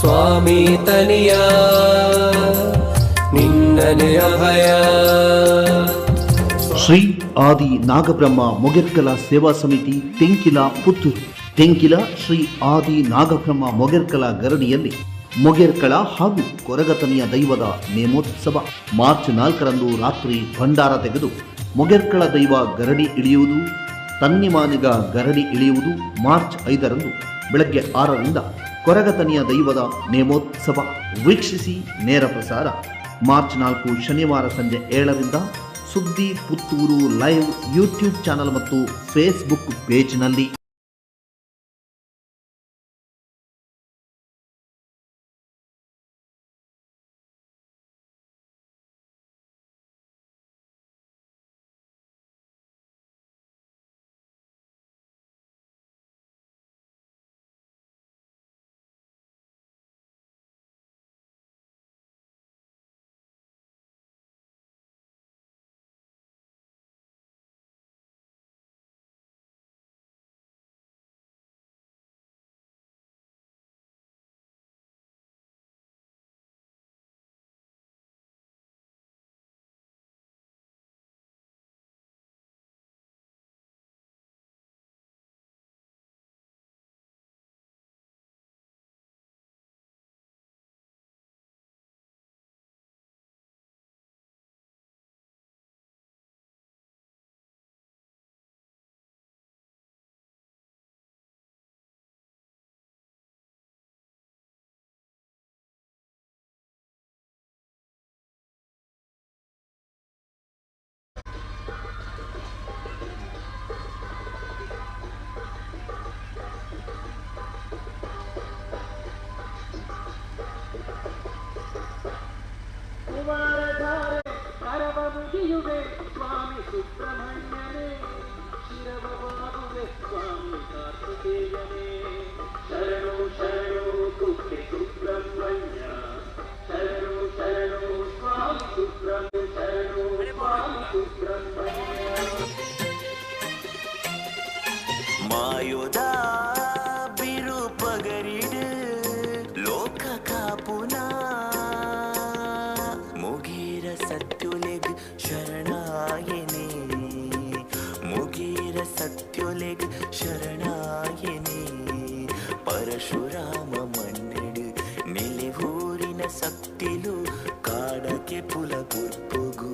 ಸ್ವಾಮಿ ತನಿಯ ನಿನ್ನನೆ ಅಭಯ. ಶ್ರೀ ಆದಿ ನಾಗಬ್ರಹ್ಮ ಮೊಗೆರ್ಕಲ ಸೇವಾ ಸಮಿತಿ, ತೆಂಕಿಲ, ಪುತ್ತೂರು. ತೆಂಕಿಲ ಶ್ರೀ ಆದಿ ನಾಗಬ್ರಹ್ಮ ಮೊಗೆರ್ಕಲ ಗರಡಿಯಲ್ಲಿ ಮೊಗೆರ್ಕಳ ಹಾಗೂ ಕೊರಗತನಿಯ ದೈವದ ನೇಮೋತ್ಸವ. ಮಾರ್ಚ್ 4ರಂದು ರಾತ್ರಿ ಭಂಡಾರ ತೆಗೆದು ಮೊಗೆರ್ಕಳ ದೈವ ಗರಡಿ ಇಳಿಯುವುದು, ತನ್ನಿಮಾನಿಗ ಗರಡಿ ಇಳಿಯುವುದು. ಮಾರ್ಚ್ 5ರಂದು ಬೆಳಗ್ಗೆ 6ರಿಂದ ಕೊರಗತನಿಯ ದೈವದ ನೇಮೋತ್ಸವ ವೀಕ್ಷಿಸಿ. ನೇರ ಪ್ರಸಾರ ಮಾರ್ಚ್ 4 ಶನಿವಾರ ಸಂಜೆ 7ರಿಂದ ಸುದ್ದಿ ಪುತ್ತೂರು ಲೈವ್ ಯೂಟ್ಯೂಬ್ ಚಾನಲ್ ಮತ್ತು ಫೇಸ್ಬುಕ್ ಪೇಜ್ನಲ್ಲಿ. ಕುಮಾರಧಾರೆ ಕರವ ಮುಗಿಯುವೆ ಸ್ವಾಮಿ ಸುಬ್ರಹ್ಮಣ್ಯನೇ, ಶಿರವ ಬಾಗುವೆ ಸ್ವಾಮಿ ಕಾರ್ತಿಕೇಯನೇ. ಶರಣು ಶರಣು ಕುಕ್ಕೆ ಸುಬ್ರಹ್ಮಣ್ಯ, ಶರಣು ಶರಣು ಸ್ವಾಮಿ ಸುಬ್ರಹ್ಮಣ್ಯ, ಶರಣು ಸ್ವಾಮಿ ಸುಬ್ರಹ್ಮಣ್ಯ. ಮಾಯೋದ ಬಿರುಪಗರಿಡು ಲೋಕ ಕಾಪುನ ಮುಗೀರ ಸತ್ಯುಲೆಗ್ ಶರಣಾಯನೆ, ಮುಗೀರ ಸತ್ಯುಲೆಗ್ ಶರಣಾಯನೆ. ಪರಶುರಾಮ ಮಣ್ಣೆಡು ನೆಲೆಹೂರಿನ ಸಕ್ತಿಲು, ಕಾಡಕೆ ಪುಲ ಪುರ್ಪುಗು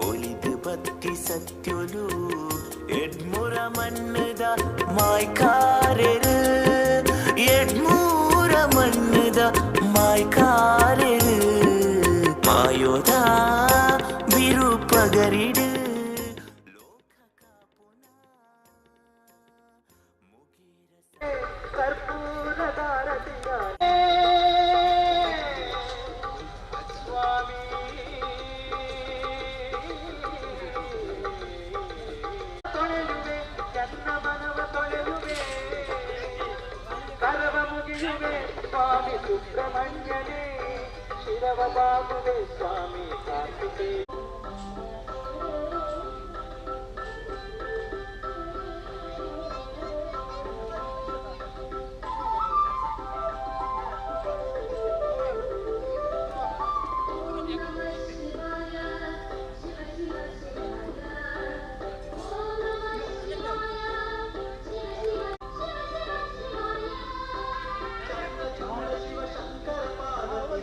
ಒಲಿದು ಬತ್ತಿ ಸತ್ಯುಲು. ಎಡ್ಮುರ ಮಣ್ಣದ ಮಾಯ್ಕಾರೆರು, ಎಡ್ಮೂರ ಮಣ್ಣದ ಮಾಯ್ಕಾರೆರು, ಮಾಯೋದ ಬಿರುಪಗರಿಡು ಲೋಕ ಕಾಪುನ ಮುಗೀರ ಕರ್ಪೂರದಾರತಿಯ ಸ್ವಾಮಿ ತೊಳೆಯುವೆ, ಎನ್ನ ಮನವ ತೊಳೆಯುವೆ, ಕರವ ಮುಗಿಯುವೆ ಸ್ವಾಮಿ ಸುಬ್ರಹ್ಮಣ್ಯನೇ, ಶಿರವ ಬಾಗುವೆ ಸ್ವಾಮಿ ಕಾರ್ತಿಕೇಯ. ಶಿವ ಶಂಕರ ಪಾರ್ವತಿ.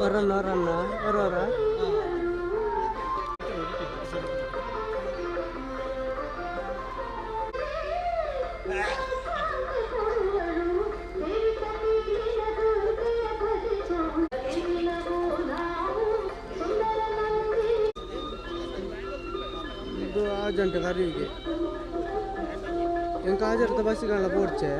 ಒರನ್ನ ಒರನ್ನ ಒರೊರ ಇದು ಆ ಜಂಟೆ ಕರಿಗೆ ಎಂಕ ಆಜರ್ತ ಬಸ್ಸಿಗಳ ಬೋಡ್ಚೆ.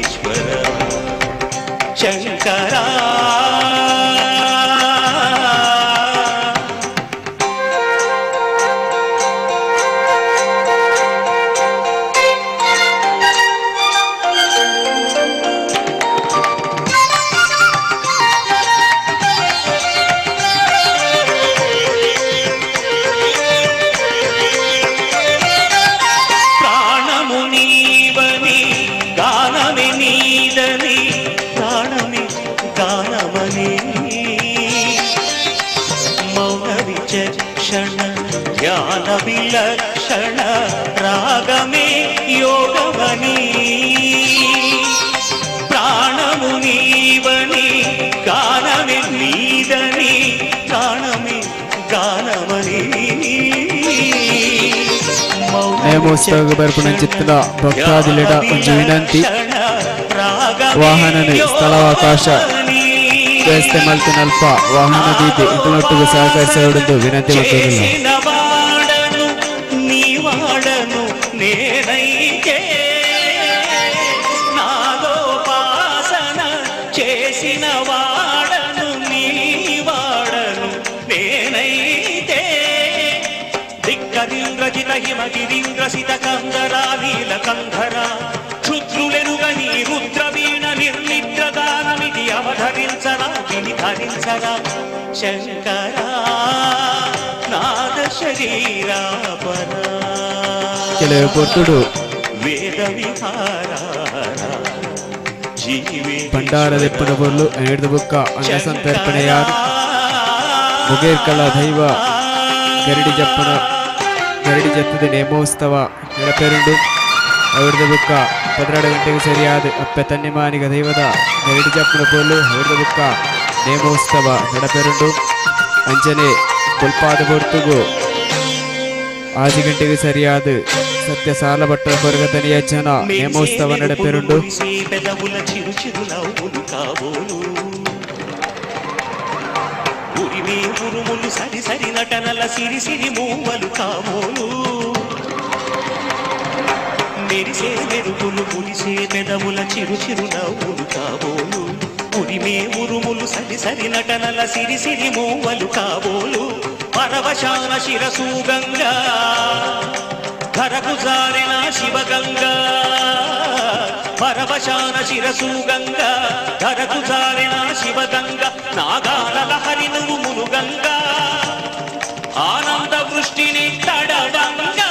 ಈಶ್ವರ ಶಂಕರ. ಪ್ರಾಣము నీవని గానమే నీదని ప్రాణమే గానమని మౌన విచక్షణ ధ్యాన విలక్షణ రాగమే యోగమని ప్రాణము నీవని గానమే నీదని ప్రాణమే గానమని. ನೇಮೋತ್ಸವ ಬರ್ಪುನಂಚಿತ್ತಿನ ಭಕ್ತಾದಿಲೆಡ ಒಂಜಿ ವಿನಂತಿ, ವಾಹನನೆ ಸ್ಥಳಾವಕಾಶ ವ್ಯವಸ್ಥೆ ಮಲ್ತಿನಲ್ಪ ವಾಹನ ದೀದಿ ಇಂಟರ್ನೆಟ್ಗೆ ಸಹಕರಿಸೋಡೆಂದು ವಿನಂತಿ ಮಲ್ತೊಂದುಲ್ಲ. చేసిన వాడను నీ వాడను నేనైతే నాదోపాసన చేసిన వాడను నీ వాడను నేనైతే దిక్కరీంద్రజిత హిమగిరీంద్రసిత కందరా నీల కంధర క్షుద్రులెరుగని రుద్రవీణ నిర్నిద్రదానమిది అవధరించరా విని ధరించరా శంకరా నాద శరీరా పరా ಕೆಲವು ಪೊರ್ತುಡು వేద విహారా జీవే ಭಂಡಾರ ದೆಪ್ಪುನ ಪೊರ್ಲು ಎಡ್ದು ಬುಕ್ಕ ಅನ್ನ ಸಂತರ್ಪಣೆಯಾದ ಮುಗೇರ್ಕಳ ದೈವ ಗರಡಿ ಜಪ್ಪನ ಗರಡಿ ಜತ್ತದ ನೇಮೋತ್ಸವ ನೆರಪೇರುಂಡು. ಅವ್ರದ್ದು ಬುಕ್ಕ 12 ಗಂಟೆಗೆ ಸರಿಯಾದ ಅಪ್ಪೆ ತನ್ನಿಮಾನಿಗ ದೈವದ ಗರಡಿ ಜಪ್ಪನ ಪೊರ್ಲು ಅವ್ರದ್ದು ಬುಕ್ಕ ನೇಮೋತ್ಸವ ನಡಪೆರುಂಡು. ಅಂಚನೆ ಬೊಲ್ಪಾದ ಪೊರ್ತುಗು 6 ಗಂಟೆಗೆ ಸರಿಯಾದ ಸತ್ಯ ಸಾಲ ಭಟ್ಟರ ಕೊರಗತನಿಯ ಜನ ನೇಮೋತ್ಸವ ನಡಪೆರುಂಡು. మురిసే పెదవుల చిరు చిరు నవ్వులు కాబోలు ఉరిమే ఉరుములు సరి సరి నటనల సిరి సిరి మూవలు కాబోలు మెరిసే మెరుపులు మురిసే పెదవుల చిరు చిరు నవ్వులు కాబోలు ఉరిమే ఉరుములు సరి సరి నటనల సిరి సిరి మూవలు కాబోలు పరవశాన శిరసు గంగా ధరకు జారిన శివగంగా పరవశాన శిరసు గంగా ధరకు జారిన శివగంగా నాగాల లహరి నువ్వు మునుగంగా ఆనంద వృష్టిని తడవంగా.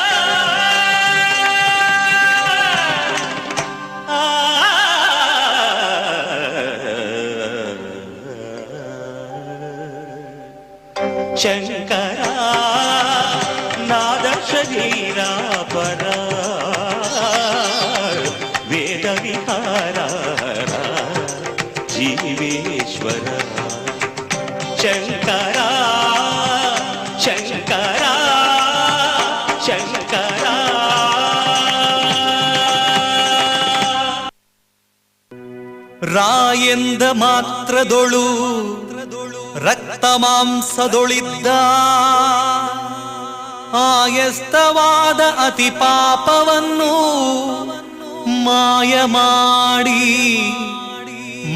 శంకరా నాద శరీరా పరా వేద విహారా జీవేశ్వర శంకరా శంకరా శంకరా. ರಾಯೆಂದ ಮಾತ್ರದೊಳು ರಕ್ತ ಮಾಂಸದೊಳಿದ್ದ ಆಯಸ್ತವಾದ ಅತಿ ಪಾಪವನ್ನು ಮಾಯ ಮಾಡಿ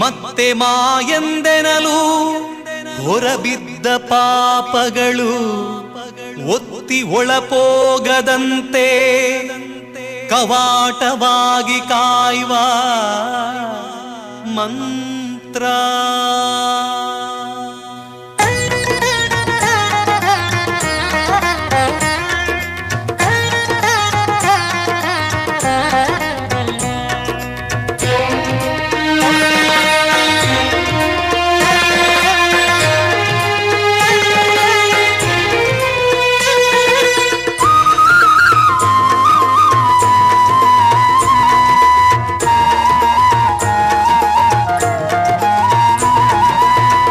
ಮತ್ತೆ ಮಾಯೆಂದೆನಲು ಹೊರಬಿದ್ದ ಪಾಪಗಳು ಒತ್ತಿ ಒಳಪೋಗದಂತೆ ಕವಾಟವಾಗಿ ಕಾಯುವ ಮಂತ್ರ.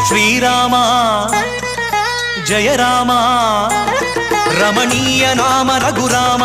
ಶ್ರೀರಾಮ ಜಯ ರಾಮ ರಮಣೀಯ ನಾಮ ರಘುರಾಮ.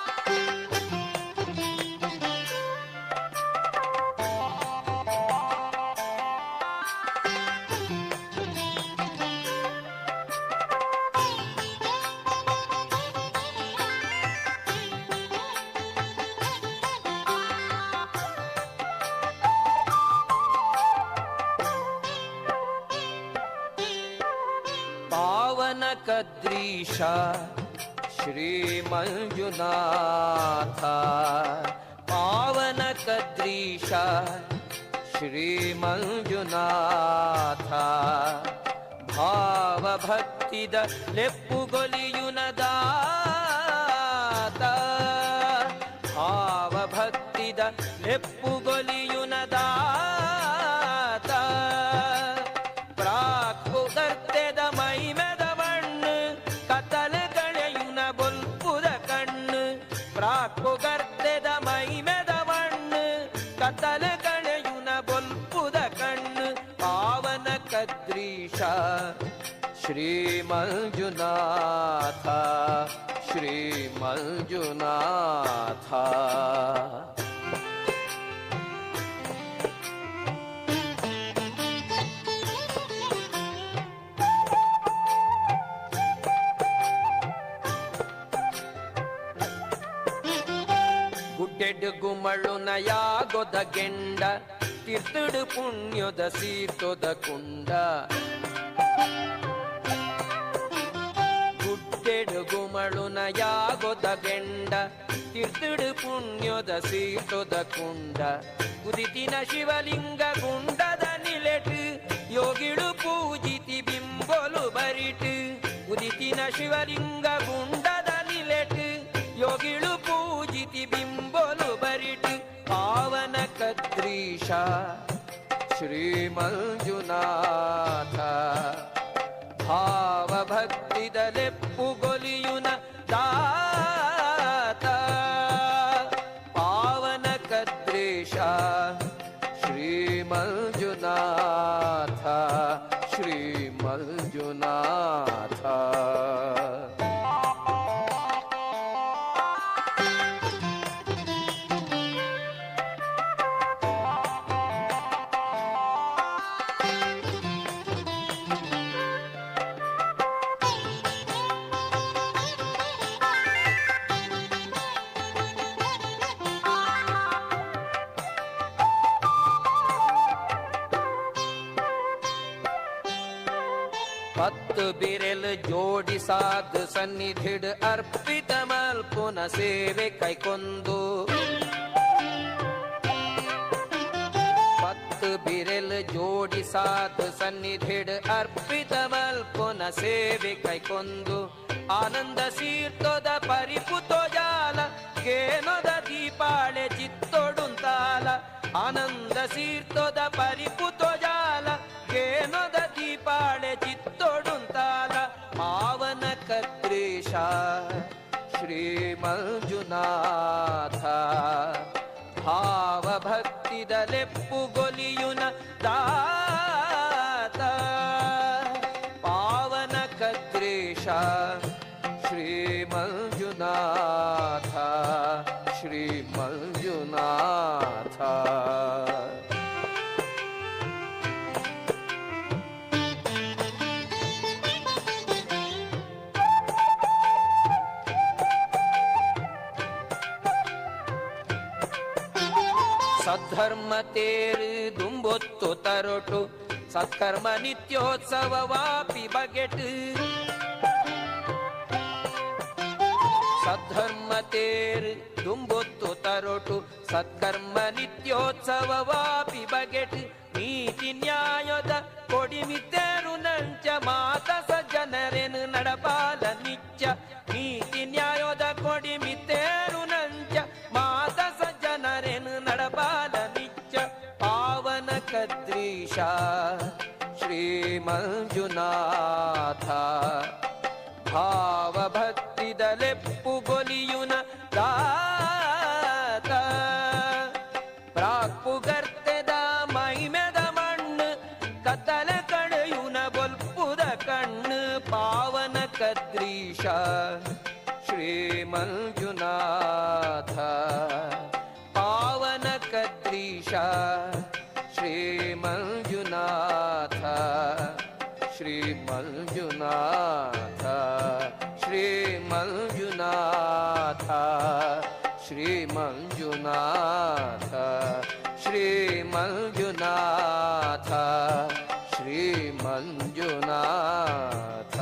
ಪಾವನ ಕದ್ರೀಶ ಶ್ರೀ ಮಂಜುನಾಥ ಪಾವನ ಕದ್ರೀಶ ಶ್ರೀ ಮಂಜುನಾಥ ಭಾವಭಕ್ತಿದ ಲೆಪ್ಪುಗೊಲಿಯುನದಾತ ಭಾವಭಕ್ತಿದ ಲೆಪ್ಪುಗೊಲಿಯುನದಾತ ಪ್ರಾಕ್ಪುಗರ್ತೆದ ಮೈಮೆದ ಮಣ್ಣು ಕತಲ ಕಳೆಯುನ ಬೊಲ್ಪುದ ಕಣ್ಣು ಪ್ರಾಕ್ಪುಗರ್ತೆದ ಮೈಮೆದ ಮಣ್ಣು ಕತಲ ಕಳೆಯುನ ಬೊಲ್ಪುದ ಕಣ್ಣು ಪಾವನ ಕದ್ರೀಶ ಶ್ರೀ ಮಂಜುನಾಥ ಶ್ರೀ ಮಂಜುನಾಥ. ಗುಡ್ಡೆಡ್ ಗುಮಳುನ ಯಾಗೊದ ಗೆಂಡ ತೀರ್ಥಡು ಪುಣ್ಯದ ಸೀರ್ತೊದ ಕುಂಡ ಗುಡ್ಡೆಡು ಗುಮಳುನ ಯಾಗೊದ ಗೆಂಡ ತೀರ್ಥಡು ಪುಣ್ಯದ ಸೀರ್ತೊದ ಕುಂಡ ಕುದಿತಿನ ಶಿವಲಿಂಗ ಗುಂಡದ ನಿಲೆಟ್ ಯೋಗಿಳು ಪೂಜಿತಿ ಬಿಂಬೊಲು ಬರಿಟ್ ಉದಿತಿನ ಶಿವಲಿಂಗ ಗುಂಡದ ನಿಲೆಟ್ ಯೋಗಿಳು ಪೂಜಿತಿ ಬಿಂಬೊಲು ಬರಿಟ್ ಪಾವನ ಕದ್ರೀಶ ಶ್ರೀ ಮಂಜುನಾಥ ಭಾವಭಕ್ತಿದ ಲೆಪ್ಪುಗೊಲಿಯುನ ದಾತ ಪಾವನ ಕದ್ರೀಶ ಶ್ರೀ ಮಂಜುನಾಥ ಶ್ರೀ ಮಂಜುನಾಥ. ಪತ್ತು ಬಿರೆಲ್ ಜೋಡಿಸಾದ ಸನ್ನಿಧಿಡ್ ಅರ್ಪಿತ ಮಲ್ಪುನ ಸೇವೆ ಕೈಕೊಂದು ಪತ್ತು ಬಿರೆಲ್ ಜೋಡಿಸಾದ ಸನ್ನಿಧಿಡ್ ಅರ್ಪಿತ ಮಲ್ಪುನ ಸೇವೆ ಕೈಕೊಂದು ಆನಂದ ಸೀರ್ತೋದ ಪರಿಪುತೋ ಜಾಲ ಕೇನೋದ ದೀಪಾಳೆ ಚಿತ್ತೊಡುಂತಾಲ ಆನಂದ ಸೀರ್ತೋದ ಪರಿಪುತೋ ಜಾಲ ಕೇನೋದ ದೀಪಾಳೆ ಚಿತ್ತೊಡುಂತಾಲ ಪಾವನ ಕದ್ರೀಶ ಶ್ರೀ ಮಂಜುನಾಥ ಭಾವಭಕ್ತಿದ ಲೆಪ್ಪುಗೊಲಿಯುನ ದಾತ ಪಾವನ ಕದ್ರೀಶ ಶ್ರೀ ಮಂಜುನಾಥ ಶ್ರೀ ಮಂಜುನಾಥ. ಸದ್ಧರ್ಮ ತೇರು ದುಂಬೊತ್ತು ತರೊಟು ಸತ್ಕರ್ಮ ನಿತ್ಯೋತ್ಸವ ವಾಪಿ ಬಗೆಟ್ ಸದ್ಧರ್ಮ ತೇರು ದುಂಬೊತ್ತು ತರೊಟು ಸತ್ಕರ್ಮ ನಿತ್ಯೋತ್ಸವ ವಾಪಿ ಬಗೆಟ್ ನೀತಿ ನ್ಯಾಯದ ಕೊಡಿಮಿತೇರು ನಂಚ ಮಾತ ಸಜ್ಜನರೇನು ನಡಪಾಲ ನಿತ್ಯ ನೀತಿ ನ್ಯಾಯದ ಕೊಡಿಮಿತೇರು ನಂಚ ಮಾತ ಸಜ್ಜನರೇನು ನಡಪಾಲ ನಿತ್ಯ ಪಾವನ ಕದ್ರೀಶ ಶ್ರೀ ಮಂಜುನಾಥ ಭಾವಭಕ್ತಿದ ಲೆಪ್ಪುಗೊಲಿಯುನ ದಾತ ಪ್ರಾಕ್ಪುಗರ್ತೆದ ಮೈಮೆದ ಮಣ್ಣು ಕತ್ತಲ ಕಡೆಯುನ ಬೊಲ್ಪುದ ಕಣ್ಣು ಪಾವನ ಕದ್ರೀಶ ಶ್ರೀ ಮಂಜುನಾಥ ಪಾವನ ಕದ್ರೀಶ ಶ್ರೀ ಮಂಜುನಾಥ ಶ್ರೀ ಮಂಜುನಾಥ ಶ್ರೀ ಮಂಜುನಾಥ ಶ್ರೀ ಮಂಜುನಾಥ ಶ್ರೀ ಮಂಜುನಾಥ ಶ್ರೀ ಮಂಜುನಾಥ.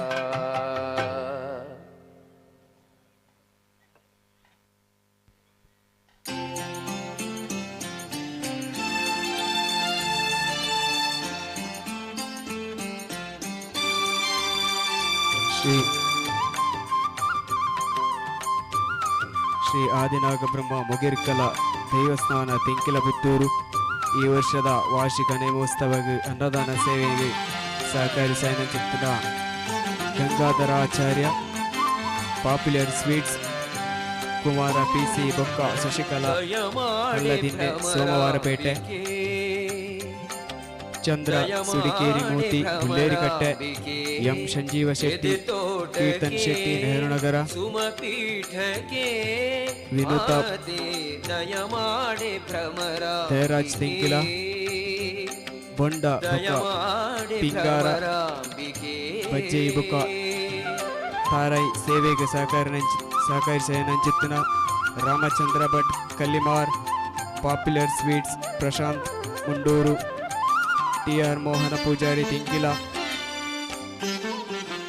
ಶ್ರೀ ಶ್ರೀ ಆದಿನಾಗಬ್ರಹ್ಮ ಮೊಗೇರ್ಕಲ ದೇವಸ್ಥಾನ ತೆಂಕಿಲ ಪುತ್ತೂರು ಈ ವರ್ಷದ ವಾರ್ಷಿಕ ನೇಮೋತ್ಸವಕ್ಕೆ ಅನ್ನದಾನ ಸೇವೆಗೆ ಸಹಕರಿಸಿದ Gangadharacharya, popular sweets, Kumara P C Bokka Shashikala Kalladinne Somwarpet, Chandra Sudikeri Murthy Gullerikatte, M Sanjeeva Shetty, Keerthan Shetty Nehru Nagar, Vinutha Jayaraj Tenkila, Bonda Bokka Pingara Bajjai Bokka Tharai ಸೇವೆಗೆ ಸಹಕರಿಸಿದ Ramachandra Bhat Kallimar, popular sweets Prashanth Mundur, T R Mohana Poojary Tenkila,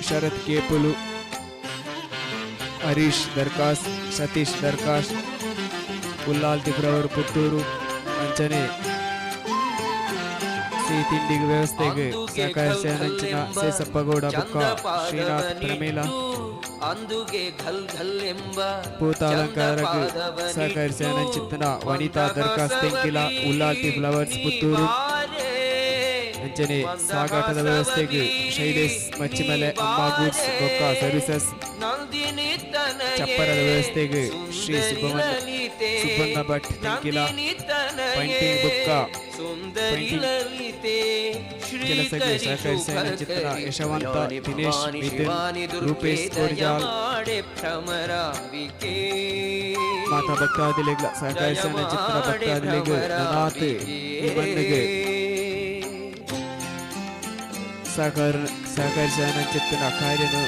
Sharath Kepulu, Harish Darkas, Satish Darkas, Ullal Tipravaru Puttur, ಅಂಚನೆ ಸಿಹಿ ತಿಂಡಿಗೆ ವ್ಯವಸ್ಥೆಗೆ ಸಹಕರಿಸಿದ ಸೇಸಪ್ಪಗೌಡ ಬೊಕ್ಕ ಶ್ರೀನಾಥ್ ಪ್ರಮೀಲಾ, ಪೂತಾಲಂಕಾರಕ್ಕೆ ಸಹಕರಿಸಿದ ವನಿತಾ ದರ್ಕಾಸ್ Tenkila, ಉಲ್ಲಾಲ್ತಿ flowers Puttur, ಅಂಚನೆ ಸಾಗಾಟದ ವ್ಯವಸ್ಥೆಗೆ ಶೈಲೇಶ್ ಮಚ್ಚಿಮಲೆ, ಅಮ್ಮ ಗೂಡ್ಸ್ ಬೊಕ್ಕ ಸರ್ವಿಸಸ್, ಚಪ್ಪರದ ವ್ಯವಸ್ಥೆಗೆ ಶ್ರೀ ಸುಬ್ಬಣ್ಣ ಭಟ್ ತೆಂಕಿಲ, ಪೈಂಟಿಂಗ್ ಬೊಕ್ಕ ಕೆಲಸಕ್ಕೆ ಸಹಕರಿಸಿದ ಯಶವಂತ ದಿನೇಶ್ ಮಿಥುನ್ ರೂಪೇಶ್ ಕೋಡಿಜಾಲ್, ಮಾತಾ ಭಕ್ತಾದಿಲೆಗ್ಲ ಸಹಕರಿಸಿದ ಚಿತ್ರ ಭಕ್ತಾದಿಲೆಗ್ ನನಾತ್ ನಿಬಂಧಗೆ ಸಹಕರಿಸಿದ ಚಿತ್ತನ ಕಾರ್ಯನು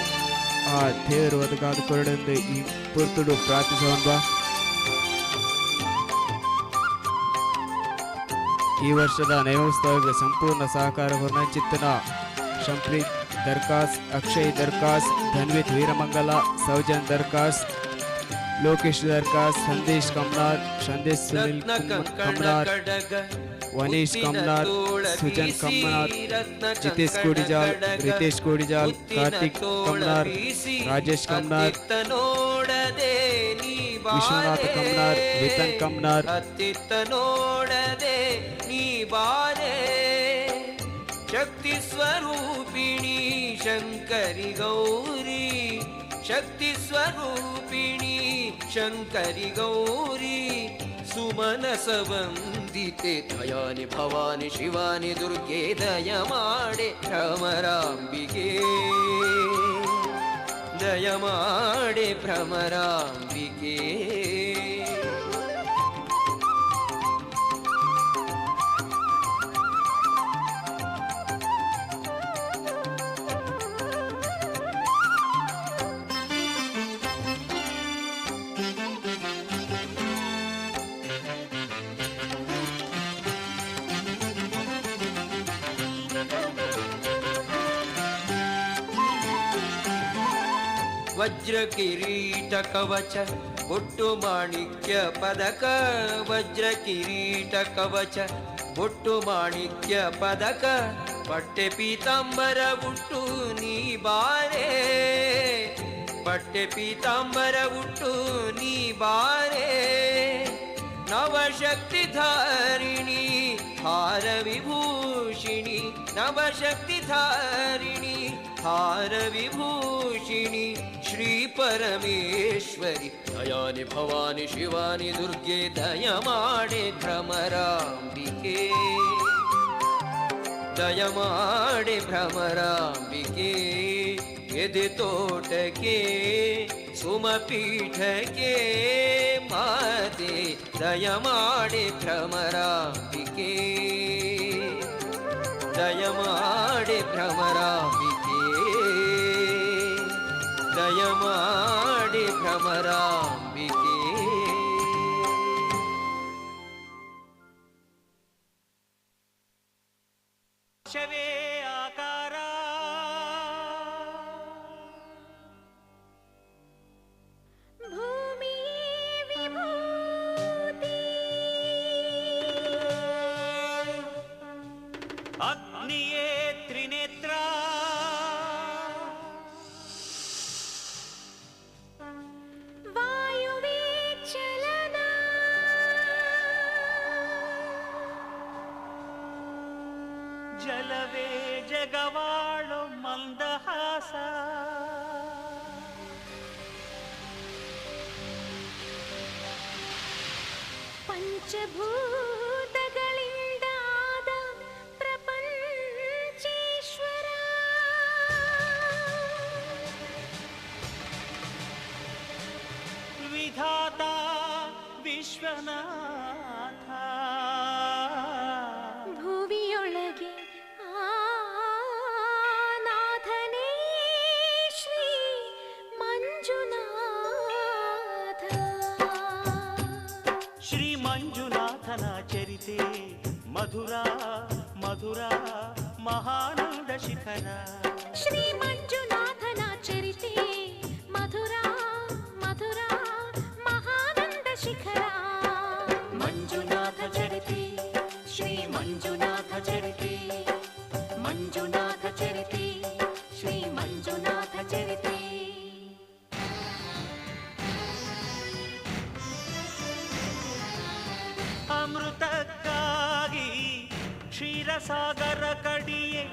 ಆ ದೇವರು ಒದಗಾದ ಕೊರಡೆಂದು ಈ ಪುರ್ತುಡು ಪ್ರಾರ್ಥಿಸುವಂಬ. ಈ ವರ್ಷದ ನೇಮೋತ್ಸವಕ್ಕೆ ಸಂಪೂರ್ಣ ಸಹಕಾರ ಚಿತ್ತನ ಶಂಪ್ರೀತ್ ದರ್ಕಾಸ್, ಅಕ್ಷಯ್ ದರ್ಕಾಸ್, ಧನ್ವಿತ್ ವೀರಮಂಗಲ, ಸೌಜನ್ ದರ್ಕಾಸ್, ಲೋಕೇಶ್ ದರ್ಕಾಸ್, ಸಂದೇಶ್ ಕಮ್ನಾರ್, ಸಂದೇಶ್ ಸುನಿಲ್ ಕಮ್ನಾರ್, ವನೀಶ್ ಕಮ್ನಾರ್, ಸುಜನ್ ಕಮ್ನಾರ್, ಜಿತೇಶ್ ಕೋಡಿಜಾಲ್, ರಿತೇಶ್ ಕೋಡಿಜಾಲ್, ಕಾರ್ತಿಕ್ ಕಮ್ನಾರ್, ರಾಜೇಶ್ ಕಮ್ನಾರ್, ವಿಶ್ವನಾಥ ಕಮ್ನಾರ್, ವಿತನ್ ಕಮ್ನಾರ್, ಶಕ್ತಿ ಸ್ವರೂಪಿಣಿ ಶಂಕರಿ ಗೌರಿ, ಶಕ್ತಿ ಸ್ವರೂಪಿಣಿ ಶಂಕರಿ ಗೌರಿ, ಸುಮನಸ ವಂದಿತೆ ದಯಾನಿ ಭವಾನಿ ಶಿವಾನಿ ದುರ್ಗೆ ದಯ ಮಾಡೆ ಭ್ರಮರಾಂಬಿಕೆ, ದಯ ಮಾಡೆ ಭ್ರಮರಾಂಬಿಕೆ. ವಜ್ರ ಕಿರೀಟ ಕವಚ ಬೊಟ್ಟು ಮಾಣಿಕ್ಯ ಪದಕ, ವಜ್ರ ಕಿರೀಟ ಕವಚ ಬೊಟ್ಟು ಮಾಣಿಕ್ಯ ಪದಕ, ಪಟ್ಟೆ ಪೀತಾಂಬರ ಉಟ್ಟು ನೀ ಬಾರೆ, ಪಟ್ಟೆ ಪೀತಾಂಬರ ಉಟ್ಟು ನೀ ಬಾರೆ, ನವಶಕ್ತಿ ಧಾರಿಣಿ ಹಾರ ವಿಭೂಷಿಣಿ, ನವಶಕ್ತಿ ಧಾರಿಣಿ ಹಾರ ವಿಭೂಷಿಣಿ, ಶ್ರೀ ಪರಮೇಶ್ವರಿ ದಯಾನಿ ಭವಾನಿ ಶಿವಾನಿ ದುರ್ಗೆ ದಯ ಮಾಡೆ ಭ್ರಮರಾಂಬಿಕೆ, ದಯ ಮಾಡೆ ಭ್ರಮರಾಂಬಿಕೆ. ಎದೆ ತೋಟಕ್ಕೆ ಸುಮಪೀಠಕ್ಕೆ ಮಾತೆ ದಯ ಮಾಡೆ ಭ್ರಮರಾಂಬಿಕೆ, ದಯ ಮಾಡೆ ಭ್ರಮರಾಂಬಿಕೆ, ದಯ ಮಾಡಿ ಭ್ರಮರಾಂಬಿಕೆ. ಶವೇ ಆಕಾರ ಭೂಮಿಯೇ ವಿಭೂತಿ, ಅಗ್ನಿಯೇ ತ್ರಿನೇತ್ರ, ಪಂಚಭೂತಗಳಿಂದಾದ ಪ್ರಪಂಚೇಶ್ವರ. ವಿಧಾತ ವಿಶ್ವನಾಥ. ಭುವಿಯೊಳಗೆ ನಾಥನೇ ಶ್ರೀ ಮಂಜುನಾಥ. ಶ್ರೀ ಮಂಜುನಾಥನ ಚರಿತೆ ಮಧುರ ಮಧುರ ಮಹಾನಂದ ಶಿಖರ. ಶ್ರೀ ಮಂಜುನಾಥನ ಚರಿತೆ ಮಧುರ ಮಧುರ ಮಹಾನಂದ ಶಿಖರ. ಮಂಜುನಾಥ ಚರಿತೆ ಶ್ರೀ ಮಂಜುನಾಥ ಚರಿತೆ ಮಂಜುನಾಥ ಚರಿತೆ ಶ್ರೀ ಮಂಜುನಾಥ ಚರಿತೆ. ಅಮೃತಕ್ಕಾಗಿ ಕ್ಷೀರಸಾಗರ ಕಡಿಯೆ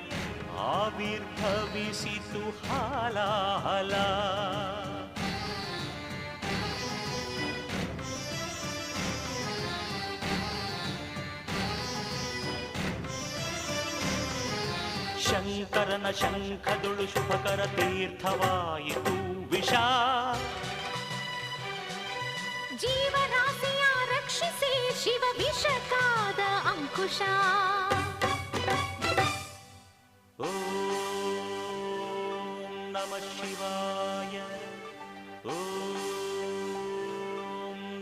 ಆವಿರ್ಭವಿಸಿತು ಹಾಲಾಹಲ. ಶಂಕರನ ಶಂಖದೊಳು ಶುಭಕರ ತೀರ್ಥವಾಯಿತು ವಿಷ. ಜೀವರಾಶಿಯ ರಕ್ಷಿಸಿ ಶಿವ ವಿಷಕಾದ ಅಂಕುಶ. ಓಂ ನಮಃ ಶಿವಾಯ, ಓಂ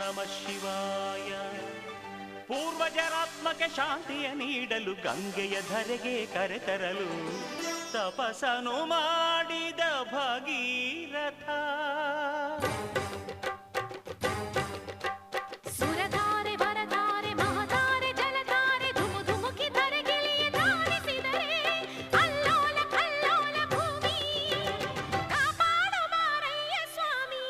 ನಮಃ ಶಿವಾಯ. ಪೂರ್ವಜರಾತ್ಮಕ್ಕೆ ಶಾಂತಿಯ ನೀಡಲು ಗಂಗೆಯ ಧರೆಗೆ ಕರೆತರಲು ತಪಸನು ಮಾಡಿದ ಭಗೀರಥ. ಸುರಧಾರೆ ವರಧಾರೆ ಮಹಧಾರೆ ಜಲಧಾರೆ ಧುಮು ಧುಮುಕಿ ಧರೆಗಿಳಿಯ ಧಾರಿಸಿದರೆ ಅಲ್ಲೋಲ ಕಲ್ಲೋಲ ಭೂಮಿ ಕಾಪಾಡು ಮಾರಯ್ಯ ಸ್ವಾಮಿ.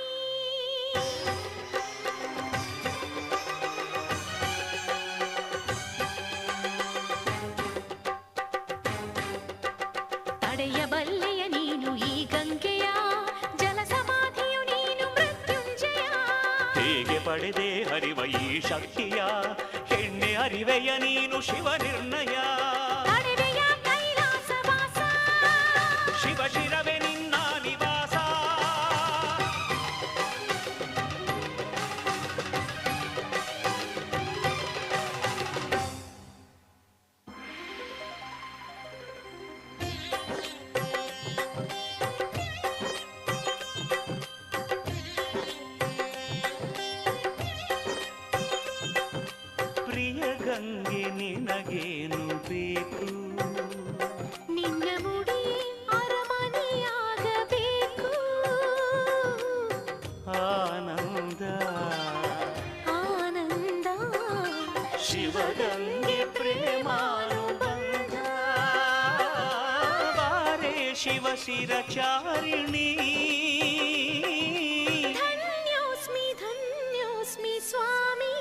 ತಡೆಯಬಲ್ಲೆಯ ನೀನು ಈ ಗಂಗೆಯ ಜಲ ಸಮಾಧಿಯು ನೀನು ಮೃತ್ಯುಂಜಯ. ಹೇಗೆ ಪಡೆದೆ ಹರಿವ ಈ ಶಕ್ತಿಯ ಹೆಣ್ಣೆ ಅರಿವೆಯ ನೀನು ಶಿವ ನಿರ್ಣಯ. ತಡೆವೆಯ ಕೈಲಾಸವಾಸ ಶಿವ ಶಿರವೆ ನಿನ್ನ ನಿವಾಸ. ಪ್ರಿಯ ಗಂಗೆ ನಿನಗೇನು ಬೇಕು? ನಿನ್ನ ಮುಡಿ ಅರಮನೆಯಾಗಬೇಕು. ಆನಂದ ಆನಂದ ಶಿವಗಂಗೆ ಪ್ರೇಮಾನುಬಂಧ. ಬಾರೆ ಶಿವ ಶಿರಚಾರಿಣಿ. ಧನ್ಯೋಸ್ಮಿ ಧನ್ಯೋಸ್ಮಿ ಸ್ವಾಮಿ.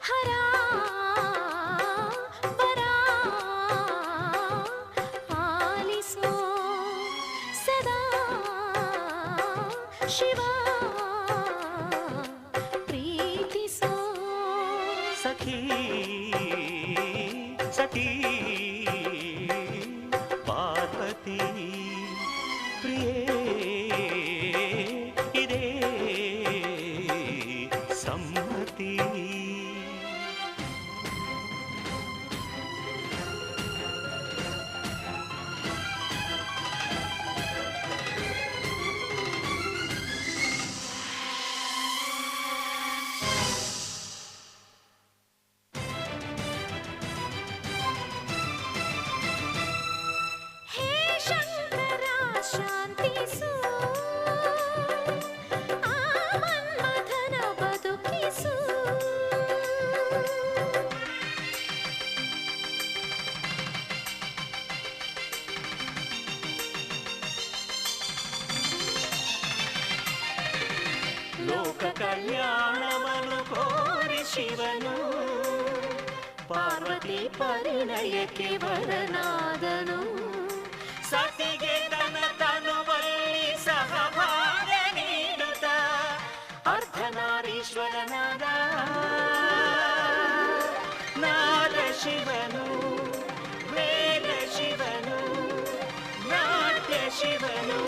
ಹರ ವರ ಆಲಿಸೋ ಸದಾ ಶಿವ ಪ್ರೀತಿಸೋ. ಸಖಿ ಸಖಿ ಪಾರ್ವತಿ ಪ್ರಿಯೇ ಇದೇ ಸಮ್ಮತಿ. ಹೇ ಶಂಕರ ಶಾಂತಿಸು, ಆ ಮನ್ಮಥನ ಬದುಕಿಸು. ಲೋಕ ಕಲ್ಯಾಣವನು ಕೋರಿ ಶಿವನು ಪಾರ್ವತಿ ಪರಿಣಯಕ್ಕೆ ವರನಾದನು. ಸತಿಗೆ ತನ ತನುವಲ್ಲಿ ಸಹಭಾಗ ನೀಡುತ್ತ ಅರ್ಧನಾರೀಶ್ವರನಾದ ನಾದ ಶಿವನು, ವೇದ ಶಿವನು, ನಾಟ್ಯ ಶಿವನು.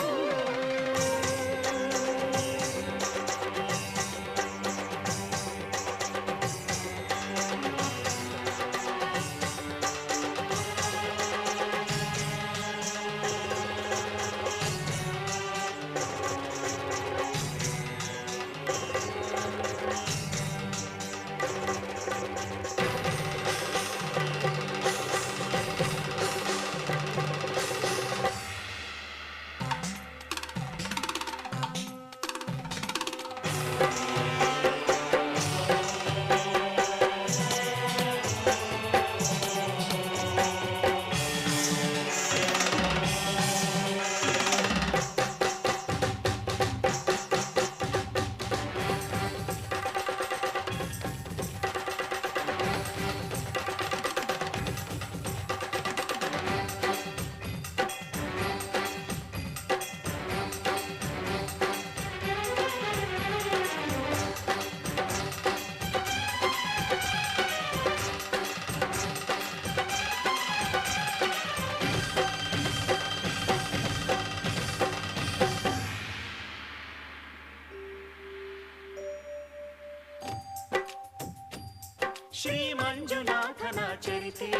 ಶ್ರೀ ಮಂಜುನಾಥನ ಚರಿತೆ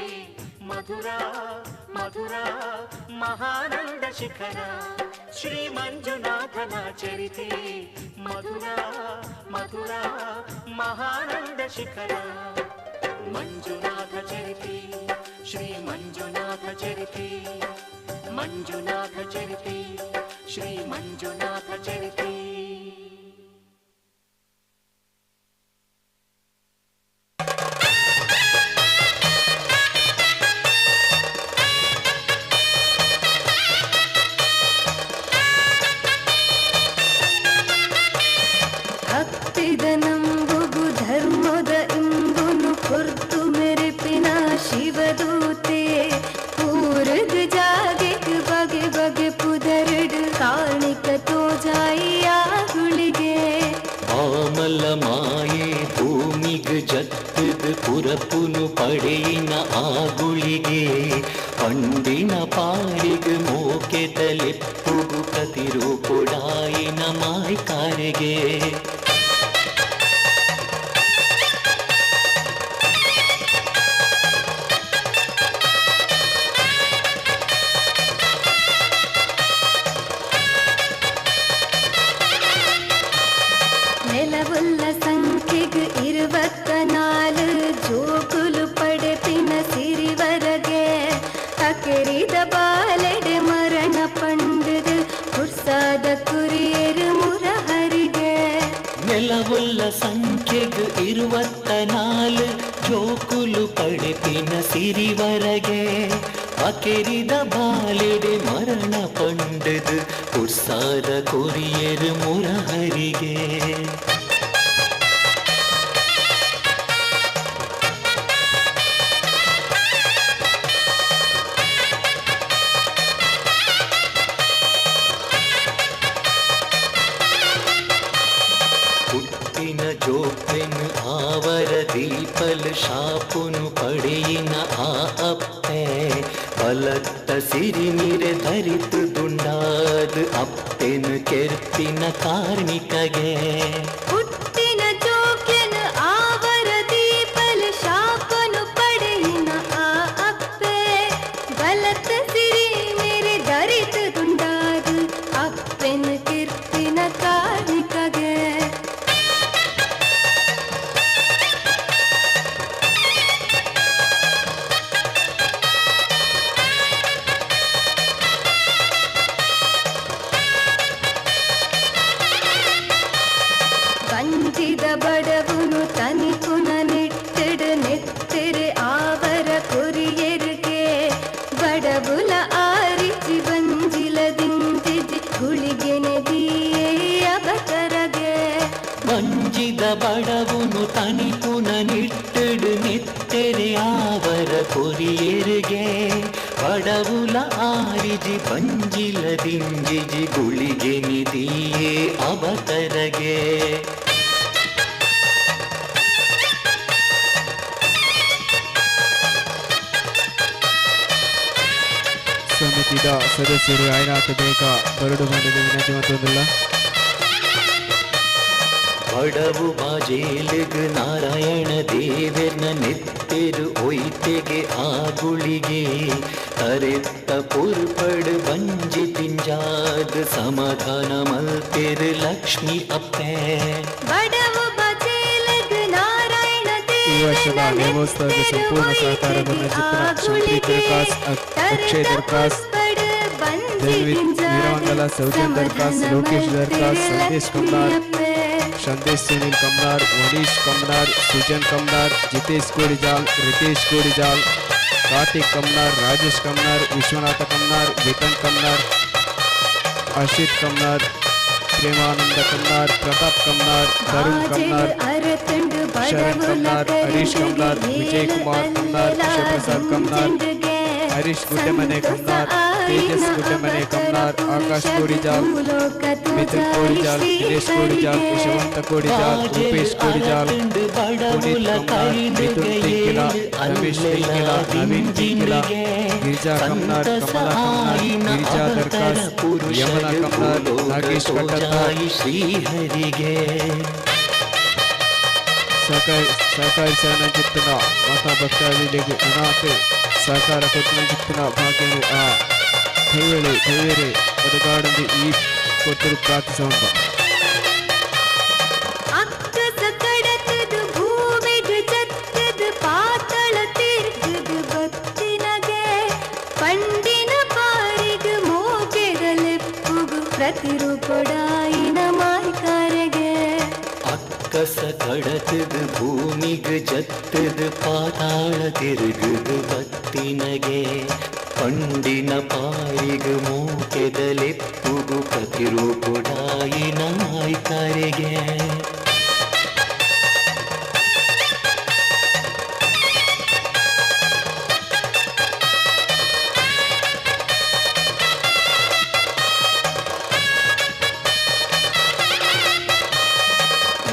ಮಧುರಾ ಮಧುರಾ ಮಹಾನಂದ ಶಿಖರ. ಶ್ರೀ ಮಂಜುನಾಥನ ಚರಿತೆ ಮಧುರಾ ಮಧುರಾ ಮಹಾನಂದ ಶಿಖರ. ಮಂಜುನಾಥ ಚರಿತೆ ಶ್ರೀ ಮಂಜುನಾಥ ಚರಿತೆ, ಮಂಜುನಾಥ ಚರಿತೆ ಶ್ರೀ ಮಂಜುನಾಥ ಚರಿತೆ. ಭಕ್ತಿದ ನಂಬುಗು ಧರ್ಮದ ಇಂಬುನು ಕೊರ್ತು ಮೆರೆಪಿನ ಶಿವದೂತೆ, ಊರುಗ್ ಜಾಗೆಗ್ ಬಗೆ ಬಗೆ ಪುದರುಡು ಕಾಣಿಕ ತೋಜಾಯಿಯ ಗುಳಿಗೆ. ಆಮಲ ಮಾಯೆ ಭೂಮಿಗ್ ಜತ್ತದ ಪುರಪುನು ಪಡೆಯಿನ ಆಗುಳಿಗೆ, ಪಂಡಿನ ಪಾರಿಗ್ ಮೋಕೆ ತಲೆಪ್ಪುಗು ಪ್ರತಿರೂಪುಡಾಯಿನ ಮಾಯ್ಕಾರಿಗೆ. ನೆಲವುಲ್ಲ ಸಂಖ್ಯೆಗ್ 24 ಜೋಕುಲು ಪಡೆಪಿನ ಸಿರಿವರಗೆ, ಅಕೆರಿದ ಬಾಲೆಡೆ ಮರಣ ಪಂಡದು ಪುರ್ಸಾದ ಕುರಿಯರು ಮುರಹರಿಗೆ. ನೆಲವುಲ್ಲ ಸಂಖ್ಯೆಗ್ 24 ಜೋಕುಲು ಪಡೆಪಿನ ಸಿರಿವರಗೆ, ಅಕೆರಿದ ಬಾಲೆಡೆ ಮರಣ ಪಂಡದು ಪುರ್ಸಾದ ಕೊರಿಯರು ಮುರಹರಿಗೆ. ಹುಟ್ಟಿನ ಜೋಪೆನ್ ಆವರ ದೀಪಲ್ ಶಾಪುನು ಪಡೆಯಿನ ಆ ಅಪ್ಪೆ, ಬಲತ್ತ ಸಿರಿನಿರೆ ಧರಿತು ದುಂಡಾದ ಅಪ್ಪೆನು ಕೆರ್ಪಿನ ಕಾರ್ಮಿಕಗೆ. ಹುಟ್ಟಿನ ಜೋಕ್ಯನ ಆವರ ದೀಪಲ್ ಶಾಪನು ಪಡೆಯಿನ ಆ ಅಪ್ಪೆ, ಬಲತ್ತ ಸಿರಿ ಮೇರೆ ಧರಿತು ದುಂಡಾದ ಅಪ್ಪೆನು ಕಿರ್ಪಿನ ಕಾರ್ಮಿಕಗೆ. ಬಂಜಿದ ಬಡವುನು ತನಿಪುನ ನೆಟ್ಟಿಡು ನೆತ್ತಿರು ಆವರ ಕೊರಿಯರಿಗೆ, ಬಡವುಲ ಆರಿಚಿ ಬಂಜಿಲ ದಿಂಜಿಜಿ ಗುಳಿಗೆನೆ ದಿಯೇ ಅಬಕರಗೆ. ಬಂಜಿದ ಬಡವುನು ತನಿಪುನ ನಿಟ್ಟಿಡು ನೆತ್ತಿರು ಭಕ್ತರೆ ಆವರ ಕೊರಿಯೆರ್ಗೆ ಬಡವುಲ ಆರಿಜಿ ಬಂಜಿಲ ದಿಂಜಿಜಿ ಗುಳಿಗೆ ನಿಧಿಯೇ ಅವತರಗೆ. ಸಮಿತಿದ ಸದಸ್ಯರು ಆಯ್ನಾಥ ಬೇಗ ಬರಡು ಬಂದಿದ್ದು ವಿನಂತಿ ಮತ್ತೊಂದಿಲ್ಲ. ಬಡವು ಬಾಜೇಲಿಗ್ ನಾರಾಯಣ ದೇವೆರ್ನ ನೆತ್ತೆರು ಒಯ್ತೆಗೆ ಆ ಗುಳಿಗೆ ತರೆತ್ತ ಪೊರ್ಪಡು ಬಂಜಿ ತಿಂಜಾದ್ ಸಮಾಧಾನ ಮಲ್ತೆರು ಲಕ್ಷ್ಮಿ ಅಪ್ಪೆ. ಬಡವು ಬಜೇಲಗ್ ನಾರಾಯಣ ಈ ವರ್ಷದ ದೇವನ ನೇಮೋತ್ಸವಕ್ಕೆ ನೆತ್ತೆರು ಸಂಪೂರ್ಣ ಸಹಕಾರ ಒಯ್ತೆಗೆ ಚಿತ್ರ ಆ ಶಂಕರಿ ಗುಳಿಗೆ ದರ್ಕಾಸ್, ಅಕ್ಷಯ್ ತರೆತ ದರ್ಕಾಸ್, ಪೊರ್ಪಡು ಬಂಜಿ ಧನ್ವಿತ್ ದಿಂಜಾದ್ ವೀರಮಂಗಲ, ಸೌಜನ್ ದರ್ಕಾಸ್, ಸಮಾಧಾನ ಲೋಕೇಶ್ ದರ್ಕಾಸ್, ಮಲ್ತೆರು ಸಂದೇಶ್ ಲಕ್ಷ್ಮಿ ಕಮ್ಲಾರ್, ಅಪ್ಪೆ. ಸಂದೇಶ್ ಸುನೀಲ್ ಕಮ್ಲಾರ್, ವನೀಶ್ ಕಮ್ಲಾರ್, ಸುಜನ್ ಕಮ್ಲಾರ್, ಜಿತೇಶ್ ಕೋಡಿಜಾಲ್, ರಿತೇಶ್ ಕೋಡಿಜಾಲ್, ಕಾರ್ತಿಕ್ ಕಮ್ಲಾರ್, ರಾಜೇಶ್ ಕಮ್ಲಾರ್, ವಿಶ್ವನಾಥ ಕಮ್ಲಾರ್, ವಿತನ್ ಕಮ್ಲಾರ್, ಅಶಿತ್ ಕಮ್ಲಾರ್, ಪ್ರೇಮಾನಂದ ಕಮ್ಲಾರ್, ಪ್ರತಾಪ್ ಕಮ್ಲಾರ್, ತರುಣ್ ಕಮ್ಲಾರ್, ಅರತಂಡು ಶರಣ್ ಬಡವುಲ ಕಮ್ಲಾರ್, ಹರೀಶ್ ಕರಿಂಡುಗೆ ಕಮ್ಲಾರ್, ವಿಜಯ್ ಏಳು ಕುಮಾರ್ ಕಮ್ಲಾರ್, ಅಲ್ಲಲ ಶಿವಪ್ರಸಾದ್ ಕಮ್ಲಾರ್, ದಿಂಜಿಂಡುಗೆ ಹರೀಶ್ ಗುಡ್ಡೆಮನೆ ಸಂತಸ ಕಮ್ಲಾರ್, ತೇಜಸ್ ಆಯಿನ ಗುಡ್ಡೆಮನೆ ಅವತರ ಕಮ್ಲಾರ್, ಆಕಾಶ್ ಪುರುಷ ಕೋಡಿಜಾಲ್, ಭೂಲೋಕ ಮಿಥುನ್ ತೋಜಾಯಿ ಕೋಡಿಜಾಲ್, ಶ್ರೀ ದಿನೇಶ್ ಕೋಡಿಜಾಲ್, ಹರಿಗೆ. ಯಶವಂತ ಕೋಡಿಜಾಲ್, ರೂಪೇಶ್ ಕೋಡಿಜಾಲ್, ಪುನೀತ್ ಕಮ್ಲಾರ್, ಮಿಥುನ್ ತಿಂಕಿಲ, ರಮೇಶ್ ತಿಂಕಿಲ, ನವೀನ್ ತಿಂಕಿಲ, ಗಿರಿಜಾ ಕಮ್ಲಾರ್, ಕಮಲಾ ಕಮ್ಲಾರ್, ಗಿರಿಜಾ ದರ್ಕಾಸ್, ಯಮುನಾ ಕಮ್ಲಾರ್, ನಾಗೇಶ್ ಕಟ್ಟತ್ತಾರ್, ಶ್ರೀಹರಿಗೆ. ಸಹಕಾರಿ ಚಿತ್ತನ ಮಾತಾ ಭಕ್ತಾದಿಗಳಿಗೆ ಅನಾಥ ಸಹಕಾರ ಕೊತ್ತಿನ ಚಿತ್ತನ ಭಾಗ್ಯನು ಆ ದೈವಳೆ ದೈವರೇ ಒದಗಾಡಲು ಈ ಕೊತ್ತರು ಪ್ರಾರ್ಥಿಸೋಣ. ಅಕ್ಕಸ ಕಡತದು ಭೂಮಿಗ್ ಜತ್ತದು ಪಾತಾಳ ತಿರ್ಗದು ಬತ್ತಿನಗೆ ಪಂಡಿನ ಪಾರಿಗ್ ಮೋಕೆದಲೆಪ್ಪುಗು ಪ್ರತಿರೂಪೊಡಾಯಿನ ಮಾಯ್ಕಾರೆಗೆ. ಅಕ್ಕಸ ಕಡತದು ಭೂಮಿಗ್ ಜತ್ತದು ಪಾತಾಳ ತಿರುಗುದು ಬತ್ತಿನಗೆ ಪಂಡಿನ ಪಾರಿಗ್ ಮೋಕೆದಲೆಪ್ಪುಗು ಪ್ರತಿರೂಪುಡಾಯಿನ ಮಾಯ್ಕಾರೆಗೆ.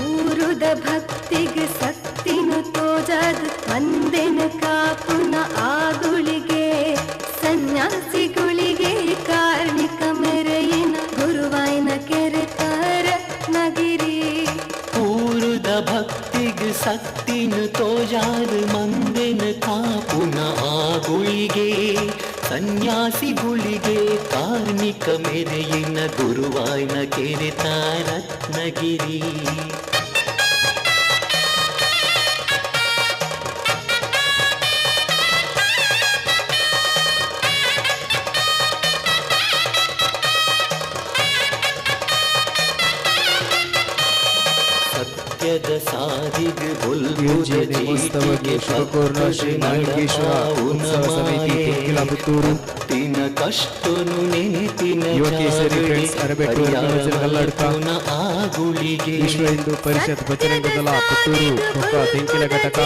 ಊರುದ ಭಕ್ತಿಗೆ ಸಕ್ತಿನು ತೋಜಾದ್ ಮಂದೆನ ಕಾಪುನ ಆಗುಳಿಗೆ ಸನ್ಯಾಸಿಗುಳಿಗೆ ಕಾರ್ಣಿಕ ಮೆರೆಯಿನ ಗುರುವಾಯಿನ ಕೆರೆತಾರ ನಗಿರಿ. ಊರುದ ಭಕ್ತಿಗ್ ಸಕ್ತಿನು ತೋಜಾರು ಮಂದೆನ ಕಾಪುನ ಆಗುಳಿಗೆ ಸನ್ಯಾಸಿಗುಳಿಗೆ ಕಾರ್ಮಿಕ ಮೆರೆಯಿನ ಗುರುವಾಯ್ನ ಕೆರೆತ ರತ್ನಗಿರಿ. ಸತ್ಯದ ಸಾದಿಗ್ ಯುಜಿ ಬೊಲ್ಬುದ ನೇಮೋತ್ಸವಕ್ಕೆ ಚೀಟಿಗೆ ಶುಭ ಕೋರ್ನ ಶ್ರೀ ಭಕ್ತರು ನಾಗೇಶ್ವರ ಉತ್ಸವ ಸಮಿತಿ ನಡಪಾವುನ ತೆಂಕಿಲ ಪುತ್ತೂರು, ತಿನ ಕಷ್ಟನು ನೆನೆತಿನ ಯುವ ಕೇಸರಿ ಜಾಗಡಿ ಫ್ರೆಂಡ್ಸ್ ಅರಬೆಟ್ಟು ಪರಿಹಾರ ಅರುಣಾಚಲ ಕಲ್ಲಡ್ಕ, ಮಲ್ಪುನ ಆಗುಳಿಗೆ. ವಿಶ್ವ ಹಿಂದೂ ಪರಿಷತ್ ಬಜರಂಗ ದಳ ಪುತ್ತೂರು ಬೊಕ್ಕ ತೆಂಕಿಲ ಘಟಕ,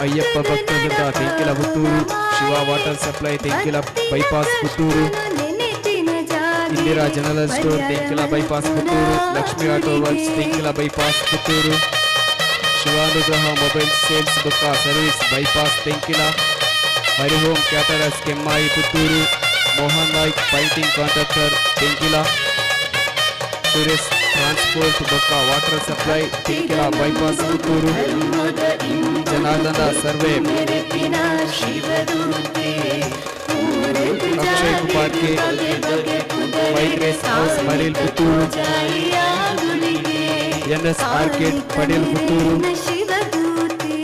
ಅಯ್ಯಪ್ಪ ಭಕ್ತ ವೃಂದ Tenkila Puttur, Shiva water supply Tenkila bypass Puttur, Indira general store Tenkila bypass Puttur, Lakshmi auto works Tenkila bypass Puttur, Shivanugraha mobile sales ಬೊಕ್ಕ service bypass Tenkila, Harihom caterers Kemmayi Puttur, Mohan Naik painting contractor Tenkila, Suresh transport ಬೊಕ್ಕ water supply Tenkila bypass Puttur, Janardhana survey Akshay Kumar K, Maitres house Maril Puttur, NS arcade Padil Puttur, ಶಿವದೂತೆ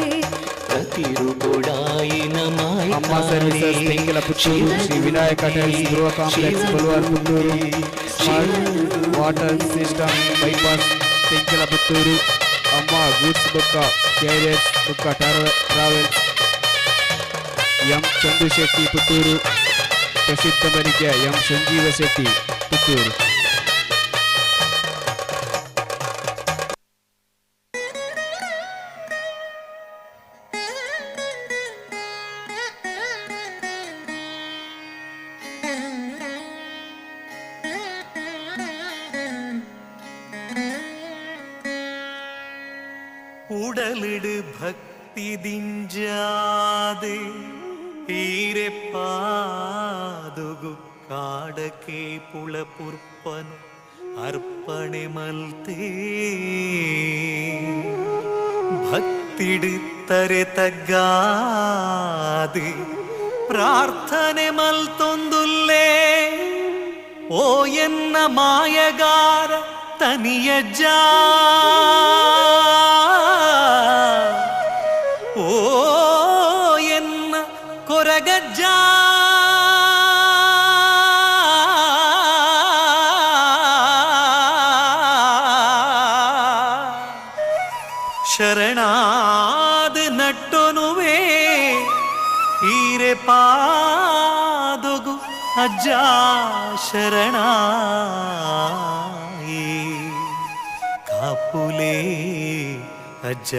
ಪ್ರತಿರೂಪುಡಾಯಿನ Amma services Tenkila Puttur, Shri Vinayaka tiles Gruha complex Boluwar Puttur, smart water system bypass Tenkila Puttur, Amma goods ಬೊಕ್ಕ carriers ಬೊಕ್ಕ travels M Chandu Shetty Puttur, ಪ್ರಸಿದ್ಧ Marike M Sanjeeva Shetty Puttur. ಉಡಲಿಡು ಭಕ್ತಿ ದಿಂಜಾದೆ ಈರೆ ಪಾದುಗು ಕಾಡಕೆ ಪುಳಪುರ್ಪನು ಅರ್ಪಣೆ ಮಲ್ತೆ. ಭಕ್ತಿಡು ತರೆ ತಗ್ಗಾದೆ ಪ್ರಾರ್ಥನೆ ಮಲ್ತೊಂದುಲ್ಲೇ. ಓ ಎನ್ನ ಮಾಯಗಾರ ತನಿಯಜ್ಜ, ಓ ಎನ್ನ ಕೊರಗಜ್ಜ, ಶರಣಾದ ನಟ್ಟೊನುವೆ ಈರೆ ಪಾದೊಗು ಅಜ್ಜ ಶರಣಾಯಿ ಕಾಪುಲೇ ಅಜ್ಜ.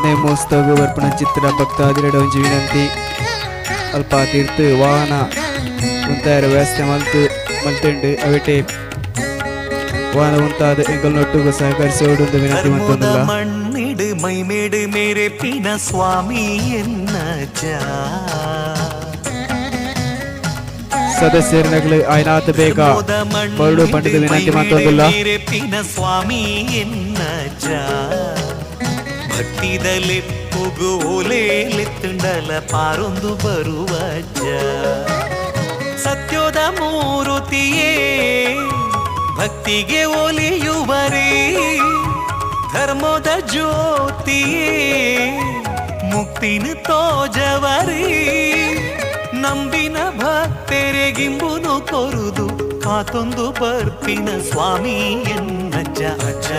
ನೇಮೋತ್ಸವ ಬರ್ಪಣ ಚಿತ್ರ ಭಕ್ತಾದಿರಡ ಒಂಜಿ ವಿನಂತಿ. ಅಲ್ಪ ತೀರ್ಥ ವಾಹನ ಉಂತಾಯರ ವ್ಯವಸ್ಥೆ ಮಲ್ತು ಮಲ್ತೆಂಡು ಅವೆಟೆ ವಾಹನ ಉಂತಾದ ಎಂಕಲ್ನೊಟ್ಟುಗು ಸಹಕರಿಸೋಡು ವಿನಂತಿ ಧರ್ಮದ ಮಲ್ತೊಂದುಲ್ಲ. ಮಣ್ಣಿಡು ಮೈಮೇಡು ಮೇರೆ ಪಿನ ಸ್ವಾಮಿ ಎನ್ನಜ್ಜ. ಸದಸ್ಯರನಗಲು ಆಯ್ನಾತ್ ಬೇಗ ಧರ್ಮದ ಬರಡು ಮಣ್ಣಿಡು ಪಂಡಿತ ವಿನಂತಿ ಮೈಮೇಡು ಮಲ್ತೊಂದುಲ್ಲ. ಮೇರೆ ಪಿನ ಸ್ವಾಮಿ ಎನ್ನಜ್ಜ. ಭಕ್ತಿದಲೆಪ್ಪುಗು ಓಲೇಲೆತ್ತುಂಡಲ ಪಾರೊಂದು ಬರುವಜ್ಜ. ಸತ್ಯೋದ ಮೂರುತಿಯೇ ಭಕ್ತಿಗೆ ಒಲಿಯುವರೇ, ಧರ್ಮದ ಜ್ಯೋತಿಯೇ ಮುಕ್ತಿನ ತೋಜವರೇ. ನಂಬಿನ ಭಕ್ತರೆಗಿಂಬುನು ಕೊರುದು ಕಾತೊಂದು ಬರ್ಪಿನ ಸ್ವಾಮಿ ಎನ್ನಜ್ಜ. ಅಜ್ಜ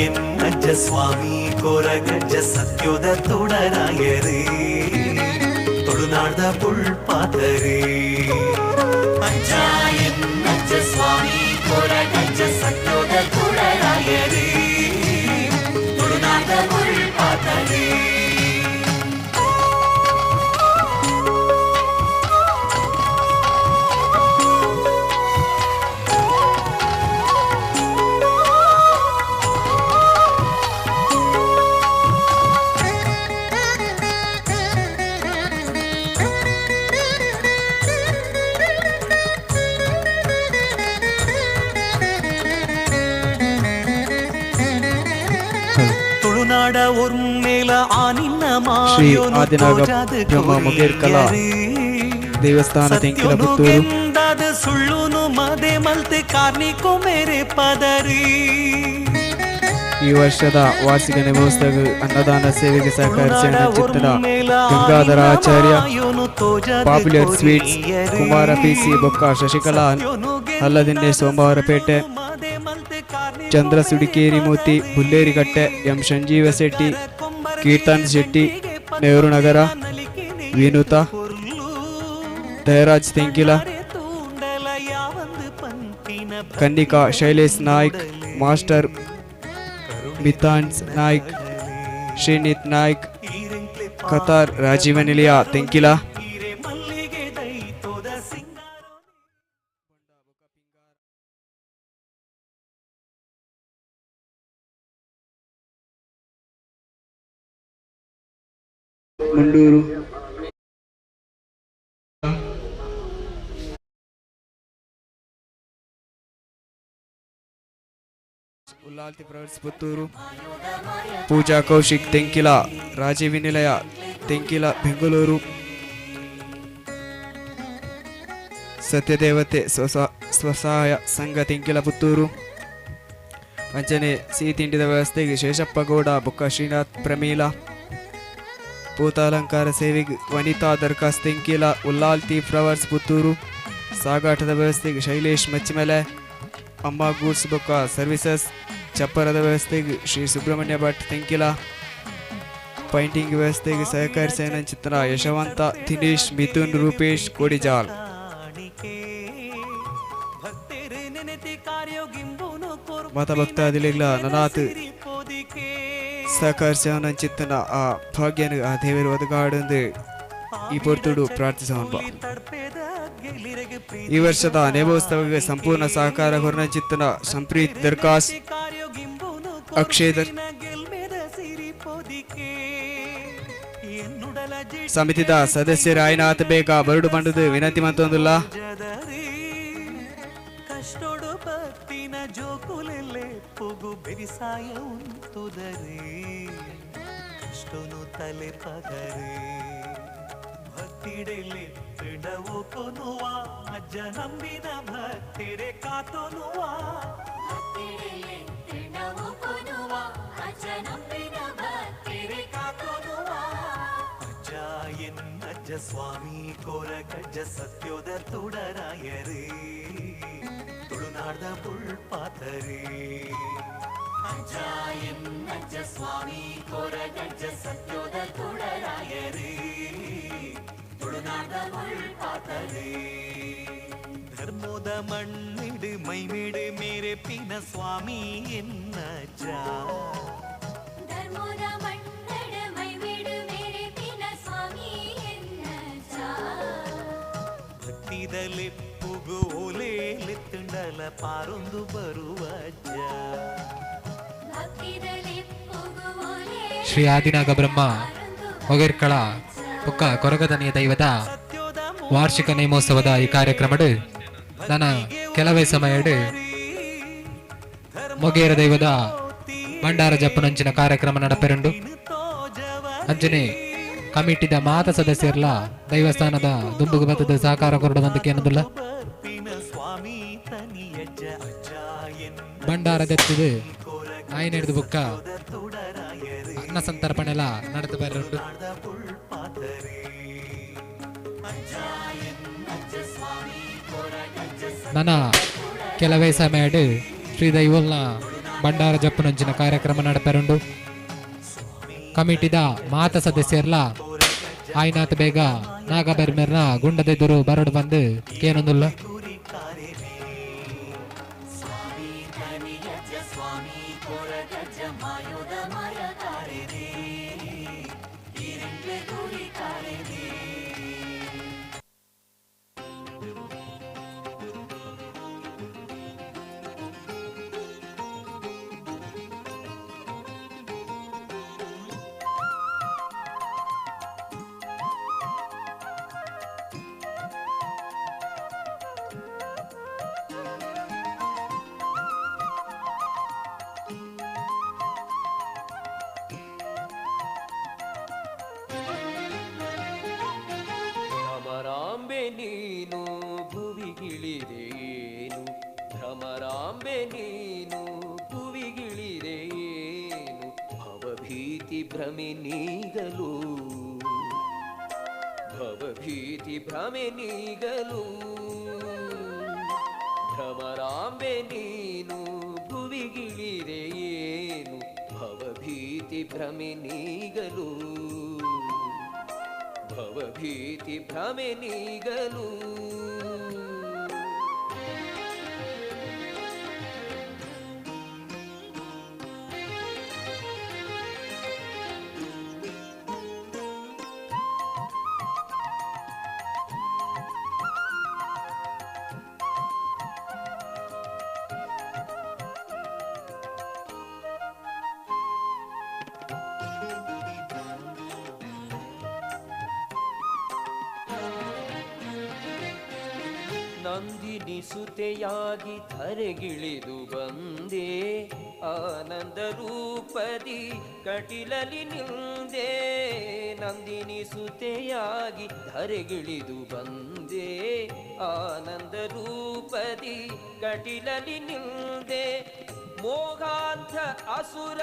ಎನ್ನಜ್ಜ ಸ್ವಾಮಿ ಕೊರಗಜ್ಜ ಸತ್ಯೋದ ತುಡರಾಯರೇ, ತುಳುನಾಡ್ದ ಪುಳ್ಪಾತರೇ. ಅಜ್ಜ ಎನ್ನಜ್ಜ ಸ್ವಾಮಿ ಕೊರಗಜ್ಜ ಸತ್ಯೋದ ತುಡರಾಯರೇ, ತುಳುನಾಡ್ದ ಪುಳ್ಪಾತರೇ. ತುಳುನಾಡ ಒರ್ಮೇಲ ಆ ನಿನ್ನ ಶ್ರೀ ಮಾಯೋನು ಆದಿನಾಗ ತೋಜಾದ ಬ್ರಹ್ಮ ಮೊಗೇರ್ಕಲ ಕೊರಿಯರೇ. ದೇವಸ್ಥಾನ ತೆಂಕಿಲ ಸತ್ಯನು ಪುತ್ತೂರು. ಗೆಂದಾದ ಸುಳ್ಳುನು ಮದೆ ಮಲ್ತೆ ಕಾರ್ನಿಕೋ ಮೇರೆ ಪದರಿ. ಈ ವರ್ಷದ ವಾರ್ಷಿಕ ನೇಮೋತ್ಸವ ಅನ್ನದಾನ ಸೇವೆಗೆ ಸಹಕರಿಸಿದ ಚಿತ್ರ ಗಂಗಾಧರ ಆಚಾರ್ಯ, ಪಾಪ್ಯುಲರ್ ಸ್ವೀಟ್ಸ್, ಕುಮಾರ ಪಿಸಿ ಬೊಕ್ಕ ಶಶಿಕಲಾ ಹಲ್ಲದಿನ್ನೆ ಸೋಮವಾರಪೇಟೆ, ಚಂದ್ರ ಸುಡಿಕೇರಿ ಮೂರ್ತಿ ಬುಲ್ಲೇರಿಕಟ್ಟೆ, ಎಂ ಸಂಜೀವ ಶೆಟ್ಟಿ, ಕೀರ್ತನ್ ಶೆಟ್ಟಿ ನೆಹರು ನಗರ, ವಿನುತಾ ದಯರಾಜ್ ತೆಂಕಿಲ, ಕನ್ನಿಕಾ ಶೈಲೇಶ್ ನಾಯ್ಕ್, ಮಾಸ್ಟರ್ ಮಿತಾನ್ಸ್ ನಾಯ್ಕ್, ಶ್ರೀನಿತ್ ನಾಯ್ಕ್, ಕತಾರ್ ರಾಜೀವ ನಿಲಯ ತೆಂಕಿಲ. ಮುಂಡೂರು. ಉಲ್ಲಾಲ್ತಿ ಪ್ರವರ್ಸ್ ಪುತ್ತೂರು, ಪೂಜಾ ಕೌಶಿಕ್ ತೆಂಕಿಲ, ರಾಜೀವಿ ನಿಲಯ ತೆಂಕಿಲ ಬೆಂಗಳೂರು, ಸತ್ಯದೇವತೆ ಸ್ವಸಹಾಯ ಸಂಘ ತೆಂಕಿಲ ಪುತ್ತೂರು. ಅಂಚನೆ ಸಿಹಿ ತಿಂಡಿದ ವ್ಯವಸ್ಥೆಗೆ ಶೇಷಪ್ಪ ಗೌಡ ಬೊಕ್ಕ ಶ್ರೀನಾಥ್ ಪ್ರಮೀಲಾ. ಪೂತಾಲಂಕಾರ ಸೇವೆಗೆ ವನಿತಾ ದರ್ಖಾಸ್ ತೆಂಕಿಲ, ಉಲ್ಲಾಲ್ತಿ ಫ್ಲವರ್ಸ್ ಪುತ್ತೂರು. ಸಾಗಾಟದ ವ್ಯವಸ್ಥೆಗೆ ಶೈಲೇಶ್ ಮಚ್ಚಿಮಲೆ, ಅಮ್ಮ ಗೂಡ್ಸ್ ಬೊಕ್ಕ ಸರ್ವಿಸಸ್. ಚಪ್ಪರದ ವ್ಯವಸ್ಥೆಗೆ ಶ್ರೀ ಸುಬ್ರಹ್ಮಣ್ಯ ಭಟ್ ತೆಂಕಿಲ. ಪೈಂಟಿಂಗ್ ವ್ಯವಸ್ಥೆಗೆ ಸಹಕರಿಸಿದ ಚಿತ್ರ ಯಶವಂತ ದಿನೇಶ್ ಮಿಥುನ್ ರೂಪೇಶ್ ಕೋಡಿಜಾಲ್. ಭಕ್ತರು ನೆನೆತಿ ಕಾರ್ಯೋಗಿಂಬುನು ಮಾತ ಭಕ್ತಾದಿಲೆಗ್ಲ ನನಾತ್ ಸಹಕರಿಸವನಂಚಿತ್ತನ ಆ ಭಾಗ್ಯನು ಆ ದೇವರು ಒದಗಾಡಂದು ಈ ಪೊರ್ತುಡು ಪ್ರಾರ್ಥಿಸವನ್ಪ. ಈ ವರ್ಷದ ನೇಮೋತ್ಸವಕ್ಕೆ ಸಂಪೂರ್ಣ ಸಹಕಾರ ಹೊರನಂಚಿತ್ತನ ಸಂಪ್ರೀತ್ ದರ್ಖಾಸ್ ಅಕ್ಷೇದರ್ ಸಮಿತಿದ ಸದಸ್ಯರ ಆಯ್ನಾಥ ಬೇಗ ಬರಡು ಬಂಡದು ವಿನಂತಿ ಮಂತೊಂದುಲ್ಲ. ಕಷ್ಟೋಡು ಭಕ್ತಿನ ಜೋಕುಲೆಲ್ಲೆ ಪುಗು ಬೆರಿಸಾಯ ಉಂತುದರೆ ಕಷ್ಟನು ತಲೆ ಪಗರೆ ಭಕ್ತಿಡೆಲೆ ತಿಡವು ಕೊನುವ ಅಜ್ಜ ನಂಬಿನ ಭಕ್ತಿರೆ ಕಾತೊನುವ ಅಜ್ಜ ಎನ್ನಜ್ಜ ಸ್ವಾಮಿ ಕೋರಗಜ್ಜ ಸತ್ಯೋದ ತುಡರಾಯರೇ ತುಳುನಾಡ್ದ ಪುಳ್ಪಾತರೇ ಅಜ್ಜ ಎನ್ನಜ್ಜ ಸ್ವಾಮಿ ಕೋರಗಜ್ಜ ಸತ್ಯೋದ ತುಡರಾಯರೇ ತುಳುನಾಡ್ದ ಪುಳ್ಪಾತರೇ ಧರ್ಮೋದ ಮಣ್ಣಿಡು ಮೈಮೇಡು ಮೇರೆ ಪಿನ ಸ್ವಾಮಿ ಎನ್ನಜ್ಜ ಧರ್ಮದ ಮಣ್ಣಡ ಮೈಮೇಡು ಮೇರೆ ಪಿನ ಸ್ವಾಮಿ ಎನ್ನಜ್ಜ. ಭಕ್ತಿದಲ್ಲಿ ಪುಗು ಓಲೇಲೆತ್ತುಂಡಲ ಪಾರೊಂದು ಬರುವ ಅಜ್ಜ. ಭಕ್ತಿದಲ್ಲಿ ಪುಗುವೋಲೆ ಶ್ರೀ ಆದಿನಾಗ ಬ್ರಹ್ಮ ಮೊಗೇರ್ಕಳ ಬೊಕ್ಕ ಕೊರಗದನಿಯ ದೈವದ ವಾರ್ಷಿಕ ನೇಮೋತ್ಸವದ ಈ ಕಾರ್ಯಕ್ರಮಡು ನನ್ನ ಕೆಲವೇ ಸಮಯಡು ಮೊಗೇರ ದೈವದ ಭಂಡಾರ ಜಪ್ಪನಂಚಿನ ಕಾರ್ಯಕ್ರಮ ನಡಪೆರುಂಡು. ಅಂಚನೆ ಕಮಿಟಿದ ಮಾತ ಸದಸ್ಯರ್ಲ ದೈವಸ್ಥಾನದ ದುಂಬುಗು ಬತ್ತದ ಸಹಕಾರ ಕೊರಡು ಬಂದಕ್ಕೆ ಏನದಿಲ್ಲ. ಭಂಡಾರ ದತ್ತಿದು ಆಯ್ನೆಡ್ದು ಬುಕ್ಕ ಅನ್ನ ಸಂತರ್ಪಣೆಲ ನಡೆದು ಬರುಂಡು. ನನ್ನ ಕೆಲವೇ ಸಮಯಡು ಶ್ರೀ ದೈವಲ್ನ ಭಂಡಾರ ಜಪ್ಪನಂಚಿನ ಕಾರ್ಯಕ್ರಮ ನಡಪೆರುಂಡು. ಕಮಿಟಿದ ಮಾತ ಸದಸ್ಯರ್ಲ ಆಯ್ನಾಥ ಬೇಗ ನಾಗಬೆರ್ಮೆರ್ನ ಗುಂಡದೆದುರು ಬರಡು ಬಂದು ಕೇನೊಂದುಲ್ಲ. ಭ್ರಮರಾಂಬೆ ನೀನು ಭುವಿಗಿಳಿದೇನು, ಭ್ರಮರಾಂಬೆ ನೀನು ಭುವಿಗಿಳಿದೇನು, ಭವಭೀತಿ ಭ್ರಮೆ ನೀಗಲು, ಭವಭೀತಿ ಭ್ರಮೆ ನೀಗಲು, ಭ್ರಮರಾಂಬೆ ನೀನು ಭುವಿಗಿಳಿದೇನು, ಭವಭೀತಿ ಭ್ರಮೆ ನೀಗಲು, ಭವಭೀತಿ ಭ್ರಮೆ ನೀಗಲು. ನಂದಿನಿ ಸುತೆಯಾಗಿ ಧರೆಗಿಳಿದು ಬಂದೆ, ಆನಂದ ರೂಪದಿ ಕಟಿಲಲಿ ನಿಂದೆ. ನಂದಿನಿ ಸುತೆಯಾಗಿ ಧರೆಗಿಳಿದು ಬಂದೆ, ಆನಂದ ರೂಪದಿ ಕಟಿಲಲಿ ನಿಂದೆ. ಮೋಘಾಂಧ ಅಸುರ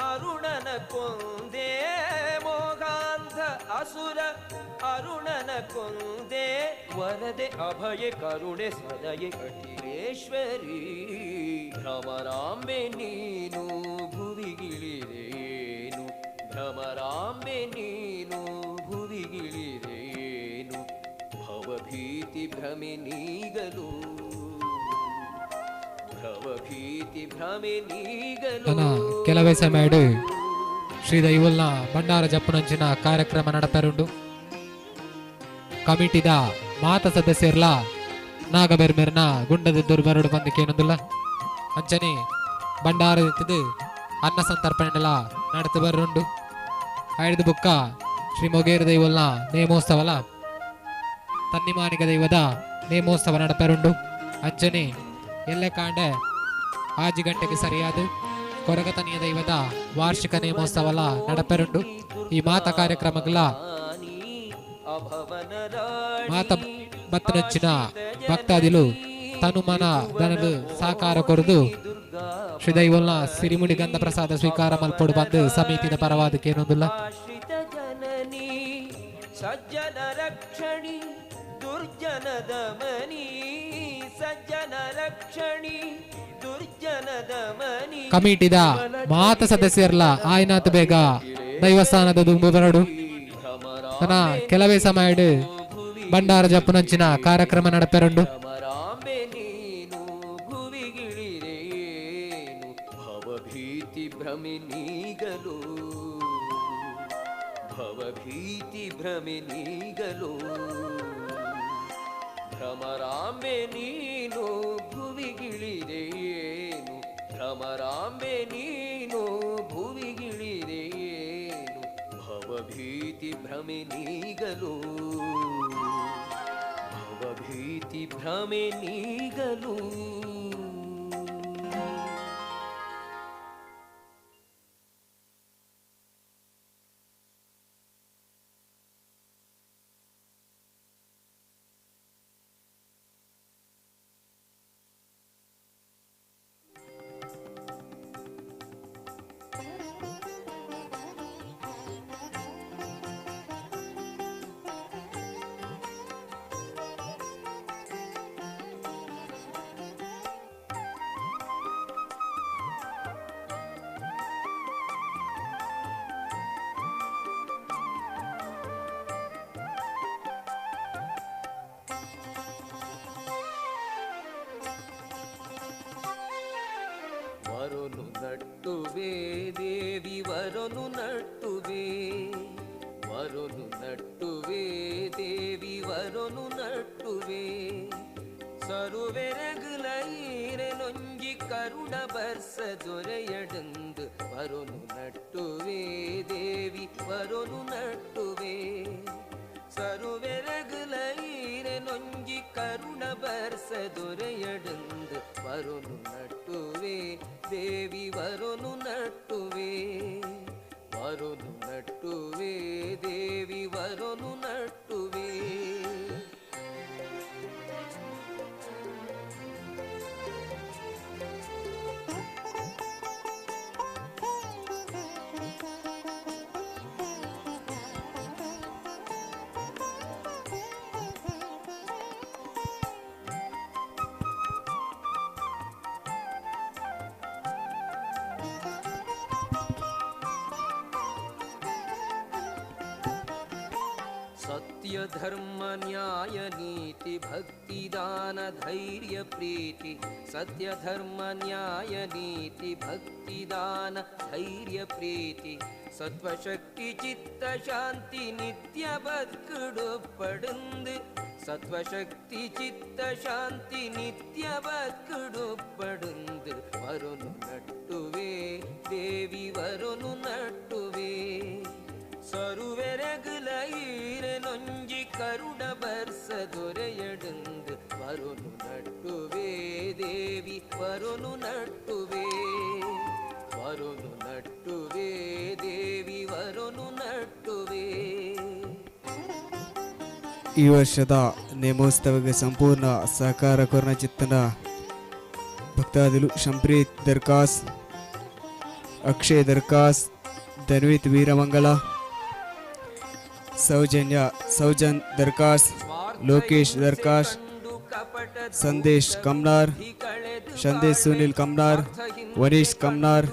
ಅರುಣನ ಕೊಂದೆ, ಮೋಘಾಂಧ ಅಸುರ ಅರುಣನ ಕೊಂದೆ. ವರದೆ ಅಭಯ ಕರುಣೆ ಸದಯ ಕಟಿಲೇಶ್ವರಿ, ಭ್ರಮರಾಂಬೆ ನೀನು ಭುವಿಗಿಳಿರೇನು, ಭ್ರಮರಾಂಬೆ ನೀನು ಭುವಿಗಿಳಿರೇನು, ಭವಭೀತಿ ಭ್ರಮೆ ನೀಗಲು. ತನ್ನ ಕೆಲವೇ ಸಮಯಡು ಶ್ರೀ ದೈವಲ್ನ ಭಂಡಾರ ಜಪ್ಪುನಂಚಿನ ಕಾರ್ಯಕ್ರಮ ನಡಪರುಂಡು. ಕಮಿಟಿದ ಮಾತ ಸದಸ್ಯರ್ಲ ನಾಗಬೆರ್ಮೆರ್ನ ಗುಂಡದ ದುರ್ಬರುಡು ಬಂದಕ್ಕೇನೊಂದುಲ್ಲ. ಅಂಚನೆ ಭಂಡಾರ ಎತ್ತದು ಅನ್ನ ಸಂತರ್ಪಣೆಲ್ಲ ನಡೆದು ಬರುಂಡು. ಐದು ಬುಕ್ಕ ಶ್ರೀ ಮೊಗೇರ ದೈವಲ್ನ ನೇಮೋತ್ಸವಲ ತನ್ನಿಮಾನಿಗ ದೈವದ ನೇಮೋತ್ಸವ ನಡಪರುಂಡು. ಅಂಚನೆ ಎಲ್ಲೆ ಕಾಂಡೆ 5 ಗಂಟೆಗೆ ಸರಿಯಾದ ಕೊರಗತನಿಯ ದೈವದ ವಾರ್ಷಿಕ ನೇಮೋತ್ಸವಲ ನಡಪರುಂಡು. ಈ ಮಾತ ಕಾರ್ಯಕ್ರಮಗಳ ಮಾತ ಬತ್ತನಂಚಿನ ಭಕ್ತಾದಿಲು ತನುಮನ ದನದು ಸಹಕಾರ ಕೊರದು ಶ್ರೀ ದೈವಲ್ನ ಸಿರಿಮುಡಿ ಗಂಧ ಪ್ರಸಾದ ಸ್ವೀಕಾರ ಮಲ್ಪೊಡು ಬಂದು ಸಮಿತಿದ ಪರವಾದಕ್ಕೇನೊಂದುಲ್ಲ. ಸಜ್ಜನ ರಕ್ಷಣಿ ದುರ್ಜನ ದಮನಿ, ಸಜ್ಜನ ರಕ್ಷಣಿ ದುರ್ಜನ ದಮನಿ. ಕಮಿಟಿದ ಮಾತ ಸದಸ್ಯರ್ಲ ಆಯ್ನಾತ್ ಬೇಗ ದೈವಸ್ಥಾನದ ದುಂಬು ಬರಡು. ತನ್ನ ಕೆಲವೇ ಸಮಯಡು ಭಂಡಾರ ಜಪ್ಪುನಂಚಿನ ಕಾರ್ಯಕ್ರಮ ನಡಪೆರುಂಡು. ಭವಭೀತಿ ಭ್ರಮೆ ನೀಗಲು, ಭ್ರಮರಾಂಬೆ ನೀನು ಭುವಿಗಿಳಿದೆಯೇನು, ಭ್ರಮರಾಂಬೆ ನೀನು ಭುವಿಗಿಳಿದೆಯೇನು, ಭವಭೀತಿ ಭ್ರಮೆ ನೀಗಲು, ಭವಭೀತಿ ಭ್ರಮೆ ನೀಗಲು. ವರನು ನಟ್ಟುವೆ ದೇವಿ ವರನು ನಟ್ಟುವೆ, ವರನು ನಟ್ಟುವೆ ದೇವಿ ವರನು ನಟ್ಟುವೆ. ಸರುವೆರಗುಲೈರೆನೊಂಜಿ ಕರುಣ ಬರ್ಸ ದೊರೆಯಡಂದು ವರನು ನಟ್ಟುವೆ ದೇವಿ ವರನು ನಟ್ಟುವೆ. ಸರುವೆರಗುಲೈರೆನೊಂಜಿ ಕರುಣ ಬರ್ಸ ದೊರೆಯಡಂದು ವರನು ನಟ್ಟುವೆ ದೇವಿ ವರನು ನಟ್ಟುವೆ, ವರನು ನಟ್ಟುವೆ ದೇವಿ ವರನು ನಟ್ಟುವೆ. ಸತ್ಯ ಧರ್ಮ ನ್ಯಾಯ ನೀತಿ ಭಕ್ತಿ ದಾನ ಧೈರ್ಯ ಪ್ರೀತಿ, ಸತ್ಯ ಧರ್ಮ ನ್ಯಾಯ ನೀತಿ ಭಕ್ತಿ ದಾನ ಧೈರ್ಯ ಪ್ರೀತಿ, ಸತ್ವಶಕ್ತಿ ಚಿತ್ತ ಶಾಂತಿ ನಿತ್ಯ ಬದುಕುಡು ಪಡುಂದು, ಸತ್ವಶಕ್ತಿ ಚಿತ್ತ ಶಾಂತಿ ನಿತ್ಯ ಬದುಕುಡು ಪಡುಂದು. ವರನು ನಟ್ಟುವೆ ದೇವಿ ವರನು ನಟ್ಟುವೆ. ಸರುವೆರಗುಲೈರೆನೊಂಜಿ ಕರುಣ ಬರ್ಸ ದೊರೆಯಡಂದು ವರನು ನಟ್ಟುವೆ ದೇವಿ ವರನು ನಟ್ಟುವೆ, ವರನು ನಟ್ಟುವೆ ದೇವಿ ವರನು ನಟ್ಟುವೆ. ಈ ವರ್ಷದ ನೇಮೋತ್ಸವಕ್ಕೆ ಸಂಪೂರ್ಣ ಸಹಕಾರ ಕೊರನ ಚಿತ್ತನ ಭಕ್ತಾದಿಲು ಶಂಪ್ರೀತ್ ದರ್ಕಾಸ್, ಅಕ್ಷಯ್ ದರ್ಕಾಸ್, ಧನ್ವಿತ್ ವೀರಮಂಗಲ, ಸೌಜನ್ಯ ಸೌಜನ್ ದರ್ಕಾಸ್, ಲೋಕೇಶ್ ದರ್ಕಾಸ್, ಸಂದೇಶ್ ಕಮ್ನಾರ್, ಸಂದೇಶ್ ಸುನಿಲ್ ಕಮ್ನಾರ್, ವನೀಶ್ ಕಮ್ನಾರ್,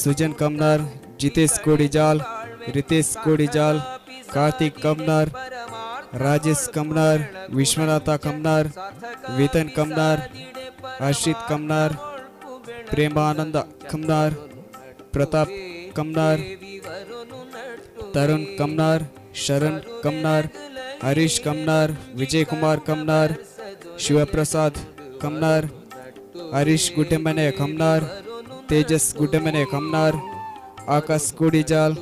ಸುಜನ್ ಕಮ್ನಾರ್, ಜಿತೇಶ್ ಕೋಡಿಜಾಲ್, ರಿತೇಶ್ ಕೋಡಿಜಾಲ್, ಕಾರ್ತಿಕ್ ಕಮ್ನಾರ್, ರಾಜೇಶ್ ಕಮ್ನಾರ್, ವಿಶ್ವನಾಥ ಕಮ್ನಾರ್, ವೇತನ್ ಕಮ್ನಾರ್, ಹರ್ಷಿತ್ ಕಮ್ನಾರ್, ಪ್ರೇಮಾನಂದ ಕಮ್ನಾರ್, ಪ್ರತಾಪ್ ಕಮ್ನಾರ್, ತರುಣ್ ಕಮ್ನಾರ್, ಶರಣ್ ಕಮ್ನಾರ್, ಹರೀಶ್ ಕಮ್ನಾರ್, ವಿಜಯ್ ಕುಮಾರ್ ಕಮ್ನಾರ್, ಶಿವಪ್ರಸಾದ್ ಕಮ್ನಾರ್, ಹರೀಶ್ ಗುಡ್ಡೆಮನೆ ಕಮ್ನಾರ್, ತೇಜಸ್ ಗುಡ್ಡೆಮನೆ ಕಮ್ನಾರ್, ಆಕಾಶ್ ಕೋಡಿಜಾಲ್,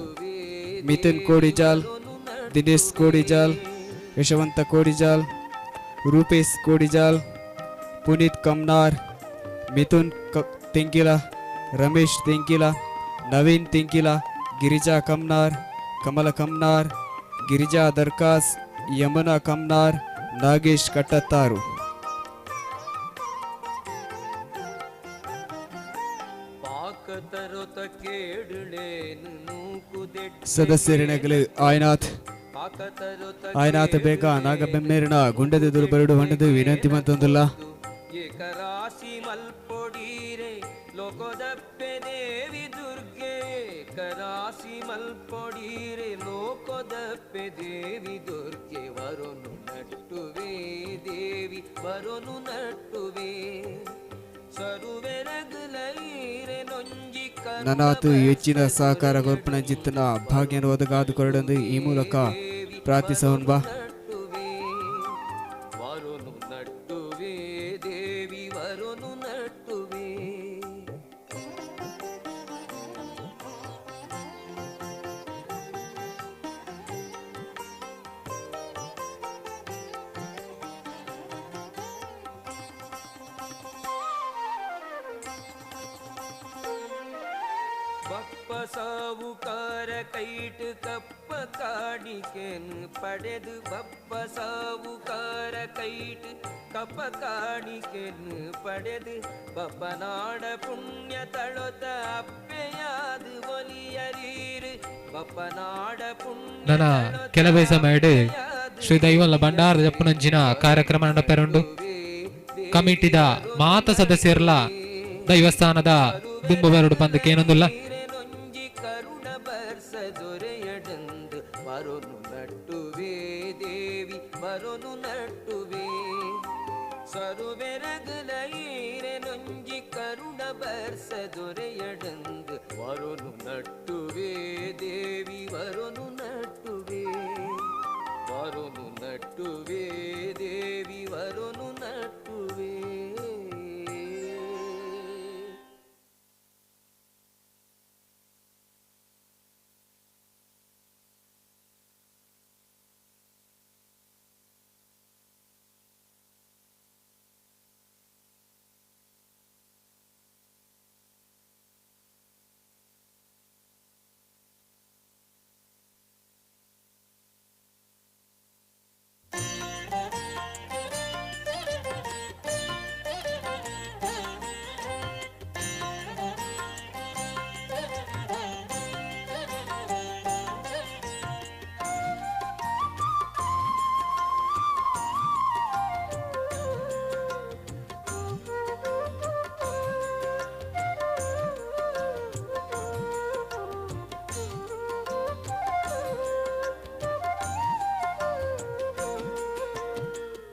ಮಿಥುನ್ ಕೋಡಿಜಾಲ್, ದಿನೇಶ್ ಕೋಡಿಜಾಲ್, ಯಶವಂತ ಕೋಡಿಜಾಲ್, ರೂಪೇಶ್ ಕೋಡಿಜಾಲ್, ಪುನೀತ್ ಕಮ್ನಾರ್, ಮಿಥುನ್ ತೆಂಕಿಲ, ರಮೇಶ್ ತೆಂಕಿಲ, ನವೀನ್ ತೆಂಕಿಲ, ಗಿರಿಜಾ ಕಮ್ನಾರ್, ಕಮಲ ಕಮ್ನಾರ್, ಗಿರಿಜಾ ದರ್ಕಾಸ್, ಯಮುನಾ ಕಮ್ನಾರ್, ನಾಗೇಶ್ ಕಟ್ಟತ್ತಾರು. ಸದಸ್ಯರಿನಗಲು ಆಯ್ನಾಥ್ ಆಯ್ನಾಥ ಬೇಗ ನಾಗಬೆಮ್ಮೇರಿನ ಗುಂಡದೆದುರು ಬರಡು ಹೊಂಡದು ವಿನಂತಿ ಮಂತೊಂದುಲ್ಲ. ಏಕರಾಶಿ ಮಲ್ಪೊಡೀರೆ ಲೋಕದಪ್ಪೆ ದೇವಿ ದುರ್ಗೆ, ಏಕರಾಶಿ ಮಲ್ಪೊಡೀರೆ ಲೋಕದಪ್ಪೆ ದೇವಿ ದುರ್ಗೆ, ವರುನು ನಟ್ಟುವೆ ದೇವಿ ವರುನು ನಟ್ಟುವೆ ಸರುವೆರಗುಲೈರೆ ನೊಂಜಿ. ನನಾತು ಹೆಚ್ಚಿನ ಸಹಕಾರ ಕೊರ್ಪಣ ಜಿತ್ತನ ಭಾಗ್ಯನ ಒದಗಾದು ಕೊರಡೊಂದು ಈ ಮೂಲಕ ಪ್ರಾರ್ಥಿಸೋಣ ಬಾ. ವರುನು ನಟ್ಟುವೆ ದೇವಿ ವರುನು ನಟ್ಟುವೆ. ಬಪ್ಪ ಸಾವುಕಾರ ಕೈಟ್ ಕಪ್ಪ ಕಾಣಿಕೆನ್ ಪಡೆದು, ಬಪ್ಪ ಸಾವುಕಾರ ಕೈಟ್ ಕಪ್ಪ ಕಾಣಿಕೆನ್ ಪಡೆದು, ಬಪ್ಪನಾಡ ಪುಣ್ಯ ತಳೊತ ಅಪ್ಪೆಯಾದು ಒಲಿಯರೀರು, ಬಪ್ಪನಾಡ ಪುಣ್ಯ. ನನ್ನ ಕೆಲವೇ ಸಮಯಡ್ ಶ್ರೀ ದೈವಲ್ಲ ಭಂಡಾರ ಜಪ್ಪುನಂಚಿನ ಕಾರ್ಯಕ್ರಮ ನಡಪೆರುಂಡು. ಕಮಿಟಿದ ಮಾತ ಸದಸ್ಯರ್ಲ ದೈವಸ್ಥಾನದ ದುಂಬು ಬರಡು ಪಂದಕ್ಕೇನೊಂದುಲ್ಲ. ಕರುಣ ಬರ್ಸ ದೊರೆಯಡಂದು ವರುನು ನಟ್ಟುವೆ ದೇವಿ ವರುನು ನಟ್ಟುವೆ ಸರುವೆರಗುಲೈರೆ ನೊಂಜಿ ಕರುಣ ಬರ್ಸ ದೊರೆಯಡಂದು ವರುನು ನಟ್ಟುವೆ ದೇವಿ ವರುನು ನಟ್ಟುವೆ ವರುನು ನಟ್ಟುವೆ ದೇವಿ ವರುನು ನಟ್ಟುವೆ.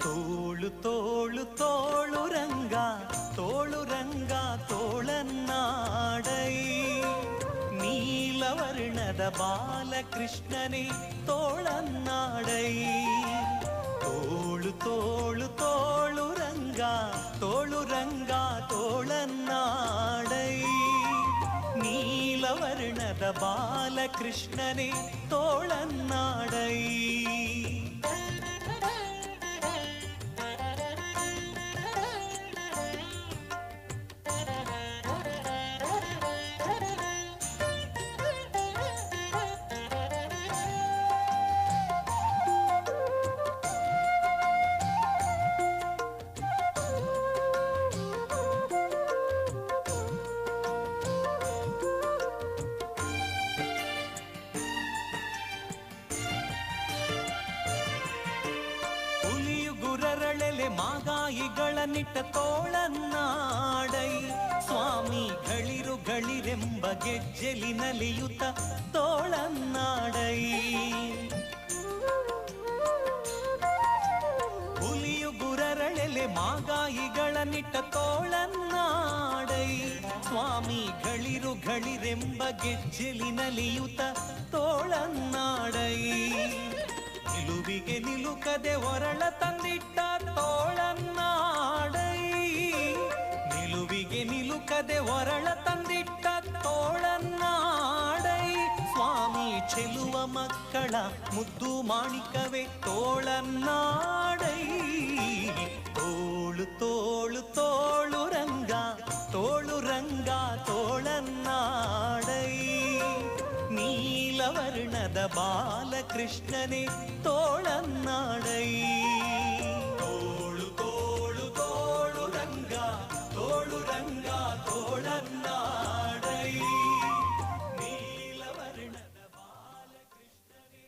ತೋಳು ತೋಳು ತೋಳು ರಂಗ ತೋಳು ರಂಗ ತೋಳನ್ನಾಡೈ, ನೀಲವರ್ಣದ ಬಾಲಕೃಷ್ಣನೇ ತೋಳನ್ನಾಡೈ. ತೋಳು ತೋಳು ತೋಳು ರಂಗ ತೋಳು ರಂಗ ತೋಳನ್ನಾಡೈ, ನೀಲವರ್ಣದ ಬಾಲಕೃಷ್ಣನೇ ತೋಳನ್ನಾಡೈ. ಮಾಗಾಯಿಗಳ ನಿಟ್ಟ ತೋಳನ್ನಾಡೈ, ಸ್ವಾಮಿ ಗಳಿರು ಗಳಿರೆಂಬ ಗೆಜ್ಜೆಲಿ ನಲಿಯುತ್ತ ತೋಳನ್ನಾಡೈ. ಹುಲಿಯು ಗುರರಳೆಲೆ ಮಾಗಾಯಿಗಳ ನಿಟ್ಟ ತೋಳನ್ನಾಡೈ, ಸ್ವಾಮಿ ಗಳಿರು ಗಳಿರೆಂಬ ಗೆಜ್ಜೆಲಿ ನಲಿಯುತ ತೋಳನ್ನಾಡೈ. ನಿಲುವಿಗೆ ನಿಲುಕದೆ ಒರಳ ತಂದಿಟ್ಟ ತೋಳನ್ನಾಡೈ. ನಿಲುವಿಗೆ ನಿಲುಕದೆ ಒರಳ ತಂದಿಟ್ಟ ತೋಳನ್ನಾಡೈ. ಸ್ವಾಮಿ ಚೆಲುವ ಮಕ್ಕಳ ಮುದ್ದು ಮಾಣಿಕವೇ ತೋಳನ್ನಾಡೈ. ತೋಳು ತೋಳು ತೋಳು ರಂಗ ತೋಳು ರಂಗ ತೋಳನ್ನಾಡೈ. ನೀಲವರ್ಣದ ಬಾಲಕೃಷ್ಣನೇ ತೋಳನ್ನಾಡೈ. ತೋಳು ತೋಳು ತೋಳು ರಂಗ ತೋಳು ರಂಗ ತೋಳನ್ನಾಡೈ. ನೀಲವರ್ಣದ ಬಾಲಕೃಷ್ಣನೇ.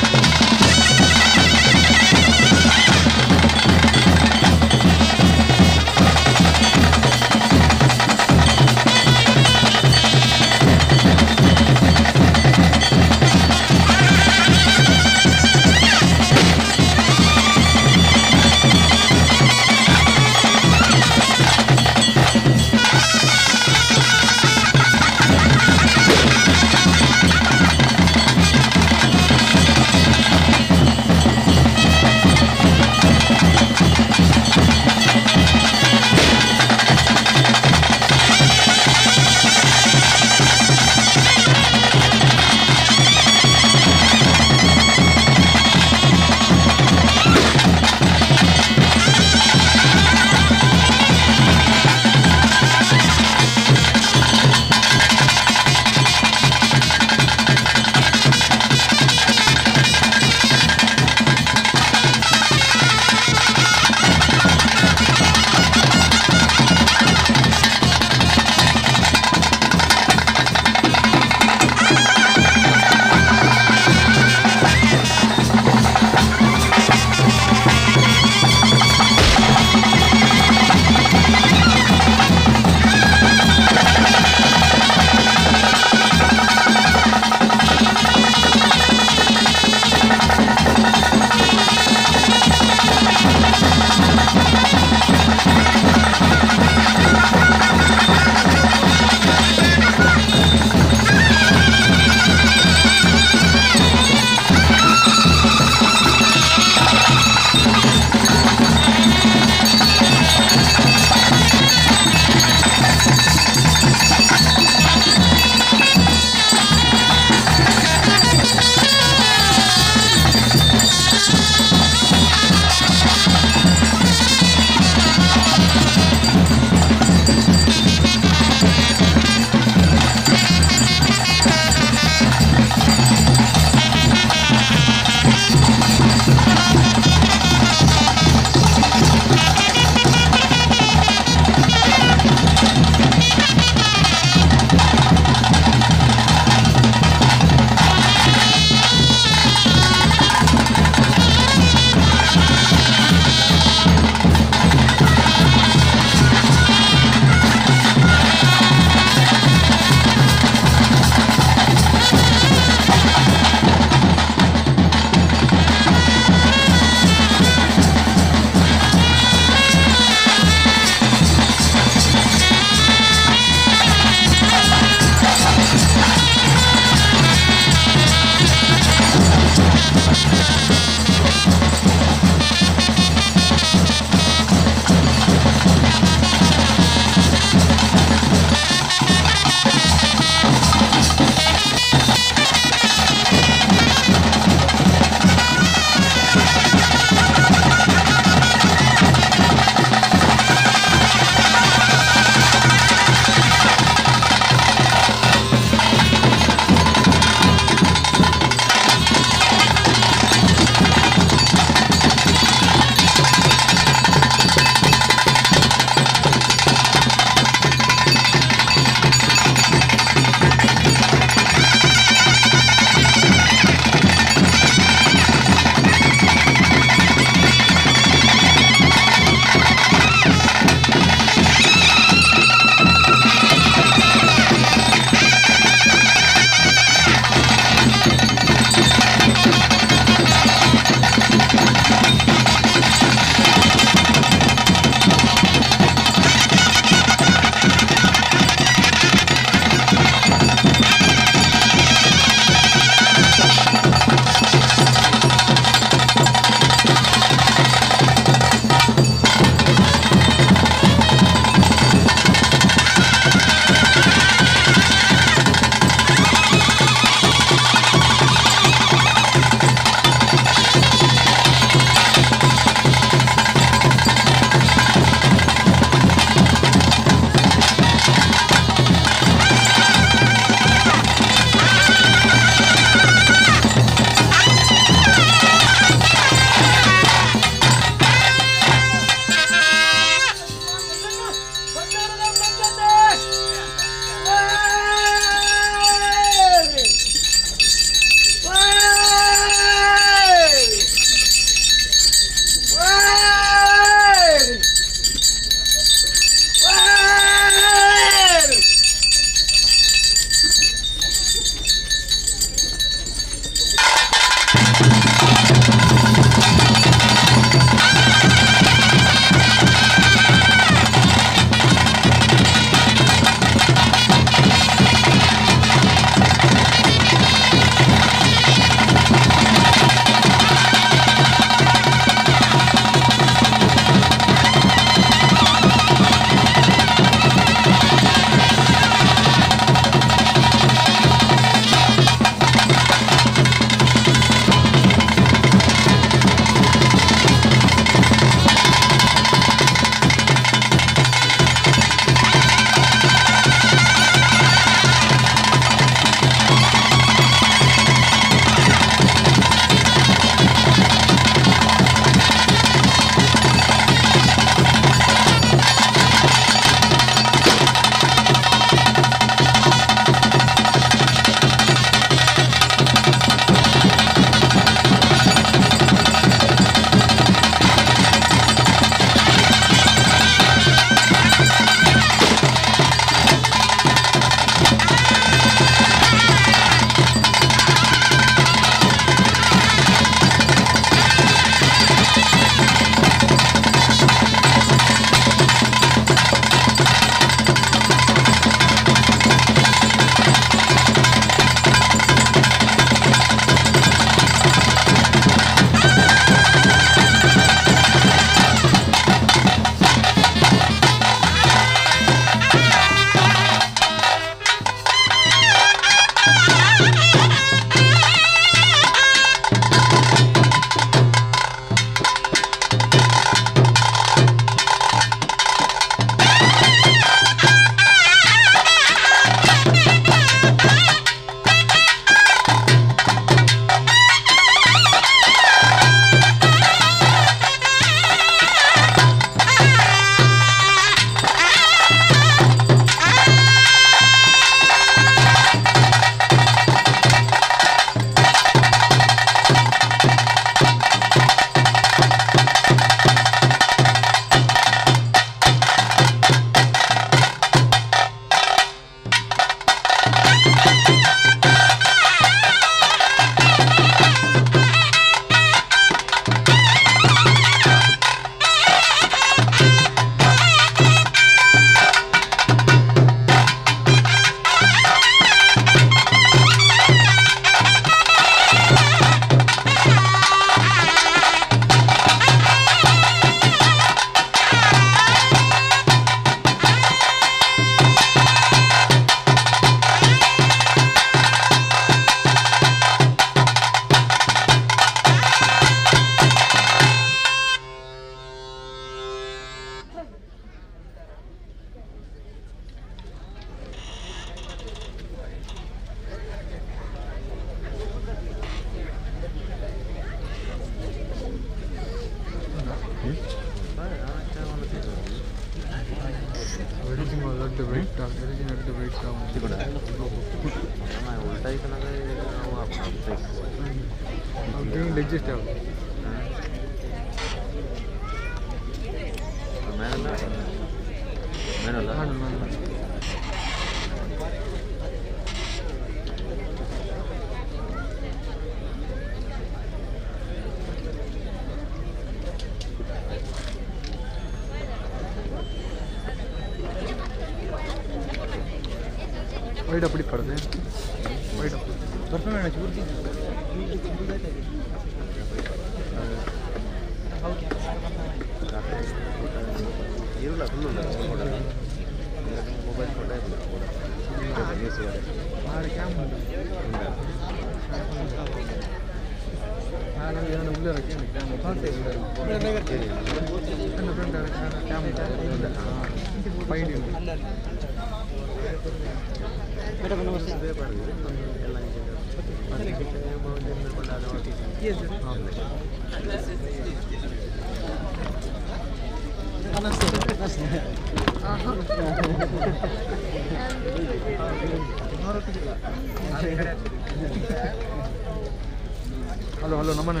Hello hello ನಮನ.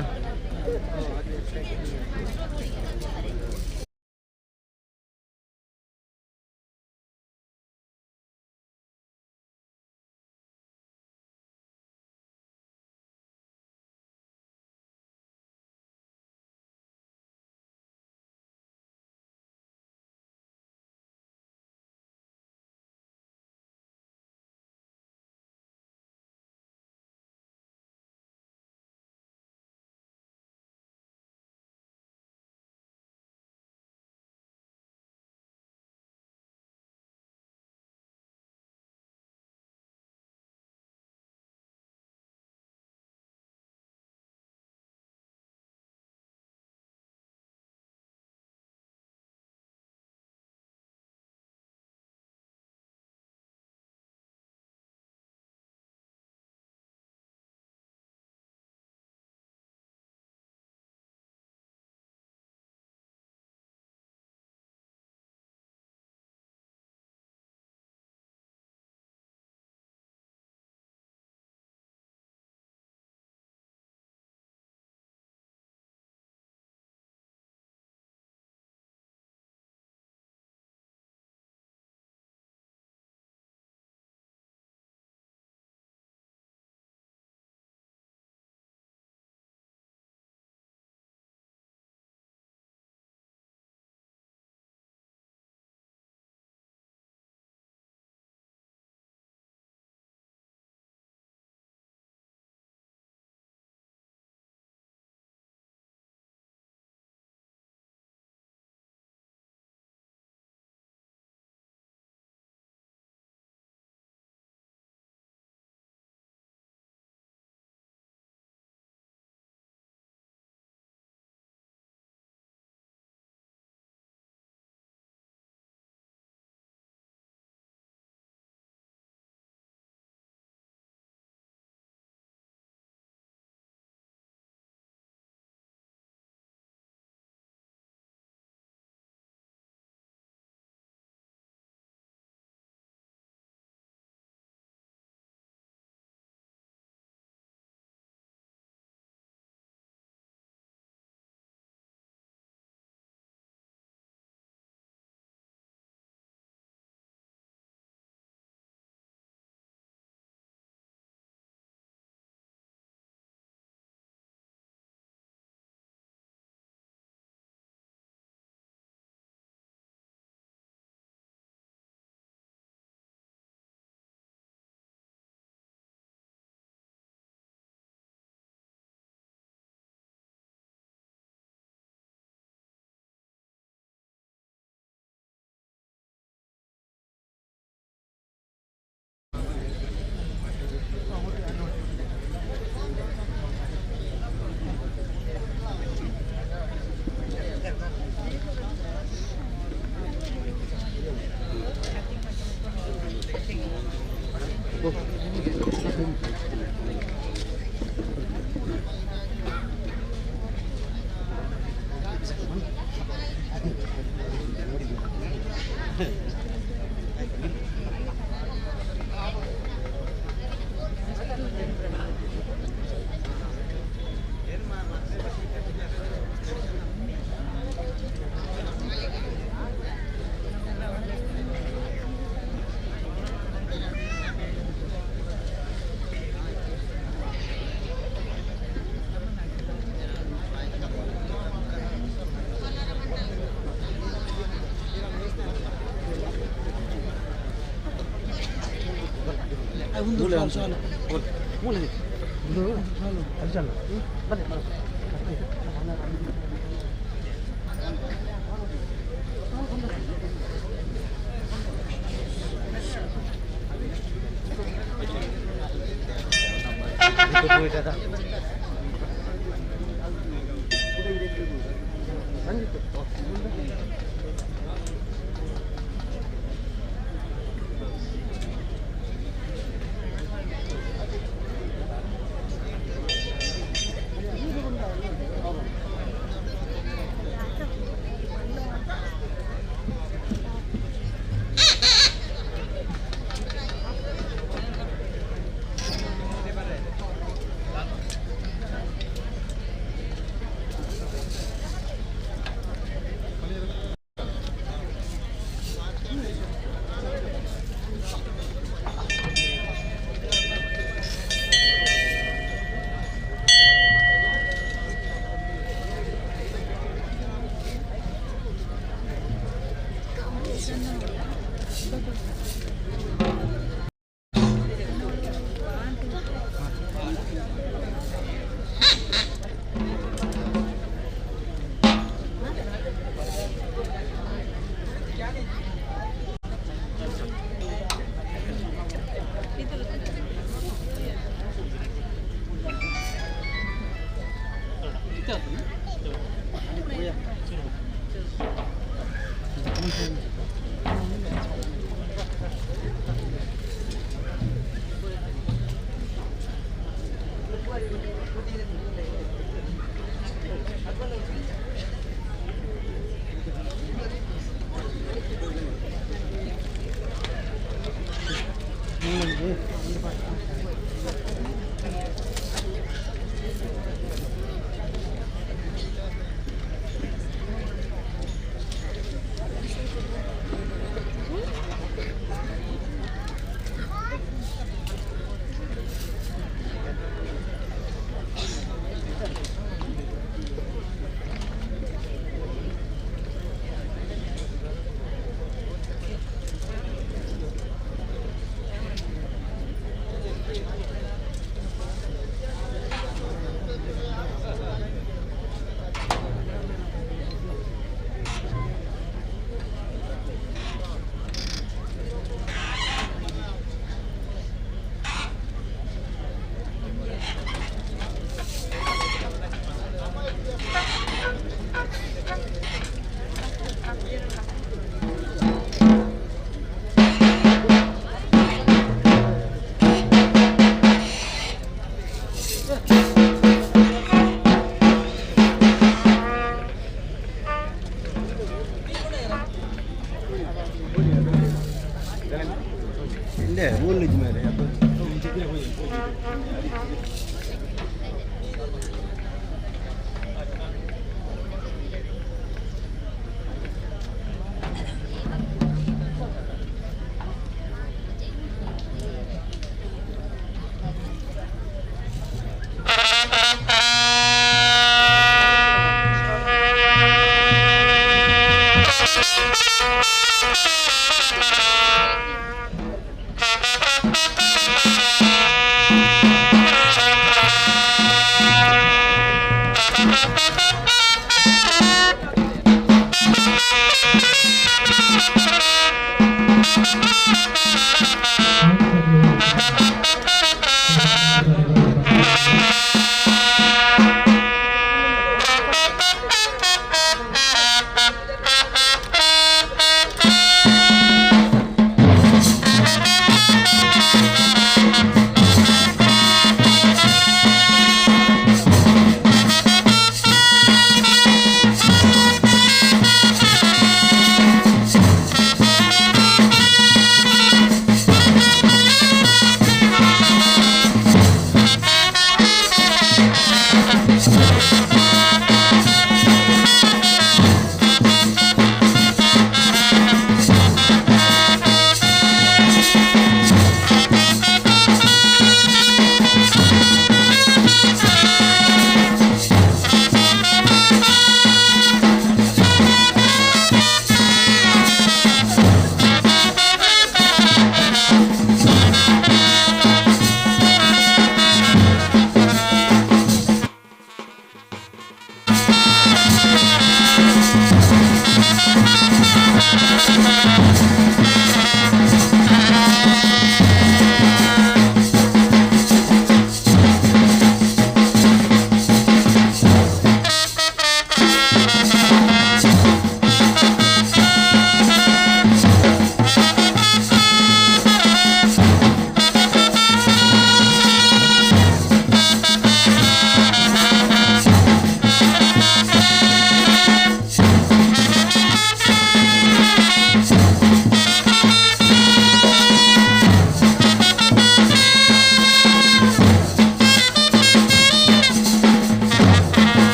Thank you.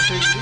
ಸೈಡ್.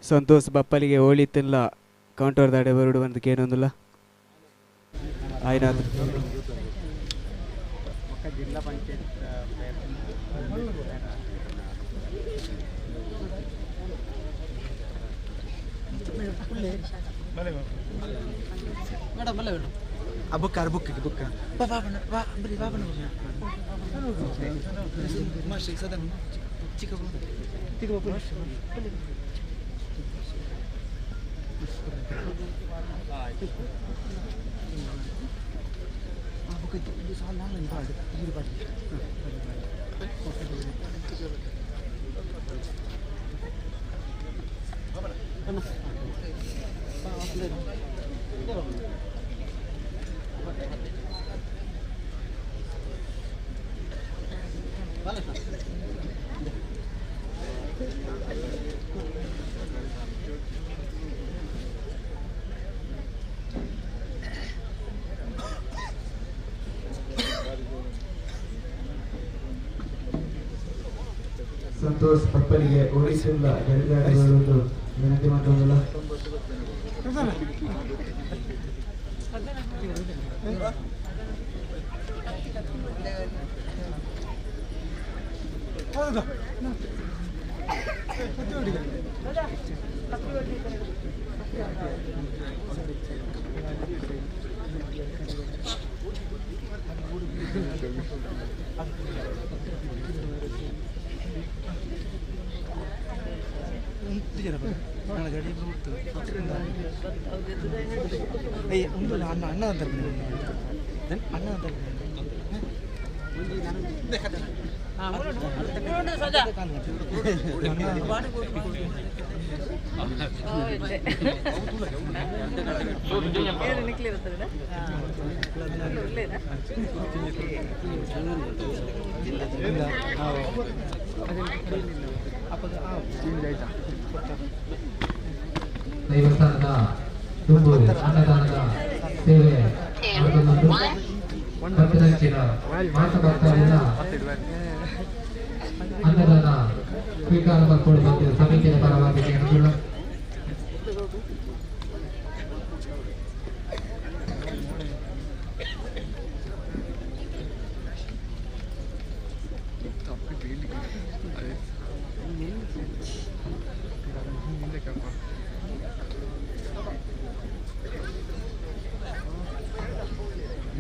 ಸಂತೋಷ್ ಬಪ್ಪಲಿಗೆ ಹೋಳಿತ್ತಿಲ್ಲ ಕೌಂಟರ್ ದಾಡೆ ಬರುಡು ಬಂದು ಕೇನೊಂದುಲ್ಲ ಆಯ್ನಾಥ್ ಜಿಲ್ಲಾ panchayat book book book Santosh ಪಪ್ಪಲಿಗೆ ಒಡಿಸಿಲ್ಲ ಗಡಿದಾಡುವುದು ವಿನಂತಿ ಮಾಡ್ತೊಂದಿಲ್ಲ. ದೇವಸ್ಥಾನದ ದುಂಬು ಅನ್ನದಾನದ ಸೇವೆ ಭಕ್ತರಂಚಿನ ಮಾತ ಭಕ್ತರೆಲ್ಲ ಅನ್ನದಾನ ಸ್ವೀಕಾರ ಮಾಡಿಕೊಳ್ಳುವಂತೆ ಸಮಿತಿಯ ಪರವಾಗಿ ಕೇಳಿಕೊಳ್ಳ.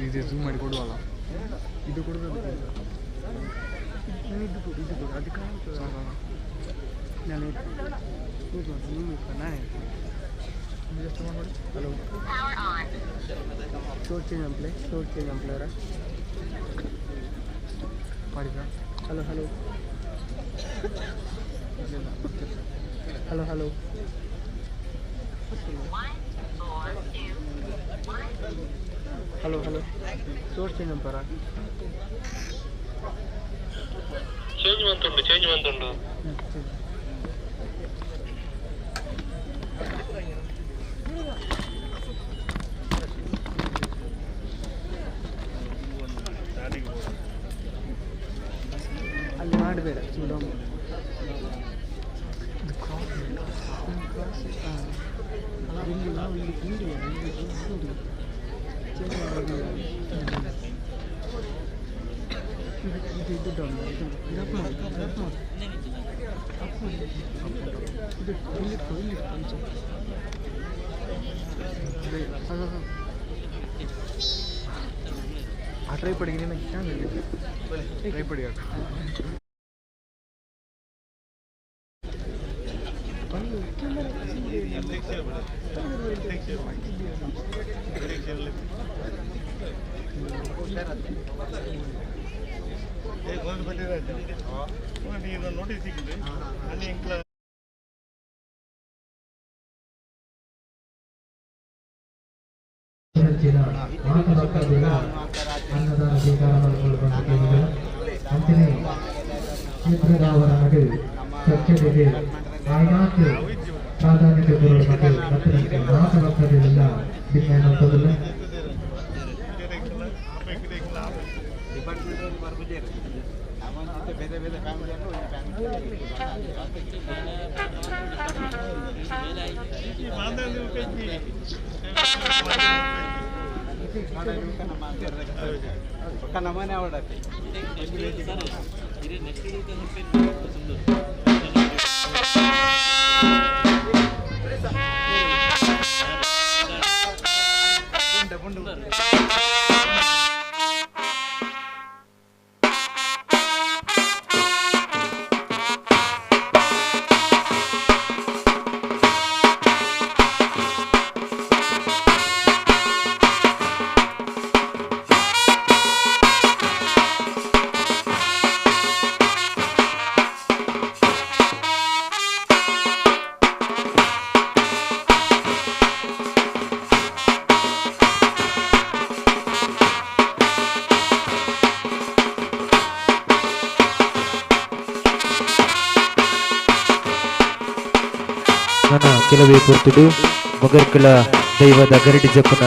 ಇದು ಝೂಮ್ ಮಾಡಿ ಕೊಡುವಲ್ಲ, ಇದು ಕೊಡಬೇಕು, ಇದು ಕೊಡು, ಇದು ಕೊಡು, ಅದಕ್ಕೆ ನಾನು ನಾನು ಮಾಡಿ. ಹಲೋ, ಶೋರ್ ಚೇಂಜ್ ಅಂಪ್ಲೆ, ಶೋರ್ ಚೇಂಜ್ ಅಂಪ್ಲೇರ ಮಾಡಿದ. Hello hello hello hello hello hello source change ಅಂಪಾರ change ಬಂತುಂಡು, change ಬಂತುಂಡು. ಅಲ್ಲಿ ಮಾಡಬೇಡ ಚೂಡಮ್ಮ. ಇಲ್ಲಿ ನಾವು ಇಲ್ಲಿ ಇಲ್ಲಿ ಇಲ್ಲಿ ಇದು ಇದು ಡೌನ್ ಇದು ಇದು ಅಪ್ ಮಾಡಿ, ಇದು ಅಪ್ ಮಾಡಿ, ಅಪ್ ಮಾಡಿ, ಇದು ಇಲ್ಲಿ ಇಟ್ಕೊ, ಇಲ್ಲಿ ಇಟ್ಕೊ ಒಂಚೂರು. ಆ ಟ್ರೈ ಪಡಿಗೆ ನಿನ್ನ ಟ್ರೈ ಪಡಿ. ಮಾತ ಭಕ್ತರೆಲ್ಲ ಅನ್ನದಾನ ಸ್ವೀಕಾರ ಮಾಡಿಕೊಳ್ಳುವಂತೆ ಕೇಳಿದರು. ಅಂತೆಯೇ ಕ್ಷೇತ್ರದಾವರ ನಡು ಸ್ವಚ್ಛತೆಗೆ ಆಯ್ನಾತ್ ಪ್ರಾಧಾನ್ಯತೆ ಕೊಡುವ ಬಗ್ಗೆ ಭಕ್ತರಿಗೆ ಮಾತ ಭಕ್ತರೆಲ್ಲ ಭಿನ್ನ. ನಮ್ಮನೆ ಅವಡತ್ತೆ. ನನ್ನ ಕೆಲವೇ ಪೊರ್ತುಡು ಮೊಗರ್ಕಳ ದೈವದ ಗರಡಿ ಜಪ್ಪನ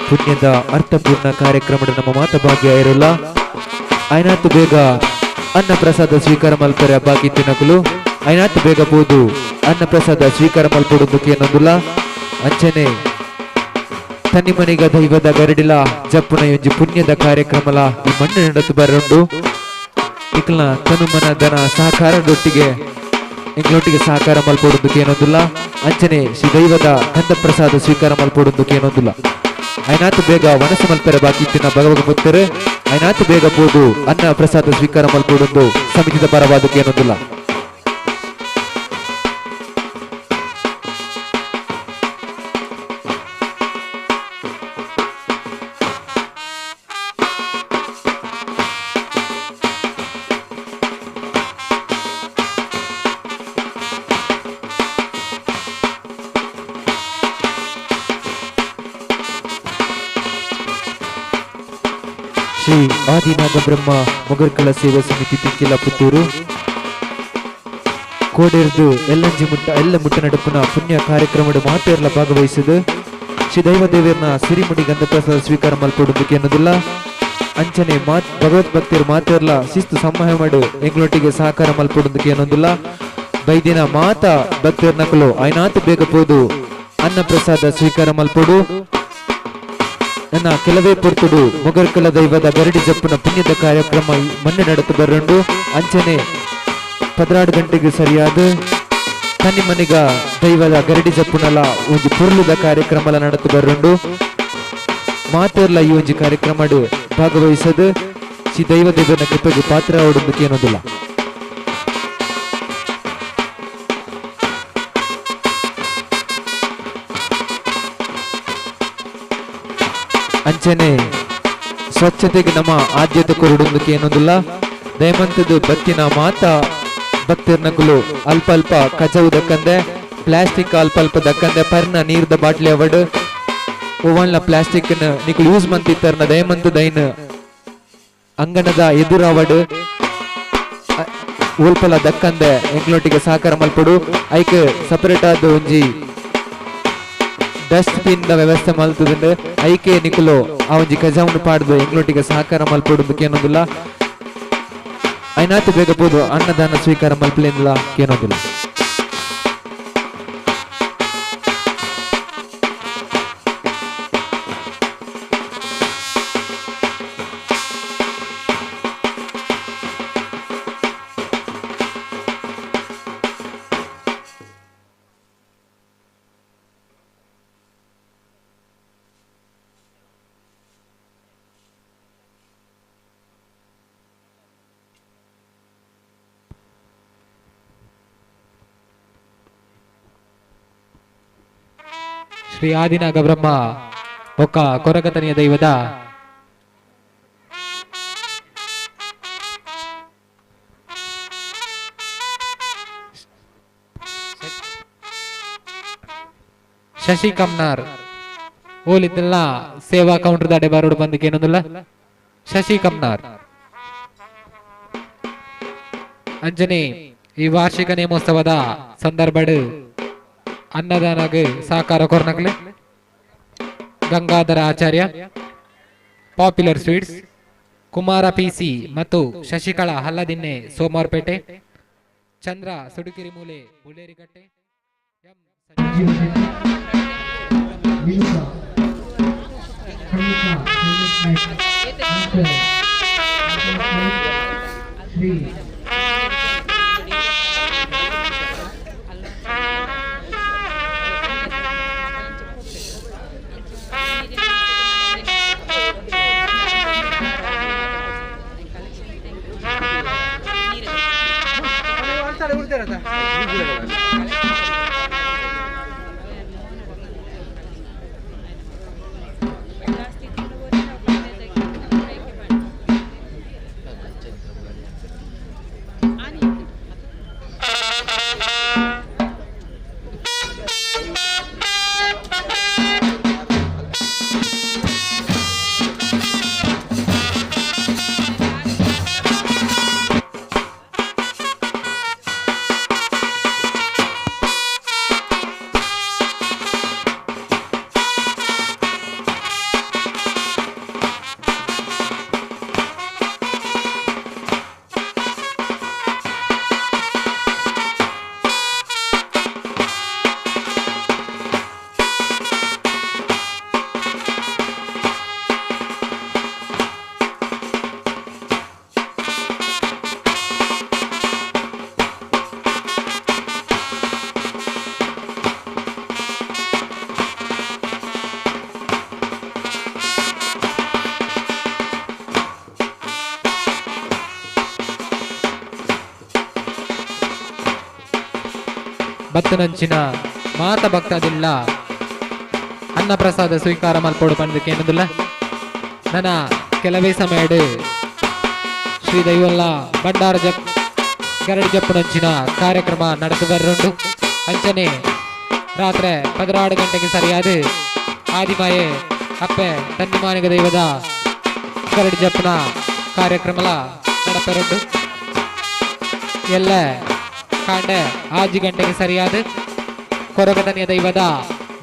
ಪುಣ್ಯದ ಅರ್ಥಪೂರ್ಣ ಕಾರ್ಯಕ್ರಮದ ನಮ್ಮ ಮಾತ ಭಾಗ್ಯ ಇರೋಲ್ಲ. ಐನಾತು ಬೇಗ ಅನ್ನ ಪ್ರಸಾದ ಸ್ವೀಕಾರ ಮಲ್ಪರೆ ಬಾಕಿ ತಿನಕುಲು ಐನಾತು ಬೇಗ ಪೋದು ಅನ್ನ ಪ್ರಸಾದ ಸ್ವೀಕಾರ ಮಲ್ಪೊಡುಂದುಕೆ ಏನೊಂದುಲ್ಲ. ಅಂಚನೆ ತನ್ನಿಮನಿಗ ದೈವದ ಗರಡಿಲ ಜಪ್ಪುನ ಒಂಜಿ ಪುಣ್ಯದ ಕಾರ್ಯಕ್ರಮಲ ಈ ಮಣ್ಣು ನಡತು ಬರುಂಡು. ನಿಕ್ಲ್ನ ತನುಮನ ಧನ ಸಹಕಾರದೊಟ್ಟಿಗೆ ಎಂಗ್ಲೊಟ್ಟಿಗೆ ಸಹಕಾರ ಮಲ್ಪೊಡುಂದು ಕೇನೊಂದುಲ್ಲ. ಅಂಚನೆ ಶ್ರೀ ದೈವದ ಗಂಧ ಪ್ರಸಾದ ಸ್ವೀಕಾರ ಮಲ್ಪೊಡುಂದು ಕೇನೊಂದುಲ್ಲ. ಐನಾತು ಬೇಗ ವನಸು ಮಲ್ಪೆರೆ ಬಾಕಿ ಇತ್ತಿನ ಭಗವಗ ಮುತ್ತರು ಐನಾತು ಬೇಗ ಪೋದು ಅನ್ನ ಪ್ರಸಾದ ಸ್ವೀಕಾರ ಮಲ್ಪೊಡುಂದು ಸಮಿತಿದ ಪರವಾದ ಕೇನೊಂದುಲ್ಲ. ಶ್ರೀ ಆದಿನಾಗಬ್ರಹ್ಮ ಮೊಗರ್ಕಳ ಸೇವಾ ಸಮಿತಿ ತಿಂಕಿಲ ಪುತ್ತೂರು ಕೋಡೇರ್ದು ಎಲ್ಲಂಜಿ ಮುಟ್ಟ ಎಲ್ಲ ಮುಟ್ಟ ನಡುಪುನ ಪುಣ್ಯ ಕಾರ್ಯಕ್ರಮದ ಮಾತೇರ್ಲ ಭಾಗವಹಿಸಿದು ಶ್ರೀ ದೈವದೇವಿಯರ್ನ ಸಿರಿಮುಡಿ ಗಂಧಪ್ರಸಾದ ಸ್ವೀಕಾರ ಮಲ್ಪೊಡುಂದು ಎನ್ನುವುದಿಲ್ಲ. ಅಂಚನೆ ಮಾತ್ ಭಗವತ್ ಭಕ್ತಿಯರು ಮಾತೇರ್ಲ ಶಿಸ್ತು ಸಮ್ಮಹ ಮಾಡು ಎಂಗ್ಲೊಟ್ಟಿಗೆ ಸಹಕಾರ ಮಲ್ಪೊಡುಂದು ಎನ್ನುವುದಿಲ್ಲ. ಬೈದಿನ ಮಾತಾ ಭಕ್ತಿಯರ್ ನಕಲು ಐನಾತು ಬೇಗ ಪೋದು ಅನ್ನ ಪ್ರಸಾದ ಸ್ವೀಕಾರ ಮಲ್ಪೊಡು. ನನ್ನ ಕೆಲವೇ ಪೊರ್ತುಡು ಮೊಗರ್ಕಲ ದೈವದ ಗರಡಿ ಜಪ್ಪುನ ಪುಣ್ಯದ ಕಾರ್ಯಕ್ರಮ ಮೊನ್ನೆ ನಡೆದು ಬರುಂಡು. ಅಂಚನೆ 12 ಗಂಟೆಗೆ ಸರಿಯಾದ ತನ್ನಿ ಮನಿಗ ದೈವದ ಗರಡಿ ಜಪ್ಪುನಲ ಒಂಜಿ ಪುರ್ಲುದ ಕಾರ್ಯಕ್ರಮ ನಡೆದು ಬರುಂಡು. ಮಾತೆರ್ಲ ಈ ಒಂಜಿ ಕಾರ್ಯಕ್ರಮ ಭಾಗವಹಿಸದು ಶ್ರೀ ದೈವ ದೇವನ ಕೃಪೆಗೆ ಪಾತ್ರ ಆವಡುಂದು ಏನೋದಿಲ್ಲ. ಅಂಚನೆ ಸ್ವಚ್ಛತೆಗೆ ನಮ್ಮ ಆದ್ಯತೆ ಕೊರಡುಂದಕ್ಕೆ ಏನೊಂದಿಲ್ಲ. ದಯಮಂತದ ಬತ್ತಿನ ಮಾತಾ ಭಕ್ತರ್ನಕುಲು ಅಲ್ಪ ಅಲ್ಪ ಕಜವು ದಕ್ಕಂದೆ ಪ್ಲಾಸ್ಟಿಕ್ ಅಲ್ಪ ಅಲ್ಪ ದಕ್ಕಂದೆ ಪರ್ನ ನೀರ್ದ ಬಾಟ್ಲಿ ಅವಡು ಓವನ್ಲ ಪ್ಲಾಸ್ಟಿಕ್ ನಿಕುಲು ಯೂಸ್ ಮಂತಿತ್ತರ್ನ ದಯಮಂತದ ಐನ್ ಅಂಗಣದ ಎದುರವಡು ಓಲ್ಪಲ ದಕ್ಕಂದೆ ಎಂಕ್ಲೊಟ್ಟಿಗೆ ಸಹಕಾರ ಮಲ್ಪಡು. ಐಕ್ ಸಪರೇಟ್ ಆದ ಒಂಜಿ ಡಸ್ಟ್ ಬಿನ್ the ವ್ಯವಸ್ಥೆ ಮಲ್ತದಂಡು. ಐಕೆ ನಿಕುಲು ಆ ಒಂಜಿ ಕಜಾವನ್ನು ಪಾಡ್ದು ಎಂಗ್ಲೊಟ್ಟಿಗೆ ಸಹಕಾರ ಮಲ್ಪೊಡುಂದು ಕೇನೊಂದಿಲ್ಲ. ಐನಾತು ಬೇಗ ಪೋದು ಅನ್ನದಾನ ಸ್ವೀಕಾರ ಮಲ್ಪಲೇನಿಲ್ಲ ಕೇನೊಂದಿಲ್ಲ. ಶ್ರೀ ಆದಿನಾಗಬ್ರಹ್ಮ ಬೊಕ್ಕ ಕೊರಗತನಿಯ ದೈವದ ಶಶಿ ಕಮ್ನಾರ್ ಓಲಿದ್ದೆಲ್ಲ ಸೇವಾ ಕೌಂಟರ್ ದಾಡೆ ಬಾರೋಡು ಬಂದಿಗೆ ಏನೊಂದಿಲ್ಲ. ಶಶಿ ಕಮ್ನಾರ್ ಅಂಜನಿ ಈ ವಾರ್ಷಿಕ ನೇಮೋತ್ಸವದ ಸಂದರ್ಭಡ್ ಅನ್ನದಾನಗೆ ಸಹಕಾರ ಕೊರ್ನಕ್ಲೆ Gangadhara Acharya, popular sweets, Kumara PC ಮತ್ತು ಶಶಿಕಲಾ ಹಲ್ಲದಿನ್ನೆ ಸೋಮವಾರಪೇಟೆ, ಚಂದ್ರ ಸುಡುಕಿರಿಮೂಲೆ ಬುಳ್ಳೇರಿಕಟ್ಟೆ, ಬತ್ತನಂಚಿನ ಮಾತ ಭಕ್ತಾದಿಲ್ಲ ಅನ್ನಪ್ರಸಾದ ಸ್ವೀಕಾರ ಮಲ್ಪೋಡು ಪಂದು ಕೇನದಿಲ್ಲ. ನನ್ನ ಕೆಲವೇ ಸಮಯಡು ಶ್ರೀ ದೈವಲ್ಲ ಭಂಡಾರ ಜಪ್ ಗರಡಿ ಜಪ್ಪುನಂಚಿನ ಕಾರ್ಯಕ್ರಮ ನಡೆದು ಬರುಂಡು. ಅಂಚನೆ ರಾತ್ರಿ 16 ಗಂಟೆಗೆ ಸರಿಯಾದ ಆದಿಮಾಯೆ ಅಪ್ಪೆ ತನ್ನಿಮಾನಿಗ ದೈವದ ಗರಡಿ ಜಪ್ಪನ ಕಾರ್ಯಕ್ರಮಲ நடப்பெறுண்டு. ಎಲ್ಲ ಕಾಂಡೆ 6 ಗಂಟೆಗೆ ಸರಿಯಾದ ಕೊರಗದನಿಯ ದೈವದ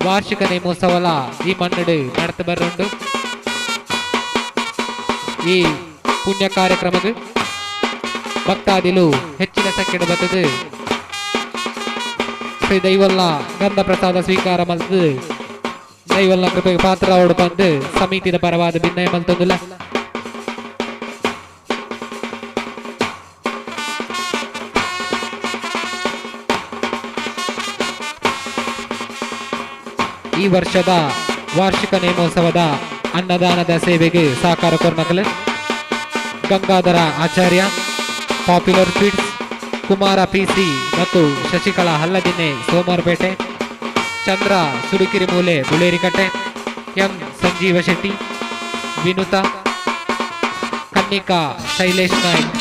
ವಾರ್ಷಿಕ ನೇಮೋತ್ಸವಲ ಈ ಮಣ್ಣಡು ನಡೆದು ಬರುಂಡು. ಈ ಪುಣ್ಯ ಕಾರ್ಯಕ್ರಮಕ್ಕೆ ಭಕ್ತಾದಿಲು ಹೆಚ್ಚಿನ ಸಂಖ್ಯೆ ಬರ್ತದೆ. ಶ್ರೀ ದೈವಲ್ಲ ಗಂಧ ಪ್ರಸಾದ ಸ್ವೀಕಾರ ಮಲ್ತದು ದೈವಲ್ಲ ಕೃಪೆಗೆ ಪಾತ್ರವಾಡು ಬಂದು ಸಮಿತಿದ ಪರವಾದ ಭಿನ್ನಯ ಮಲ್ತೊಂದಿಲ್ಲ. ಈ ವರ್ಷದ ವಾರ್ಷಿಕ ನೇಮೋತ್ಸವದ ಅನ್ನದಾನದ ಸೇವೆಗೆ ಸಹಕಾರ ಕೊರ್ನಕಲು Gangadhara Acharya, popular sweets, Kumara PC ಮತ್ತು ಶಶಿಕಲಾ ಹಲ್ಲದಿನ್ನೆ ಸೋಮವಾರಪೇಟೆ, ಚಂದ್ರ ಸುಡುಕಿರಿಮೂಲೆ ಬುಳೇರಿಕಟ್ಟೆ, ಎಂ ಸಂಜೀವ ಶೆಟ್ಟಿ, ವಿನುತಾ, ಕನ್ನಿಕಾ ಶೈಲೇಶ್ ನಾಯ್ಕ್.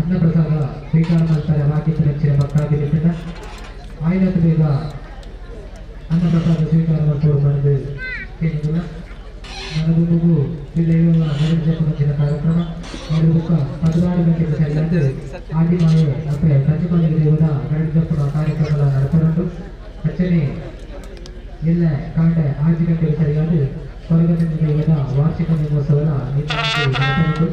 ಅನ್ನಪ್ರಸಾದ ಸ್ವೀಕಾರ ಮಾಡ್ತಾರೆ ವಾಕ್ಯ ಭಕ್ತಾದಿಲಿದ್ದ ಆಯ್ನತ್ತು ಬೇಗ ಅನ್ನಪ್ರಸಾದ ಸ್ವೀಕಾರ ಮಾಡ್ಕೊಂಡು ಬಂದು ಕೇಳಿದಿಲ್ಲ. ನನಗೂ ಶ್ರೀ ದೈವ ಗರಡಿ ಕಾರ್ಯಕ್ರಮ ನಡೆಯುತ್ತ 16 ಗಂಟೆಗೆ ಸರಿಯಾದ ಆದಿಮಾಯೆ ಅಪ್ಪೆ ಸಂಜೀವನ ದೈವದ ಗರಡಿ ಜಪ್ಪನ ಕಾರ್ಯಕ್ರಮ ನಡೆಸಲು ಅರ್ಚನೆ ಎಲ್ಲ ಕಾಂಡೆ 6 ಗಂಟೆಗೆ ಸರಿಯಾದ ಕೊರಗನ ದೈವದ ವಾರ್ಷಿಕ ನೇಮೋತ್ಸವದ ನಡೆಸಲು.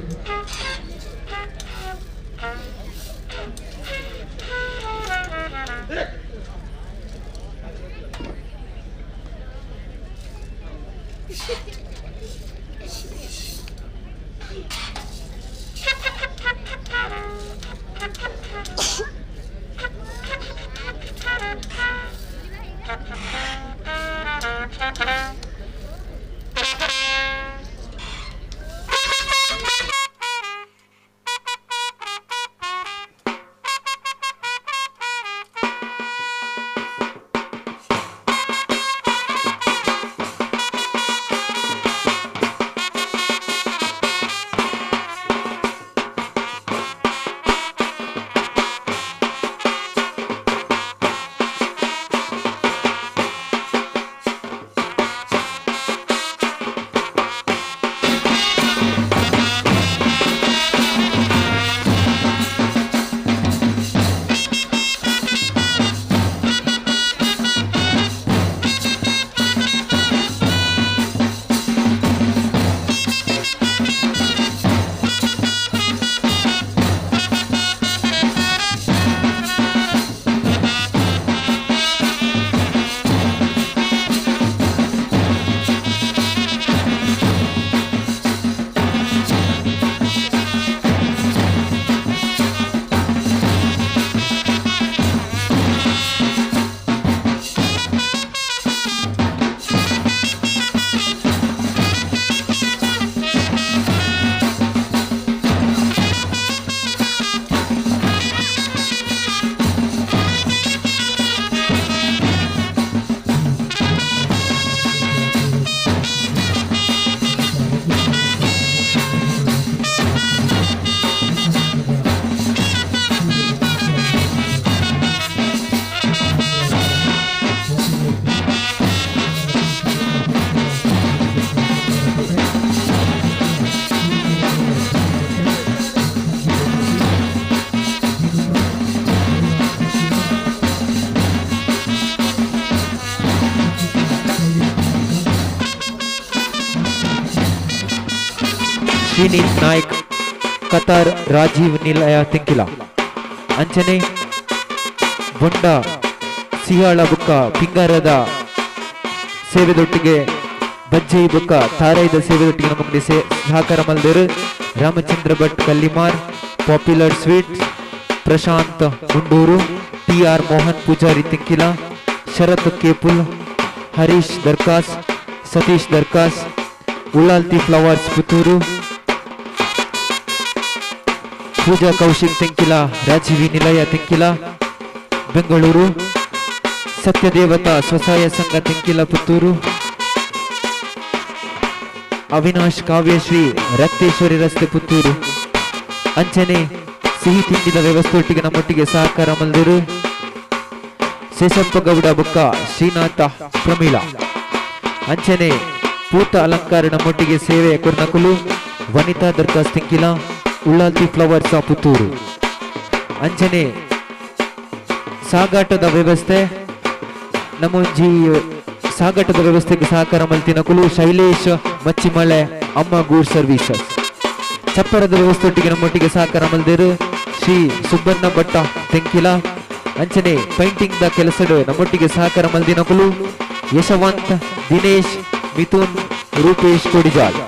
ಶ್ರೀನೀತ್ ನಾಯ್ಕ್ ಕತಾರ್ ರಾಜೀವ್ ನಿಲಯ ತೆಂಕಿಲ. ಅಂಚನೆ ಬೊಂಡ ಸಿಹಾಳ ಬುಕ್ಕ ಪಿಂಗಾರದ ಸೇವೆದೊಟ್ಟಿಗೆ ಬಜ್ಜೈ ಬುಕ್ಕ ತಾರೈದ ಸೇವೆದೊಟ್ಟಿಗೆ ನಮಗೆ ಸಹಕಾರ ಮಲ್ದೇರು Ramachandra Bhat Kallimar, popular sweets Prashanth Mundur, T R Mohan Pujari Tenkila, Sharath Kepul, Harish Darkas, Satish Darkas, Ullalthi flowers Puttur, Pooja Kaushik Tenkila, Rajeevi Nilaya Tenkila Bengaluru, Satyadevata Swasahaya Sangha Tenkila Puttur, Avinash Kavyashree Rakteshwari ರಸ್ತೆ ಪುತ್ತೂರು. ಅಂಚನೆ ಸಿಹಿ ತಿಂಡಿದ ವ್ಯವಸ್ಥೆಯೊಟ್ಟಿಗೆ ನಮ್ಮೊಟ್ಟಿಗೆ ಸಹಕಾರ ಮಲ್ದಿರು ಶೇಷಪ್ಪ ಗೌಡ ಬುಕ್ಕ ಶ್ರೀನಾಥ ಪ್ರಮೀಳಾ. ಅಂಚನೆ ಪೂತ ಅಲಂಕಾರ ನಮ್ಮೊಟ್ಟಿಗೆ ಸೇವೆ ಕೊರ್ನಕುಲು ವನಿತಾ ದರ್ಕಾಸ್ ತೆಂಕಿಲ, ಉಳ್ಳಾಲ್ತಿ ಫ್ಲವರ್ಸ್ ಪುತ್ತೂರು. ಅಂಚನೆ ಸಾಗಾಟದ ವ್ಯವಸ್ಥೆ ನಮ್ಮೊಂಜಿ ಸಾಗಾಟದ ವ್ಯವಸ್ಥೆಗೆ ಸಹಕಾರ ಮಲ್ತಿನಕುಲು ಶೈಲೇಶ್ ಮಚ್ಚಿಮಳೆ ಅಮ್ಮ ಗೂಡ್ ಸರ್ವೀಸಸ್. ಚಪ್ಪರದ ವ್ಯವಸ್ಥೆಯೊಟ್ಟಿಗೆ ನಮ್ಮೊಟ್ಟಿಗೆ ಸಹಕಾರ ಮಲ್ದಿರು ಶ್ರೀ ಸುಬ್ಬಣ್ಣ ಭಟ್ಟ ತೆಂಕಿಲ. ಅಂಚನೆ ಪೈಂಟಿಂಗ್ the ಕೆಲಸಡು ನಮ್ಮೊಟ್ಟಿಗೆ ಸಹಕಾರ ಮಲ್ದಿನಕುಲು ಯಶವಂತ್, ದಿನೇಶ್, ಮಿಥುನ್, ರೂಪೇಶ್ ಕೊಡಿಜಾಲ್.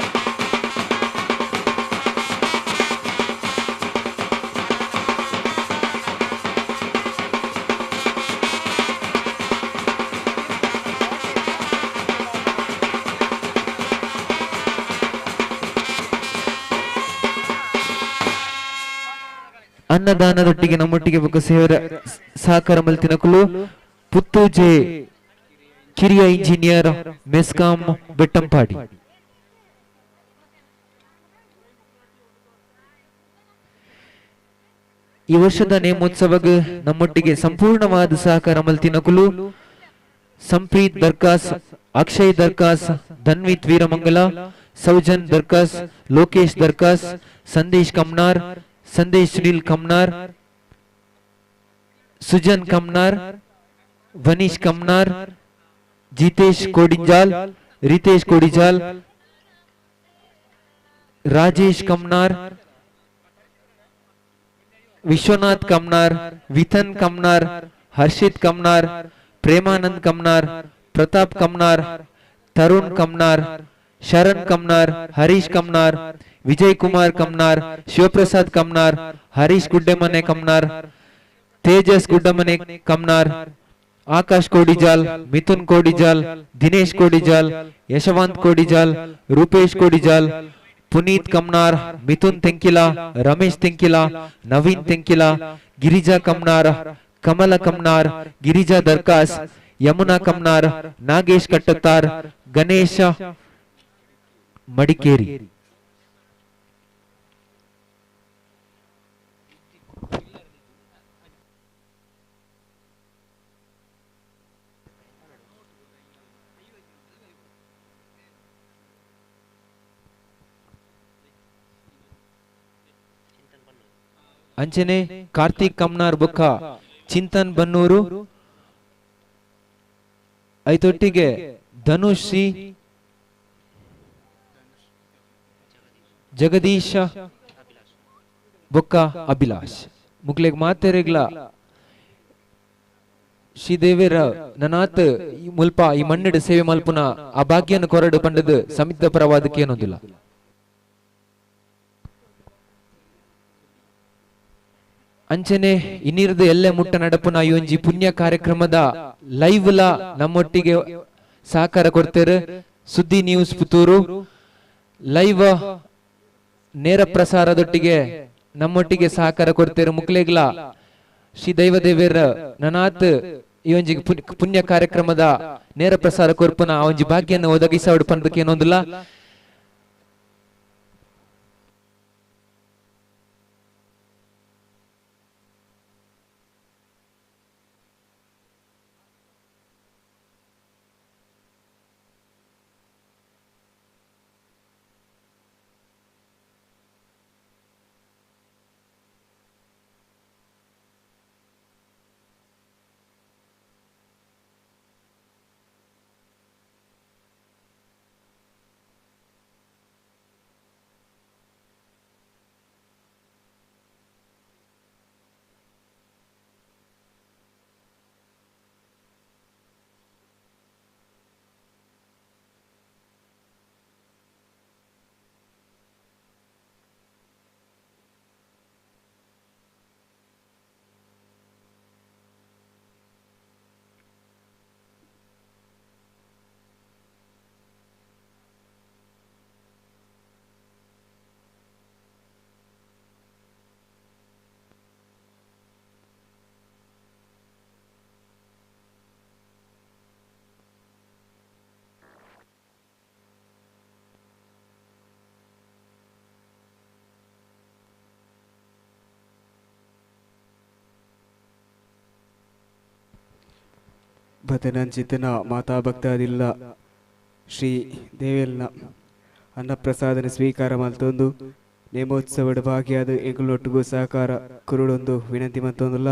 ಅನ್ನದಾನದೊಟ್ಟಿಗೆ ನಮ್ಮೊಟ್ಟಿಗೆ ಬೊಕ್ಕ ಸೇವರ ಸಹಕಾರ ಮಲ್ತಿನಕುಲು ಪುತ್ತೂಜೆ ಕಿರಿಯ ಇಂಜಿನಿಯರ್ ಮೆಸ್ಕಾಂ ಬೆಟ್ಟಂಪಾಡಿ. ಈ ವರ್ಷದ ನೇಮೋತ್ಸವಕ್ಕೆ ನಮ್ಮೊಟ್ಟಿಗೆ ಸಂಪೂರ್ಣವಾದ ಸಹಕಾರ ಮಲ್ತಿನಕುಲು ಸಂಪ್ರೀತ್ ದರ್ಕಾಸ್, ಅಕ್ಷಯ್ ದರ್ಕಾಸ್, ಧನ್ವಿತ್ ವೀರಮಂಗಲ, ಸೌಜನ್ ದರ್ಕಾಸ್, ಲೋಕೇಶ್ ದರ್ಕಾಸ್, ಸಂದೇಶ್ ಕಮ್ನಾರ್, ಸಂದೇಶ್ ಸುನೀಲ್ ಕಮ್ನಾರ್, ಸುಜನ್ ಕಮ್ನಾರ್, ವನೀಶ್ ಕಮ್ನಾರ್, ಜಿತೇಶ್ ಕೋಡಿಂಜಾಲ್, ರಿತೇಶ್ ಕೋಡಿಜಾಲ್, ರಾಜೇಶ್ ಕಮ್ನಾರ್, ವಿಶ್ವನಾಥ್ ಕಮ್ನಾರ್, ವಿಥನ್ ಕಮ್ನಾರ್, ಹರ್ಷಿತ್ ಕಮ್ನಾರ್, ಪ್ರೇಮಾನಂದ್ ಕಮ್ನಾರ್, ಪ್ರತಾಪ್ ಕಮ್ನಾರ್, ತರುಣ್ ಕಮ್ನಾರ್, ಶರಣ್ ಕಮ್ನಾರ್, ಹರೀಶ್ ಕಮ್ನಾರ್, ವಿಜಯ್ ಕುಮಾರ್ ಕಮ್ನಾರ್, ಶಿವಪ್ರಸಾದ್ ಕಮ್ನಾರ್, ಹರೀಶ್ ಗುಡ್ಡೆಮನೆ ಕಮ್ನಾರ್, ತೇಜಸ್ ಗುಡ್ಡಮನೆ ಕಮ್ನಾರ್, ಆಕಾಶ್ ಕೋಡಿಜಾಲ್, ಮಿಥುನ್ ಕೋಡಿಜಾಲ್, ದಿನೇಶ್ ಕೋಡಿಜಾಲ್, ಯಶವಂತ್ ಕೋಡಿಜಾಲ್, ರೂಪೇಶ್ ಕೋಡಿಜಾಲ್, ಪುನೀತ್ ಕಮ್ನಾರ್, ಮಿಥುನ್ ತೆಂಕಿಲ, ರಮೇಶ್ ತೆಂಕಿಲ, ನವೀನ್ ತೆಂಕಿಲ, ಗಿರಿಜಾ ಕಮ್ನಾರ್, ಕಮಲ ಕಮ್ನಾರ್, ಗಿರಿಜಾ ದರ್ಕಾಸ್, ಯಮುನಾ ಕಮ್ನಾರ್, ನಾಗೇಶ್ ಕಟ್ಟತ್ತಾರ್, ಗಣೇಶ ಮಡಿಕೇರಿ. ಅಂಚನೆ ಕಾರ್ತಿಕ್ ಕಮ್ನಾರ್ ಬೊಕ್ಕ ಚಿಂತನ್ ಬನ್ನೂರು, ಐತೊಟ್ಟಿಗೆ ಧನುಷ್ ಸಿ, ಜಗದೀಶ ಬೊಕ್ಕ ಅಭಿಲಾಷ್ ಮುಕ್ಲೆಗ್ ಮಾತೆರೆಗ್ಲ ಶ್ರೀದೇವಿರ ನನಾತ್ ಮುಲ್ಪ ಈ ಮಣ್ಣಿಡು ಸೇವೆ ಮಲ್ಪುನ ಆ ಭಾಗ್ಯನ ಕೊರಡು ಪಂಡದು ಸಮಿತ ಪರವಾದಕ್ಕೆ ಏನೊಂದಿಲ್ಲ. ಅಂಚನೆ ಇನ್ನಿರದ ಎಲ್ಲೆ ಮುಟ್ಟ ನಡಪುನ ಈ ಒಂಜಿ ಪುಣ್ಯ ಕಾರ್ಯಕ್ರಮದ ಲೈವ್ ಲ ನಮ್ಮೊಟ್ಟಿಗೆ ಸಹಕಾರ ಕೊಡ್ತೇರು ಸುದ್ದಿ ನ್ಯೂಸ್ ಪುತ್ತೂರು ಲೈವ್ ನೇರ ಪ್ರಸಾರದೊಟ್ಟಿಗೆ ನಮ್ಮೊಟ್ಟಿಗೆ ಸಹಕಾರ ಕೊಡ್ತೇರು ಮುಕ್ಲೆಗ್ಲ ಶ್ರೀ ದೈವದೇವಿಯರ ನನಾತ್ ಈ ಒಂಜಿ ಪುಣ್ಯ ಕಾರ್ಯಕ್ರಮದ ನೇರ ಪ್ರಸಾರ ಕೊರ್ಪುನ ಆ ಒಂಜಿ ಭಾಗ್ಯನ ಒದಗಿಸಾವಡು ಪಂದಕ್ಕೆ ಏನೊಂದಿಲ್ಲ. ಬತನಂಚಿತನ ಮಾತಾ ಭಕ್ತಾದಿಲ್ಲ ಶ್ರೀ ದೇವೆಲ್ನ ಅನ್ನಪ್ರಸಾದನ ಸ್ವೀಕಾರ ಮಲ್ತೊಂದು ನೇಮೋತ್ಸವದ ಭಾಗಿಯಾದ ಎಂಕುಲೊಟ್ಟಿಗೂ ಸಹಕಾರ ಕುರುಡೊಂದು ವಿನಂತಿ ಮತ್ತೊಂದಲ್ಲ.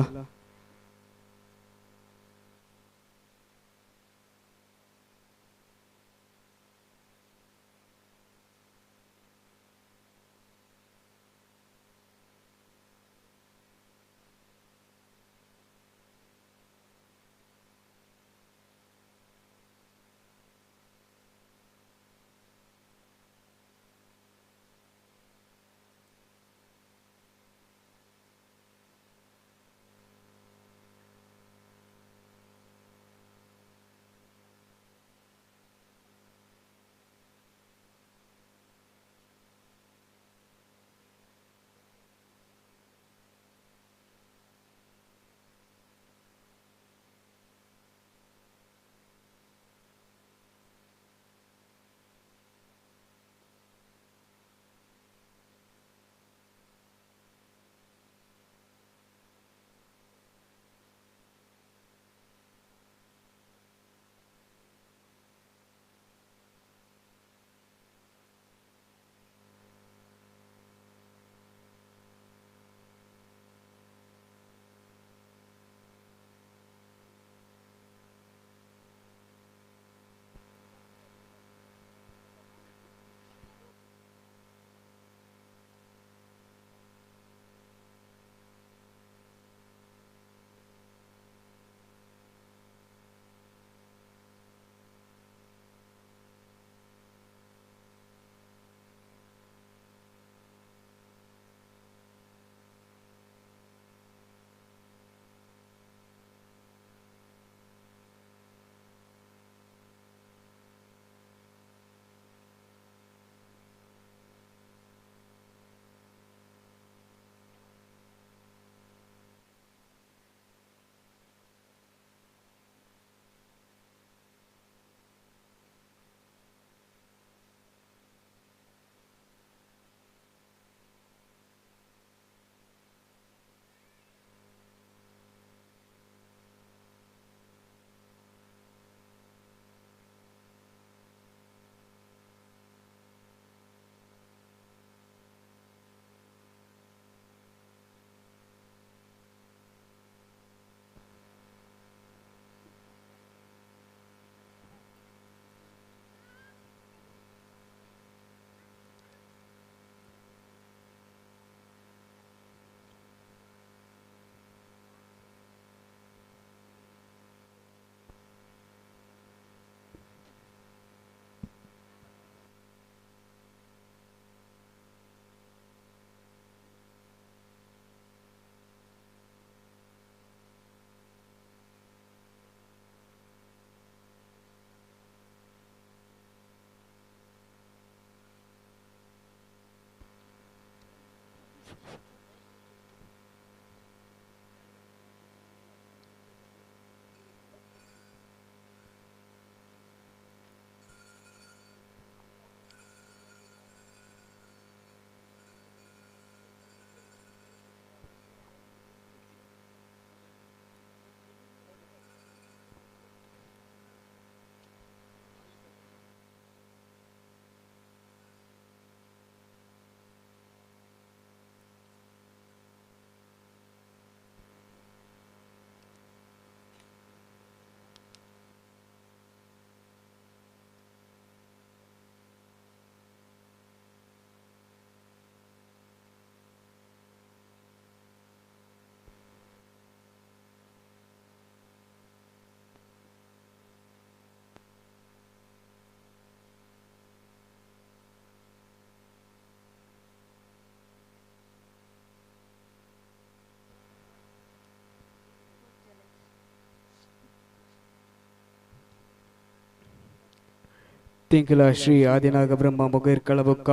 ತೆಂಕಿಲ ಶ್ರೀ ಆದಿನಾಗ ಬ್ರಹ್ಮ ಮೊಗೇರ್ ಕಳಬೊಕ್ಕ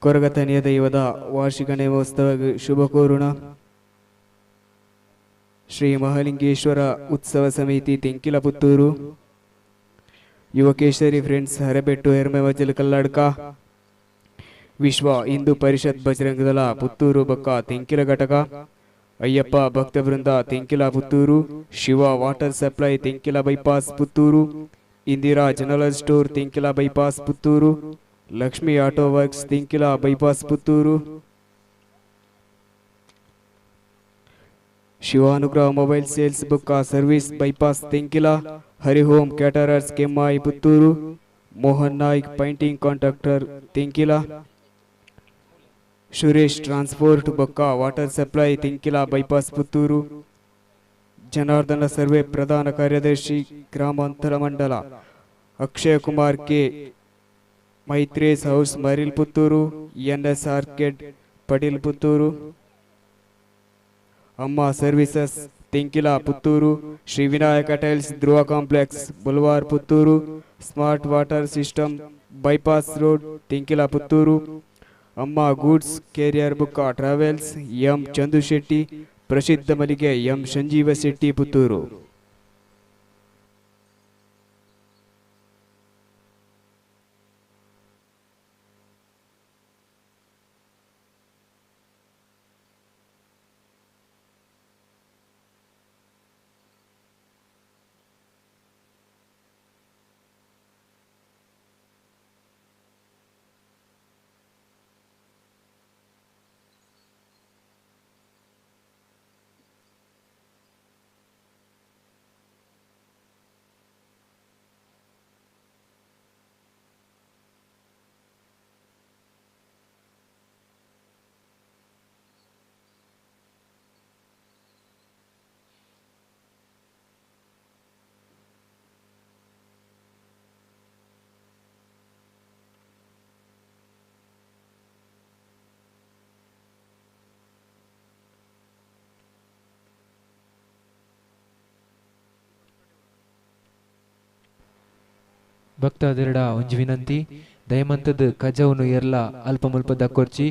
ಕೊರಗತನಿಯ ದೈವದ ವಾರ್ಷಿಕ ನೇಮೋತ್ಸವ ಶುಭ ಕೋರುಣ. ಶ್ರೀ ಮಹಾಲಿಂಗೇಶ್ವರ ಉತ್ಸವ ಸಮಿತಿ ತೆಂಕಿಲ ಪುತ್ತೂರು, ಯುವಕೇಶ್ವರಿ ಫ್ರೆಂಡ್ಸ್ ಹರಬೆಟ್ಟು ಹೆರ್ಮೆವಜಲ್ ಕಲ್ಲಾಡ್ಕ, ವಿಶ್ವ ಹಿಂದೂ ಪರಿಷತ್ ಬಜರಂಗದಳ ಪುತ್ತೂರು ಬೊಕ್ಕ ತೆಂಕಿಲ ಘಟಕ, Ayyappa Bhakta Vrinda Tenkila Puttur, Shiva water supply Tenkila bypass Puttur, Indira general store Tenkila bypass Puttur, Lakshmi auto works Tenkila bypass Puttur, Shivanugraha mobile sales ಬೊಕ್ಕ service bypass Tenkila, Hari Om caterers Kemmayi Puttur, Mohan Naik painting contractor Tenkila, Suresh transport ಬೊಕ್ಕ water supply Tenkila bypass Puttur, Janardhana survey ಪ್ರಧಾನ ಕಾರ್ಯದರ್ಶಿ ಗ್ರಾಮಾಂತರ ಮಂಡಲ, Akshaya Kumar K Maitresh house Maril Puttur, N S arcade Padil Puttur, Amma services Tenkila Puttur, Shri Vinayaka tiles Dhruva complex Bulwar Puttur, smart water system bypass road Tenkila Puttur, Amma goods carrier ಬುಕ್ಕ travels M Chandu Shetty, ಪ್ರಸಿದ್ಧ ಮಲಿಗೆ M Sanjeeva Shetty Puttur. ಭಕ್ತಾದಿರಡ ಒಂಜಿ ವಿನಂತಿ, ದಯಮಂತದ ಕಜವುನು ಎರ್ಲ ಅಲ್ಪ ಮುಲ್ಪ ದಕ್ಕೊರ್ಚಿ,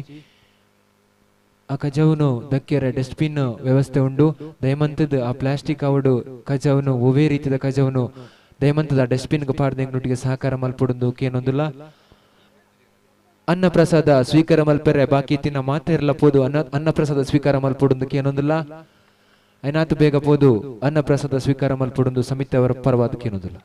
ಆ ಕಜವುನು ದಕ್ಕೆರೆ dustbin ವ್ಯವಸ್ಥೆ ಉಂಡು. ದಯಮಂತದ ಆ ಪ್ಲಾಸ್ಟಿಕ್ ಅವಡು ಕಜವುನು ಒವೇ ರೀತಿಯ ಕಜವುನು ದಯಮಂತದ ಡಸ್ಟ್ಬಿನ್ ಪಾಡ್ದೆಂಗ್ನೊಟ್ಟಿಗೆ ಸಹಕಾರ ಮಲ್ಪೊಡುಂದು ಕೇನೊಂದುಲ್ಲ. ಅನ್ನಪ್ರಸಾದ ಸ್ವೀಕಾರ ಮಲ್ಪೆರೆ ಬಾಕಿ ತಿನ್ನ ಮಾತೆರ್ಲ ಪೋದು ಅನ್ನಪ್ರಸಾದ ಸ್ವೀಕಾರ ಮಲ್ಪೊಡುಂದು ಕೇನೊಂದುಲ್ಲ. ಐನಾತು ಬೇಗ ಪೋದು ಅನ್ನಪ್ರಸಾದ ಸ್ವೀಕಾರ ಮಲ್ಪೊಡುಂದು ಸಮಿತಿ ಅವರ ಪರವಾದ ಕೇನೊಂದುಲ್ಲ.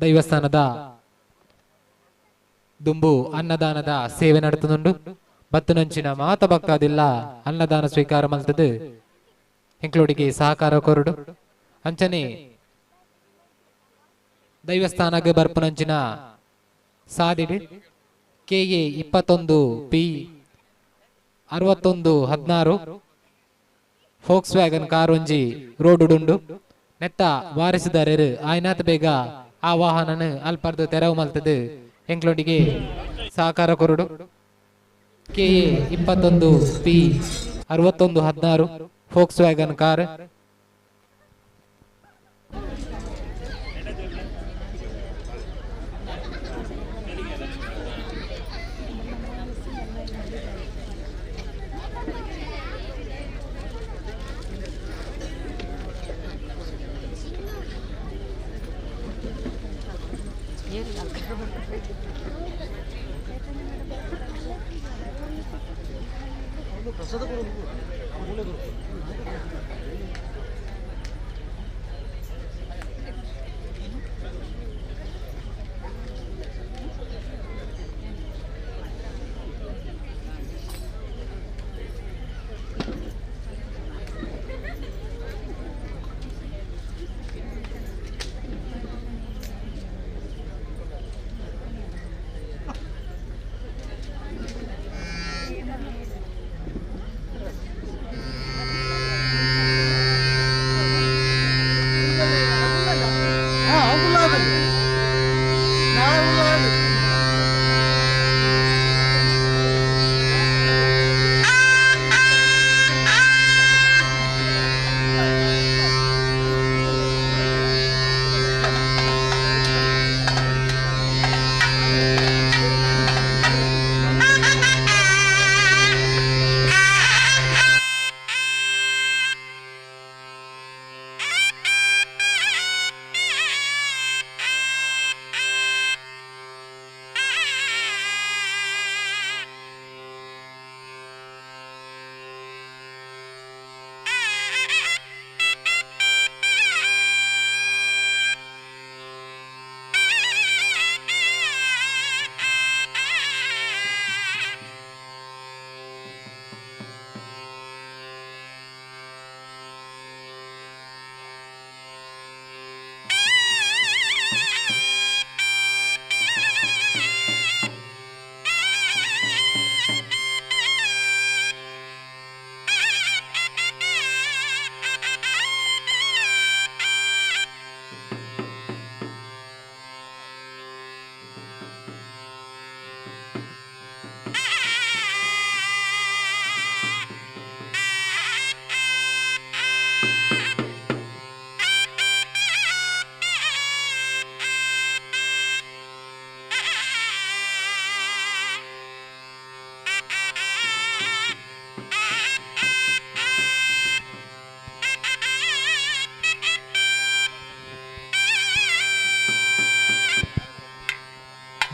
ದೈವಸ್ಥಾನದ ದುಂಬು ಅನ್ನದಾನದ ಸೇವೆ ನಡೆತುಂಡು. ಬತ್ತುನಂಚಿನ ಮಾತ ಭಕ್ತಾದಿಲ್ಲ ಅನ್ನದಾನ ಸ್ವೀಕಾರ ಮಲ್ತದು ಎಂಕ್ಲೋಡಿಗೆ ಸಹಕಾರ ಕೊರಡು. ಅಂಚನೆ ದೈವಸ್ಥಾನಕ್ಕೆ ಬರ್ಪುನಂಚಿನ ಸಾದಿಡು KA 21 P 61 16 Volkswagen car ಒಂಜಿ ರೋಡುಡುಂಡು. ನೆತ್ತ ವಾರಿಸಿದಾರರು ಆಯ್ನಾತ್ ಬೇಗ ಆ ವಾಹನನು ಅಲ್ಪರ್ದು ತೆರವು ಮಲ್ತದು ಎಂಕ್ಲೋಡಿಗೆ ಸಹಕಾರ ಕೊರಡು. KA 21 P 61 16 Volkswagen car.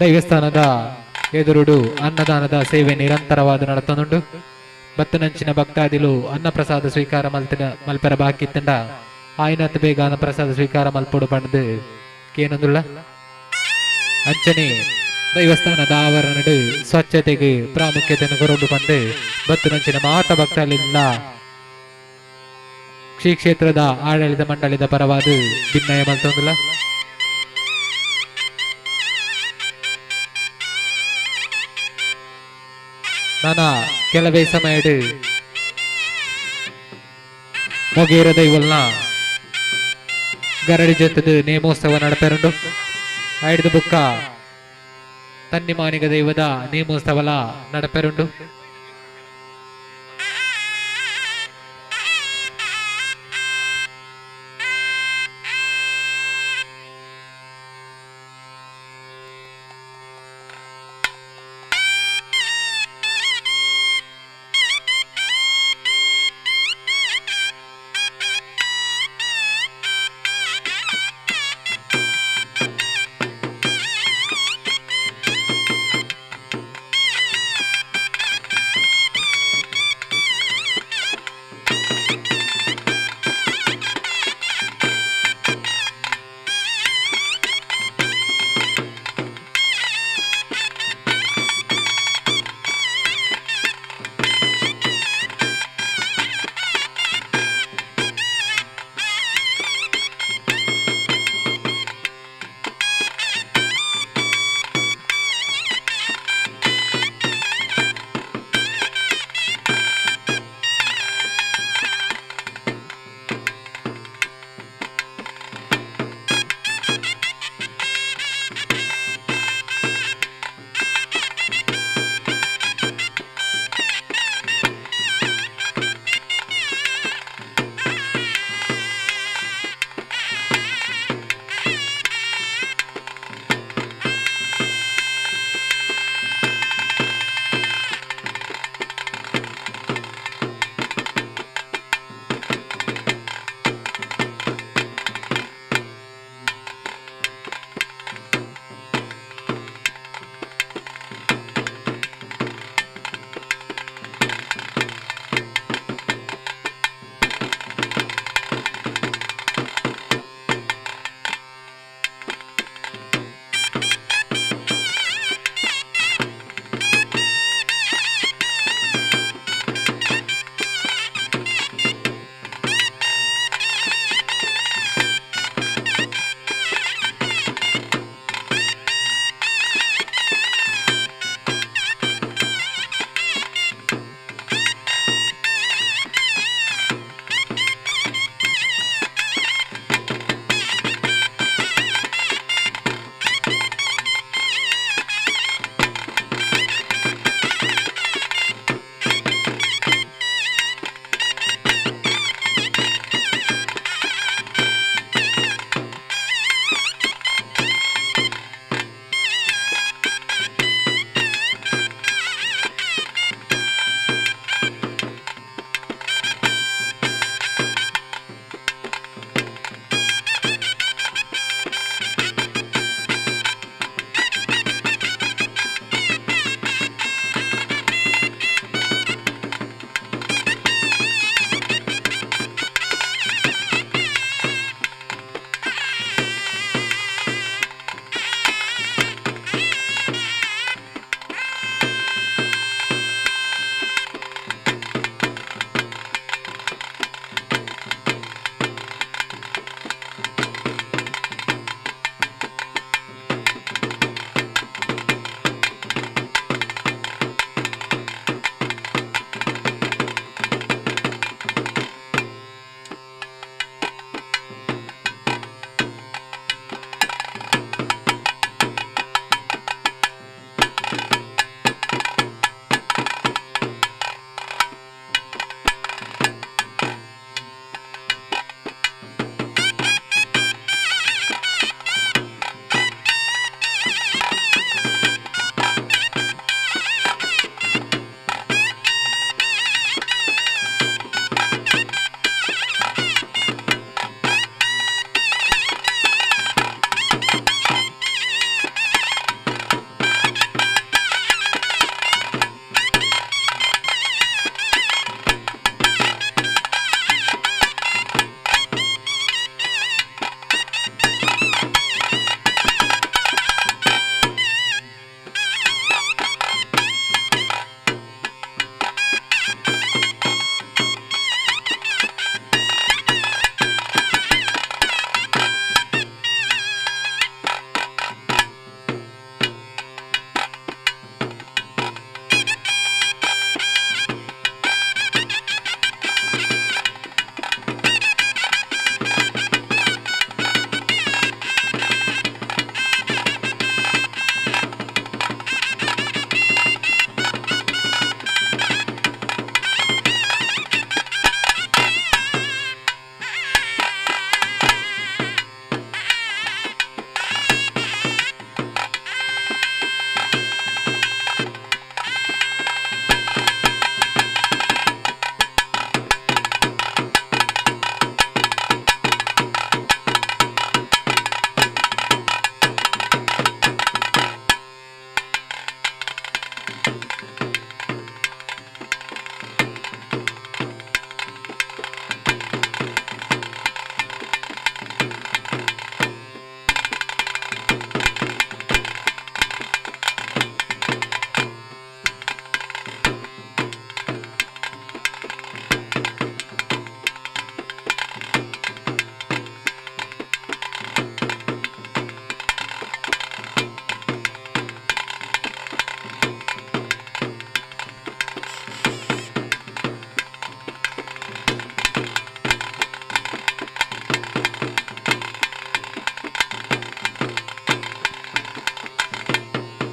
ದೈವಸ್ಥಾನದ ಎದುರುಡು ಅನ್ನದಾನದ ಸೇವೆ ನಿರಂತರವಾದ ನಡತನುಂಡು. ಬತ್ತನಂಚಿನ ಭಕ್ತಾದಿಲು ಅನ್ನಪ್ರಸಾದ ಸ್ವೀಕಾರ ಮಲ್ತಿನ ಮಲ್ಪೆರ ಬಾಕಿತ್ತಂಡ ಆಯ್ನತ್ ಬೇಗ ಅನ್ನಪ್ರಸಾದ ಸ್ವೀಕಾರ ಮಲ್ಪೊಡು ಪಂಡ್ದು ಕೇನಂದುಳ್ಳ. ಅಂಚನೆ ದೈವಸ್ಥಾನದ ಆವರಣಡು ಸ್ವಚ್ಛತೆಗೆ ಪ್ರಾಮುಖ್ಯತೆಯನ್ನು ಕೊರಡು ಪಂಡು ಬತ್ತನಂಚಿನ ಮಾತ ಭಕ್ತಾದಿಲ್ಲ ಶ್ರೀ ಕ್ಷೇತ್ರದ ಆಡಳಿತ ಮಂಡಳಿದ ಪರವಾದ ಭಿನ್ನಯ ಮಲ್ತೊಂದುಲ್ಲ. ನಾನಾ ಕೆಲವೇ ಸಮಯಡು ಮೊಗೇರ ದೈವಲ್ನ ಗರಡಿ ಜೊತೆದು ನೇಮೋತ್ಸವ ನಡಪೆರುಂಡು. ಐಡ್ದು ಬುಕ್ಕ ತನ್ನಿಮಾನಿಗ ದೈವದ ನೇಮೋತ್ಸವಲ ನಡಪೆರುಂಡು.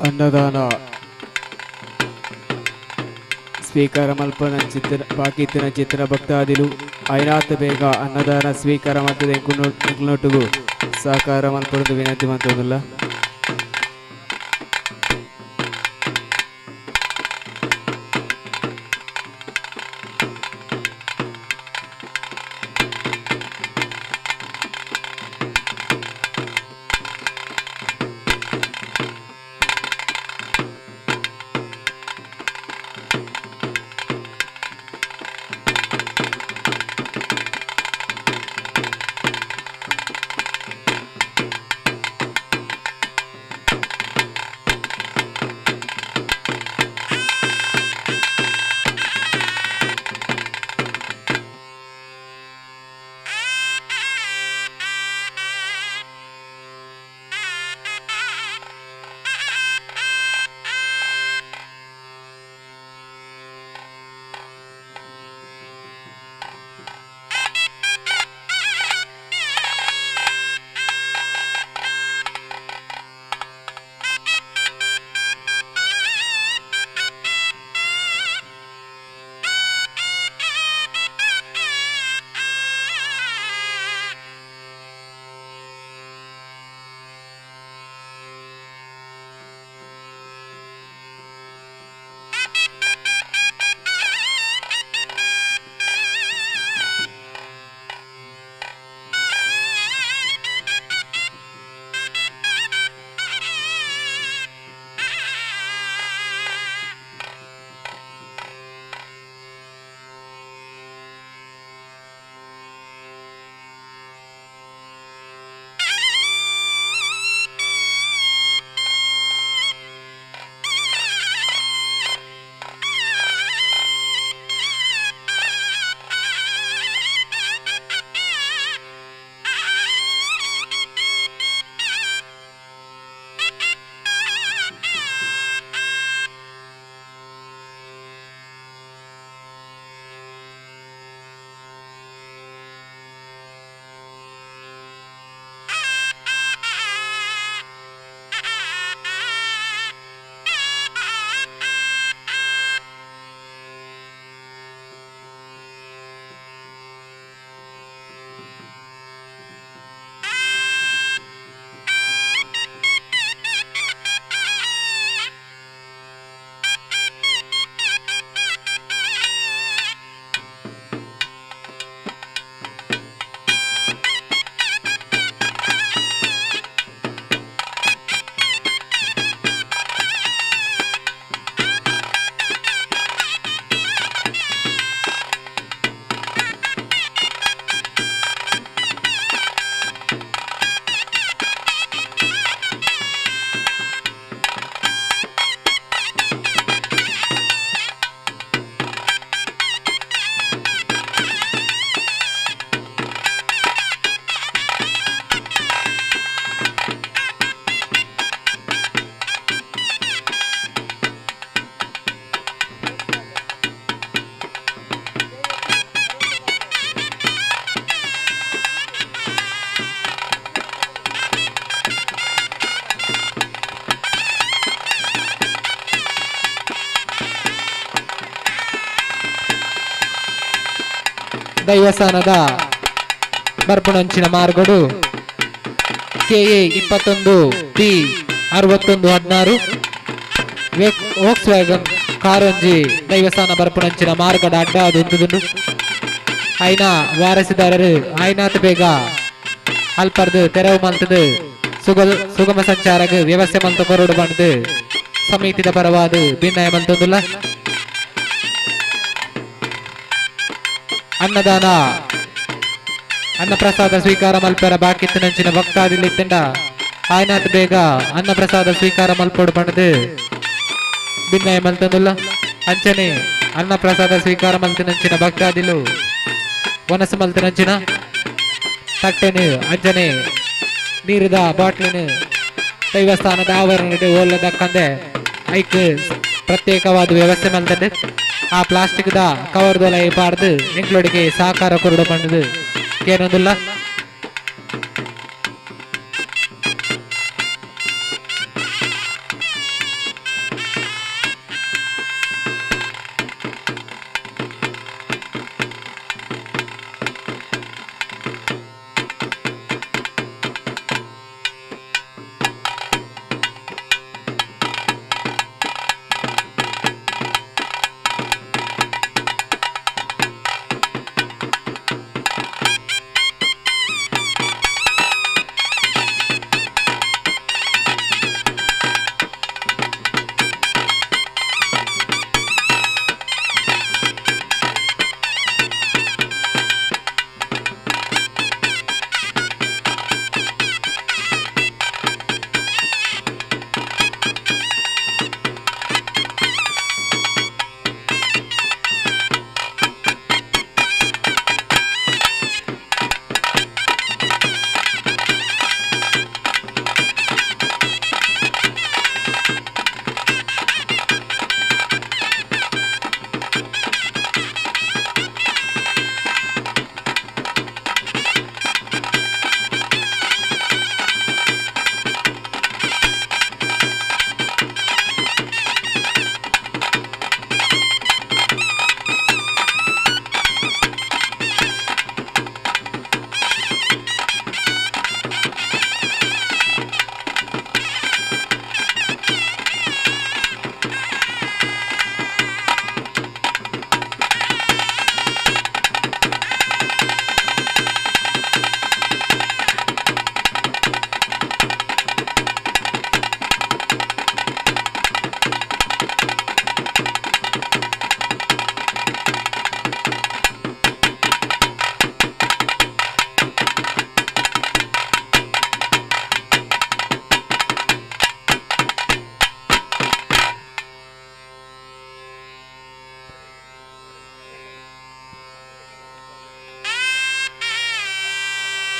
ಅನ್ನದಾನ ಸ್ವೀಕಾರ ಮಲ್ಪನ ಚಿತ್ರ ಬಾಕಿತ್ತಿನ ಚಿತ್ರ ಭಕ್ತಾದಿಲು ಐನಾತ್ ಬೇಗ ಅನ್ನದಾನ ಸ್ವೀಕಾರ ಮಲ್ತದೆ ಎಂಕುನೊಟ್ಟುಗು ಸಹಕಾರ ಮಲ್ಪೊಂದು ವಿನಂತಿ ಮಂತೊಂದುಲ್ಲ. ದೈವಸ್ಥಾನದ ಬರ್ಪುಣಂಚಿನ ಮಾರ್ಗಡು K A 21 T 6116 Volkswagen Karonji ದೈವಸ್ಥಾನ ಬರ್ಪುಣಂಚಿನ ಮಾರ್ಗದ ಅಡ್ಡ ಅದು ಐನ ವಾರಸಿದಾರರು ಐನಾತ್ ಬೇಗ ಅಲ್ಪರ್ದು ತೆರವು ಮಲ್ತದು ಸುಗಮ ಸಂಚಾರಗ ವ್ಯವಸ್ಥೆ ಮಲ್ತ ಕೊರಡು ಬಂದು ಸಮಿತಿದ ಪರವಾದ ಭಿನ್ನಯ ಮಲ್ತೊಂದುಲ್ಲ. ಅನ್ನದಾನ ಅನ್ನಪ್ರಸಾದ ಸ್ವೀಕಾರ ಮಲ್ಪೆರ ಬಾಕಿತ್ತು ನಂಚಿನ ಭಕ್ತಾದಿಲಿತ್ತಂಡ ಆಯ್ನಾತ್ ಬೇಗ ಅನ್ನಪ್ರಸಾದ ಸ್ವೀಕಾರ ಮಲ್ಪೊಡು ಪಣದು ಭಿನ್ನಯ ಮಲ್ತೊಂದುಲ್ಲ. ಅಂಚನೆ ಅನ್ನಪ್ರಸಾದ ಸ್ವೀಕಾರ ಮಲ್ತಿನಂಚಿನ ಭಕ್ತಾದಿಲು ವನಸು ಮಲ್ತಿನಂಚಿನ ತಟ್ಟೆನು ಅಂಚನೆ ನೀರಿದ ಬಾಟ್ಲಿನ ದೈವಸ್ಥಾನದ ಆವರಣ ಓಲ್ಲದಕ್ಕಂದೆ ಐಕ್ ಪ್ರತ್ಯೇಕವಾದ ವ್ಯವಸ್ಥೆ ಮಲ್ತಂಡು ಆ ಪ್ಲಾಸ್ಟಿಕ್ the cover ದೊಲ ಪಾಡ್ದು ಎಂಕ್ಲೊಡಿಗೆ ಸಹಕಾರ ಕೊರಡು ಪಂಡದು ಕೇನೊಂದುಲ್ಲ.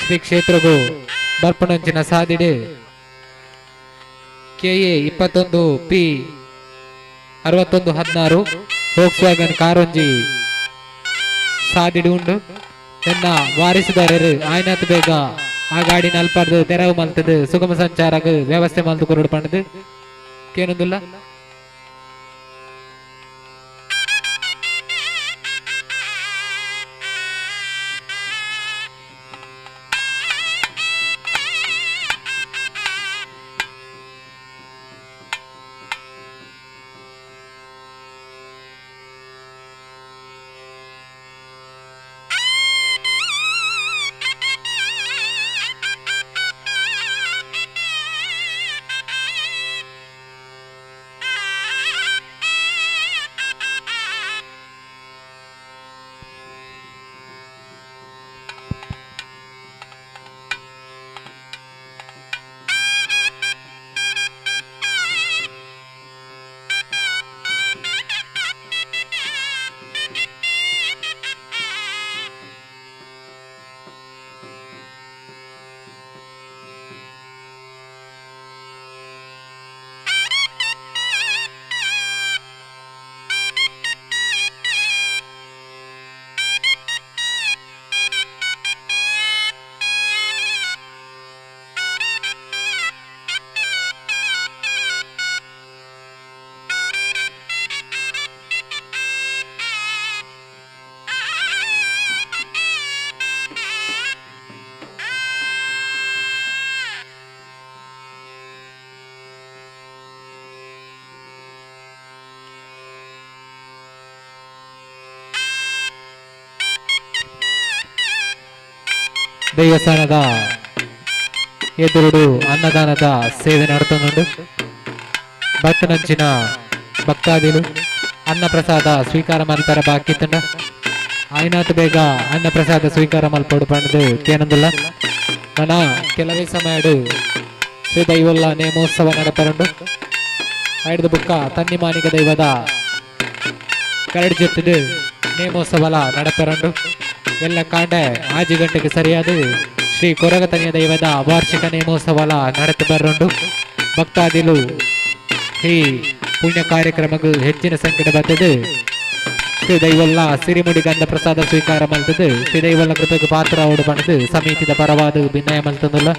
ಶ್ರೀ ಕ್ಷೇತ್ರಗು ಬರ್ಪಣಂಚಿನ ಸಾದಿಡೆ ಕೆಎ 21 ಪಿ 6116 ವೋಕ್ಸ್ ವ್ಯಾಗನ್ ಕಾರೊಂಜಿ ಸಾದಿಡು ಉಂಡು. ನನ್ನ ವಾರಿಸುದಾರರು ಆಯ್ನಾತ್ ಬೇಗ ಆ ಗಾಡಿ ನಲ್ಪರ್ದು ತೆರವು ಮಲ್ತದು ಸುಗಮ ಸಂಚಾರಗ್ ವ್ಯವಸ್ಥೆ ಮಲ್ತು ಕೊರಡು ಪಂಡದು ಕೇನೊಂದುಲ್ಲ. ದೇವಸ್ಥಾನದ ಎದುರುಡು ಅನ್ನದಾನದ ಸೇವೆ ನಡೆದುಕೊಂಡು ಭಕ್ತನಂಚಿನ ಭಕ್ತಾದಿಲು ಅನ್ನಪ್ರಸಾದ ಸ್ವೀಕಾರ ಮಲ್ಪರ ಬಾಕಿ ತಂಡ ಆಯ್ನಾತ್ ಬೇಗ ಅನ್ನಪ್ರಸಾದ ಸ್ವೀಕಾರ ಮಲ್ಪೋಡು ಪಂಡದು ಕೇನಂದುಲ್ಲ. ನನ್ನ ಕೆಲವೇ ಸಮಯಡು ಶ್ರೀ ದೈವಲ್ಲ ನೇಮೋತ್ಸವ ನಡಪರಂಡು ಐಡ್ದು ಬುಕ್ಕ ತನ್ನಿಮಾನಿಕ ದೈವದ ಕರಡು ಜೊತ್ತದು ನೇಮೋತ್ಸವಲ ನಡಪರಂಡು. ಎಲ್ಲ ಕಾಂಡೆ 5 ಗಂಟೆಗೆ ಸರಿಯಾದ ಶ್ರೀ ಕೊರಗತನಿಯ ದೈವದ ವಾರ್ಷಿಕ ನೇಮೋತ್ಸವಲ ನಡೆದು ಬರುಂಡು. ಭಕ್ತಾದಿಲು ಈ ಪುಣ್ಯ ಕಾರ್ಯಕ್ರಮಕ್ಕೂ ಹೆಚ್ಚಿನ ಸಂಖ್ಯೆ ಬರ್ತದೆ. ಶ್ರೀ ದೈವಲ್ಲ ಸಿರಿಮುಡಿ ಗಂಧ ಪ್ರಸಾದ ಸ್ವೀಕಾರ ಮಲ್ತದೆ. ಶ್ರೀ ದೈವಲ್ಲ ಕೃಪೆಗೆ ಪಾತ್ರ ಓಡು ಪಣದು ಸಮಿತಿದ ಪರವಾದ ಭಿನ್ನಯ ಮಲ್ತದಲ್ಲ.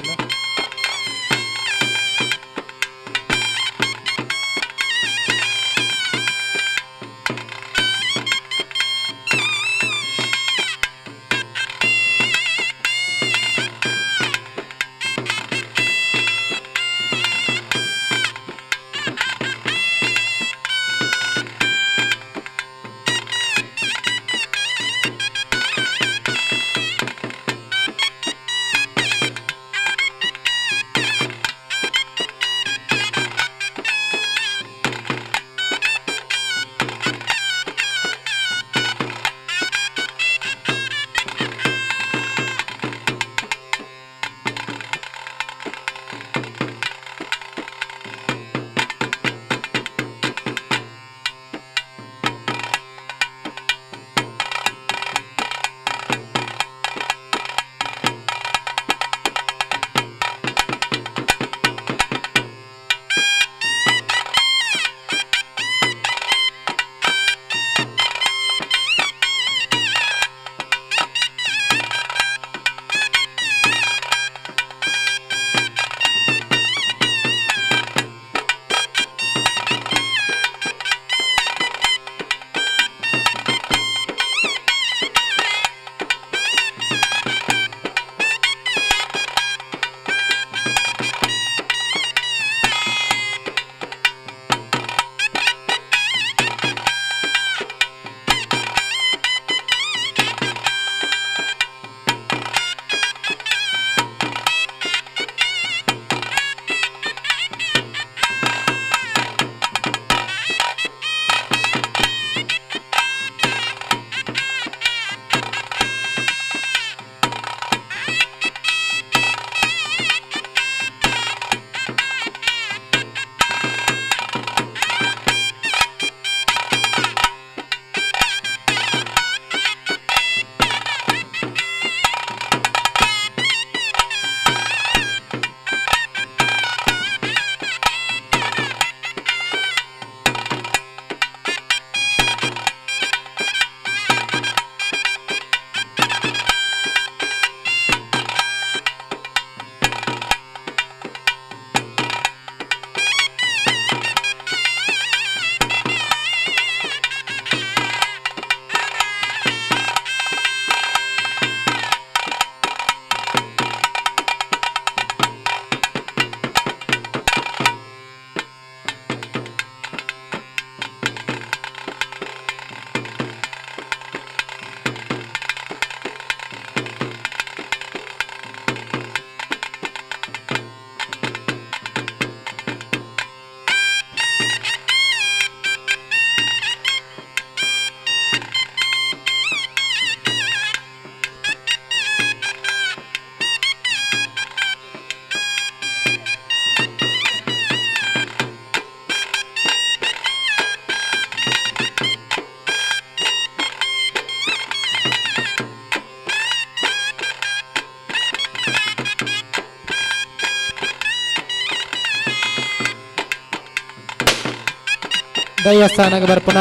ದೈವಸ್ಥಾನಕ್ಕೆ ಬರ್ಪುನ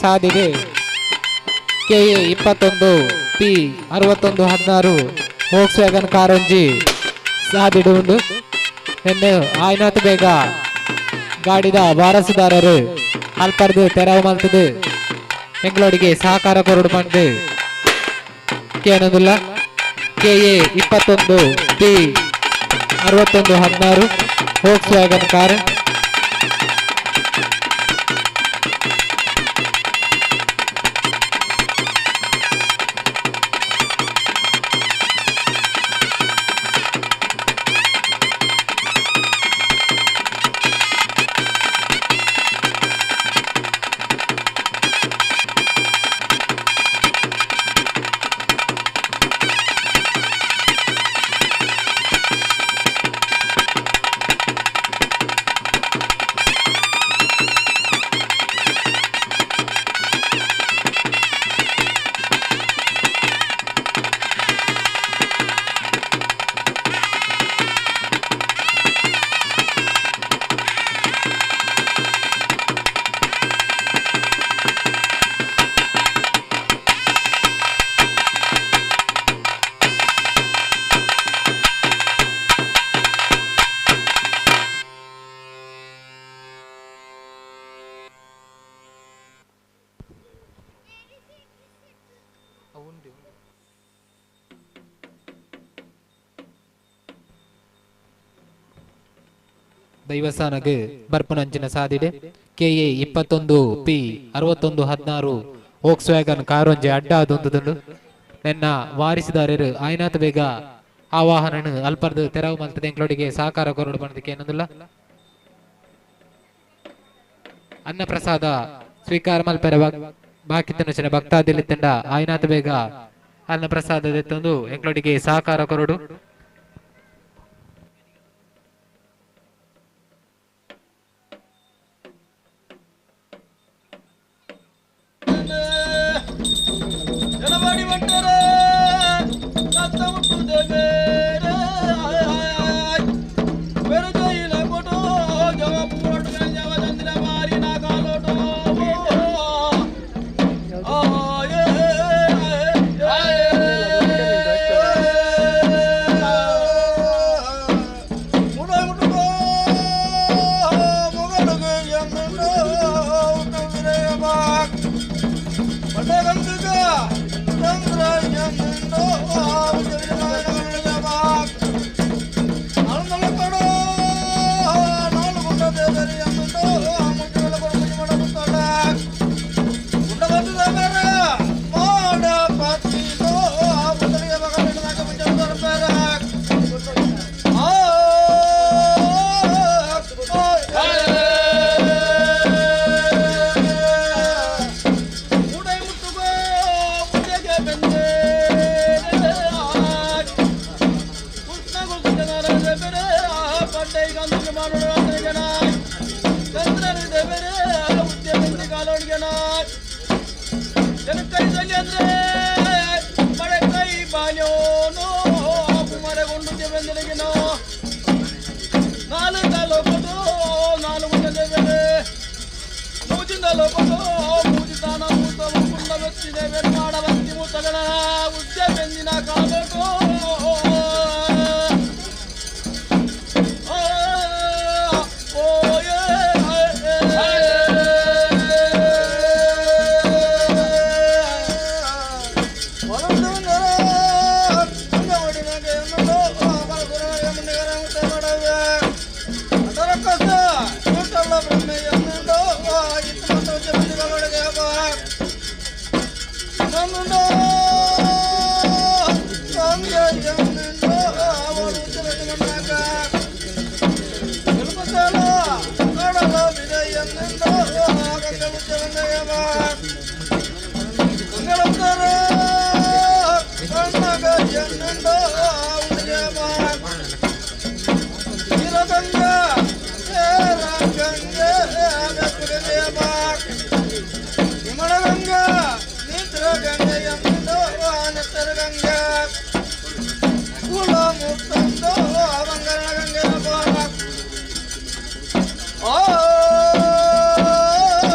ಸಾದಿಗೆ ಕೆ ಎ 21 ಪಿ 6116 ವೋಕ್ಸ್ ವ್ಯಾಗನ್ ಕಾರೊಂಜಿ ಸಾದಿಡು ನಿನ್ನೆ ಆಯ್ನಾತ್ ಬೇಗ ಗಾಡಿದ ವಾರಸುದಾರರು ಅಲ್ಪರ್ದು ತೆರವು ಮಲ್ತದು ಎಂಗಳೊಡಿಗೆ ಸಹಕಾರ ಕೊರಡು ಬಂದು ಕೇನದುಲ್ಲ. ಕೆ ಎ 21 ಪಿ 6116 ವೋಕ್ಸ್ ವ್ಯಾಗನ್ ಕಾರ್. ದೈವಸ್ಥಾನಕ್ಕೆ ಬರ್ಪುನಂಚಿನ ಸಾದಿಡೆ ಕೆ ಎ 21 ಪಿ 6116 ವೋಕ್ಸ್ ವ್ಯಾಗನ್ ಕಾರೊಂಜಿ ಅಡ್ಡ ಅದೊಂದುದುಂಡು. ನೆನ್ನ ವಾರಿಸಿದಾರರು ಆಯ್ನಾತ್ ಬೇಗ ಆ ವಾಹನನು ಅಲ್ಪರ್ದು ತೆರವು ಮಲ್ತದೆ ಎಂಕ್ಲೊಡಿಗೆ ಸಹಕಾರ ಕೊರಡು ಬಂದಕ್ಕೆ ಏನೊಂದುಲ್ಲ. ಅನ್ನಪ್ರಸಾದ ಸ್ವೀಕಾರ ಮಲ್ಪೆರ ಬಾಕಿ ತನಚಿನ ಭಕ್ತಾದಿಲಿತ್ತಂಡ ಆಯ್ನಾತ್ ಬೇಗ ಅನ್ನಪ್ರಸಾದ ದೆತ್ತೊಂದು ಎಂಕ್ಲೊಡಿಗೆ ಸಹಕಾರ ಕೊರಡು. Oh!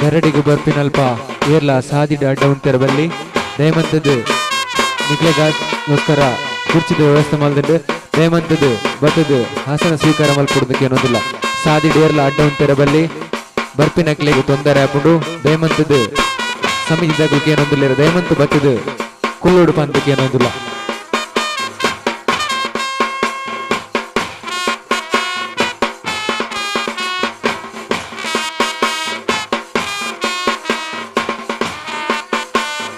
ಗರಡಿಗೆ ಬರ್ಪಿನಲ್ಪ ಏರ್ಲ ಸಾದಿಡ ಅಡ್ಡ ಉಂತೆರ ಬಲ್ಲಿ ದಯಮಂತದ್ದು ನಿಕ್ಲೆಗೋಸ್ಕರ ಕುರ್ಚಿದ ವ್ಯವಸ್ಥೆ ಮಲ್ದಂಡು ದಯಮಂತದ್ದು ಬತ್ತದು ಹಾಸನ ಸ್ವೀಕಾರ ಮಲ್ಪುಡುದಕ್ಕೆ ಏನೊಂದಿಲ್ಲ ಸಾದಿಡ ಏರ್ಲ ಅಡ್ಡ ಉಂತೆರ ಬಲ್ಲಿ ಬರ್ಪಿನಕ್ಲೆಗ್ ತೊಂದರೆ ಆಪುಂಡು ದಯಮಂತದ್ದು ಸಮಿತಿದಾಗಲಿಕ್ಕೆ ಏನೊಂದಿಲ್ಲ ದಯಮಂತು ಬತ್ತದು ಕುಲ್ಲೋಡು ಪಂತಕ್ಕೆ ಏನೊಂದಿಲ್ಲ.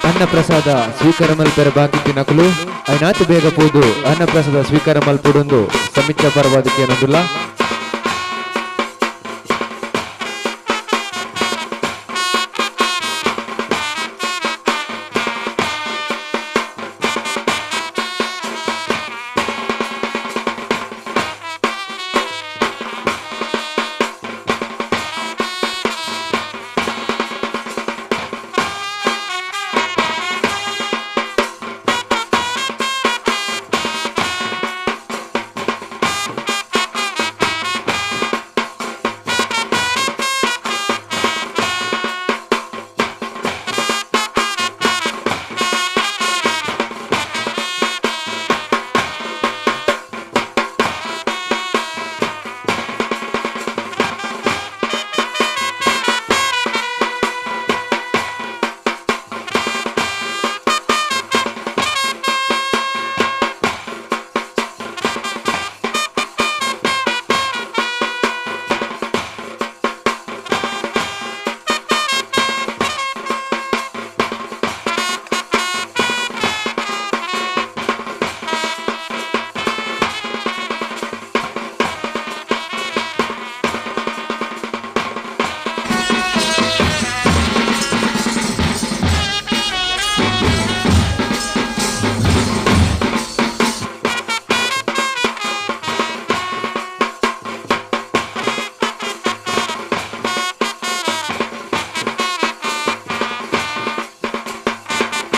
ಅನ್ನಪ್ರಸಾದ ಸ್ವೀಕಾರ ಮಲ್ಪೆರ ಬಾಕಿ ತಿನಕುಲು ಐನಾತು ಬೇಗ ಪೋದು ಅನ್ನಪ್ರಸಾದ ಸ್ವೀಕಾರ ಮಲ್ಪುಡೊಂದು ಸಮಿತಿ ಪರವಾದಕ್ಕೆ ಏನೊಂದಿಲ್ಲ.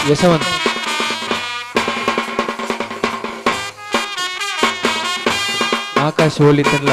ಯಶವಂತ್ ಆಕಾಶ್ ಹೋಲಿತನ್ಲ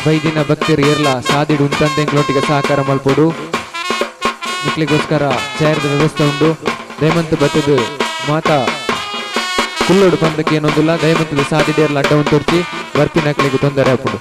ಬೈದಿನ ಭಕ್ತರು ಏರ್ಲ ಸಾದಿಡು ಉಂತಂದೆಂಗ್ಲೊಟ್ಟಿಗೆ ಸಹಕಾರ ಮಲ್ಪೊಡು ನಿಕ್ಲಿಗೋಸ್ಕರ ಚೇರ್ದ ವ್ಯವಸ್ಥೆ ಉಂಡು. ದಯಮಂತ ಬತ್ತದು ಮಾತಾ ಕುಲ್ಲೋಡು ಪಂದಕ್ಕೆ ಏನೊಂದಿಲ್ಲ. ದಯಮಂತದ ಸಾದಿಡೇರ್ಲ ಅಡ್ಡ ಉಂತೊರ್ಚಿ ಬರ್ಪಿನಕ್ಲಿಗೆ ತೊಂದರೆ ಆಪುಂಡು.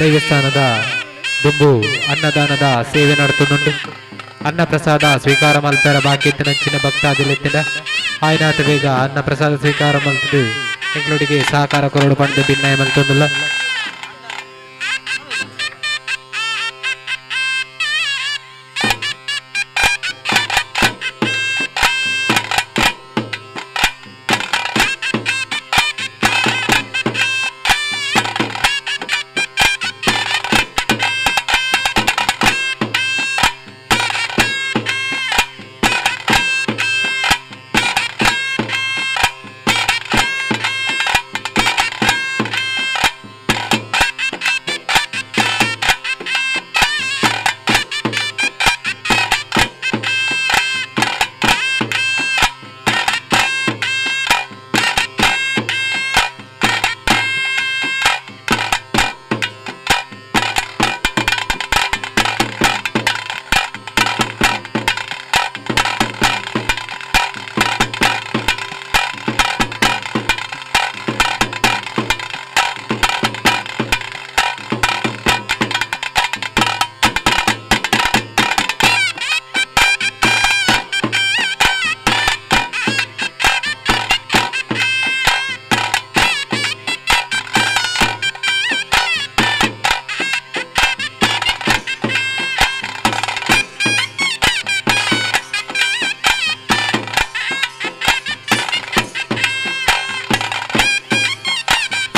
ದೈವಸ್ಥಾನದ ದುಂಬು ಅನ್ನದಾನದ ಸೇವೆ ನಡತುಂಡು. ಅನ್ನಪ್ರಸಾದ ಸ್ವೀಕಾರ ಮಲ್ಪೆರ ಬಾಕಿ ಇತ್ತಿನಂಚಿನ ಭಕ್ತಾದಿಲೆತ್ತಿನ ಆಯ್ನಾಥ ಬೇಗ ಅನ್ನಪ್ರಸಾದ ಸ್ವೀಕಾರ ಮಲ್ತದು ಎಂಗ್ಲೊಡಿಗೆ ಸಹಕಾರ ಕೊರಡು ಪಂಡು ಭಿನ್ನಾಯ ಮಲ್ತೊಂದುಲ್ಲ.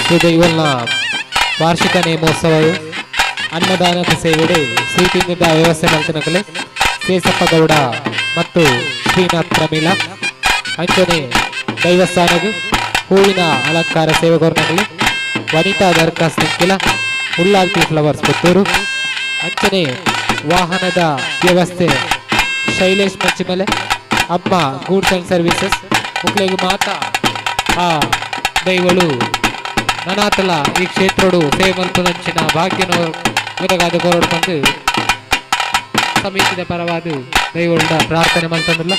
ಶ್ರೀ ವಾರ್ಷಿಕ ನೇಮೋತ್ಸವವು ಅನ್ನದಾನದ ಸೇವೆಡೆ ಸ್ವೀಟಿನಿಂದ ವ್ಯವಸ್ಥೆ ಮಲ್ತಿನಕಲೆ ಸೇಸಪ್ಪ ಗೌಡ ಮತ್ತು ಶ್ರೀನಾಥ್ ಪ್ರಮೀಳಾ. ಅಂಚನೆ ದೈವಸ್ಥಾನಗು ಹೂವಿನ ಅಲಂಕಾರ ಸೇವೆಗೋರ್ನಕಲೆ ವನಿತಾ ದರ್ಕಾಸ್ ನಿಂಕಿಲ ಉಳ್ಳಾಲ್ತಿ ಫ್ಲವರ್ಸ್ ಪುತ್ತೂರು. ಅಂಚನೆ ವಾಹನದ ವ್ಯವಸ್ಥೆ ಶೈಲೇಶ್ ಮಂಚಿಮಲೆ, ಅಮ್ಮ ಗೂಡ್ಸ್ ಅಂಡ್ ಸರ್ವಿಸಸ್ ಮುಕ್ಲೆಗ್ ಮಾತಾ ಆ ದೈವಳು ನನಾತಲ ಈ ಕ್ಷೇತ್ರಡು ಸೇವೆ ಮಲ್ಪುನಂಚಿನ ಭಾಗ್ಯನ ಒದಗಾದ ಕೊರಡು ಬಂದು ಸಮಿತಿದ ಪರವಾದ ದೈವಳುಡ ಪ್ರಾರ್ಥನೆ ಮಲ್ತಂದಿಲ್ಲ.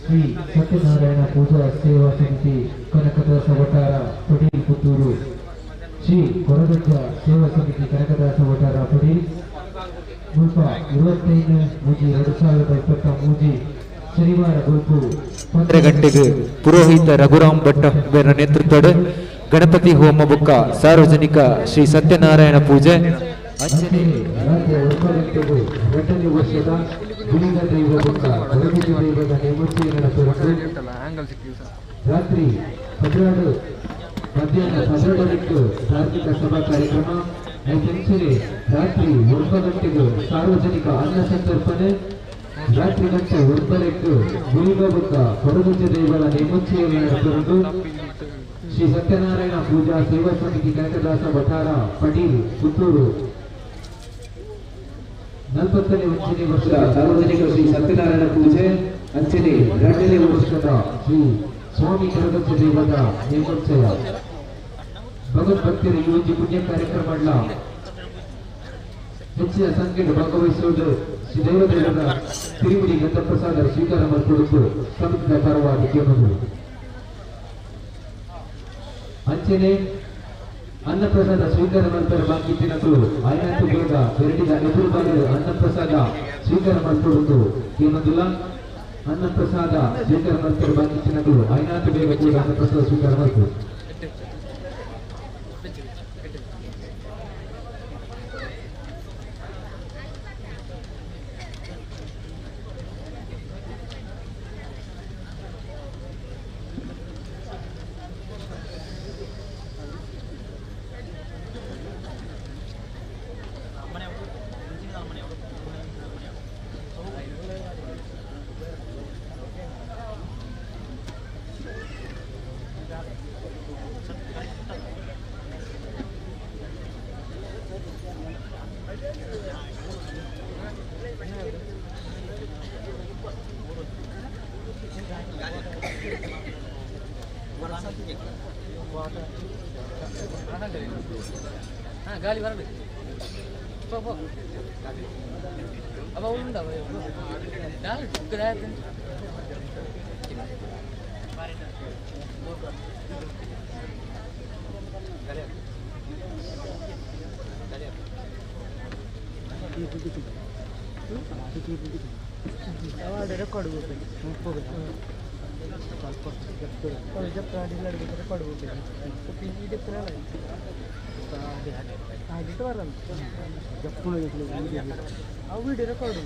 ಶ್ರೀ ಸತ್ಯನಾರಾಯಣ ಪೂಜಾ ಸೇವಾ ಸಮಿತಿ ಕನಕದಾಸ ವಠಾರ ಪಡೀಲ್ ಪುತ್ತೂರು. ಶ್ರೀ ಕೊರಗಜ್ಜ ಸೇವಾ ಸಮಿತಿ ಕನಕದಾಸ ವಠಾರ ಪಡೀಲ್ ಮುಲ್ಪ 25/3/2023 ಶನಿವಾರ ಗುರುಪು 12 ಗಂಟೆಗೆ ಪುರೋಹಿತ ರಘುರಾಮ್ ಭಟ್ ಅವರ ನೇತೃತ್ವದ ಗಣಪತಿ ಹೋಮ ಬುಕ್ಕ ಸಾರ್ವಜನಿಕ ಶ್ರೀ ಸತ್ಯನಾರಾಯಣ ಪೂಜೆ. ಅಂಚನೆ ರಾತ್ರಿ 9 ಗಂಟೆಗೆ 2ನೇ ವರ್ಷದ ಗುಳಿಗ ದೈವ ಬುಕ್ಕ ಕೊರಗಜ್ಜ ದೈವದ ನೇಮೋತ್ಸವ ನಡೆಸುವುದು. ರಾತ್ರಿ 12 ಮಧ್ಯಾಹ್ನ 12ಕ್ಕೆ ಧಾರ್ಮಿಕ ಸಭಾ ಕಾರ್ಯಕ್ರಮ. ಐತಂಚನೆ ರಾತ್ರಿ 9 ಗಂಟೆಗೆ ಸಾರ್ವಜನಿಕ ಅನ್ನ ಸಂತರ್ಪಣೆ. ರಾತ್ರಿ ಗಂಟೆ 9ಕ್ಕೆ ಗುಳಿಗ ಬುಕ್ಕ ಕೊರಗಜ್ಜ ದೈವದ ನೇಮೋತ್ಸವ ನಡೆಸುವುದು. ಶ್ರೀ ಸತ್ಯನಾರಾಯಣ ಪೂಜಾ ಸೇವಾ ಸಮಿತಿ ಕನಕದಾಸ ವಠಾರ ಪಡೀಲ್ ಪುತ್ತೂರು 40ನೇ ವರ್ಷದ ಸಾರ್ವಜನಿಕ ಶ್ರೀ ಸತ್ಯನಾರಾಯಣ ಪೂಜೆ. ಅಂಚನೆ 2ನೇ ವರ್ಷದ ಶ್ರೀ ಸ್ವಾಮಿ ಕೊರಗಜ್ಜ ದೈವದ ನೇಮೋತ್ಸವ. ಭಗವದ್ಭಕ್ತರ ಈ ಒಂದು ಪುಣ್ಯ ಕಾರ್ಯಕ್ರಮ ಹೆಚ್ಚಿನ ಸಂಖ್ಯೆಯಲ್ಲಿ ಭಾಗವಹಿಸುವುದು ಶ್ರೀ ದೈವದೇವರ ತಿರುಗುಡಿ ಗಂಧಪ್ರಸಾದ ಸ್ವೀಕಾರ ಮಾಡಿಕೊಳ್ಳುವುದು ಸಮಿತಿಯ ಪರವಾಗಿ ಕೇಳುವುದು. ಅಂಚನೆ ಅನ್ನಪ್ರಸಾದ ಸ್ವೀಕಾರ ಮಾಡ್ತಾರೆ ಬಾಕಿ ದಿನಗಳು ಆಯಾತು ಬೇಗ ಬೆರಡಿದ ಎದುರು ಬಾಗಿಲು ಅನ್ನಪ್ರಸಾದ ಸ್ವೀಕಾರ ಮಾಡಿಕೊಳ್ಳುವುದು ಏನೊಂದಿಲ್ಲ. ಅನ್ನಪ್ರಸಾದ ಸ್ವೀಕಾರ ಮಾಡ್ತಾರೆ ಬಾಕಿ ದಿನಗಳು ಆಯಾತು ಬೇಗ ಕೂಡ ಅನ್ನಪ್ರಸಾದ ಸ್ವೀಕಾರ ಮಾಡ್ತಾರೆ. ಗಾಳಿ ಬರಬೇಕು ಅವ ಉಂಡ record record video record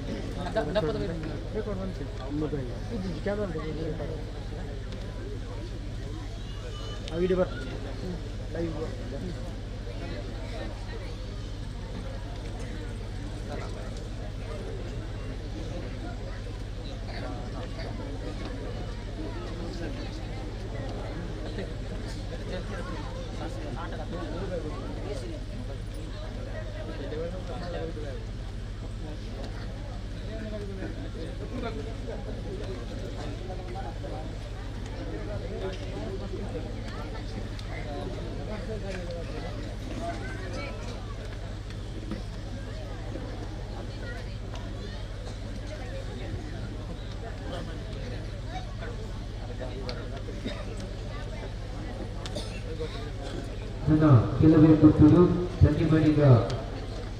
record mobile ಇದು ಕ್ಯಾಮ್ರಾ ರೆಕಾರ್ಡ್ ಆ ವಿಡಿಯೋ ಬರ್ತದೆ ಲೈವ್. ನನ್ನ ಕೆಲವೇ ಪುತ್ತೂರು ಚನ್ನಿಮಣಿಗ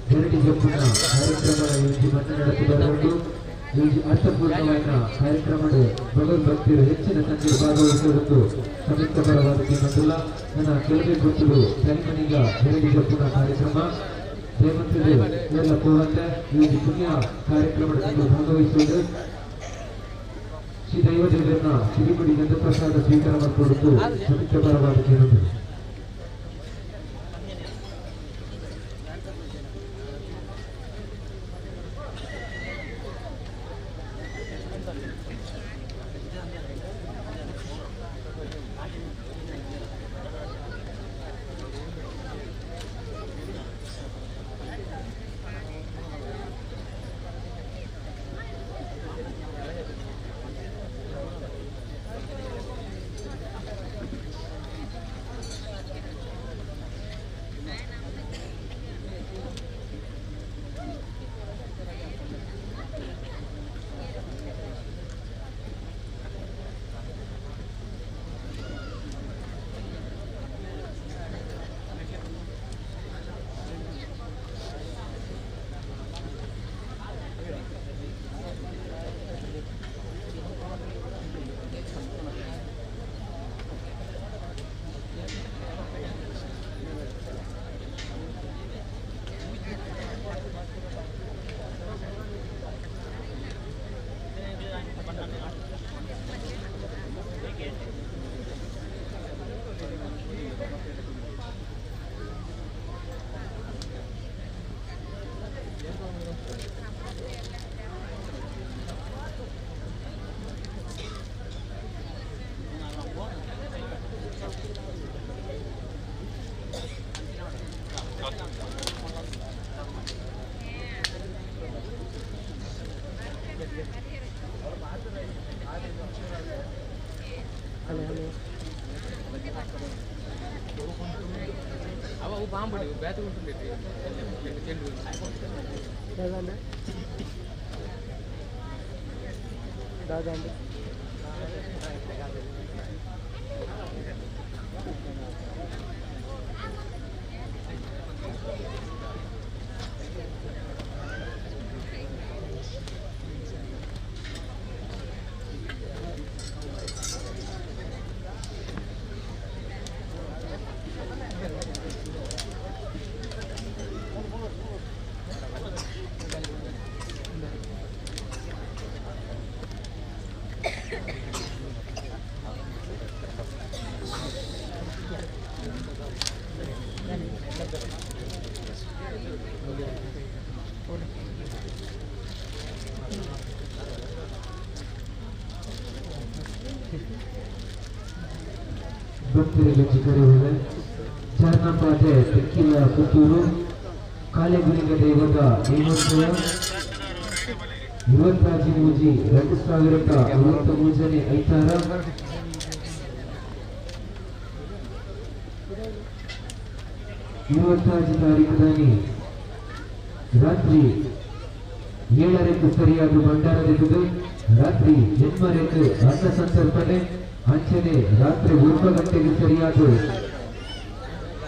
ಗರಡಿ ಜಪ್ಪುನ ಕಾರ್ಯಕ್ರಮ ಯೋಜನೆ ನಡೆಸಿದವರು ಈ ಅರ್ಥಪೂರ್ಣವಾದ ಕಾರ್ಯಕ್ರಮದ ಭಗವದ್ಭಕ್ತರು ಹೆಚ್ಚಿನ ಸಂಖ್ಯೆ ಭಾಗವಹಿಸುವುದು ಸಂಯುಕ್ತ ಪರವಾದ ಕೇಂದ್ರಲ್ಲ. ನನ್ನ ಕೆಲವೇ ಪುತ್ತೂರು ಚನ್ನಿಮಣಿಗ ಗರಡಿ ಜಪ್ಪುನ ಕಾರ್ಯಕ್ರಮ ಜಯವಂತರು ಎಲ್ಲ ಪೂವಂತ ಈ ಪುಣ್ಯ ಕಾರ್ಯಕ್ರಮದಲ್ಲಿ ಭಾಗವಹಿಸುವುದು ಶ್ರೀ ದೈವದೇವರನ್ನ ಸಿರಿಗುಡಿ ಗಂಧಪ್ರಸಾದ ಸ್ವೀಕಾರ ಮಾಡಿಕೊಳ್ಳುವುದು ಸಂಯುಕ್ತ ಪರವಾದ ಕೇಂದ್ರ. ಭಕ್ತರಿಗೆ ಕರೆಯುವೆ ಚರ್ಣಪಾತೆ ತೆಕ್ಕಿಲ ಪುತ್ತೂರು ಕಾಲೆಗುಲಿಂಗ ದೈವದ ನೇಮೋತ್ಸವ 25 2023 ಐತಾರ 25 ತಾರೀಕು ರಾತ್ರಿ 7ಕ್ಕೆ ಸರಿಯಾದ ಭಂಡಾರದಿದ್ದು ರಾತ್ರಿ 8ಕ್ಕೆ ಅನ್ನ ಸಂತರ್ಪಣೆ ಅಂಚನೆ ರಾತ್ರಿ 9 ಗಂಟೆಗೆ ಸರಿಯಾದ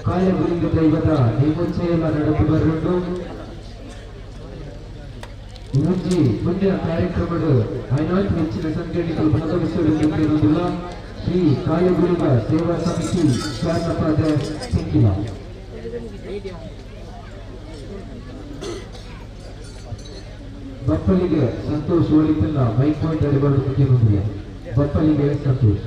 ಕಾಲೆಗುಲಿಂಗ ದೈವದ ನೇಮೋತ್ಸವ ನಡೆದು ಬರುಂಟು. ಒಂಜಿ ಪುಣ್ಯ ಕಾರ್ಯಕ್ರಮದ ಐನಾತ್ ಹೆಚ್ಚಿನ ಸಂಘಟನೆಗಳು ಭಾಗವಹಿಸಲು ಶ್ರೀ ಕಾಲೆಗುಲಿಂಗ ಸೇವಾ ಸಮಿತಿ ಶಾರದಾಪಾದ ಸಿಕ್ಕಿಲ್ಲ. ಬಪ್ಪಲಿಗೆ ಸಂತೋಷ್ ಒಳಿತಲ್ಲ ಮೈಕ್ ಪಾಯಿಂಟ್ ಅಡಿಬಾರ್ದು ಮುಖ್ಯಮಂತ್ರಿ ಬಪ್ಪಲಿಗೆ ಸಂತೋಷ್.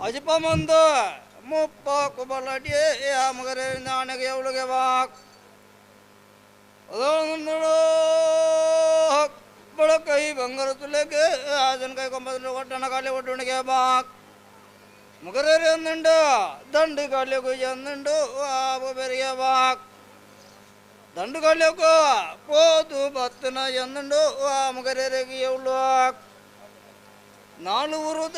ಅಜಿಪಮಂದು ಮುಪ್ಪ ಕುಬಲಡಿ ಮಗರೇ ನಾಣಗೆ ಅವಳಿಗೆ ವಾಕ್ ಬಳಕೈ ಬಂಗಾರ ತುಲೆಗೆ ಆಜನ್ ಕೈ ಕೊಂಬ ಒಟ್ಟಣ ಕಾಲಿ ಒಟ್ಟುಣಿಗೆ ಬಾಕ್ ಮಗರೇ ಅಂದುಂಡು ದಂಡು ಕಾಲಿ ಗುಜ ಅಂದುಂಡು ಬೆರಿಗೆ ಬಾಕ್ ದಂಡು ಕಾಲಿಯಕ್ಕೋ ಪೋದು ಬತ್ತನ ಎಂದುಂಡು ಮಗರೇರಿಗೆ ಎವಳು ನಾಲ್ವರು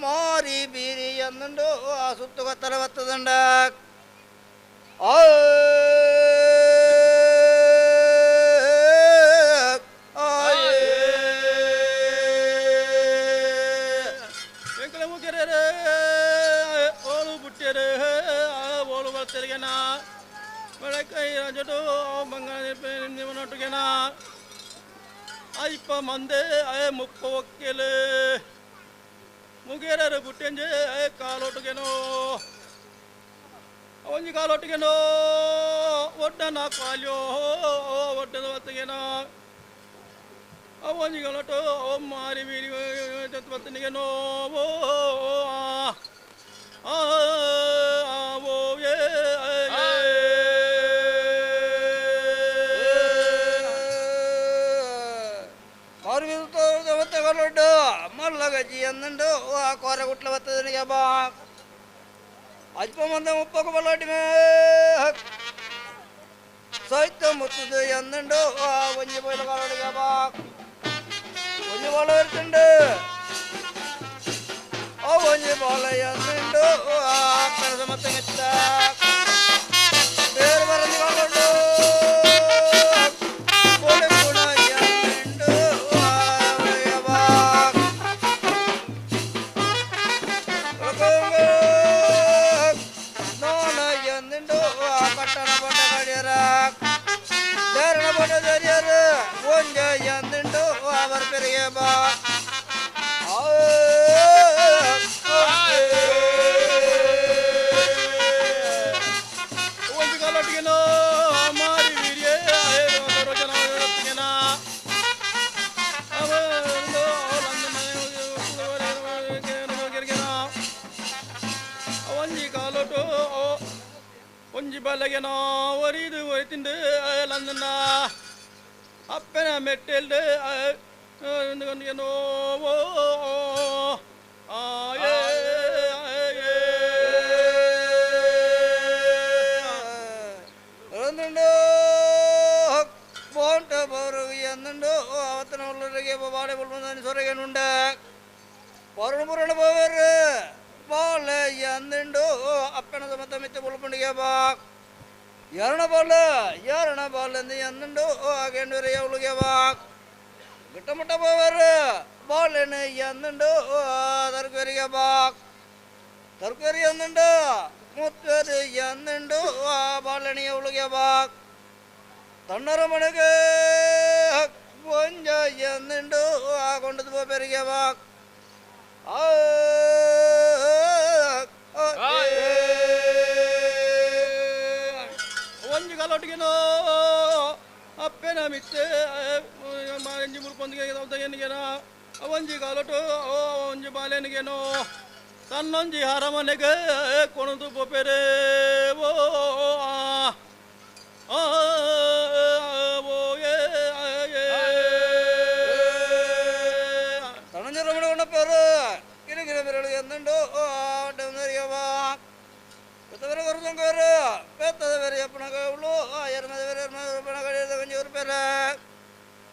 ಮಾರಿ ಬೀರಿ ಎಂದುಂಡು ಆ ಸುತ್ತುಗತ್ತಲ ಬತ್ತದಂಡ ಬತ್ತೆರಿಗೆನ ಬೆಳಕೈ ರಜಟು ಬಂಗಾರ ನಟುಗೆನ ಅಯ್ಪ ಮಂದೆ ಅಯ ಮುಪ್ಪ ಒಕ್ಕೆಲೆ ಮುಗೇರರು ಬುಟ್ಟೆಂಜೆ ಅಯ ಕಾಲೊಟ್ಟುಗೆನೋ ಒಂಜಿ ಕಾಲೊಟ್ಟಿಗೆನೋ ಒಡ್ಡನ ಕಾಲ್ಯೋ ಒಡ್ಡದ ಬತ್ತಿಗೆನ ಒಂಜಿ ಕಾಲೊಟ್ಟು ಮಾರಿ ಬೀರಿ ಬತ್ತನಿಗೆನೋ ಓ ಆ ಓ ಏ ಮಲ್ಲಗಜ್ಜಿ ಅಂದಂಡು ಆ ಕೋರಗುಟ್ಲ ಬತ್ತದನಿಗೆ ಬಾ ಅಜ್ಪ ಮಂದ ಮುಪ್ಪకు ಬಲ್ಲಾಟಿಮೇ ಸೈತ ಮುತ್ತದು ಎಂದುಂಡು ಆ ಒಂಜಿ ಪೊಯ್ಲ ಕಾಲೊಡಿಗೆ ಬಾ ಒಂಜಿ ಬಾಳ വരുത്തുണ്ട് ಆ ಒಂಜಿ ಬಾಳ ಎಂದುಂಡು ಆ ಕನಸ ಮತ್ತಂಗೆತ್ತ ಬೇರೆ ಬರಂದಿ ಕಾಲೊಂಡು ಒಂಜಿ ಬಲಗೆನೋ ಒರಿದು ಒರಿತಿಂಡು ಲಂದನ ಅಪ್ಪನ ಮೆಟ್ಟೆಲ್ಡು ಓ ಅಂದುಂಡು ಪೋಂಟ ಬರು ಅಂದುಂಡು ಅವತ್ತನ ಉಳ್ಳರಿಗೆ ಬಾಳೆ ಬುಲ್ಬಂದಾನಿ ಸೊರಗೇನುಂಡ ಪೊರಣ ಪುರಣ போவர் ಬಾಲ ಅಂದುಂಡು ಅಪ್ಪನ ಸಮತ ಮಿತ್ತ ಬುಲ್ಪುಂಡಿಗೆ ಬಾ ಎರಣ ಬಾಲ ಎರಣ ಬಾಲ ಅಂದು ಅಂದುಂಡು ಆಗೆಂಡುರೆ ಅವಳಿಗೆ ಬಾ ಗಿಟ್ಟಮುಟ್ಟ போவர் ಬಾಲೆನು ಅಂದುಂಡು ತರ್ಕರಿಗೆ ಬಾ ತರ್ಕರಿ ಅಂದುಂಡು ಮುತ್ತರು ಅಂದುಂಡು ಆ ಬಾಲಣಿ ಅವಳಿಗೆ ಬಾ ತಣ್ಣರ ಮನೆಗೆ ಒಂಜ ಅಂದುಂಡು ಆ ಕೊಂಡದು ಪೆರಿಗೆ ಬಾ ಒಂಜಿ ಕಾಲೊಟ್ಟಿಗೆನೋ ಅಪ್ಪೆನ ಮಿತ್ತೆ ಒಂಜಿ ಮುಲ್ಪೊಂದಿಗೆ ಒಂಜಿ ಕಾಲೊಟ್ಟು ಒಂಜಿ ಬಾಲೆನಿಗೇನೋ ತನ್ನೊಂಜಿ ಹರಮನೆಗೆ ಕೊಣದು ಪೊಪೆರೆ ಓ ಆ ಓ ಏ ತಣ್ಣಂಜಿ ರಮಣ ಕೊಣಪೇರು ಗಿರಿಗಿರಿ ಬೆರಳು ಎಂದುಂಡು பெத்தவரை வருதங்கோரு பெத்தத வேறு எப்பனக உള്ളு எருமத வேறு எருமத கஞ்சி ஒரு பேர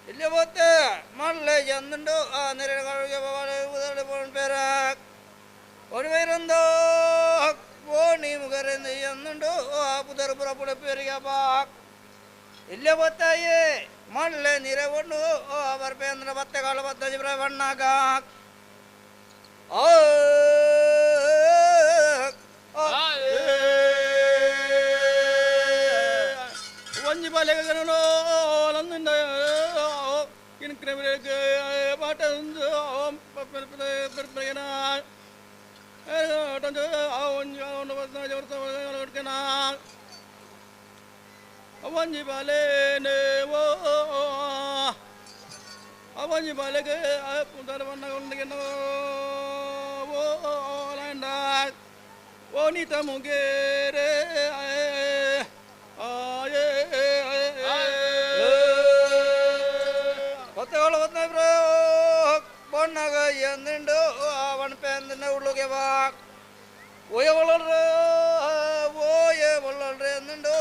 ಇಲ್ಲ போத்து மல்ல எந்துண்டு நிறைய போன பேர ஒரு வயிறந்தோ ಓಣಿ ಮುಗರೆಂದು ಎಂದುಂಡು ಪುದರ್ ಪುರ ಪುಡ ಪೇರಿಗೆ ಬಾಕ್ ಇಲ್ಲ ಬತ್ತಾಯಿ ಮಳ್ಳೆ ನೀರೆ ಒಣ್ಣು ಬರ್ಪೇಂದ್ರ ಬತ್ತೆಗಾಲ ಬತ್ತ ಜಿಬ್ರ ಬಣ್ಣಾಗ ಒಂಜಿ ಬಾಲೆಗನೋ ನಂದ ಪಾಟ ಒಂಜಿ ಬಾಲೇನೆ ಓ ಒಂಜಿ ಬಾಲೆಗೆ ಓ ನೀತ ಮುಗೇರೆ ಕೊತ್ತಗಳು ಒತ್ತಬ್ರು ಬಣ್ಣಗ ಎಂದಿಂಡು ಅವನ ಉಳ್ಳುಗೆ ಬಾಕ್ ಓಯ ಒಳ್ಳಲ್ರು ಓಯೆ ಒಳ್ಳಲ್ರಿ ಎಂದುಂಡು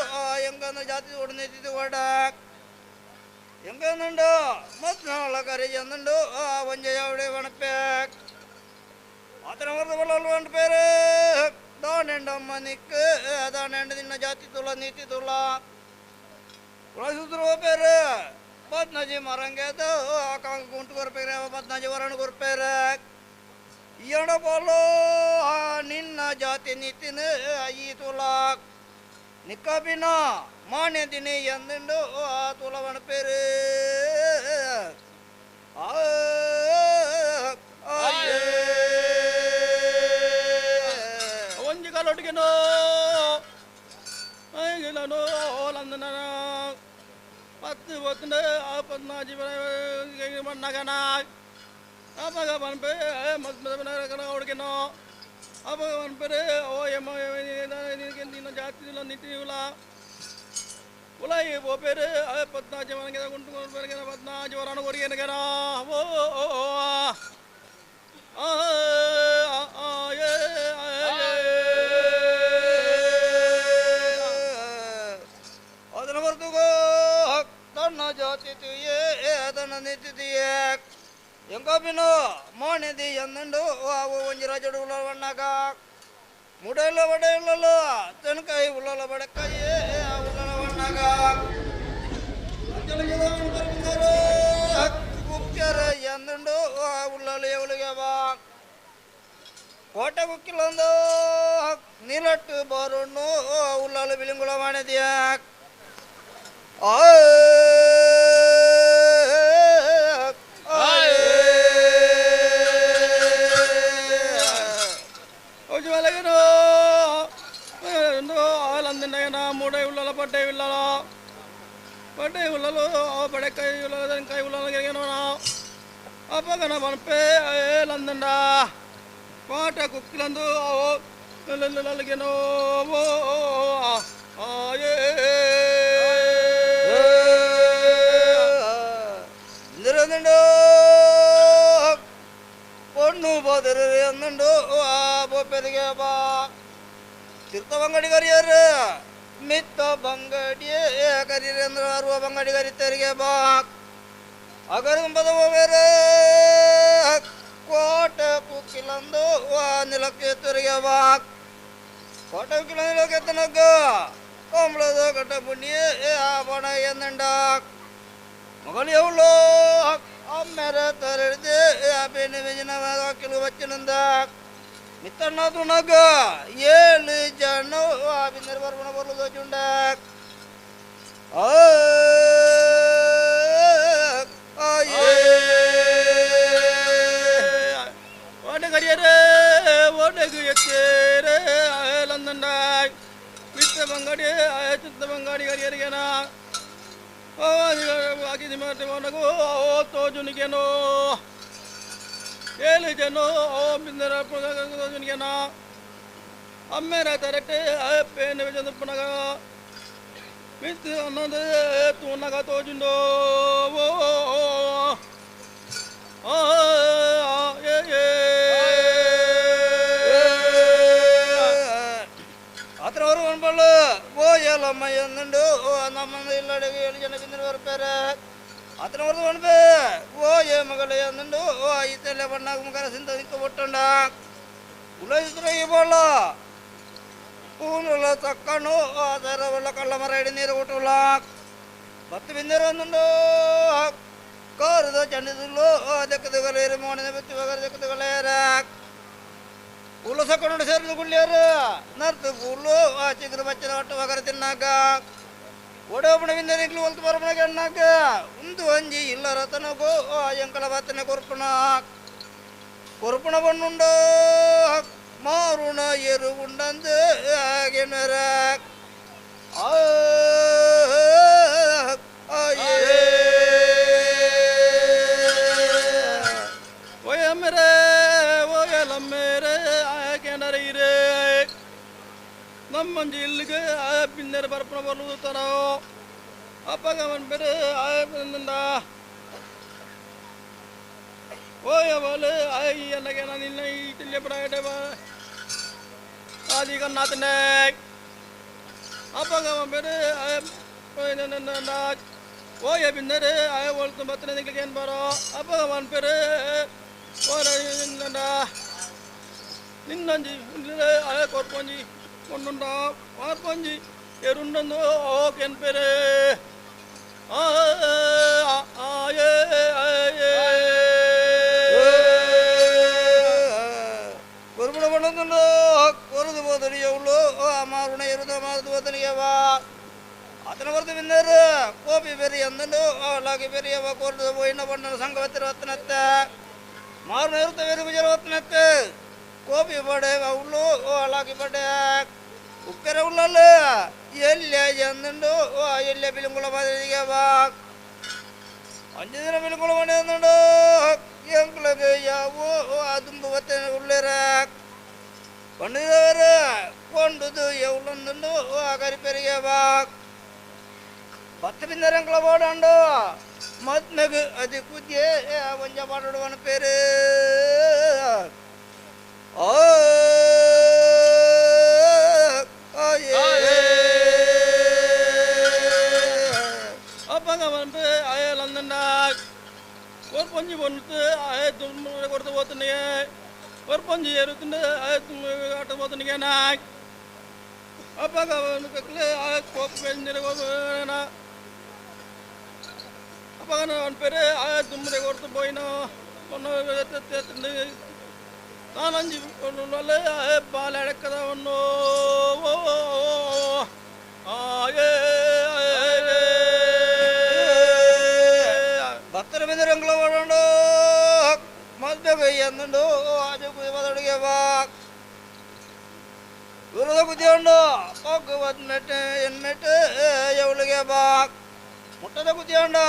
ಎಂಗಂದ ಜಾತಿ ಒಡನೆತ್ತಿದ್ದು ಒಡಕ್ ಎಂಗಂದುಂಡು ಮತ್ನಾಳ ಕರಿ ಎಂದುಂಡು ಒಂಜೆ ಯಾವಡೆ ವಣಪ್ಯಾಕ್ ಆತನ ವರ್ದ ಒಳ್ಳಲ್ వంట ದಾನೆಂಡಮ್ಮ ನಿಕ್ಕು ದಾನೆಂಡ ನಿನ್ನ ಜಾತಿ ತುಳ ನೀತಿ ತುಳ ಕುಳಸೂತ್ರ ಪೇರು ಪದ್ನಾಜಿ ಮರಂಗೇದು ಕಾಂಗ ಗುಂಟು ಕೊರ್ಪೇರೆ ಪದ್ನಾಜಿ ವರಣ ಕೊರ್ಪೇರೆ ಎಣ ಬೋಲೋ ನಿನ್ನ ಜಾತಿ ನೀತಿನ ಈ ತುಲಾಕ್ ನಿಕ್ಕಾಪಿನ ಮಾನ್ಯ ದಿನಿ ಎಂದುಂಡು ಆ ತುಲವನ ಪೇರು ಒಂಜಿ ಕಾಲೊಟ್ಟಿಗೆನೋ ಲಂದನ 10 ಹೊತ್ತಿನ 14 ಮಣ್ಣಗನ ಅಪಗ ಬನ್ಪೆ ಹುಡುಗಿನೋ ಅಪಗ ಬನ್ಪೆರೆ ಓ ಎಮ್ಮ ನಿನ್ನ ಜಾತಿ ನಿಂತಿಲ್ಲ ಉಲಾಯಿ ಬೋಪೇರೆ 14 ಮನೆಗೆ ಗುಂಟು 14 ವರಾನ ಕೊರಿಗೆನಗನ ಓ ಆ ಅದನ್ನ ಬರ್ತುಗೋ ತನ್ನ ಜಾತಿ ತುಯೇ ತನ್ನ ನಿಂತಿದೆಯೇ ಎಂಕಾಪಿನೋ ಮಾಣೆದಿ ಎಂದುಂಡು ಅವು ಒಂಜಿ ರಾಜಡು ಉಳ್ಳವಣ್ಣಾಗ ಮುಡೆಲ್ಲ ಬಡೆಯಿಲ್ಲಲ್ಲ ತೆನಕಾಯಿ ಉಳ್ಳಲ ಬಡಕಾಯಿ ಉಳ್ಳವಣ್ಣಾಗ ಕುಕ್ಕೆರ ಎಂದುಂಡು ಉಳ್ಳಲು ಎವಳಿಗೆ ಬಾ ಕೋಟೆ ಕುಕ್ಕಿಲ್ಲಂದು ನೀಲಟ್ಟು ಬಾರುಣ್ಣು ಉಳ್ಳಲು ಬಿಲಿಂಗುಳ ಮಾಣೆದಿಯ ಮೂಡೆ ಉಳ್ಳಲ ಪಟ್ಟೆ ಉಳ್ಳಲ ಪಟ್ಟೆ ಉಳ್ಳಲು ಬಡಕೈ ಉಳ್ಳಲ ಕೈ ಉಳ್ಳಲ ಅಪ್ಪಗನ ಬನ್ಪೆ ಲಂದಂಡ ಪಾಟ ಕುಕ್ಕಿಲಂದು ಲಲ್ಗೆನೋ ಇಂದಿರಂದುಂಡು பொண்ணு போதரு என்னண்டு பெருகே பா ತಿರ್ತ ಬಂಗಡಿ ಕರಿಯರು ಮಿತ್ತ ಬಂಗಡಿಯೇ ಕರಿಯರೇಂದ್ರ ಅರುವ ಬಂಗಡಿ ಕರಿತರಿಗೆ ಬಾ ಅಗರುಂಬದ ಬೇರೆ ಕೋಟೆ ಕುಕ್ಕಿಲಂದು ನಿಲಕ್ಕೆ ತೆರಿಗೆ ಬಾ ಕೋಟೆ ಕುಕ್ಕಿಲ ನಿಲಕ್ಕೆ ತನಕ ಕಂಬಳದ ಕಟ್ಟ ಪುಣ್ಯ ಬಣ ಎಂದಂಡ ಮಗಳು ಎವಳು ಅಮ್ಮೆರ ತರಡಿದೆ ಪೆಣ್ಣು ಬೆಂಜಿನ ಕಿಲು ವಚ್ಚನಂದ ಮಿತ್ತಣ್ಣ ತುಣಗ 7 ಜನ ಬಿಂದರ್ ಬರ್ಬಣ ಬರ್ಲು ದೋಚುಂಡ ಓಟೆ ಕರಿಯರೇ ಓಟೆಗೆ ಎತ್ತೇರೆ ಲಂದಂಡ ಮಿತ್ತ ಬಂಗಾಡಿ ಚಿತ್ತ ಬಂಗಾಡಿ ಕರಿಯರಿಗೆನ ತೋಜುನಿಗೆನೋ 7 ಜನ ಬಿಂದರ ತೋಜುನಿಗೆನ ಅಮ್ಮೇರ ತರಟೆ ಪೇನ ಚಂದ್ರಪ್ಪನಗ ಮಿತ್ ಅನ್ನೋದು ತೂನಗ ತೋಜುಂಡೋ ಓ ಅತ್ರ ಅವರು ಅನ್ಬಳ್ಳು ಓ ಏಲಮ್ಮ ಎಂದುಂಡು ನಮ್ಮ ಇಲ್ಲಡೆಗೆ 7 ಜನ ಬಿಂದರ ಬರ್ಪೇರೆ ಅತ್ರ ಹೊರದು ಅನ್ಬೆ ಓ ಏ ಮಗಳ ಎಂದುಂಡು ಓ ಈತಲೆ ಬಣ್ಣಾಗ ಮುಖರ ಸಿಂತ ನಿಂತು ಒಟ್ಟಂಡ ಉಲೈಸಿದ್ರೆ ಈ ಬೋಳ ಪೂನುಲ ತಕ್ಕನು ಅದರ ಒಳ್ಳ ಕಳ್ಳ ಮರ ಹಿಡಿ ನೀರು ಕೊಟ್ಟುಲ್ಲ ಬತ್ತು ಬಿಂದಿರ ಒಂದುಂಡು ಕಾರದ ಚಂಡಿದುಲ್ಲು ದೆಕ್ಕದುಗಲೇರು ಮೋಣಿನ ಬಿತ್ತು ಬಗರ ದೆಕ್ಕದುಗಲೇರ ಉಲ್ಲ ಸಕೊಂಡು ಸೇರಿದ ಗುಳ್ಳಿಯರು ನರ್ತು ಪೂಲು ಆ ಚಿಗುರು ಬಚ್ಚನ ಒಟ್ಟು ಬಗರ ತಿನ್ನಾಕ ಒಡೋಪಣ ಬಿಂದರಿಗ್ಲು ಒಲ್ತು ಬರಪಣ ಕೆಣ್ಣಾಕ ಉಂದು ಅಂಜಿ ಇಲ್ಲ ರತನಗೋ ಎಂಕಲ ಬತ್ತನೆ ಕೊರ್ಪಣ ಕೊರ್ಪಣ ಬಣ್ಣುಂಡೋ ಮಾರುಣ ಎರು ಉಂಡಂದು ಆಗೆನರ ಓಯಮ್ಮರೆ ಓಯಲಮ್ಮೇರೆ ಆಕೆನರೈರೆ ನಮ್ಮಂಜಿ ಇಲ್ಲಿಗೆ ಪಿನ್ನರ ಬರ್ಪಣ ಬರ್ಲು ತರೋ ಅಪ್ಪಗಮನ್ ಬೇರೆ ಆಯ ಓಯವಲೆ ಆಯ್ ಅನ್ನಗೆ ನಾನು ನಿನ್ನ ಈ ತಿಳಿಯಪಡ ಆದಿ ಕನ್ನಾತನೆ ಅಪ್ಪಗಮನ್ ಬೇರೆ ಆಯ ಓಯ ಬಿನ್ನರೆ ಆಯ ಒಳ್ತು ಬತ್ತನೆ ನಿಗ್ಲಿಕ್ಕೆ ಏನು ಬರೋ ಅಪ್ಪಗಮನ್ ಬೇರೆ ಓ ನಿನ್ನಂಜಿ ಆಯ ಕೊರ್ಪಂಜಿ കൊണ്ടുണ്ടോ വാർപ്പഞ്ചി എരുണ്ടെന്നോ ഓക്കെൻ പേര് ആ കുറുപിട കൊണ്ടുണ്ടോ കൊറുതു പോതടിയുള്ളൂ മാറുണ എരുത ಮಾರುತನಿಗೆ ಬಾ ಆತನ ಹೊರತು ಬಿಂದರು ಕೋಪಿ ಬೆರಿ ಅಂದಂಡು ಲಾಗಿ ಬೆರಿಯವ ಕೋರ್ದು ಹೋಯಿನ ಬಣ್ಣ ಸಂಘವತ್ತಿರ ಹೊತ್ತನತ್ತೆ ಮಾರು ನಿವೃತ್ತ ಬೇರೆ ಗುಜರ ಹೊತ್ತನತ್ತೆ ಕೋಪಿ ಬಡೆ ಉಳ್ಳು ಲಾಗಿ ಬಡೆ ಉಕ್ಕರೆ ಉಳ್ಳಲ್ಲ ಎಲ್ಲ ಎಂದುಂಡು ಎಲ್ಲ ಬಿಲುಂಗುಳ ಮಾದರಿಗೆ ಬಾ 5 ದಿನ ಬಿಲುಂಗುಳ ಮನೆ ಅಂದುಂಡು ಎಂಕ್ಲಗೆ ಯಾವೋ ದುಂಬು ಬತ್ತೆ ಉಳ್ಳೇರ ಕೊಂಡಿದವರು ಕೊಂಡುದು ಎವ್ಲೊಂದುಂಡು ಕರಿಪೆರಿಗೆ ಬಾ 10 ಬಿಂದರಂಕ್ಲ ಬೋಡಂಡು ಮದ್ಮೆಗು ಅದು ಕುದ್ಯೆ ಒಂಜ ಪಾಡುವನ ಪೇರು ಓ ಅಪ್ಪಂಗ ಅಯ್ಯಲಂದಂಡ ஒரு பஞ்சு பொண்ணு ஆய கொடுத்து போத்துனீங்க ஒரு பஞ்சு எருத்துண்டு ஆய ஆட்ட போத்துனீங்க நான் அப்பா அப்பா அவன் பேர் ஆய தும்முறை கொடுத்து போயினோ பொண்ணு நான் 5 பால் அடக்கதா ஒன்று ஆயே ಭಕ್ತರ ಬಿಂದರಂಗ್ಲ ಓಡೋಣ ಮದ್ವೆ ಎಂದುಂಡು ಆಜು ಕುದಿಗೆ ಬಾ ದೂರದ ಕುದಿಯೋಂಡು ಹೋಗು ಮೆಟ್ಟೆ ಎನ್ಮೆಟ್ಟೆ ಎವಳಿಗೆ ಬಾ ಮುಟ್ಟದ ಕುದಿಯೋಂಡು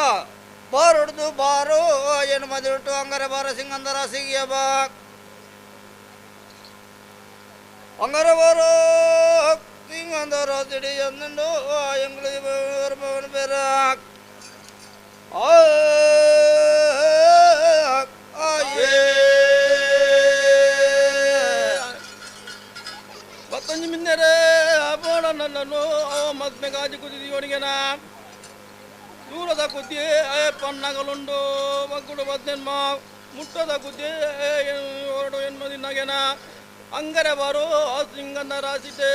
ಬಾರ್ ಹೊಡೆದು ಬಾರು ಏನು ಮದಿಟ್ಟು ಅಂಗರೆ ಬಾರ ಸಿಂಗಂದರ ಸಿಗಿಯ ಬಾ ಅಂಗರೆ ಬಾರು ಸಿಂಗಂದರ ಸಿಡಿ ಎಂದುಂಡು ಎಂಗ್ಳಿಗೆ ಪೇರ ಪತ್ತಂಜು ಮಿನ್ನರೆ ಅಬೋಡ ನನ್ನನ್ನು ಮದ್ಮೆ ಗಾಜಿ ಕುದಿಯೋಣಿಗೆನ ದೂರದ ಕುದ್ದಿ ಪನ್ನಗಲುಂಡು ಮಗ್ಗುಡು ಬದ್ನೆನ್ಮ ಮುಟ್ಟದ ಕುದ್ದಿ ಹೊರಡು ಎನ್ಮದಿನ್ನಗೆನ ಅಂಗರೆ ಬಾರು ಸಿಂಗನ ರಾಸಿಟೇ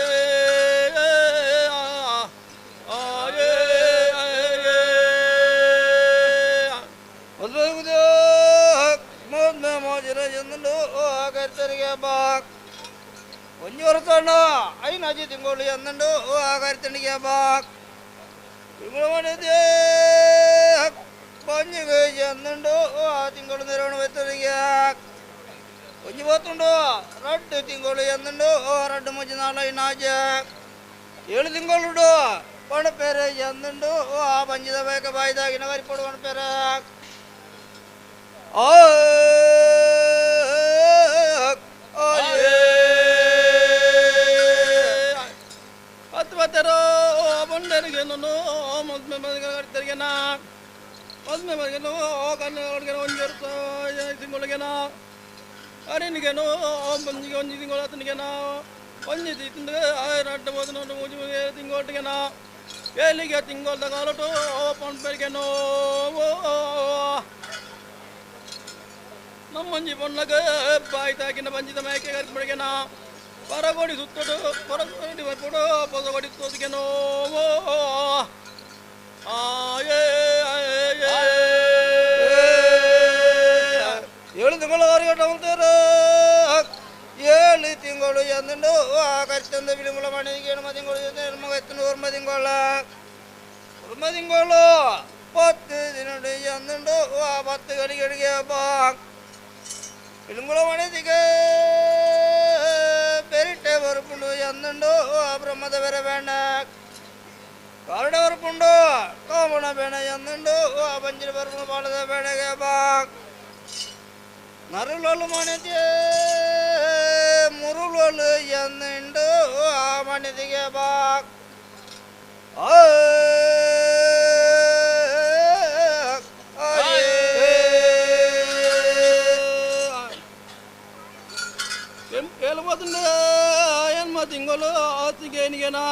ಕರ್ತರಿಗೆ ಬಾ ಒಂಜಿ ವರ್ಷ ಐನಾಜಿ ತಿಂಗಳು ಎಂದುಂಡು ಕರ್ತನಿಗೆ ಬಾ ತಿಂಗಳು ಮಾಡಿದ್ದೆ ಪಂಜಿ ಎಂದುಂಡು ತಿಂಗಳು ನಿರವಣ ಬೆತ್ತರಿಗೆ ಒಂಜಿ పోతుండు ರಡ್ಡು ತಿಂಗಳು ಎಂದುಂಡು ರಡ್ಡು ಮುಜ್ಜಿ ನಾಲು ಐನಾಜಿ 7 ತಿಂಗಳುಂಡು ಪಣಪೇರೆ ಎಂದುಂಡು ಆ ಪಂಜಿದ ಬೇಕ ಬಾಯ್ದಾಗಿನ ವರಿಪೊಡು ಪಣಪೇರೆ ಆ ಹತ್ತು ಬತ್ತರೋ ಬಂಡರಿಗೆ ಮದ್ಮೆ ಮದ್ಮೆನ ಮದ್ಮೆ ಮದ್ಗೆನೋ ಕನ್ನಡ ಒಂಜಿ ತಿಂಗಳಿಗೆನ ಅರಿನಿಗೆನೋ ಒಂಜಿಗೆ ಒಂಜಿ ತಿಂಗಳು ಆತನಿಗೆನ ಒಂಜಿ ತಿಂದು ರಡ್ಡ ಬೋದ ಮೂಜಿ ತಿಂಗೊಟ್ಟಿಗೆನ ಏಲಿಗೆ ತಿಂಗೊಳ್ದ ಕಾಲಟು ಪಂಪರಿಗೆನೋ ನಮ್ಮಂಜಿ ಪೊಣ್ಣಗ ಬಾಯಿ ತಾಕಿನ ಪಂಜಿದ ಮಯಕೆ ಕರ್ಪಡಿಗೆನ ಪರಗೋಡಿ ಸುತ್ತಡು ಪರಗೋಡಿ ಪೊಡೋ ಪೊಸಗೋಡಿ ತೋದಿಗೆನೋ ಆಯೇ 7 ತಿಂಗಳು ಹೊರಗಟ್ಟ 7 ತಿಂಗಳು ಎಂದುಂಡು ಕರ್ತಂದ ಬಿಳಿಮುಳ ಮಣಿಗೆ ಎಣ್ಮ ತಿಂಗಳು ಎಣ್ಮ ಒರ್ಮ ತಿಂಗಳ ಒರ್ಮ ತಿಂಗಳು 10 ದಿನ ಎಂದುಂಡು 10 ಗಡಿಗೆ ಬಾ ಬಿಳಿಮುಳ ಮಣಿಗೆ பெரிட்டே வறுப்புண்டு எந்துண்டு பிரம்மத வேற வேண கருட வறுப்புண்டு கோமண வேண எந்துண்டு பஞ்சிர பருப்பு பாலத வேண பா நருளொழு மனிதே முருளொழு எந்துண்டு மனிதிகே பா వెళ్ళిపోతుండే ఎన్మ తింగోలు ఆసిగేనిగేనా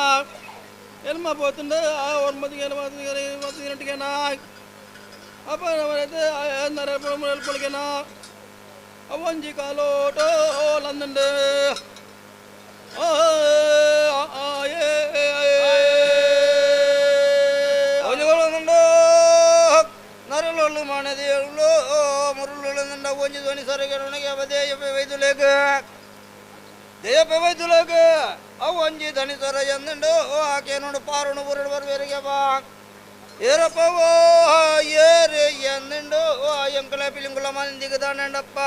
ఎల్మ పోతుండే ఒమ్మతిగేనా అప్పుడు నరపొలిగేనా అవంజి కాలోటో లందండే ನರಳೊಳ್ಳು ಮಣದಿಯಳು ಮುರುಳುಳ್ಳು ಒಂಜಿ ಧ್ವನಿ ಸರಿಗಣಗೆ ಅವದೇಯ ವೈದುಲೇಗ ದೇಯಪ್ಪ ವೈದುಲೇಗ ಅವು ಒಂಜಿ ದಣಿಸರ ಎಂದುಂಡು ಆಕೆನೋಡು ಪಾರುಣು ಬುರುಡು ಬರುವೆರಿಗೆ ಬಾ ಏರಪ್ಪವೋ ಏರು ಎಂದುಂಡು ಎಂಕಲ ಪಿಲಿಂಗುಲ ಮಂದಿಗೆ ದಾನಂಡಪ್ಪ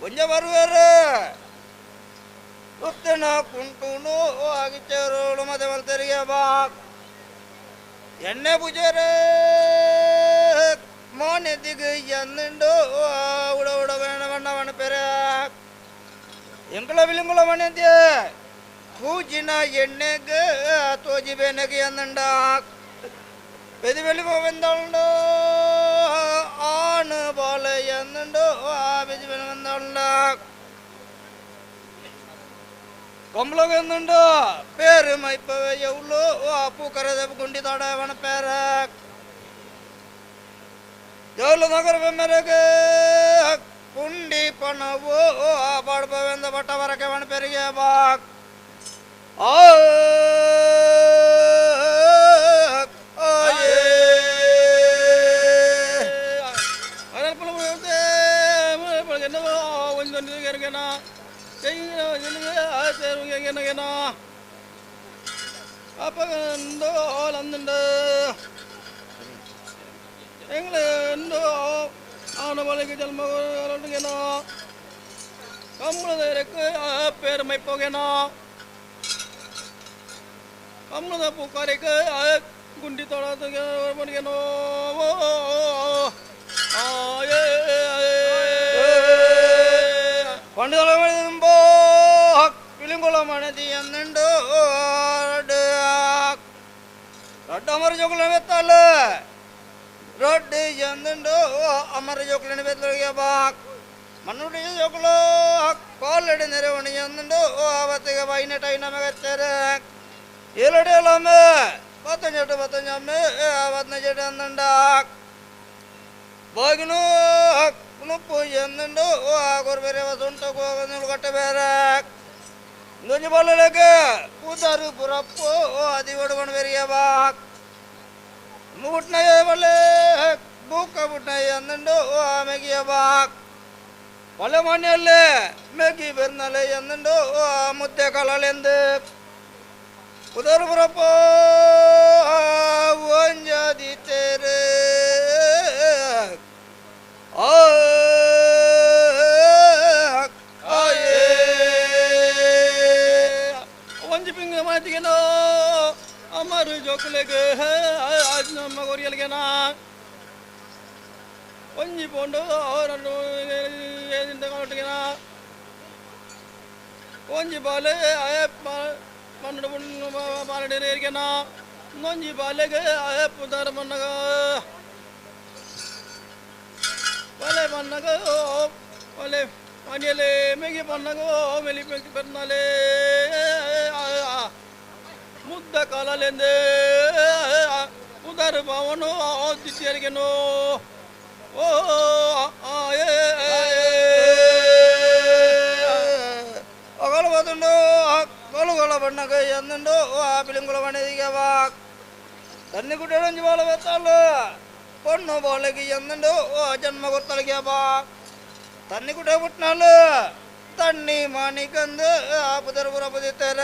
ಒಂಜ ಬರುವೆರು ಉತ್ತನ ಕುಂಟುನು ಆಗಿಚ್ಚೇರೋಳು ಮದೆ ಮಲ್ತೆರಿಗೆ ಬಾ ಎಣ್ಣೆ ಪೂಜೆರೆ ಮೋನೆ ದಿಗು ಎಂದುಂಡು ಉಡ ಉಡ ಬೇಣ ಬಣ್ಣ ಪೆರೆ ಎಂಕಲ ಬಿಲಿಂಗುಲ ಮನೆದ್ಯ ಪೂಜಿನ ಎಣ್ಣೆಗೆ ತೋಜಿ ಬೇನೆಗೆ ಎಂದುಂಡ പെതി വെളിപ്പോ ആണ് പോലെ എന്നുണ്ടോ ആ പെതി വെളുണ്ട് കൊമ്പളൊക്കെ എന്നുണ്ടോ പേര് മൈപ്പവേ ആ പൂക്കര കുണ്ടി തടവണ പേര് ജോല നഗര മെരക്ക് കുണ്ടി പണവോ ആ പാടുപ്പ പട്ടവരക്കെ വണ പെരുകിയ ബാക്ക് ആ പൂക്കാരേക്ക് ಗುಂಡಿ ತೊಡಗೇನೋ പണ്ട് പിലിങ്കുളമണതി എന്നുണ്ട് റെഡ് അമർ ജോക്കുలను വെത്താല് റെഡ് എന്നുണ്ട് അമർ ജോക്കുలను വെത്തലിയ ബാക്ക് മണ്ണുടി ജോക്കുലോ കോലടി നിരവണി എന്നുണ്ട് അവത്തിക വൈനട്ടൈ നമകച്ചേര് ഏഴടിയല്ലാമേ പത്തഞ്ചെട്ട് പത്തഞ്ചമ്മേ പതിനഞ്ചെട്ട് എന്നുണ്ട് ಬಾಗಿಲು ಕುಣುಪ್ಪು ಎನ್ನುಂಡು ಕೊರ್ಬೇರೆ ವಸುಂಟ ಕಟ್ಟಬೇರೆ ದೊಂಜಿ ಬಲ್ಲಕ್ಕೆ ಕೂತಾರು ಪುರಪ್ಪು ಅದಿ ಒಡಗೊಂಡು ಬೇರೆಯ ಬಾಕ್ ಮುಗುಟ್ನಯ ಬಲ್ಲೆ ಬೂಕ ಬುಟ್ನಯ ಎನ್ನುಂಡು ಮೆಗಿಯ ಬಾಕ್ ಪಲ್ಲೆ ಮಾನ್ಯಲ್ಲೇ ಮೆಗಿ ಬೆರ್ನಲೆ ಎನ್ನುಂಡು ಮುದ್ದೆ ಕಲಲೆಂದು ಕುದಾರು ಪುರಪ್ಪು ಒಂಜಾದಿ ತೇರೆ ಒಂಜಿ ಪಿಂಗ ಮಾತಿಗೆನೋ ಅಮರು ಜೋಕುಲೆಗ್ ನಮ್ಮ ಕೊರಿಯಲ್ಗೆನ ಒಂಜಿ ಪೋಂಡು ಒಟ್ಟಿಗೆನ ಒಂಜಿ ಬಾಲೆ ಮನ್ನಡ ಬಾಲಡೇರಿಗೆನ ಒಂಜಿ ಬಾಲೆಗೆ ಪುದಾರ ಮನ್ನಗ ಒಲೆ ಪನ್ನಗ ಒಲೆ ಮನೆಯಲ್ಲೇ ಮೇಗಿ ಪನ್ನಗ ಮೆಲಿ ಪೆರ್ನಲೆ ಮುದ್ದ ಕಾಲಲೆಂದೇ ಉದರ ಪವನು ತಿತ್ತಿಯರಿಗೆನೋ ಓ ಅಗಲ ಬದುಂಡು ಕೊಲುಗೊಳ ಬಣ್ಣಗ ಎಂದುಂಡು ಆ ಪಿಲಿಂಗುಳ ಬಣ್ಣದಿಗೆ ವಾಕ್ ತನ್ನಿ ಕುಟ್ಟೊಂಜಿ ಬಾಳ ಬೆತ್ತಾಳು பொண்ணு போலக்கு எந்தண்டோ ஜன்ம கொத்தலைக்கே பா தண்ணி குட்டை விட்டினாலு தண்ணி மாணிக்கந்து புதர் புறப்பதி தர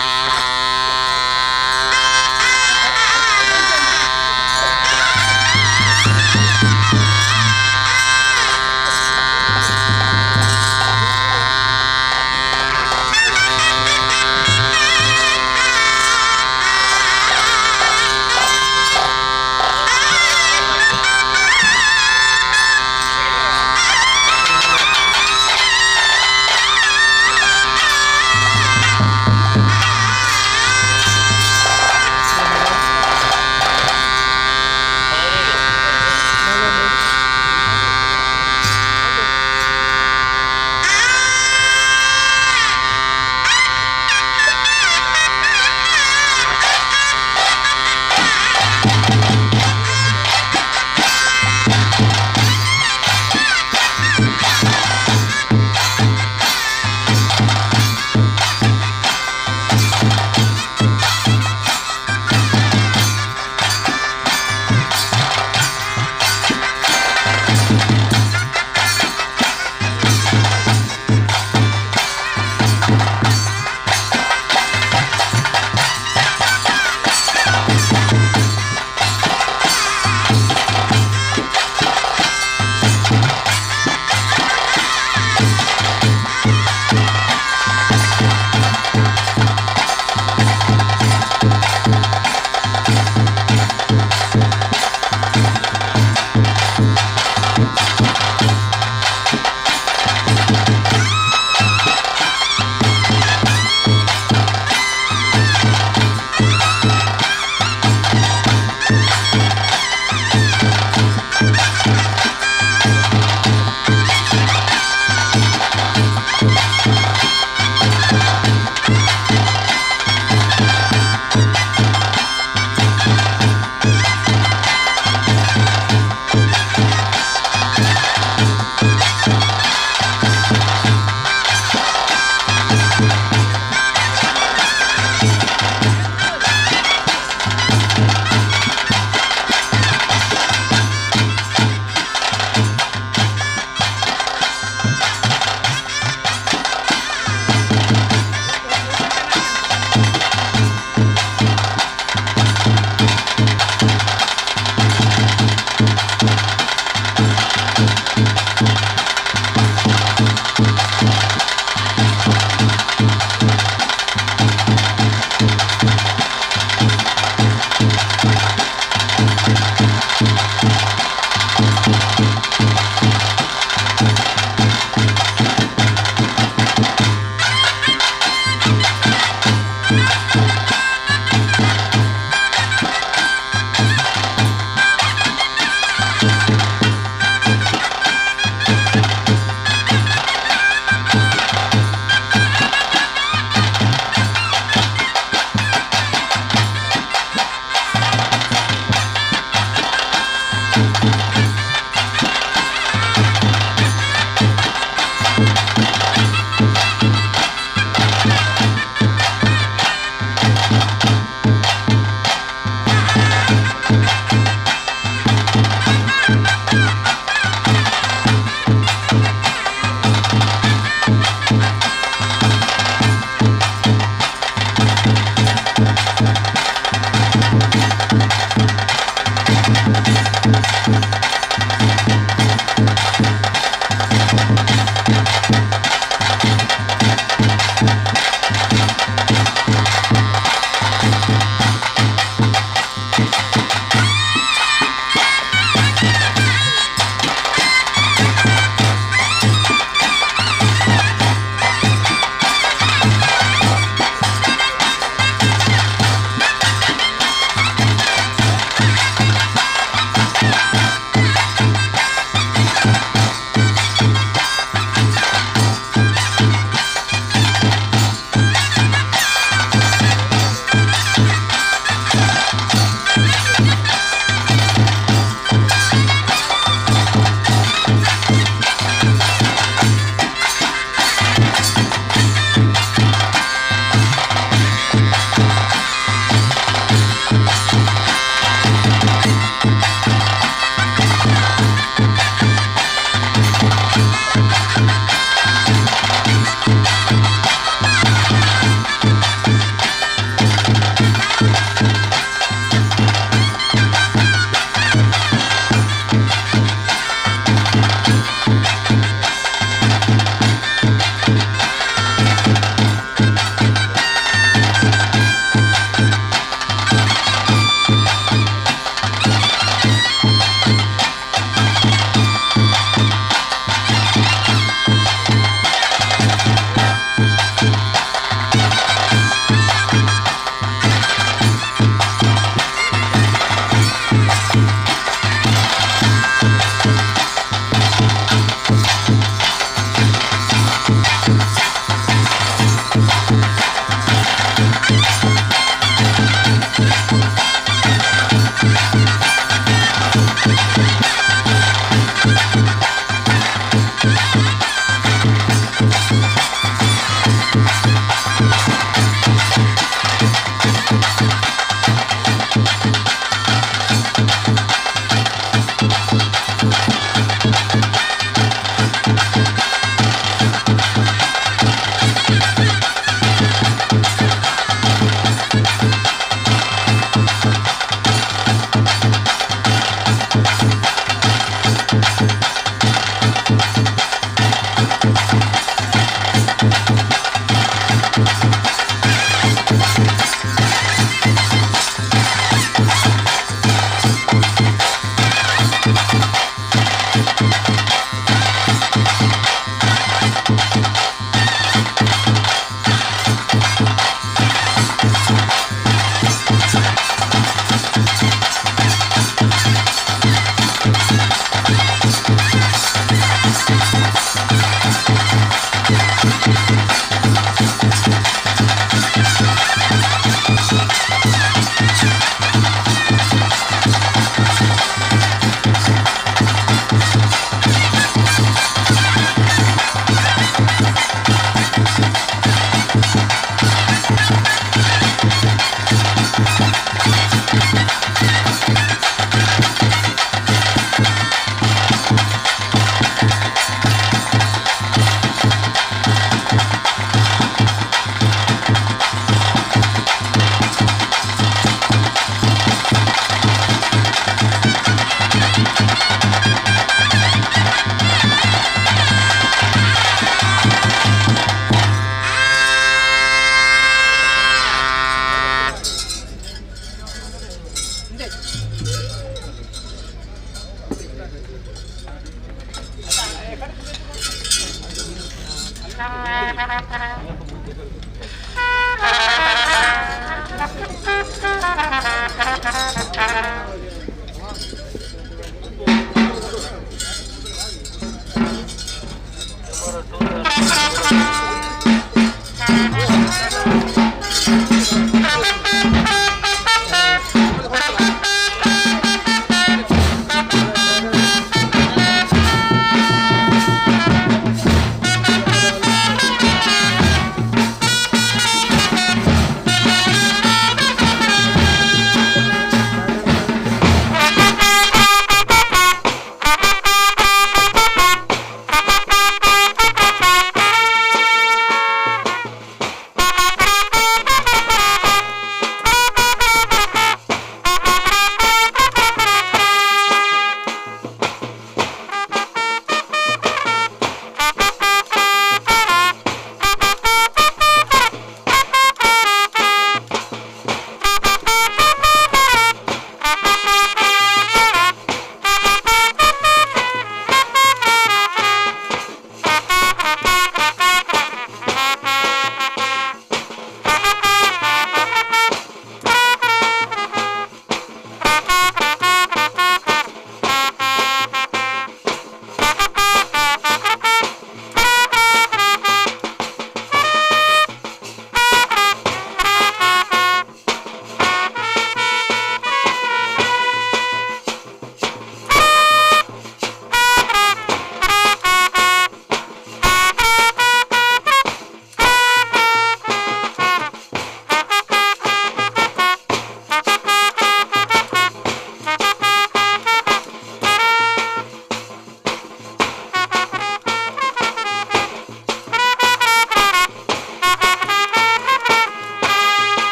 ಆ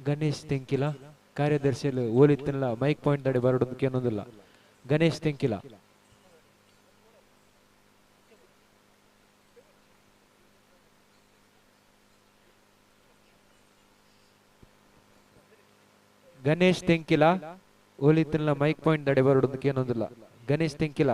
ಗಣೇಶ್ ತೆಂಕಿಲ ಕಾರ್ಯದರ್ಶಿಲು ಓಲಿತ್ತಲ್ಲ ಮೈಕ್ ಪಾಯಿಂಟ್ ದಡೆ ಬರಡೊಂದು ಕೇನೊಂದಿಲ್ಲ. ಗಣೇಶ್ ತೆಂಕಿಲ ಗಣೇಶ್ ತೆಂಕಿಲ ಓಲಿತ್ತಲ್ಲ ಮೈಕ್ ಪಾಯಿಂಟ್ ದಡೆ ಬರಡೊಂದು ಕೇನೊಂದಿಲ್ಲ. ಗಣೇಶ್ ತೆಂಕಿಲ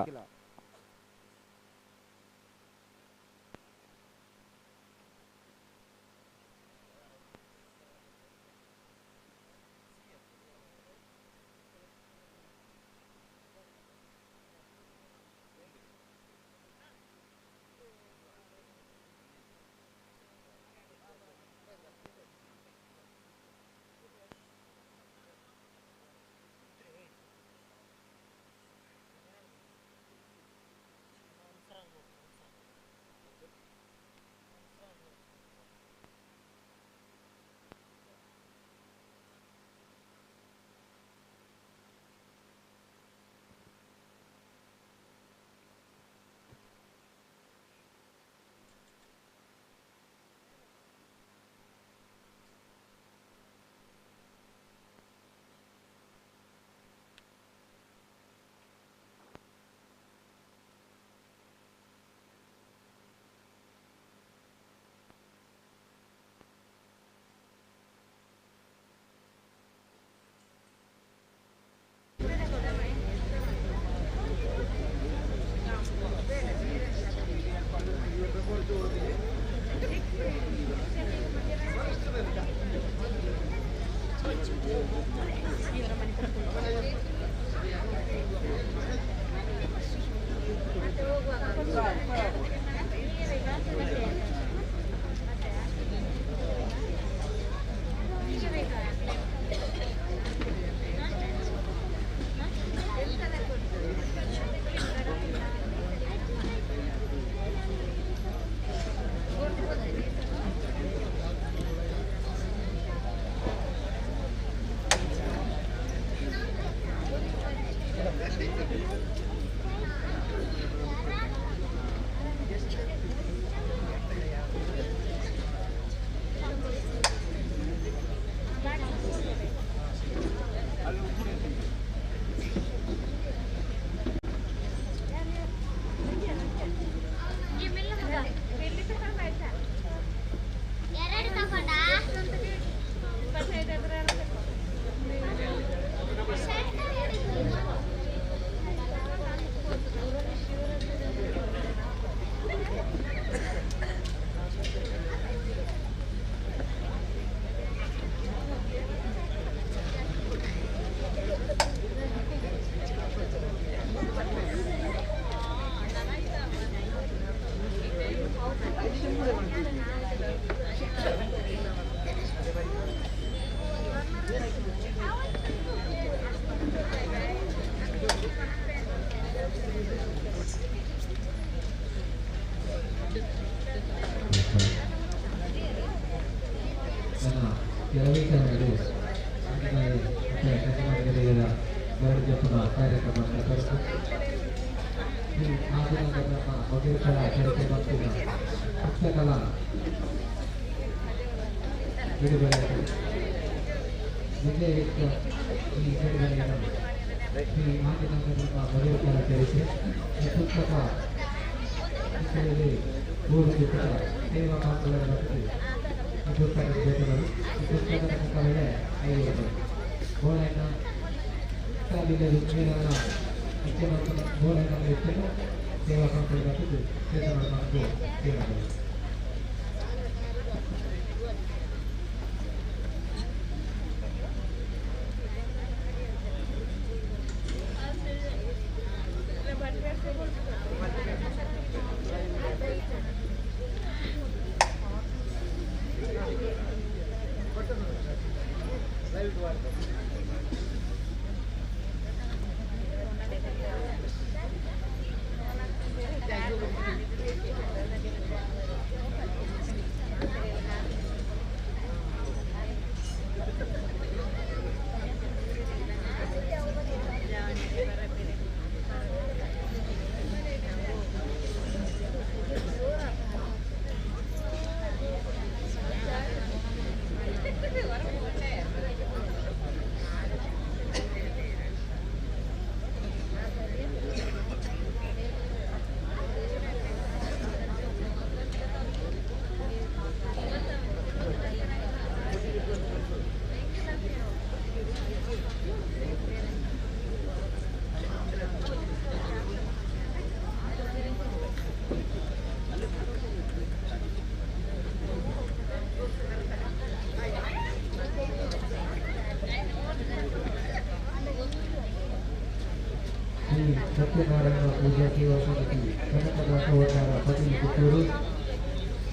ಸತ್ಯನಾರಾಯಣ ಪೂಜಾ ಸೇವಾ ಸಮಿತಿ ಕನಕದಾಸ ವಠಾರ ಪಟೇಲ್ ಪುತ್ತೂರು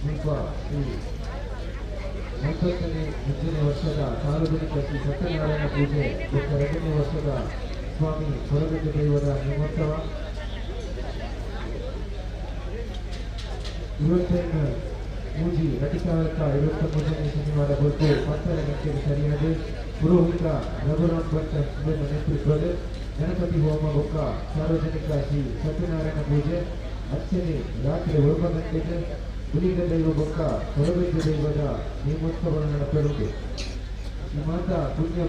ಮುಲ್ಪ ಶ್ರೀ 51ನೇ ವರ್ಷದ ಸಾರ್ವಜನಿಕ ಶ್ರೀ ಸತ್ಯನಾರಾಯಣ ಪೂಜೆ ಮತ್ತು 2ನೇ ವರ್ಷದ ಸ್ವಾಮಿ ಕೊರಗಜ್ಜ ದೈವದ ನೇಮೋತ್ಸವ 25 3 2023 ಶನಿವಾರ ಹೊರತು 10:30 ಗಂಟೆಗೆ ಸರಿಯಾದ ಪುರೋಹಿತ ರಘುರಾಮ್ ಭಟ್ ನೇತೃತ್ವದ ಗಣಪತಿ ಹೋಮ ಬೊಕ್ಕ ಸಾರ್ವಜನಿಕ ಶ್ರೀ ಸತ್ಯನಾರಾಯಣ ಪೂಜೆ ಅರ್ಚನೆ ರಾತ್ರಿ 9 ಗಂಟೆಗೆ ಗುಲಿಗ ದೈವ ಬೊಕ್ಕ ಕೊರಗಜ್ಜ ದೈವದ ನೇಮೋತ್ಸವ ನಡೆಸಲು ಈ ಮಾತಾ ಪುಣ್ಯ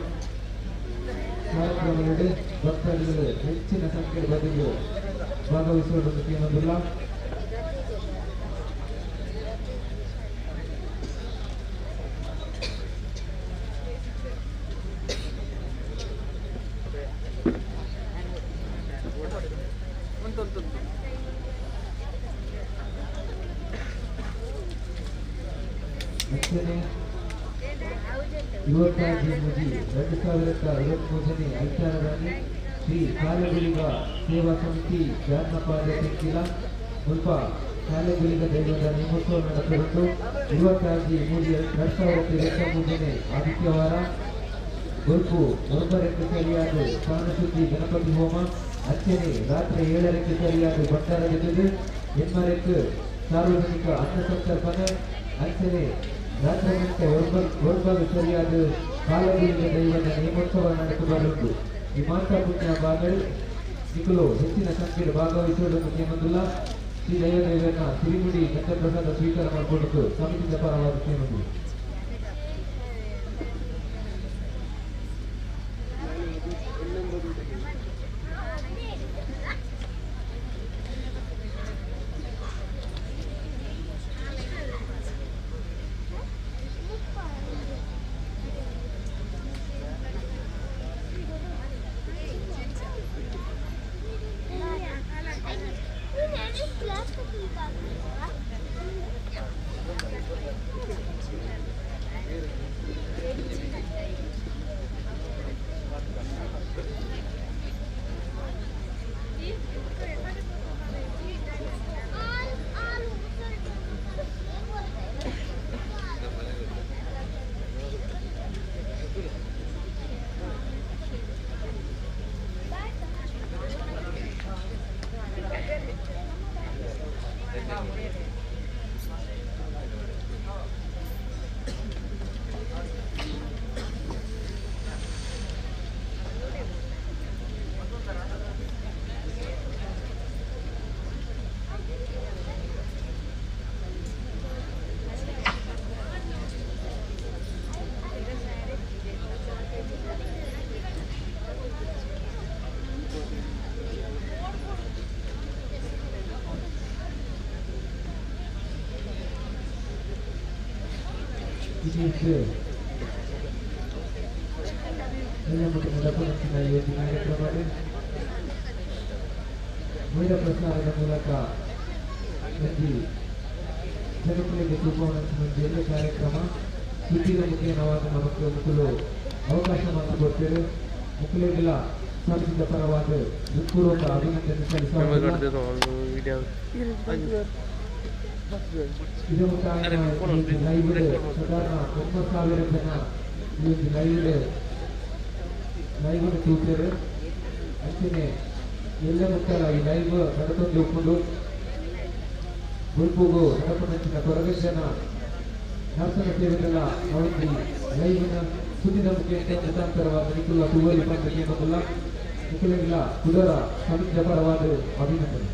ಕಾರ್ಯಕ್ರಮದಲ್ಲಿ ಭಕ್ತಾದಿಗಳು ಹೆಚ್ಚಿನ ಸಂಖ್ಯೆ ಬದಲು ಭಾಗವಹಿಸುವುದನ್ನು ಕೇಳೋದಿಲ್ಲ. ಅರ್ಚನೆ 25 3 2023 ಐತಾರದಲ್ಲಿ ಶ್ರೀ ಕಾಲಗುಲಿಗ ಸೇವಾ ಸಮಿತಿ ಜಾನಪಾದ ತೆಂಕಿಲ ಮುಲ್ಪ ಕಾಲಗುಲಿಗ ದೈವದ ನೇಮೋತ್ಸವ ನಡೆಸಲು 25 3 2023 ಆದಿತ್ಯವಾರ ಬೊಲ್ಪು 9ಕ್ಕೆ ಸರಿಯಾದ ಸ್ಥಾನಶುದ್ಧಿ ಗಣಪತಿ ಹೋಮ ಅರ್ಚನೆ ರಾತ್ರಿ 7ಕ್ಕೆ ಸರಿಯಾದ ಭಂಡಾರ ಜೊತೆಗೆ 8ಕ್ಕೆ ಸಾರ್ವಜನಿಕ ಅನ್ನ ಸಂತರ್ಪಣೆ ಅರ್ಚನೆ ರಾತ್ರಿ ಗಂಟೆ 9 ಸರಿಯಾದ ಕಾಲಗುಲಿಗ ದೈವದ ನೇಮೋತ್ಸವ ನಡೆಸಬರುವುದು. ಈ ಮಾತಾ ಪುಣ್ಯ ಭಾಗಗಳು ನಿಕಲು ಹೆಚ್ಚಿನ ಸಂಖ್ಯೆಯಲ್ಲಿ ಭಾಗವಹಿಸುವುದನ್ನು ನೇಮದಿಲ್ಲ. ಶ್ರೀ ದೈವದೇವನ ಸಿರಿಗುಡಿ ಗಂಧಪ್ರಸಾದ ಸ್ವೀಕಾರ ಮಾಡಿಕೊಂಡು ಸಮಿತಿಯ ಪರವಾಗಿ ನೇಮದಿಲ್ಲ. ಕಾರ್ಯಕ್ರಮ ವೇದ ಪ್ರಸಾರದ ಮೂಲಕ ಜನಕುಲಿಗೆ ತೂಪವನ್ನು ಎಲ್ಲ ಕಾರ್ಯಕ್ರಮ ಸುದ್ದಿಯ ಮುಖೇನವಾದ ನಮಗೆ ಮುಕ್ಕಲು ಅವಕಾಶ ಮಾಡಿಕೊಡ್ತೇವೆ. ಮುಕ್ಕಲಿಗೆಲ್ಲ ಸಮಿತಿಯ ಪರವಾದ ಹೃತ್ಪೂರ್ವಕ ಅಭಿನಂದನೆ ಸಲ್ಲಿಸುತ್ತೇವೆ. ಇದು ಲೈವ್ ಸಾಧಾರಣ 9,000 ಜನ ಈ ಲೈವ್ ಲೈವ್ ತೂತೇವೆ. ಅಂಚನೆ ಎಲ್ಲ ಮಕ್ಕಳ ಈ ಲೈವ್ ನಡ್ಕೊಂಡು ಹೋಗ್ಕೊಂಡು ಗುಲ್ಪುಗು ನಡಪನಂಚಿನ ಕೊರಗಜ್ಜನ ನರ್ಸನ ಸೇವೆಗಳ ಅವರಿಗೆ ಲೈವಿನ ಸುದ್ದಿದ ಮುಖೇನ ಮುಖಾಂತರವಾದ ನಿಖುಲ ತುವಲಿ ಬಂದ ನೇಮಕುಲ ನಿಖುಲೆಲ್ಲ ಕುದರ ಸಮಿತಿಯ ಪರವಾದ ಅಭಿನಂದನೆ.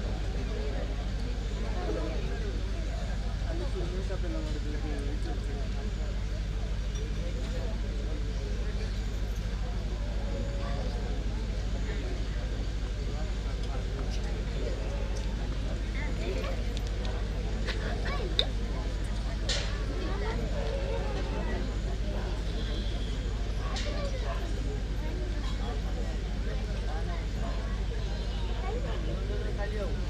Valeu.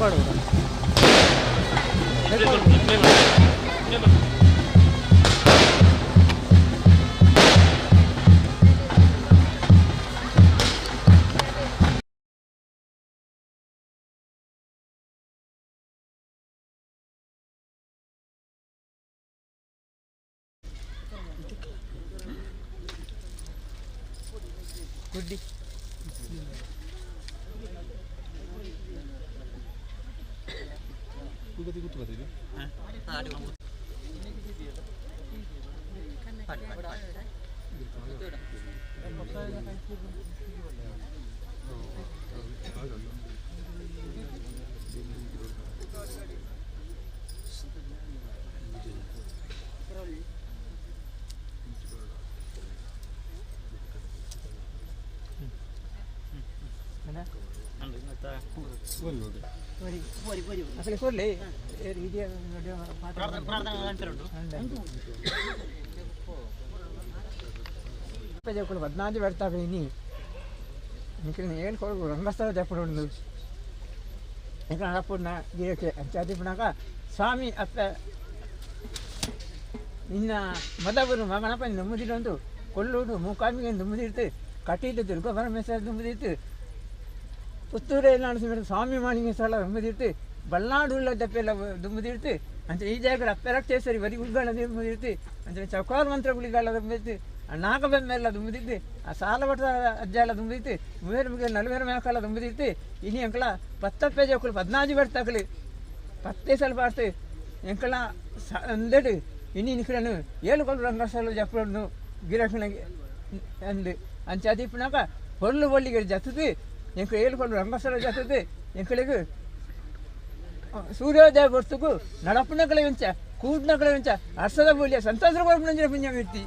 ರೆಕಾರ್ಡ್. ಗುಡ್ಡಿ. ಅಸಲು ಕೊರ್ಲೆ. ಪದ್ನಾಜಿ ಬರ್ತಾವೆ ಇನಿ ನಿಖಿಲ್ ಏಳು ಕೊಡು ರಂಗಸ್ಥಳ ಜಪ್ಪುಡು ನಿಖಿಲ್ ಅಪ್ಪುನ ಗಿರಕ್ಕೆ ಅಂಚಾದಿಪ್ಪುನಾಗ ಸ್ವಾಮಿ ಅಪ್ಪ ನಿನ್ನ ಮದವರು ಮಗನಪ್ಪ ನುಮ್ಮದಿರೊಂದು ಕೊಲ್ಲೂರು ಮೂಕಾಂಬಿಗೆ ನುಮ್ಮದಿರ್ತು, ಕಟೀಲು ದುರ್ಗಾ ಪರಮೇಶ್ವರ ನುಮ್ಮದಿರ್ತು, ಪುತ್ತೂರು ಎಲ್ಲ ಸ್ವಾಮಿ ಮಾಳಿಂಗ ಸ್ಥಳ ದುಮ್ಮದಿರ್ತು, ಬಲ್ನಾಡು ದಪ್ಪೆಲ್ಲ ದುಮ್ಮದಿರ್ತು ಅಂತ ಈ ಜಾಗ ಅಪ್ಪರಕ್ಷೇಶ್ವರಿ ಬರಿ ಗುಗ್ಗಳ ದುಮ್ಮದಿರ್ತು ಅಂಚನೆ ಚೌಕಾರ ಮಂತ್ರ ಗುಳಿಗಳ ದುಮ್ಮದಿರ್ತು, ಆ ನಾಗಬೆಮ್ಮೆಲ್ಲ ದುಮ್ಮದಿತ್ತು, ಆ ಸಾಲಭಟ್ಟ ಅಜ್ಜ ಎಲ್ಲ ದುಮ್ಮದಿತ್ತು, ಮೂವೇರು ಮುಗಿಯ ನಲ್ವೇರು ಮೇಕಲ್ಲ ದುಮ್ಮದಿರ್ತು. ಇನಿ ಅಂಕಲ ಪತ್ತಪ್ಪೆ ಜೋಕುಲು ಪದ್ನಾಜಿ ಬರ್ತಾಕಲಿ ಪತ್ತೇ ಸ್ವಲ್ಪ ಆಡ್ತು ಎಂಕಲ ಅಂದೆಡು ಇನಿ ನಿಖಿಲನು ಏಳು ಕೊಲು ರಂಗಸ್ಥಳ ಜಪ್ಪುಡು ಗಿರಕಿನ ಅಂದು ಅಂಚೆ ಅದೀಪನಾಗ ಹೊರ್ಲು ಬೊಳ್ಳಿಗೆ ಜತ್ತದು ಎಂಕ ಏಳು ಕೊಲು ರಂಗಸ್ಥಳ ಜತ್ತದು ಎಂಕಳಿಗೆ ಸೂರ್ಯೋದಯ ಬರ್ತುಕು ನಡಪುನಕಲೆ ವೆಂಚ ಕೂಡ್ನಕಲೆ ವೆಂಚ ಅರ್ಸದ ಬೋಲಿಯ ಸಂತೋಷ ಕೊರ್ಪುನಂಚಿನ ಪುಣ್ಯ ವ್ಯಕ್ತಿ.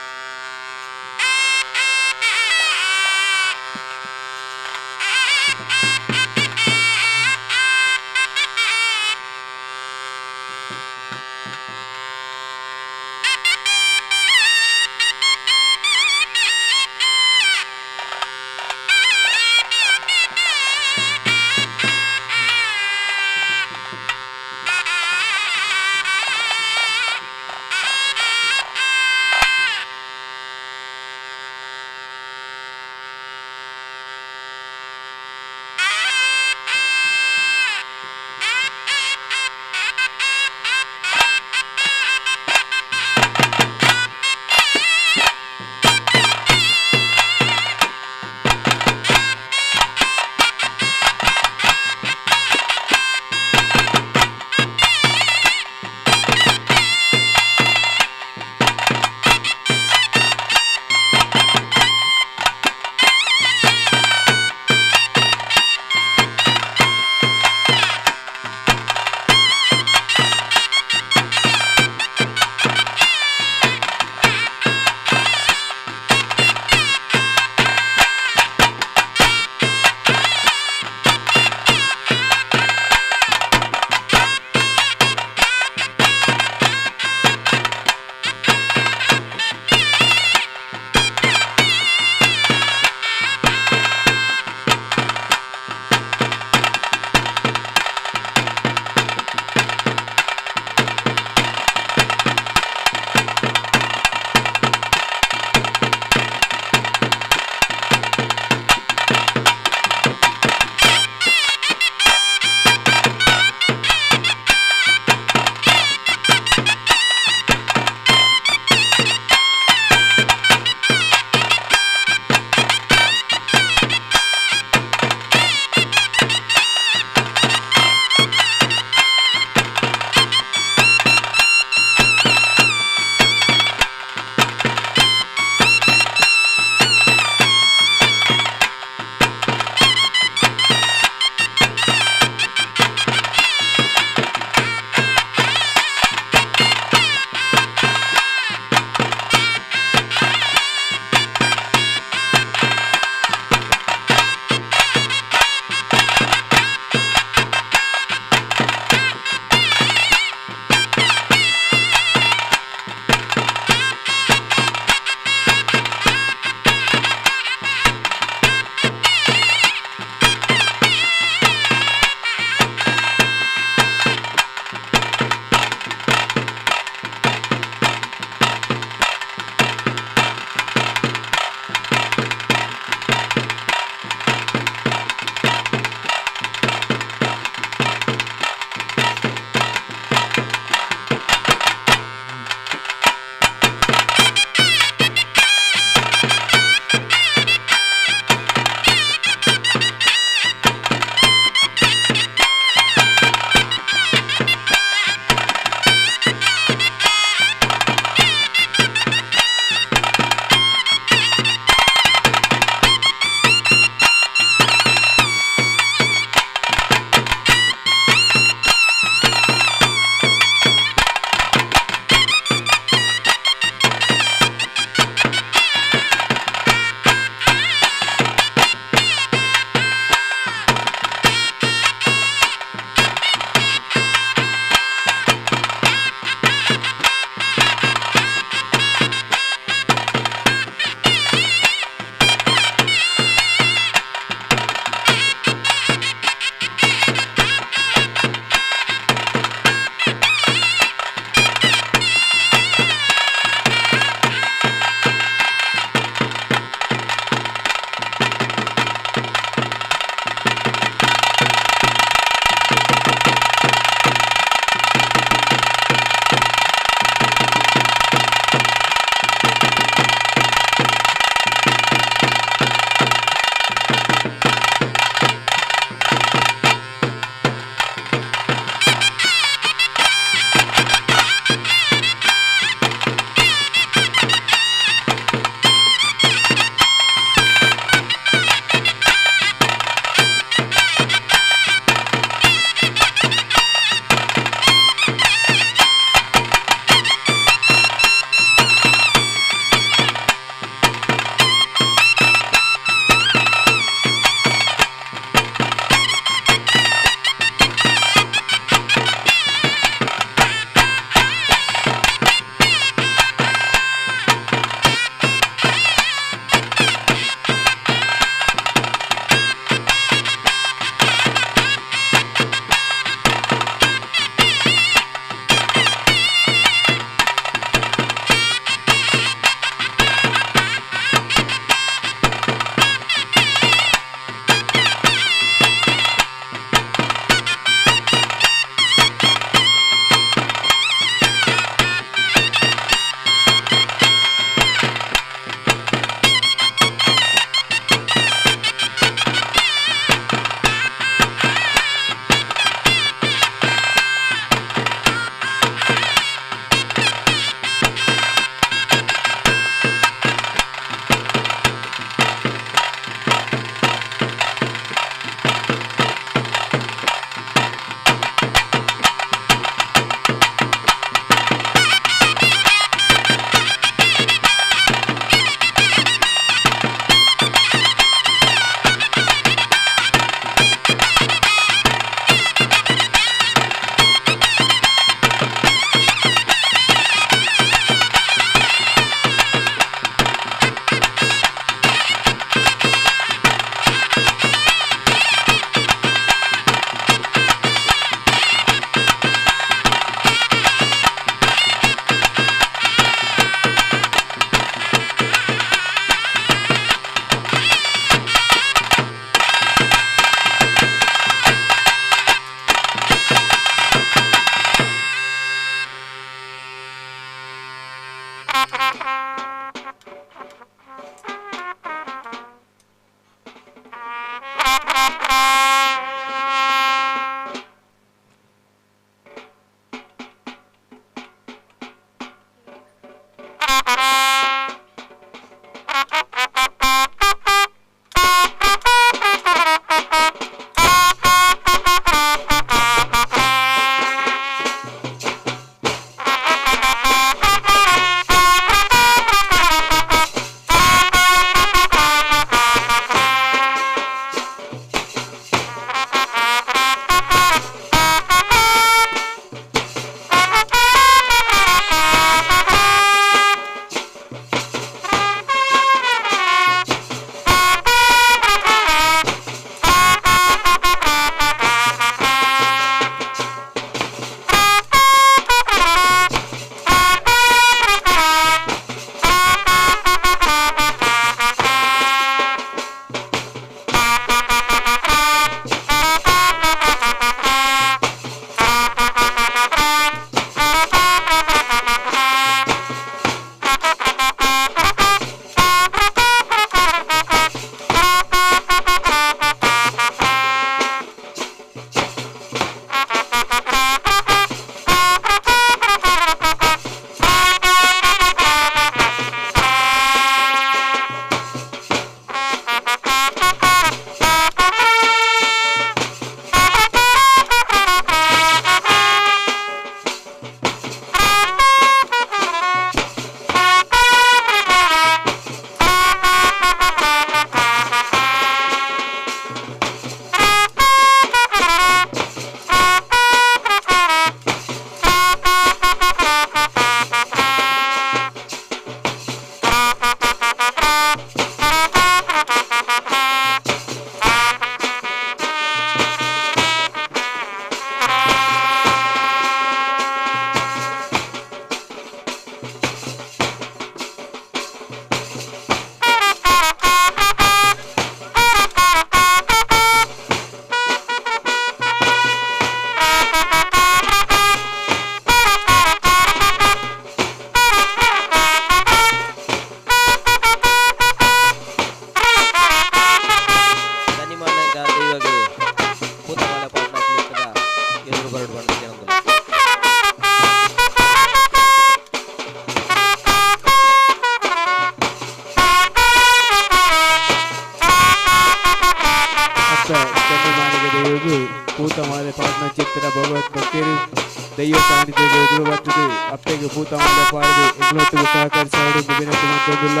ದೈವ ಸಾನ್ನಿಧ್ಯದ ಎದುರು ಬರ್ತದೆ ಅಪ್ಪೆಗೆ ಭೂತಮಾಲೆ ಪಾಡ್ದು ಎಂಗ್ಲೊಟ್ಟಿಗೆ ಸಹಕರಿಸೋಡು ವಿನಂತಿ ಮತ್ತೊಂದಿಲ್ಲ.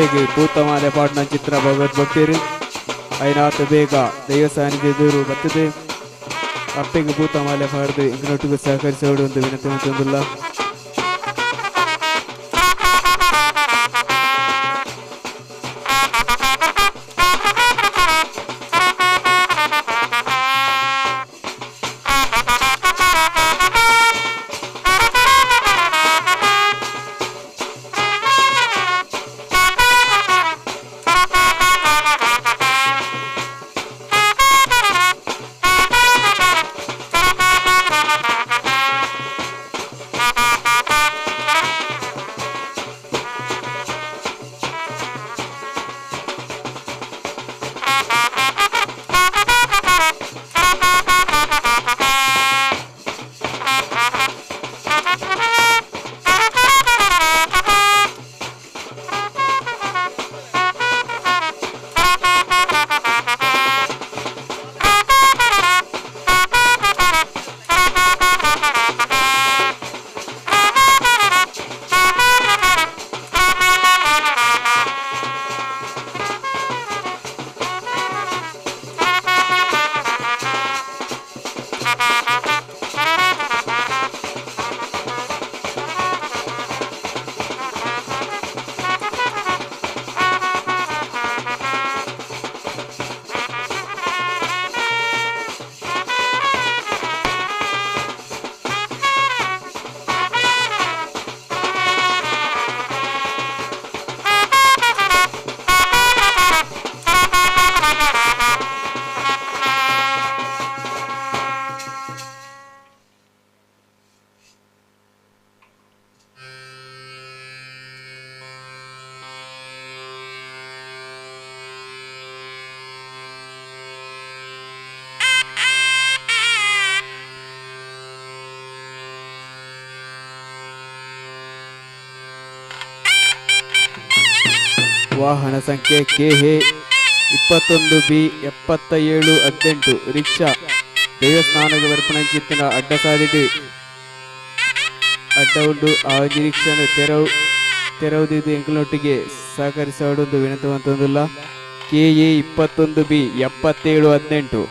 ಅಪ್ಪೆಗೆ ಪೂತಮಾಲೆ ಪಾಡ್ನ ಚಿತ್ರ ಭಗವದ್ ಭಕ್ತರು ಐನಾಥ ಬೇಗ ದೈವ ಸಾನ್ನಿಧ್ಯ ದೂರು ಬತ್ತದೆ ಅಪ್ಪೆಗೆ ಪೂತಮಾಲೆ ಪಾಡ್ದು ಇಂಗ್ನೊಟ್ಟಿಗೆ ಸಹಕರಿಸೋಡು ಒಂದು ವಿನಂತಿ ಮತ್ತೊಂದಿಲ್ಲ. ವಾಹನ ಸಂಖ್ಯೆ ಕೆಎ 21 ಬಿ 77 18 ರಿಕ್ಷಾ ದೇವಸ್ಥಾನಕ್ಕೆ ಬರ್ಪಣಂಚಿತ್ತಿನ ಅಡ್ಡ ಸಾದಿದೆ ಅಡ್ಡ ಉಂಡು. ಆ ರಿಕ್ಷಾನ ತೆರವುದಿದ್ದು ಎಂಕಲ್ನೊಟ್ಟಿಗೆ ಸಹಕರಿಸೋಡೊಂದು ವಿನಂತಿ ಅಂತೊಂದಿಲ್ಲ. K A 21 B 77 18.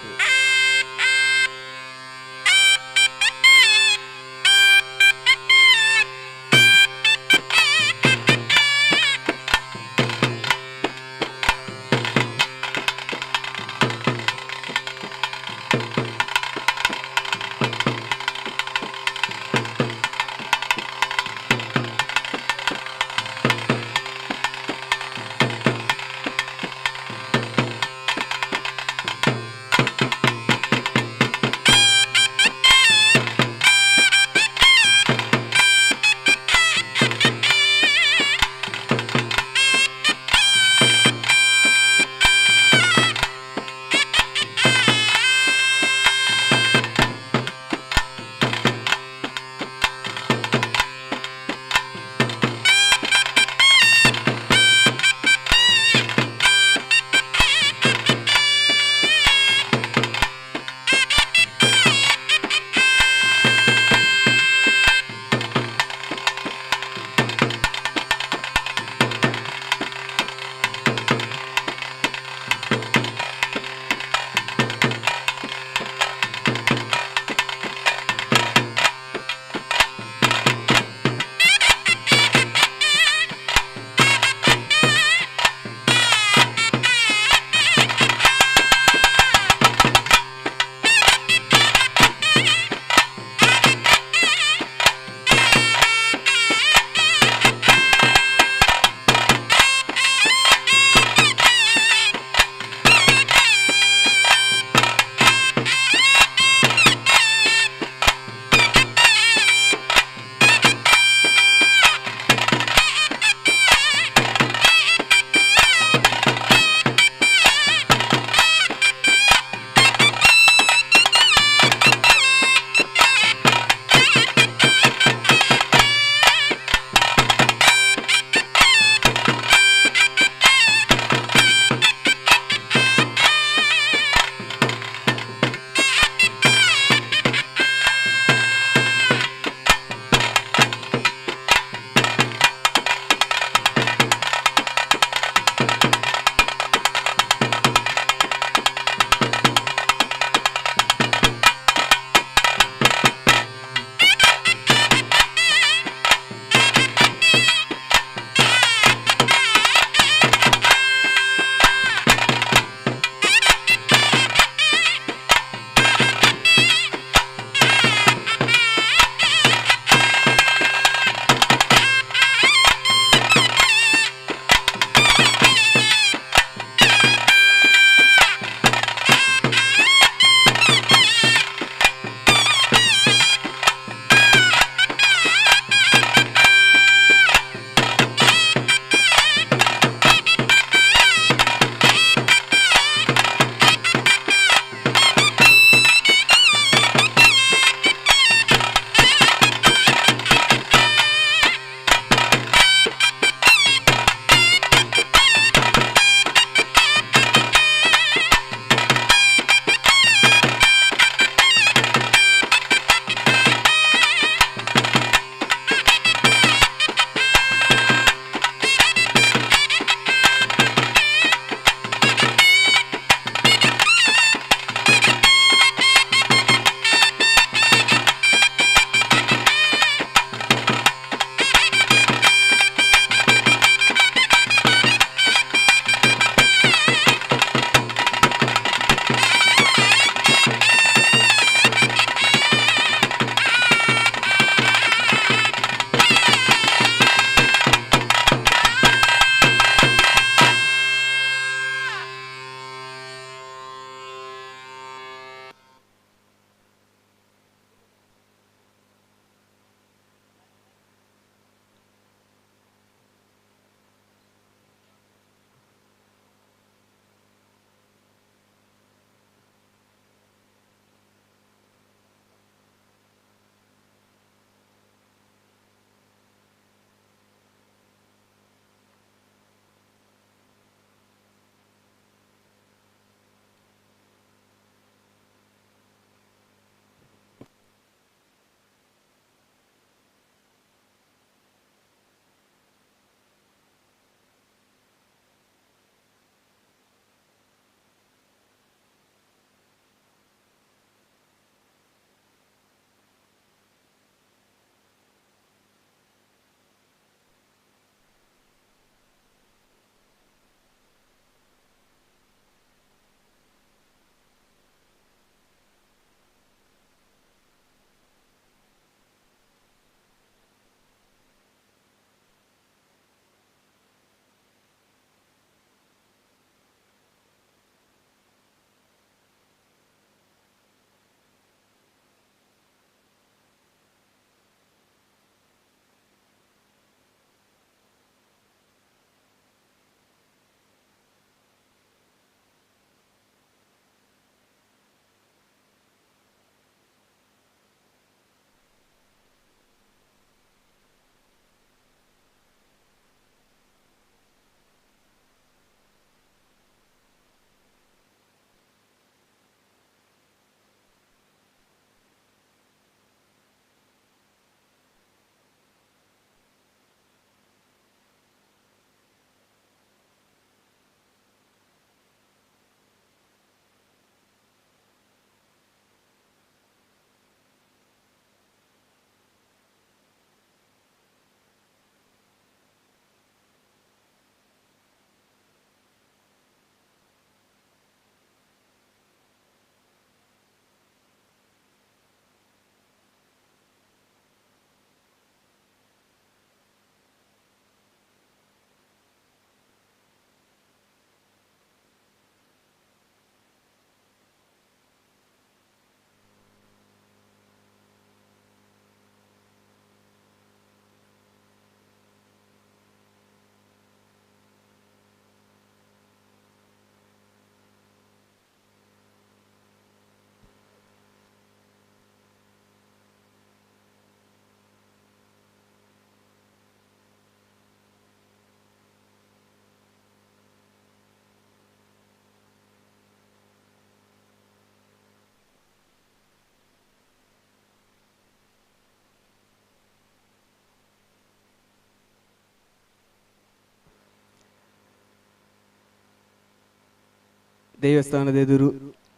ದೇವಸ್ಥಾನದ ಎದುರು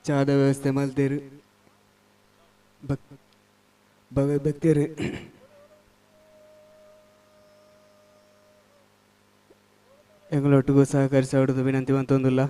ಚಾದ ವ್ಯವಸ್ಥೆ ಮಲ್ತೇರು. ಭಕ್ತರು ಎಂಗಳೊಟ್ಟಿಗೂ ಸಹಕರಿಸಿ ವಿನಂತಿ ಅಂತೊಂದಿಲ್ಲ.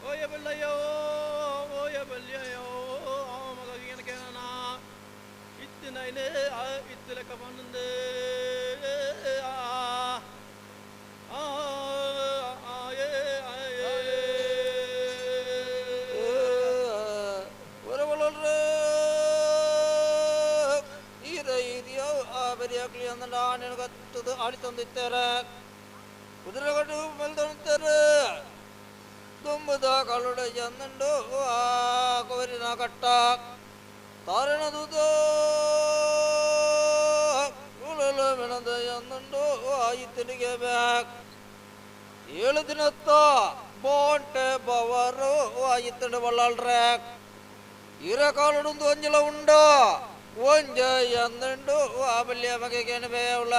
ಓಯ ಬಲ್ಲಯ್ಯೋ ಓಯ ಬಲ್ಯಯ್ಯೋ ಮಗನ ಇತ್ತಿನೈನೆ ಇತ್ತಿಲಕ ಬಂದೆ ಆ ಆಡಿತಂದಿತ್ತಾರೆ ಕುದುರೆಗಟ್ಟು ಮೆಲ್ದೊಂತಾರೆ ದುಂಬುದ ಕಳುಡೆ ಚಂದಂಡು ಆ ಕೋರಿನ ಕಟ್ಟ ತಾರಣ ದೂತ ಉಳಲು ಮೆಣದ ಚಂದಂಡು ಇತ್ತನಿಗೆ ಬ್ಯಾಕ್ 7 ದಿನತ್ತ ಬೋಂಟೆ ಬವರು ಇತ್ತಂಡು ಬಳ್ಳಾಳ್ರೆ ಇರ ಕಾಲುಡೊಂದು ಅಂಜಲ ಉಂಡು ಒಂಜ ಎಂದುಂಡು ಆ ಬಲ್ಯ ಮಗೆಗೇನು ಬೇವುಳ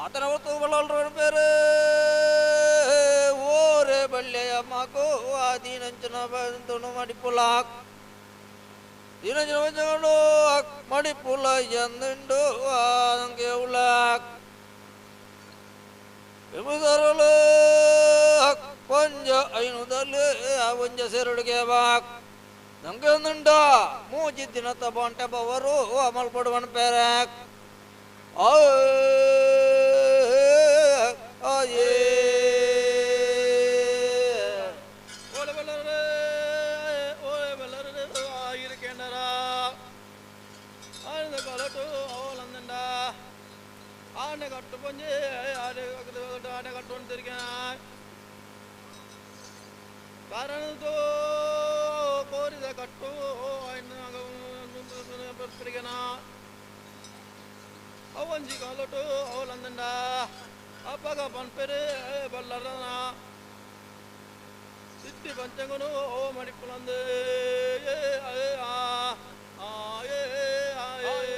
ಆತನ ಹೊತ್ತು ಬಳ್ಳಾಳ್ರ പേര് ಓರೆ ಬಲ್ಯ ಮಗು ಆ ದೀನಂಚನ ಬಂತನು ಮಡಿಪುಲ ದೀನಂಚನ ಬಂಚಗಳು ಮಡಿಪುಲ ಎಂದುಂಡು ಉಳ ವಿಭುದರಲು ಕೊಂಜ ಐನುದಲ್ಲಿ ಒಂಜ ಸೇರುಡಿಗೆ ಬಾಕ್ ನಂಗೆ ಒಂದುಂಡ ಮೂಜಿ ದಿನ ತಗೊಂಟೆ ಬವರು ಅಮಲ್ ಪಡುವನ್ ಪೇರೆ ಆನೆ ಕಟ್ಟು ಪಂಜೆ ಆನೆ ಆನೆ ಕಟ್ಟುವಂತಿರಿಕಾನ ಕಾರಣದೋ ಕೋರಿದ ಕಟ್ಟು പിടിക്കണ ಅವಂಜಿ ಕಾಲೊಟ್ಟು ಅವಲಂದಂಡ ಅಪ್ಪಗ ಪನ್ಪೆರೆ ಬಲ್ಲರನ ಸಿದ್ಧಿ ಪಂಚಂಗನು ಓ ಮಡಿಪುಲಂದು ಏ ಆ ಆ ಏ ಆ ಏ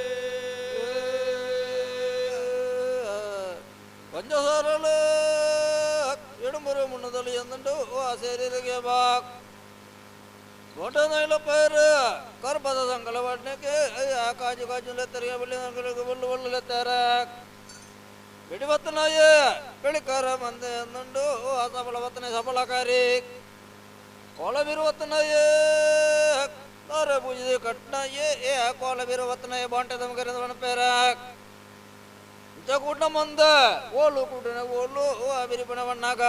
ಪಂಚಸಾರಲು ಎಡುಮುರು ಮುನ್ನದಲ್ಲಿ ಎಂದುಂಡು ಆ ಸೇರಿಗೆ ಬಾಕ್ கோட்டநாயில பேரு கருப்பத சங்கல வாட்டினுக்கு காஜு காஜுல தெரிய வெள்ளி சங்கலுக்கு வெள்ளு வெள்ளுல தேர வெடிவத்தனாய வெளிக்கார வந்து என்னுண்டு சபல வத்தனை சபலக்காரி கோலவீரவத்தனாய தார பூஜை கட்டினாயே ஏ கோலவீரவத்தனாய பாண்டே தமக்கு பேர இந்த கூட்டம் வந்த ஓலு கூட்டின ஓலு விரிப்பன வண்ணாக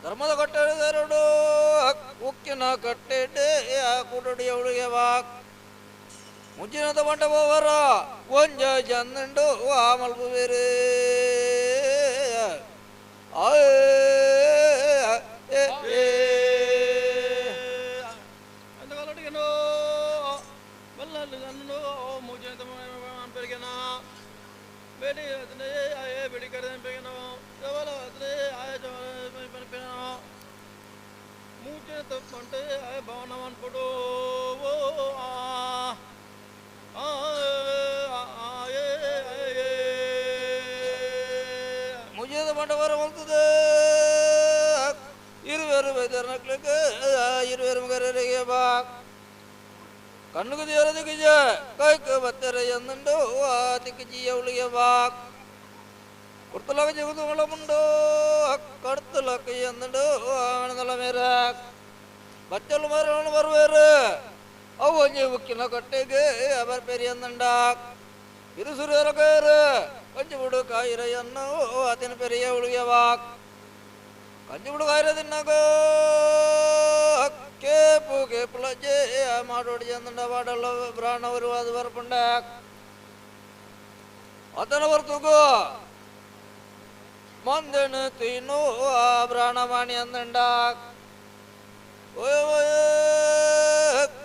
ಧರ್ಮದ ಕಟ್ಟೆರಡು ಉಕ್ಕಿನ ಕಟ್ಟೆಡೆ ಕೂಟಡಿ ಅವಳಿಗೆ ವಾಕ್ ಮುಂಚಿನ ತಗೊಂಡ ಹೋವರ ಒಂಜ ಚಂದಂಡು ಆ ಮಲ್ಪು ಬೇರೆ ಮುಜಿದ ಮಂಟವರ ಹೋಗ್ತದೆ ಇರುವೆರು ವೈದ್ಯರನಕ್ಲಿಕ್ಕೆ ಇರುವೆರು ಮಗರಿಗೆ ಬಾ ಕಣ್ಣುకు తీరదిగిజ ಕೈಕು ಬತ್ತೆರ ಎಂದುಂಡು ತಿಕ್ಕಿಜಿ ಅವಳಿಗೆ ಬಾ ಕುರ್ತಲಕ ಜಗುದುಗಳముಂಡು ಕಡ್ತಲಕ ಎಂದುಂಡು ಆನಂದಲ ಮೇರ ಬಚ್ಚಲು ಮರಣ ಬರುವೇರು ಅವು ಒಂಜಿ ಉಕ್ಕಿನ ಕಟ್ಟೆಗೆ ಅವರ ಪೆರಿಯಂದಂಡ ಇರುಸುರಿಯರ ಕಯರು ಕಂಚಿಬುಡು ಕಾಯಿರೆಯನ್ನು ಅತಿನ ಪೆರಿಯ ಉಳಿಗೆ ವಾಕ್ ಕಂಚಿಬುಡು ಕಾಯಿರ ತಿನ್ನಗ ಕೇಪು ಕೇಪುಲಜ್ಜೆ ಮಾಡೋಡಿ ಎಂದಂಡ ವಾಡಲ್ಲ ಬ್ರಾಹ್ಮಣರು ಅದು ಬರ್ಪುಂಡ ಅತನ ಬರ್ತುಗೋ ಮಂದನು ತಿನ್ನು ಬ್ರಾಹ್ಮಣಿ ಅಂದಂಡ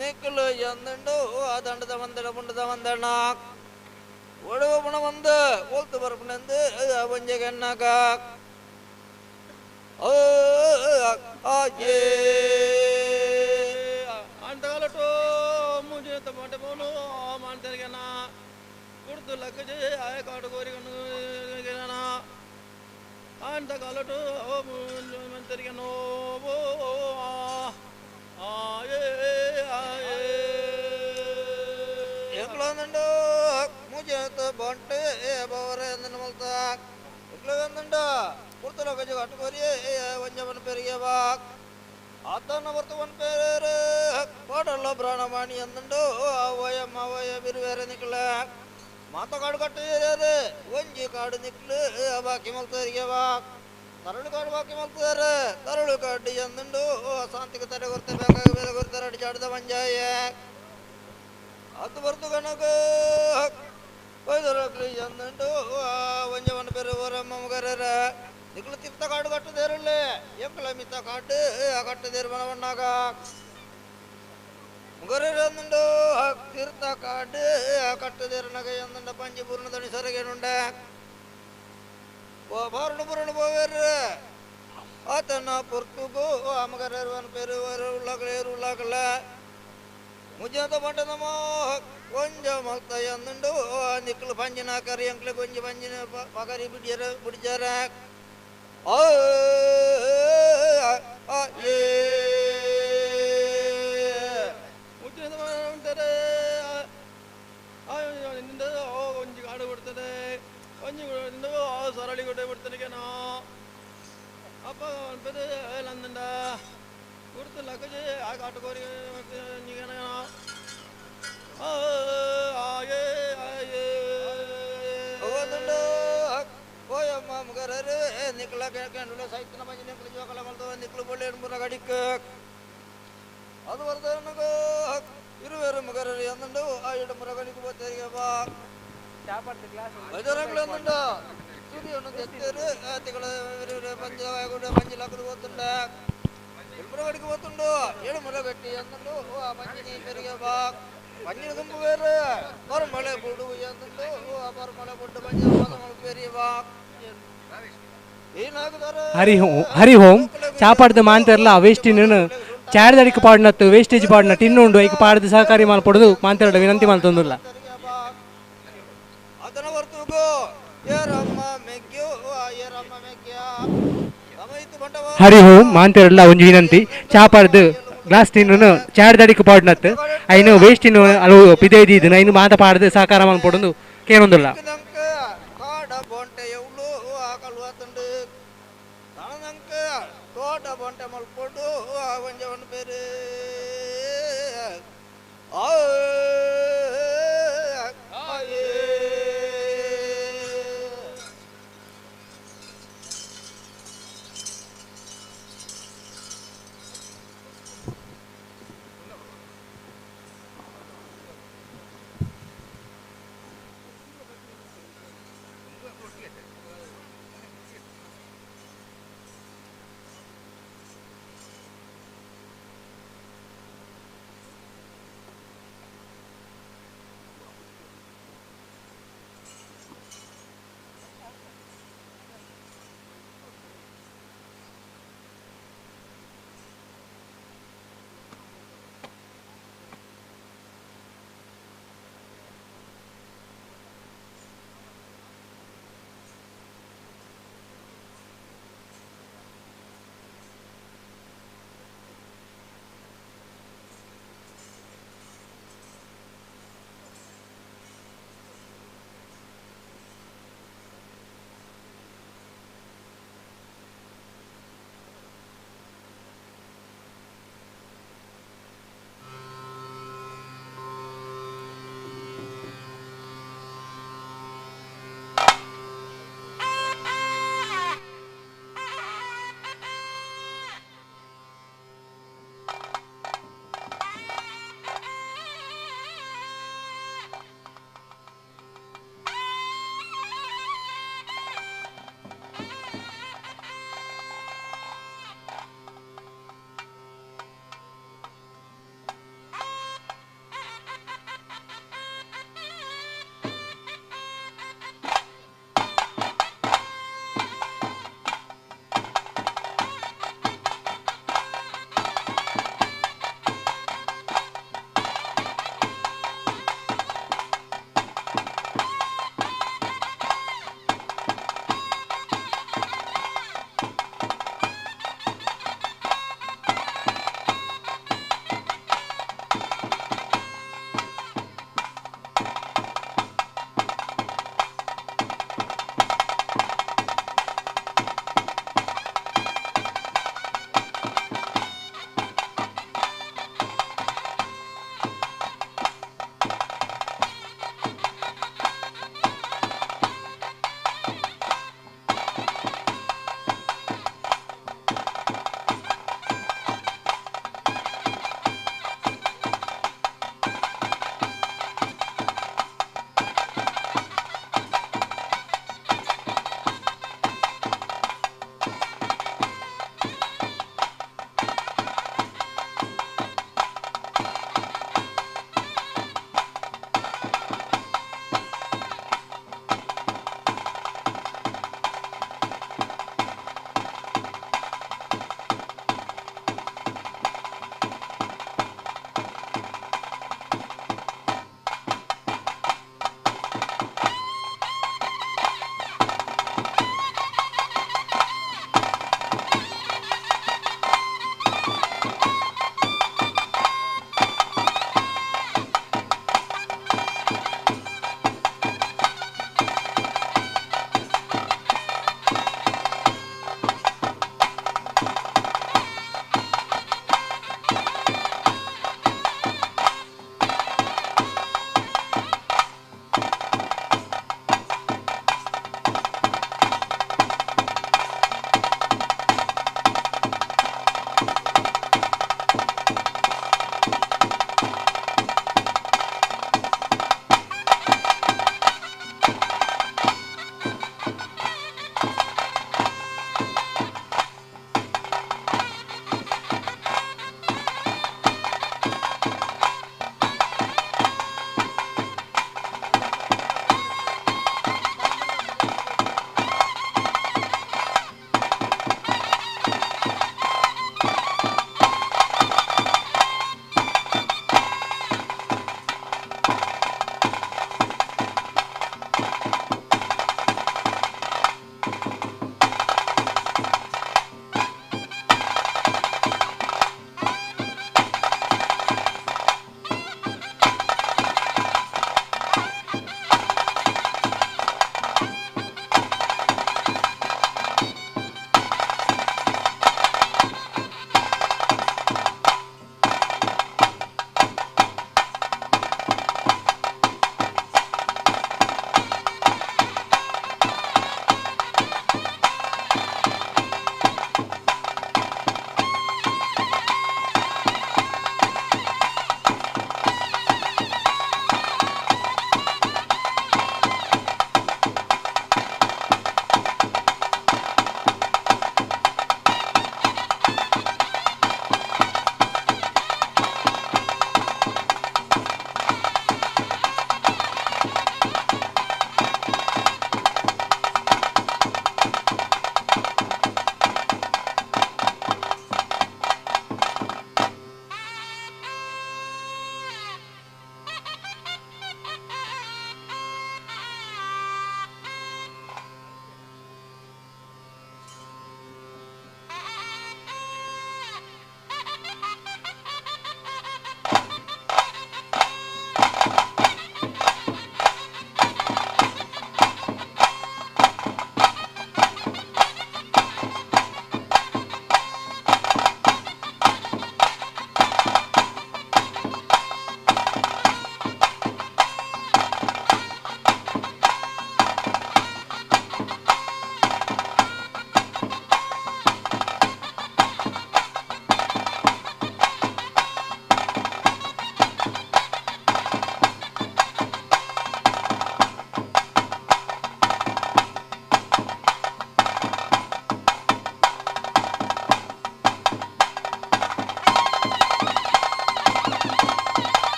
ನಿಕ್ಕಲು ಎಂದುಂಡು ಆ ದಂಡದ ಮಂದಡ ಮುಂಡದ ಮಂದಣ್ಣ ಒಡವ ಪುಣ ಬಂದ ಓಲ್ತು ಬರಪುಣಂದು ಒಂಜೆಗೆ ಎನ್ನಾಗ అంతకాలటో ముంచిన తమంట పోను మాంతరిగనా కుర్తు లక్కజే ఆయ కాడు కోరికను అంతకాలటో మంతరిగనో ಎಂಗ್ಲಂದುಂಡು ಮುಜೇತ ಬಂಟೆ ಬವರ ಎಂದನು ಮಲ್ತ ಎಂಗ್ಲಂದುಂಡು ಕುರ್ತಲ ಕಜು ಕಟ್ಟುಕೋರಿ ಒಂಜಮನ ಅತ್ತನ ಬರ್ತವನ್ ಪೇರೆ ಪಾಡಲ್ಲ ಪ್ರಾಣವಾಣಿ ಅಂದುಂಡು ಅವಯ ಮವಯ ಬಿರುವೇರೆ ನಿಕ್ಲ ಮಾತ ಕಾಡು ಕಟ್ಟಿದೇರೆ ಒಂಜಿ ಕಾಡು ನಿಕ್ಲು ಬಾಕಿ ಮಲ್ತರಿಗೆ ಬಾ ತರಳು ಕಾಡು ಬಾಕಿ ಮಲ್ತಾರೆ ತರಳು ಕಾಡು ಎಂದುಂಡು ಶಾಂತಿಗೆ ತಡೆ ಕೊರ್ತೆ ಬೇಕಾಗ ಬೇರೆ ಕೊರ್ತಾರೆ ಅಡಿಚಾಡಿದ ಮಂಜಾಯ ಅದು ಬರ್ತು ಕಣಕ ಕೊಯ್ದರಕ್ಲಿ ಎಂದುಂಡು ಒಂಜವನ ಬೇರೆ ಓರಮ್ಮ ಮುಗರರ ನಿಕ್ಲು ತಿಪ್ತ ಕಾಡು ಕಟ್ಟುದೇರಲ್ಲೇ ಎಂಕಲ ಮಿತ್ತ ಕಾಡು ಕಟ್ಟುದೇರು ಮನವಣ್ಣಾಗ ಮುಗರಂದುಂಡು ತೀರ್ಥ ಕಾಡು ಕಟ್ಟುದೇರನಗ ಎಂದುಂಡ ಪಂಜಿ ಪೂರ್ಣ ದಣಿ ಸೊರಗೇನುಂಡ ಬಾರುಣ ಪುರುಣ போவேரு ಆತನ ಪೊರ್ತುಗು ಅಮಗರವನ್ ಪೆರುವರು ಉಳ್ಳಾಕಲೇರು ಉಳ್ಳಾಕಲ ಮುಜಾತ ಪಂಟನಮೋ ಕೊಂಜ ಮಲ್ತ ಎಂದುಂಡು ನಿಕ್ಲು ಪಂಜಿನ ಕರಿ ಎಂಕ್ಲೆ ಕೊಂಜಿ ಪಂಜಿನ ಪಗರಿ ಬಿಡಿಯರ ಬಿಡಿಜಾರ ಆ ಏ ಮುಜ್ಜಿನ ಉಂಟರೆ ಒಂಜಿ ಕಾಡು ಬಿಡ್ತದೆ ಒಂಜಿ ಸರಳಿ ಗುಡ್ಡೆ ಬಿಡ್ತಾನೆ ಅಪ್ಪ ನಂದಂಡ ಗುರುತು ಲಕ್ಕಜೆ ಆ ಕಾಟುಕೋರಿ ಓಯಮ್ಮ ಮುಗರರು ನಿಕ್ಲ ಕೇಂದ್ರ ಸೈತನ ಮಂಜಿ ನಿಕ್ಲು ಜೋಕಲ ಮಲ್ತು ನಿಕ್ಲು ಬೊಳ್ಳೆ ಮುರ ಗಡಿಕ್ಕ ಅದು ಬರ್ತನಗ ಇರುವೇರು ಮುಗರರು ಎಂದುಂಡು ಆ ಇಡ ಮುರಗಡಿಗೆ ಬೋತರಿಗೆ ಬಾ ವೈದ್ಯರಗಳು ಎಂದುಂಡು ಸೂರ್ಯನು ತೆತ್ತೇರು ತಿಗಳ ಪಂಜ ಪಂಜಿ ಲಕ್ಕದು పోతుండ ఎలుమురగడికి పోతుండు ఏడు మురగట్టి ఎందుండు ఆ పంజిని పెరిగే బా పంజిని దుంపు వేరు పరమళ పొడు ఎందుండు ఆ పరమళ పొడ్డు పంజి పెరిగే బా ಹರಿ ಓಂ ಹರಿ ಓಂ ಚಾಪಾಡ್ದ ಮಾಂತೆರ್ಲ ವೇಸ್ಟಿನ ಚಾಡ್ದಡಿಕ್ ಪಾಡ್ನತ್ತು ವೇಸ್ಟೇಜ್ ಪಾಡ್ನ ಟಿನ್ನುಂಡು ಐಕ್ ಪಾಡ್ದು ಸಹಕಾರಿ ಮಲ್ಪೊಡುದು ಮಾಂತೆರ್ಡ ವಿನಂತಿ ಮಲ್ತೊಂದುಲ್ಲ. ಹರಿ ಓಂ ಮಾಂತೆರ್ಲ ಒಂಜಿ ವಿನಂತಿ ಚಾಪಾಡ್ದು ಗ್ಲಾಸ್ ಟಿನ್ನು ಚಾಡ್ದಡಿಕ್ ಪಾಡ್ನತ್ತು ಐನು ವೇಸ್ಟಿನ ಅಲು ಪಿದೈದಿದ್ದು ಐನು ಮಾತ ಪಾಡ್ದು ಸಹಕಾರ ಮಲ್ಪೊಡುದು ಕೇನೊಂದುಲ್ಲ.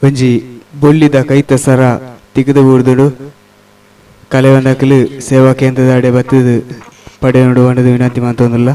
ಒಂಜಿ ಬೊಳ್ಳಿದ ಕೈತ ಸರ ತಿಕ್ಕುದು ಬೂರ್ದುಡು ಕಲೆವನಕಲು ಸೇವಾ ಕೇಂದ್ರದ ಅಡೆ ಬತ್ತದು ಪಡೆಯನುಡು ಪಂಡುದು ವಿನಂತಿ ಮಂತೊಂದುಲ್ಲ.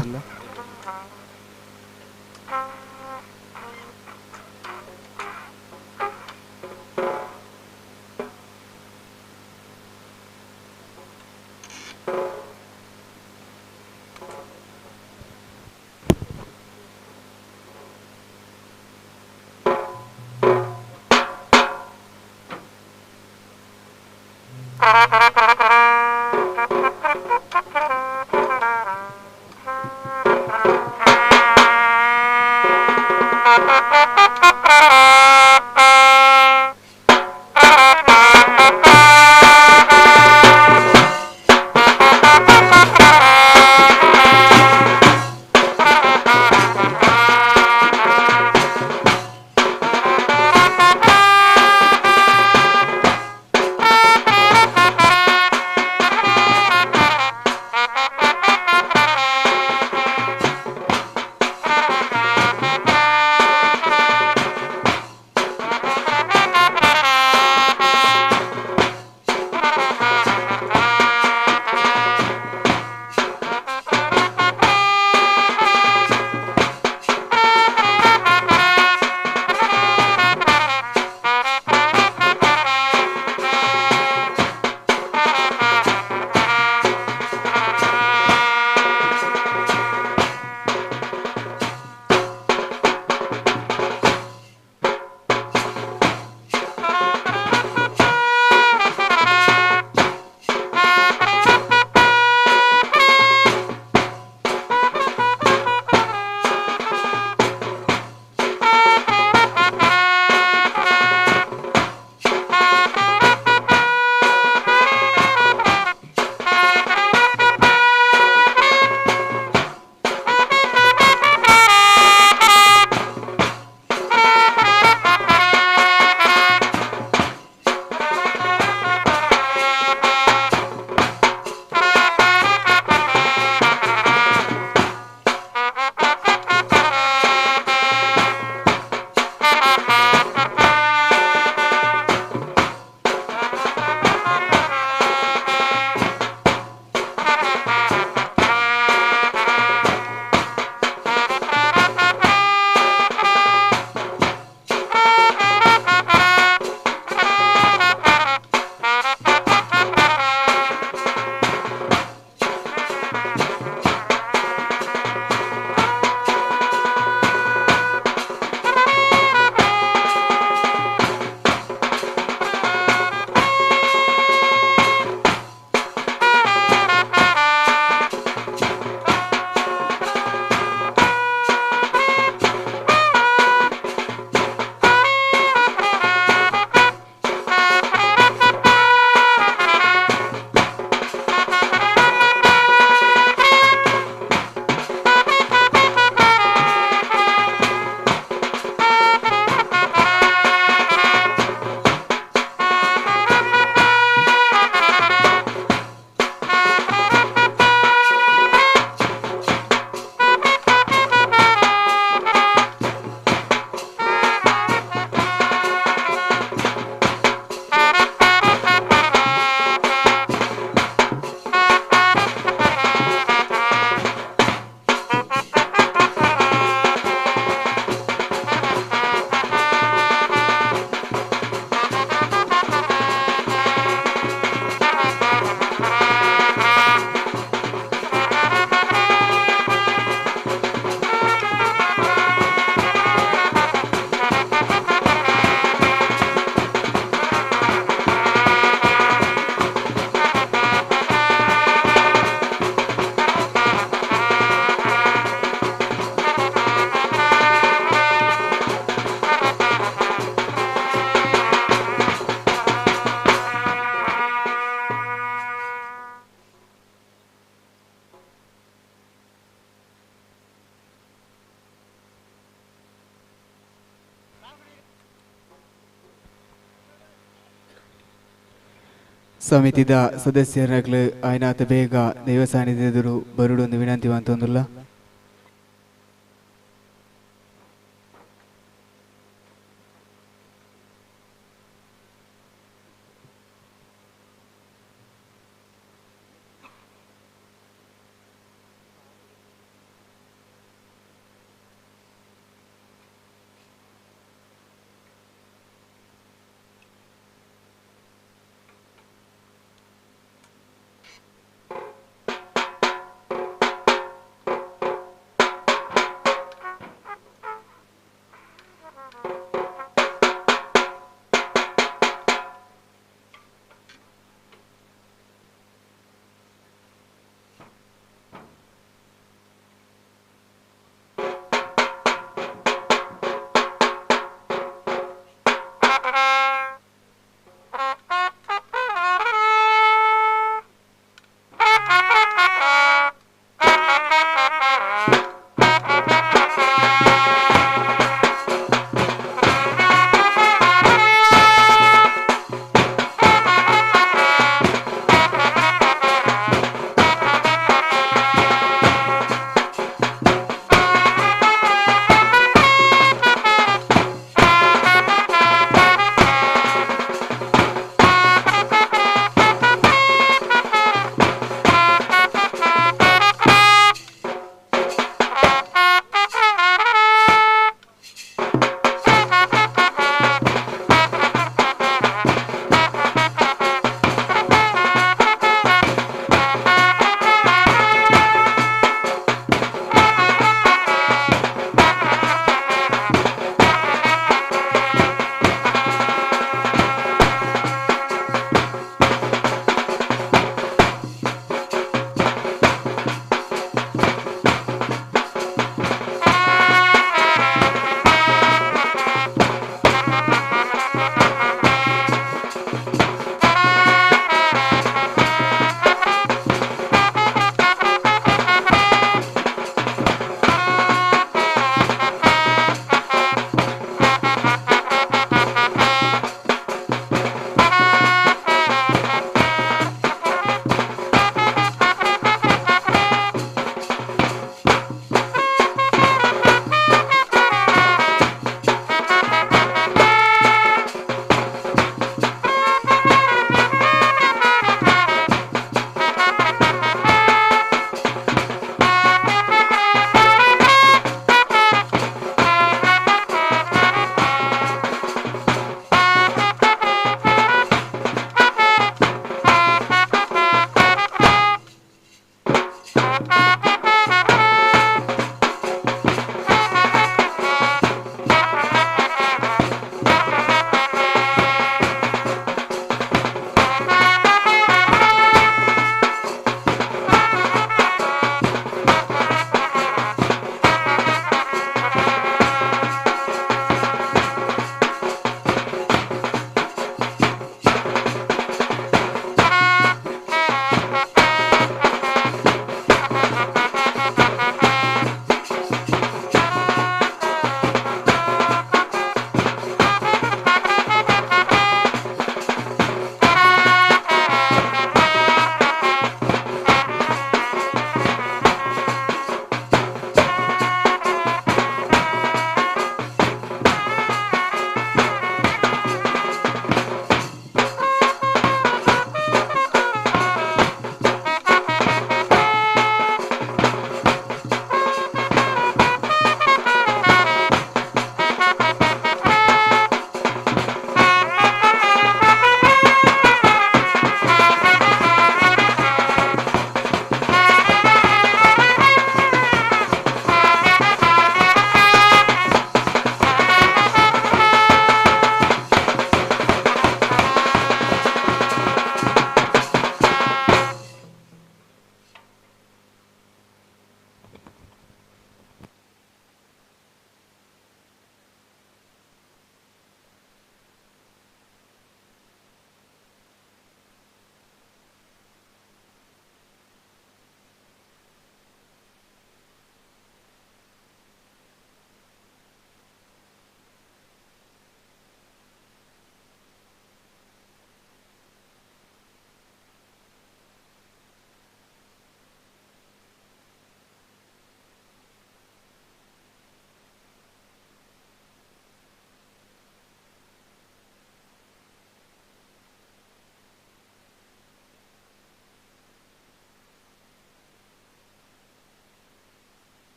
ಸಮಿತಿದ ಸದಸ್ಯರಗ್ಲು ಆಯ್ನಾತ ಬೇಗ ದೈವ ಸಾನ್ನಿಧ್ಯದರು ಬರುಡೊಂದು ವಿನಂತಿ ಅಂತಂದುಲ್ಲ.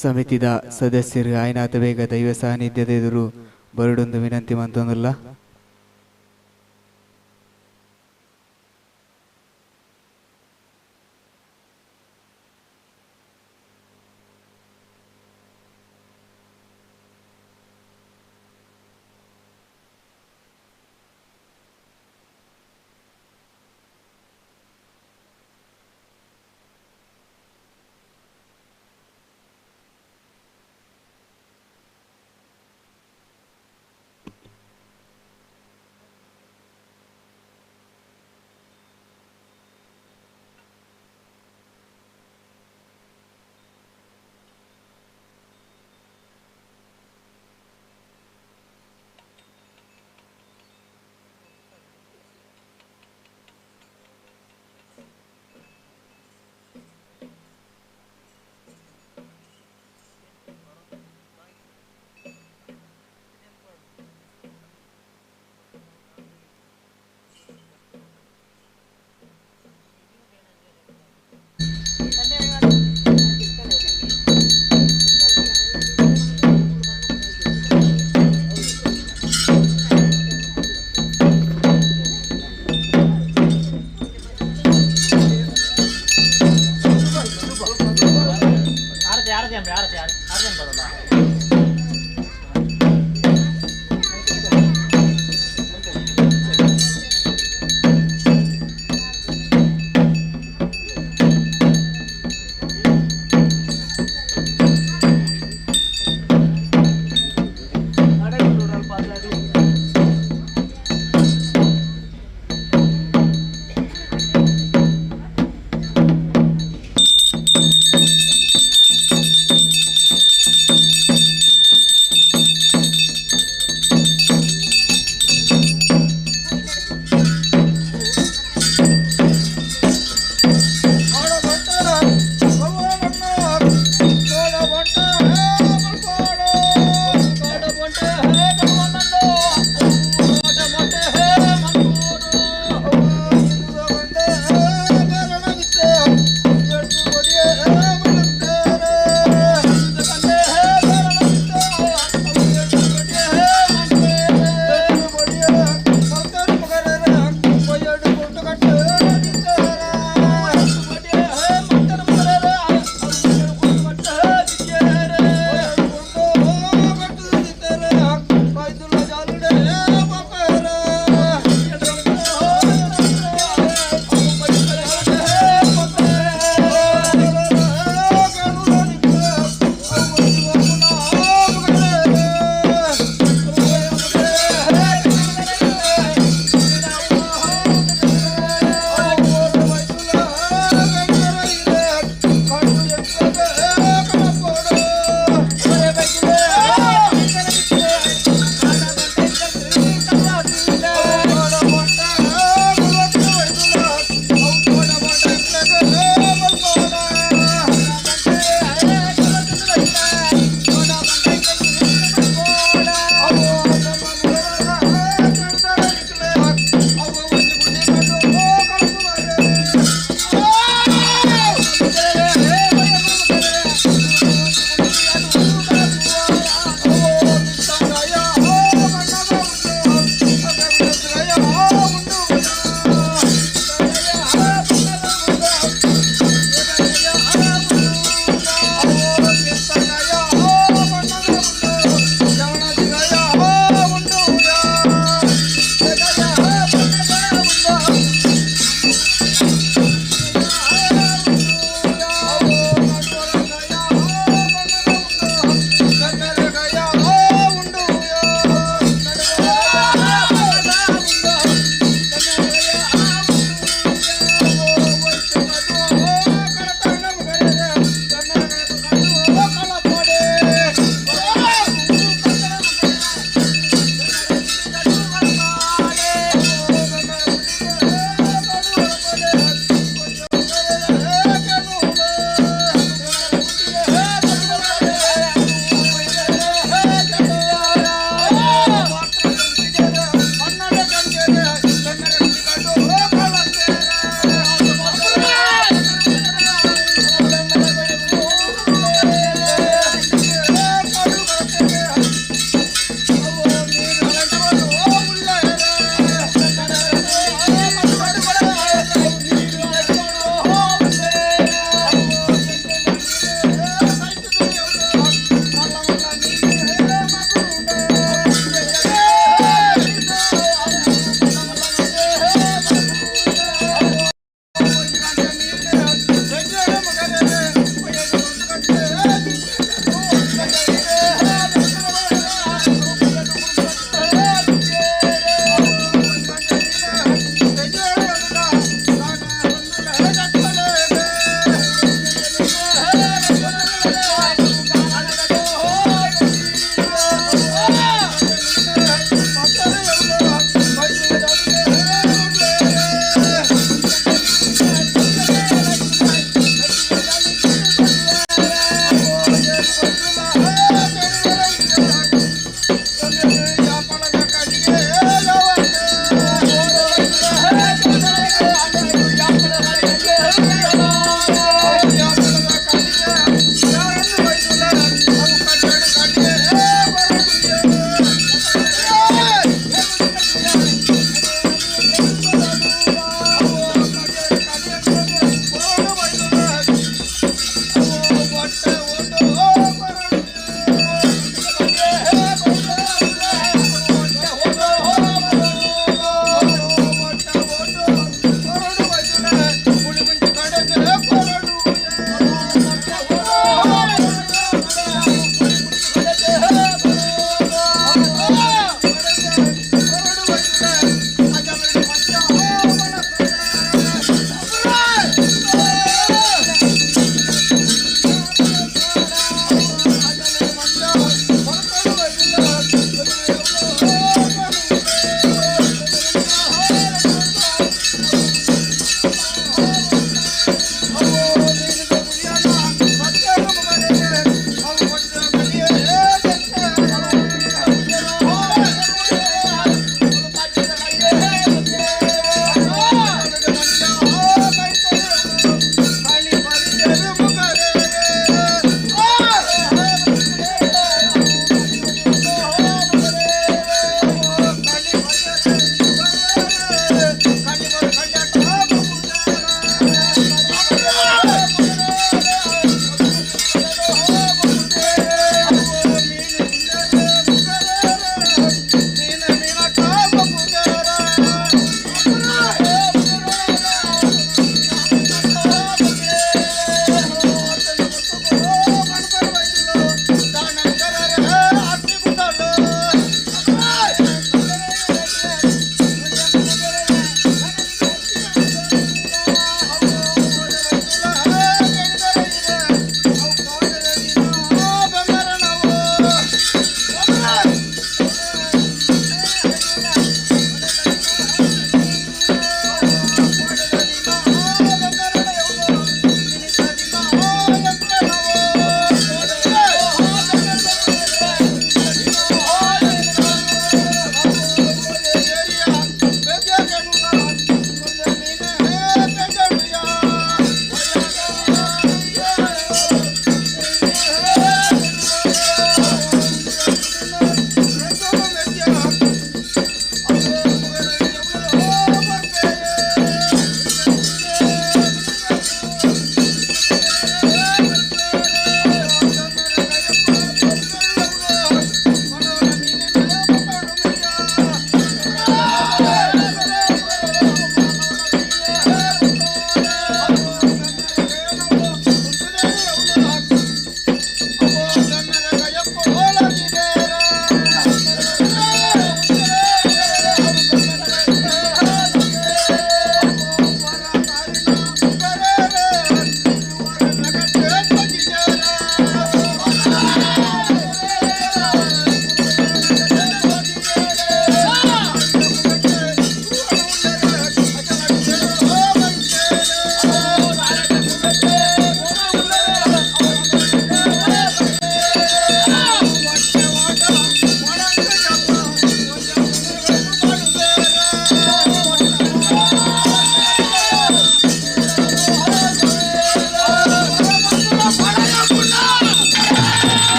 ಸಮಿತಿದ ಸದಸ್ಯರು ಆಯ್ನಾತ ಬೇಗ ದೈವ ಸಾನ್ನಿಧ್ಯದ ಎದುರು ಬರಡೊಂದು ವಿನಂತಿ ಮಂತೊಂದುಲ್ಲ.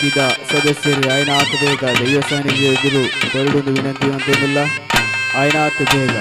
ಸಮಿತಿದ ಸದಸ್ಯರು ಆಯ್ನಾತ್ ಬೇಗ ದೈವ ಸಾನ್ನಿಧ್ಯ ಎದುರು ಬರಡೊಂದು ವಿನಂತಿ ಅಂತಂದಿಲ್ಲ ಆಯ್ನಾತ್ ಬೇಗ.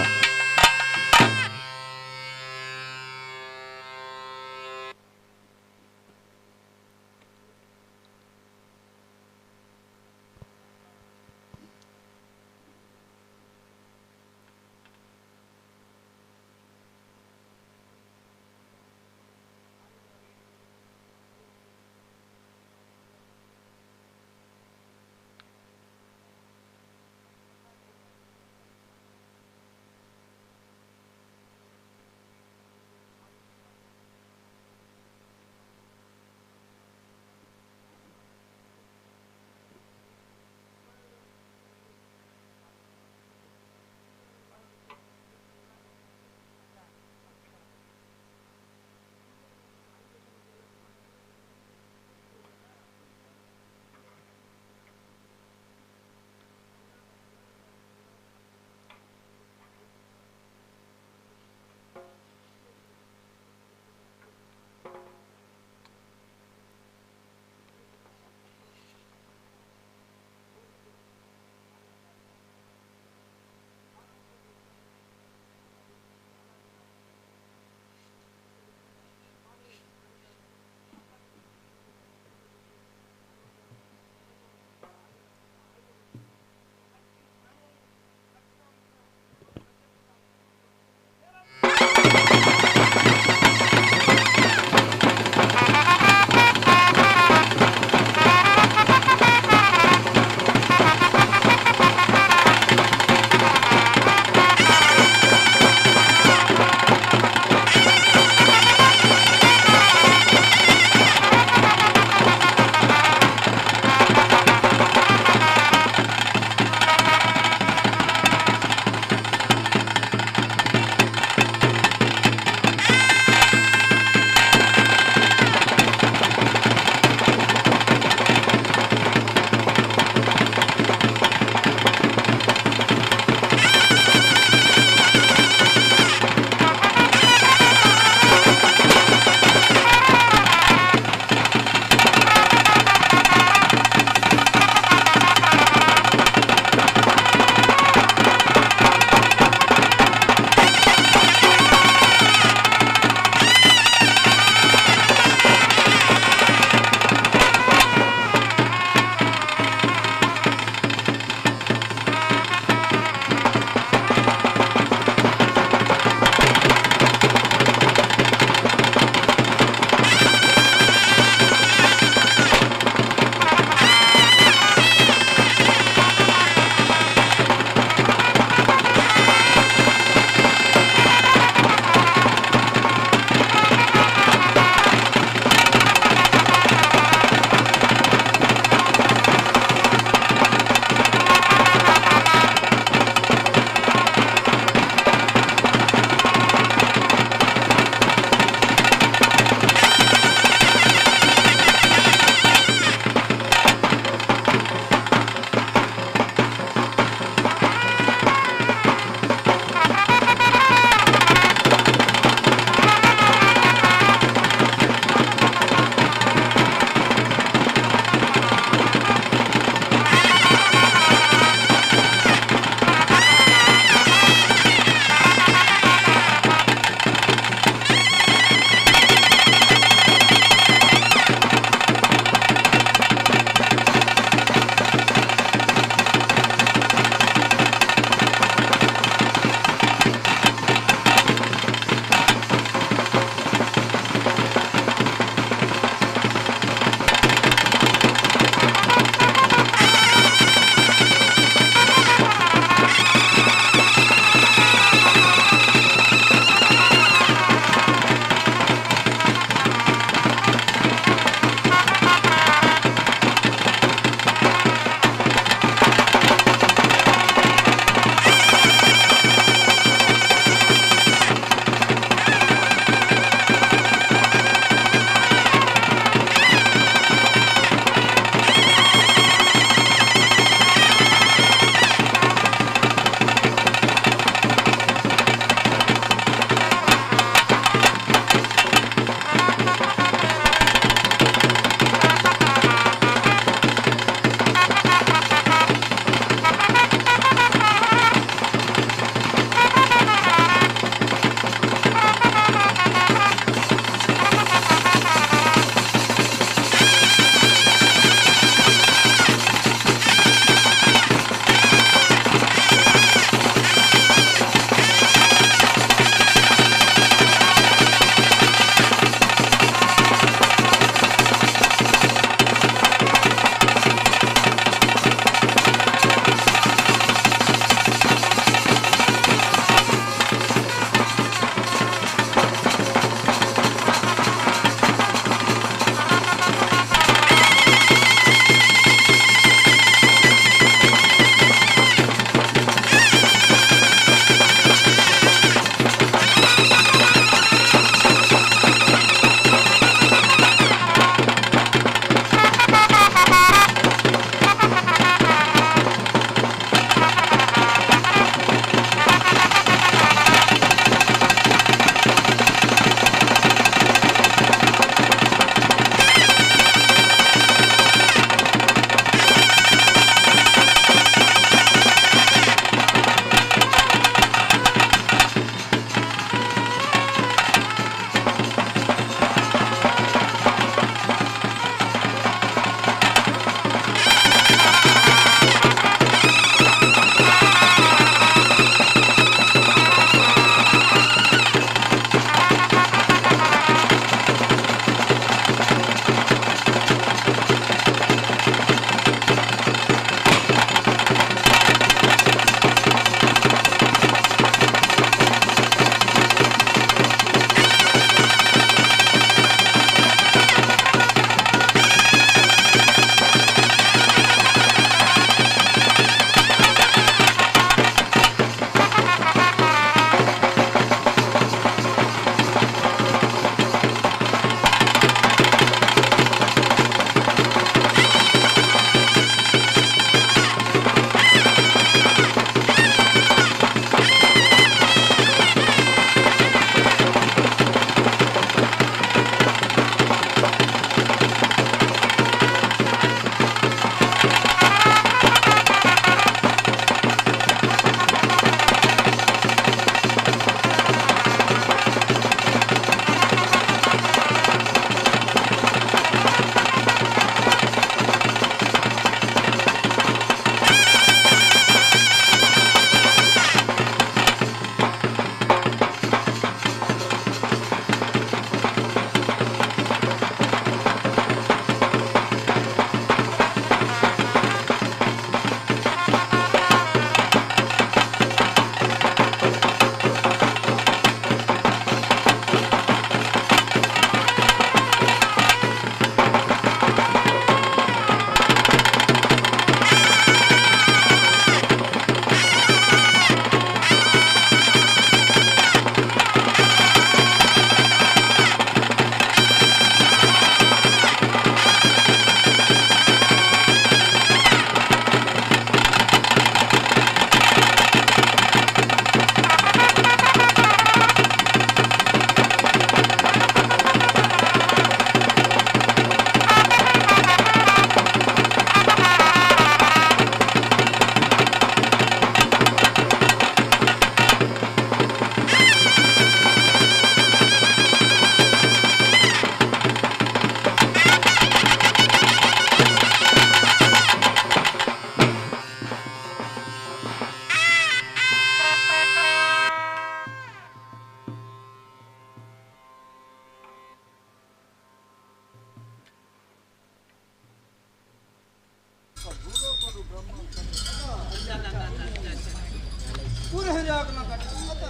ಪೂರ ಹಿರಿಯಾಕನ ಕಟ್ಟ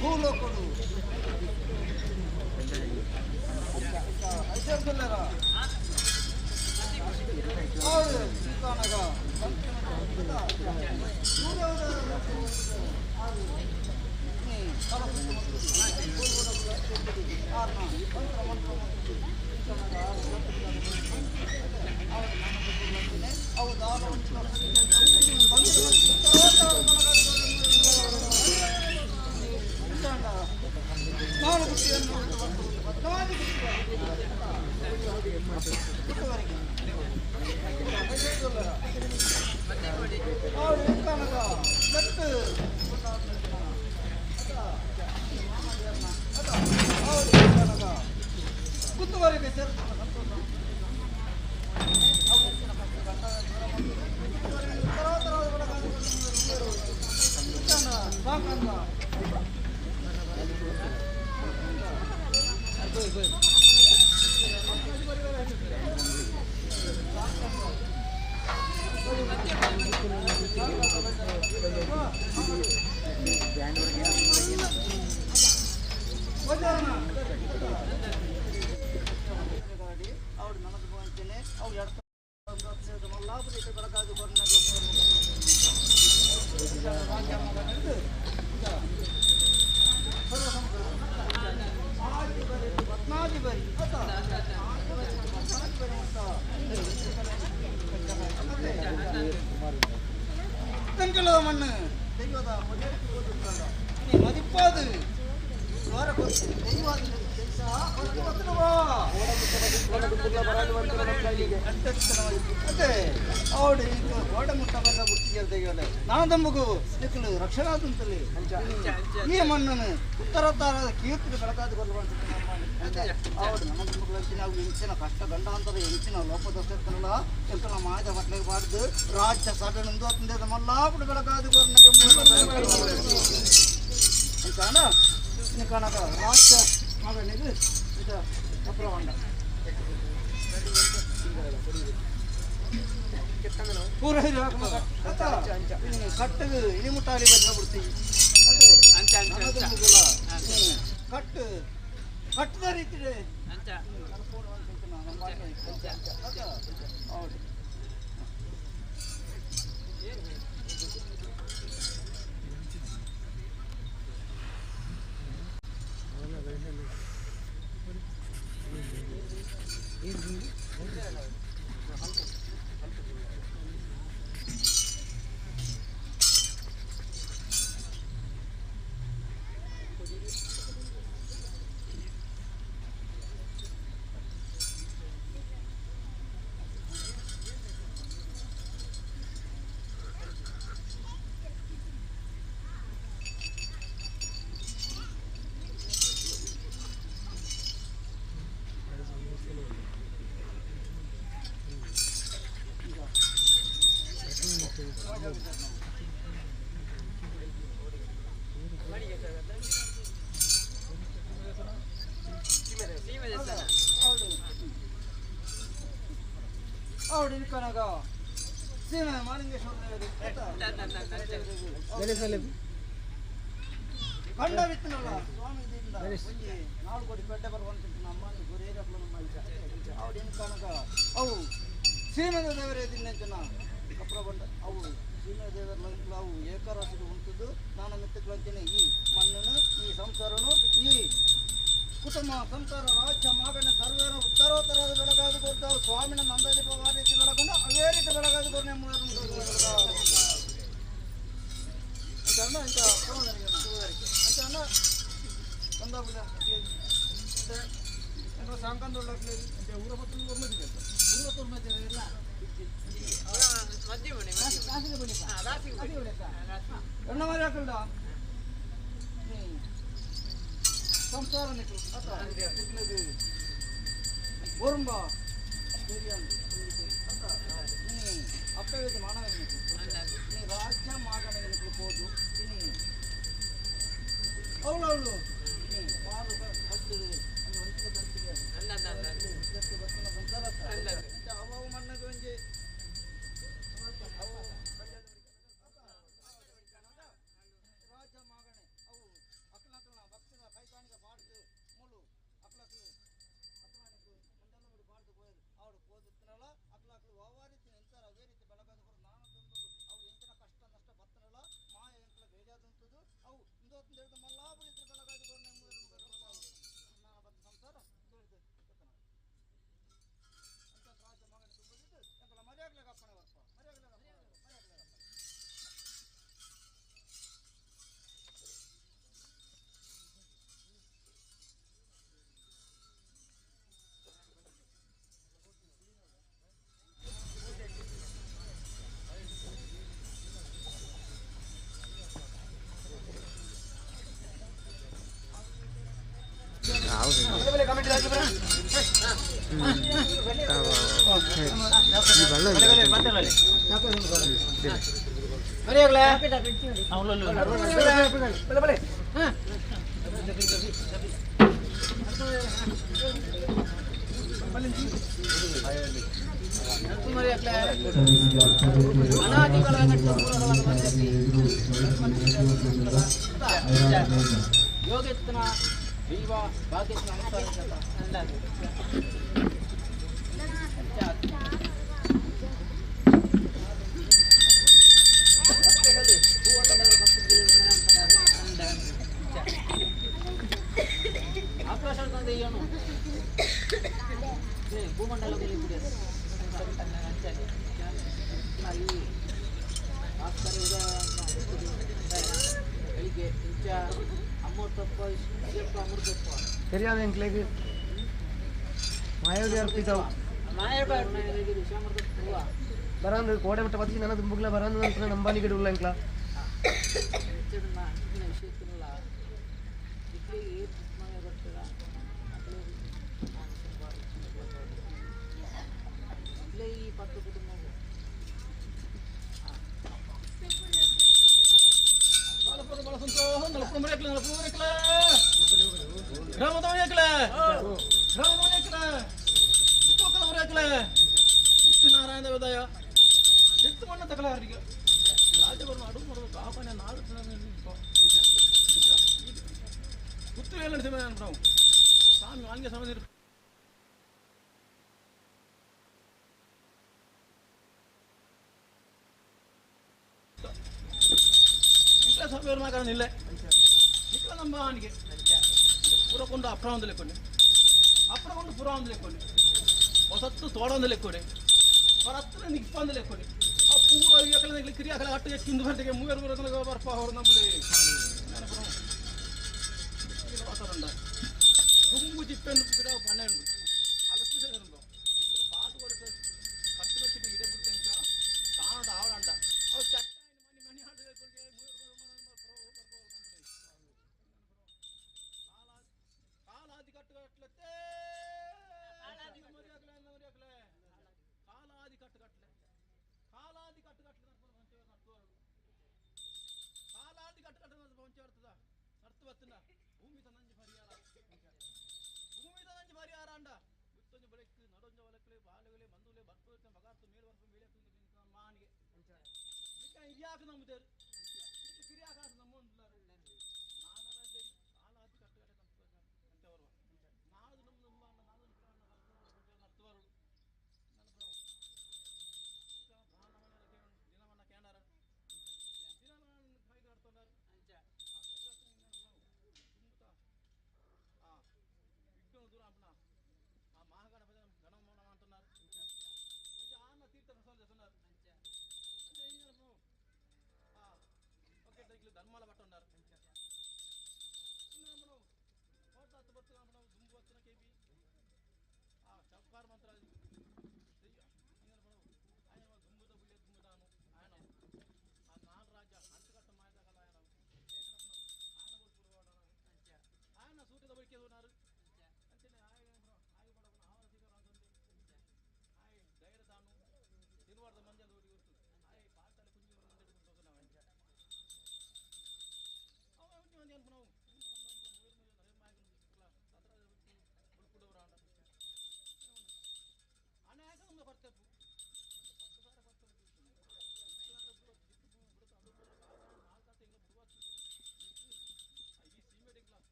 ಭೂಲೋಕಡು ಐಸರ್ದುಲ್ಲರ ಹೌದು ಕಾಣಗ ಈ ಮಣ್ಣನ್ನು ಉತ್ತರ ಕೀರ್ತಿ ಬೆಳಕಾದ ನಾವು ಹೆಂಚಿನ ಕಷ್ಟ ಗಂಡಾಂತರ ಹೆಂಚಿನ ಲೋಪದೋಷ ಎಂತ ಮಾಯದ ಬಟ್ಲೆಗೆ ಬಾರ್ದು ರಾಜ್ಯ ಸಭೆ ನಂದು ಮಲ್ಲಾಪುಡು ಬೆಳಕಾದ ಕಾಣಕ ರಾಜ್ಯ ಇದು ಅಪ್ರವಾಂಡ ಪೂರ ಕಟ್ಟದು ಇನಿಮುಟ್ಟಾಲಿ ಬಂದ ಬಿಡ್ತೀವಿ ಕಟ್ಟು ಕಟ್ಟದ ರೀತಿ ಹೌದು.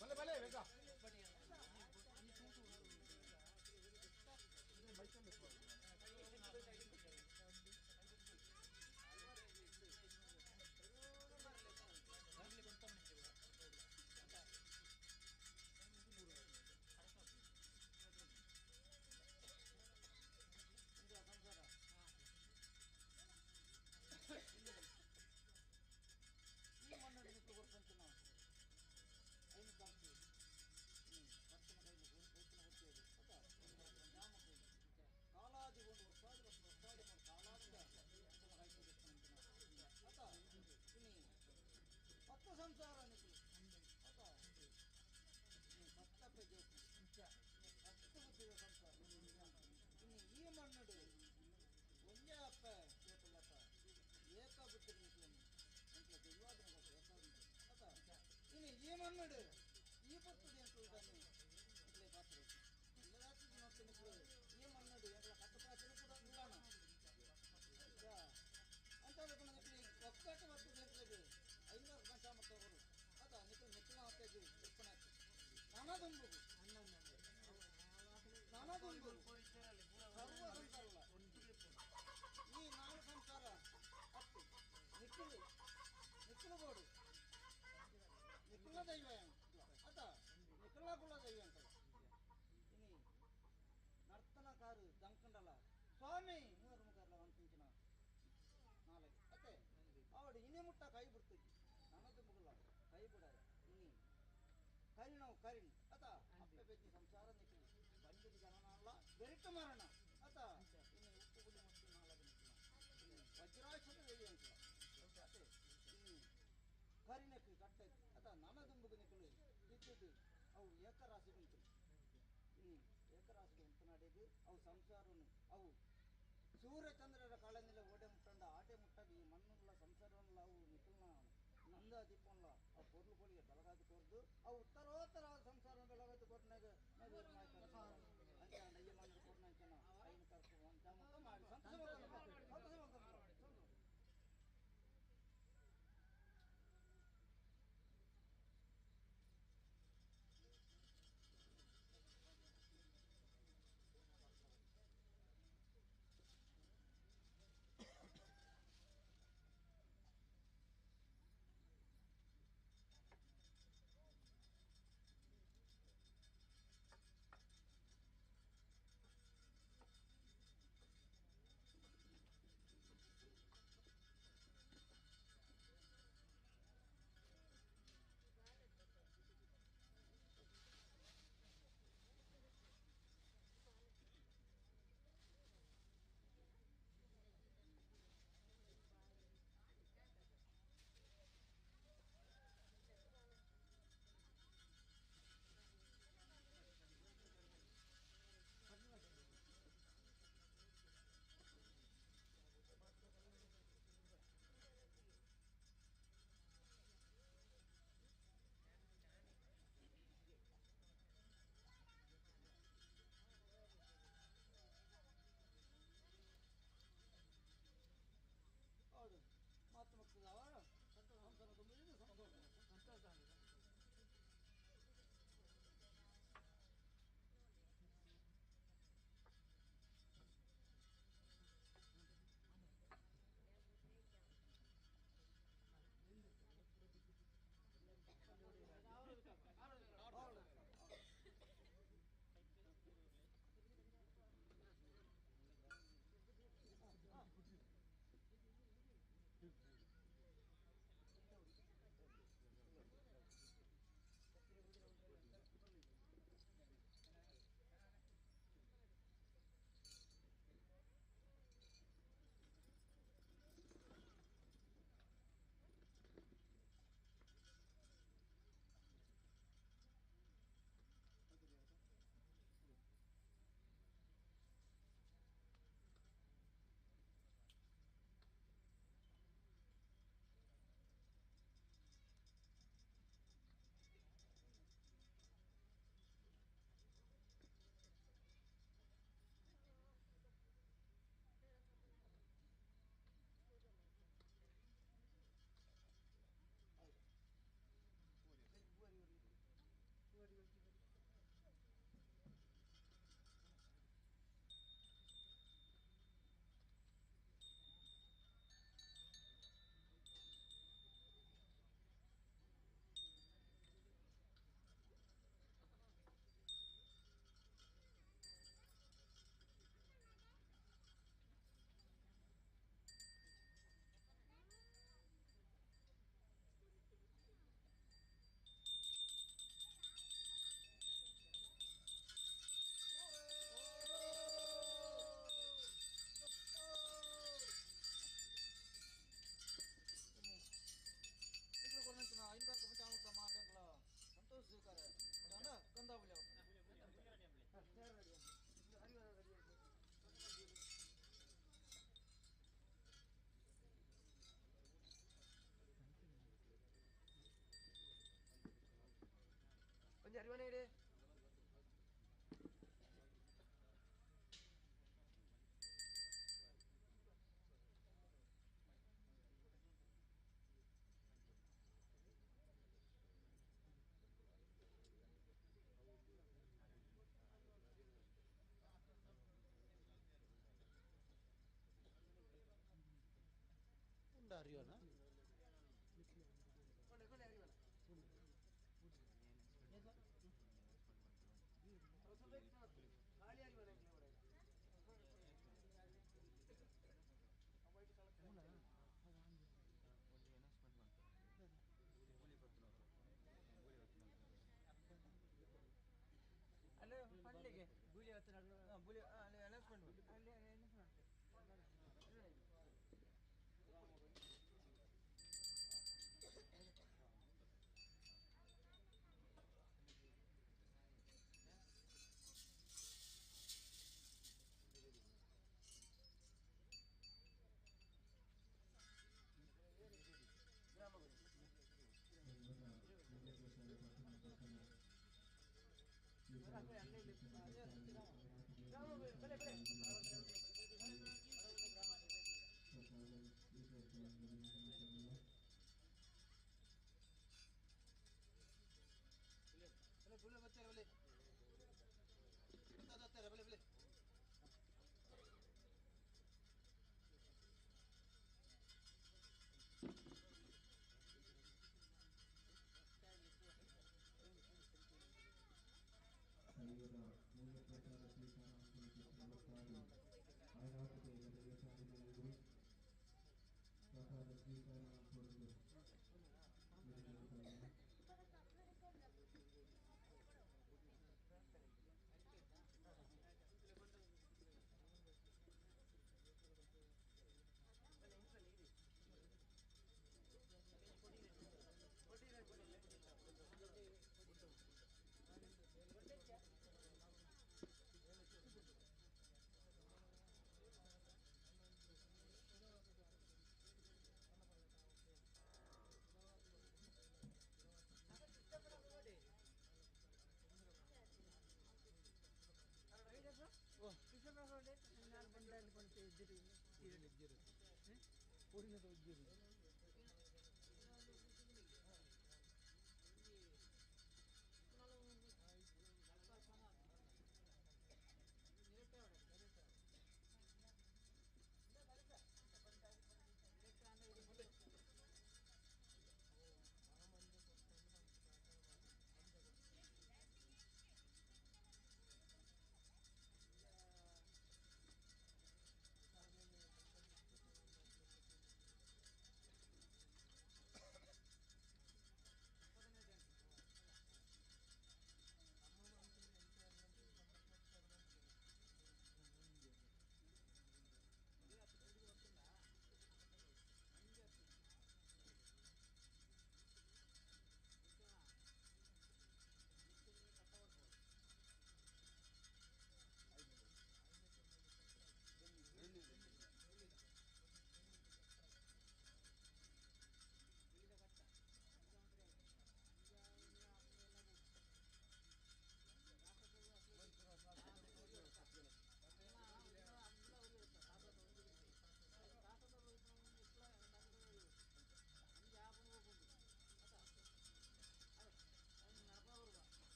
ಬಲೆ ಬಲೆ ಬೇಗ ಈ ಮಣ್ಣು ಕೊಡ್ತಂತ ಐನು ಕಾಂತಿ ಪತ್ತನ ಕೈಲಿ ಪೂತನ ಕೊಡ್ತೀವಿ ಕಾಲಾದಿ ಒಂದು ವರ್ಷಾದಿ ವರ್ಷ ವರ್ಷಾದಿ ಒಂದು ಕಾಲಾದಿ ಅತ್ತ ಇನಿ ಪತ್ತ ಸಂಸಾರ ನಿಖಲು ಅತ್ತ ನೀ ಪತ್ತಪ್ಪೆ ಜೋಕು ಪತ್ತು ಬುದ್ಧಿದ ಸಂಸಾರ ಇನಿ ಈ ಮಣ್ಣುಡು ಒಂಜೇ ಅಪ್ಪ ಜೋಕುಲ್ಲಪ್ಪ ಏಕ ಬುದ್ಧಿ ನಿಖಲು ಎಂಕ್ಲ ದೈವಾದನ ಗೊತ್ತು ಏಕ ಅತ್ತ ಇನಿ ಈ ಮಣ್ಣುಡು ಈ ಪತ್ತದ ಎಂಕ್ಲು ತಾನೆ ಎಂಕ್ಲೆ ಪಾತ್ರ ಎಲ್ಲದಾತಿ ನೋಡ್ತೀನಿ ಕೂಡ ಈ ಮಣ್ಣುಡು ಎಂಕ್ಲ ಕಟ್ಟು ಪ್ರಾಚೀನ ಕೂಡ ಉಳ್ಳಾಣ ಅಂತ ನಿಕ್ಲಿ ಒಕ್ಕಟ್ಟು ಬರ್ತದೆ ಎಂಕ್ಲೆಗ್ 500 ಪಂಚಾಮೃತ ಅವರು ಅತ್ತ ನಿಕ್ಲು ನಿಕ್ಲ ಹೊತ್ತೇಜು ಉಪ್ಪನಾಕಿ ನಾನಾ ದುಂಬುಗು ನಾನಾ ದುಂಬುಗು ಸರ್ವ ಸಂಸಾರಲ್ಲ ಈ ನಾಲ್ ಸಂಸಾರ ಅತ್ತು ನಿಕ್ಕಲು ನಿಕ್ಕಲು ಬೋಡು ನಿಕ್ಕುಲ ದೈವ ಅತ್ತ ನಿಕ್ಕುಲ ಕುಲ ದೈವ ಅಂತ ಇನಿ ನರ್ತನ ಕಾರು ದಂಕಂಡಲ ಸ್ವಾಮಿ ಮೂರು ಮುಖರ್ಲ వంచించిన ನಾಲ್ಕು ಅತ್ತೆ ಅವಡು ಇನಿ ಮುಟ್ಟ ಕೈ ಬಿಡ್ತಿದ್ವಿ ನನ್ನದು ಮುಗಲ ಕೈ ಬಿಡ ಇನಿ ಕರಿಣವು ಕರಿಣ್ ಅತ ಅಪ್ಪೆ ಬೆಜ್ಜಿ ಸಂಸಾರ ನಿಕ್ಕಲಿ ಬಂದಿದ ಜನನಲ್ಲ ಬೆರಿಟ ಮರಣ ಅತ ಇನಿ ಉಪ್ಪು ಗುಡಿ ಮುಟ್ಟಿ ನಾಲ್ಕು ನಿಕ್ಕಲ ಇನಿ ವಜ್ರಾಕ್ಷದ ವೇದಿ ಅಂಕಲ ಅತ್ತೆ ಇನಿ ಕರಿಣಕ್ಕೆ ಕಟ್ಟ ಅತ ನನ್ನದುಂಬುಗು ನಿಕ್ಕಲು ಇದ್ದಿದ್ದು ಅವು ಏಕರಾಶಿ ಉಂಟು ಇನಿ ಏಕರಾಶಿ ಉಂಟು ನಡೆದು ಅವು ಸಂಸಾರನು ಅವು ಸೂರ್ಯಚಂದ್ರರ ಕಾಲನಿಲ ಓಡೆ ಮುಟ್ಟಂಡ ಆಟೆ ಮುಟ್ಟಾಗ ಈ ಮಣ್ಣುಲ್ಲ ಸಂಸಾರವನ್ನುಲ್ಲ ಅವು ನಿಖುಲ್ನ ನಂದ ದೀಪನ್ಲ ಆ ಪೊರ್ಲು ಪೊಲಿಗೆ ಬೆಳಗಾದು ಕೊರ್ದು ಅವು ಉತ್ತರೋತ್ತರ ಸಂಸಾರ ಬೆಳಗಾದು ಕೊರ್ನಾಗ ಅಂಚ ನಯ್ಯ ಮಣ್ಣು ಕೊರ್ನ ಅಂಚನ ಐನು ಕರ್ಕು ಅಂತ ಮುತ್ತ ಮಾಡಿ ಸಂತೋಷ ಸಂತೋಷ ಸಂತೋಷ.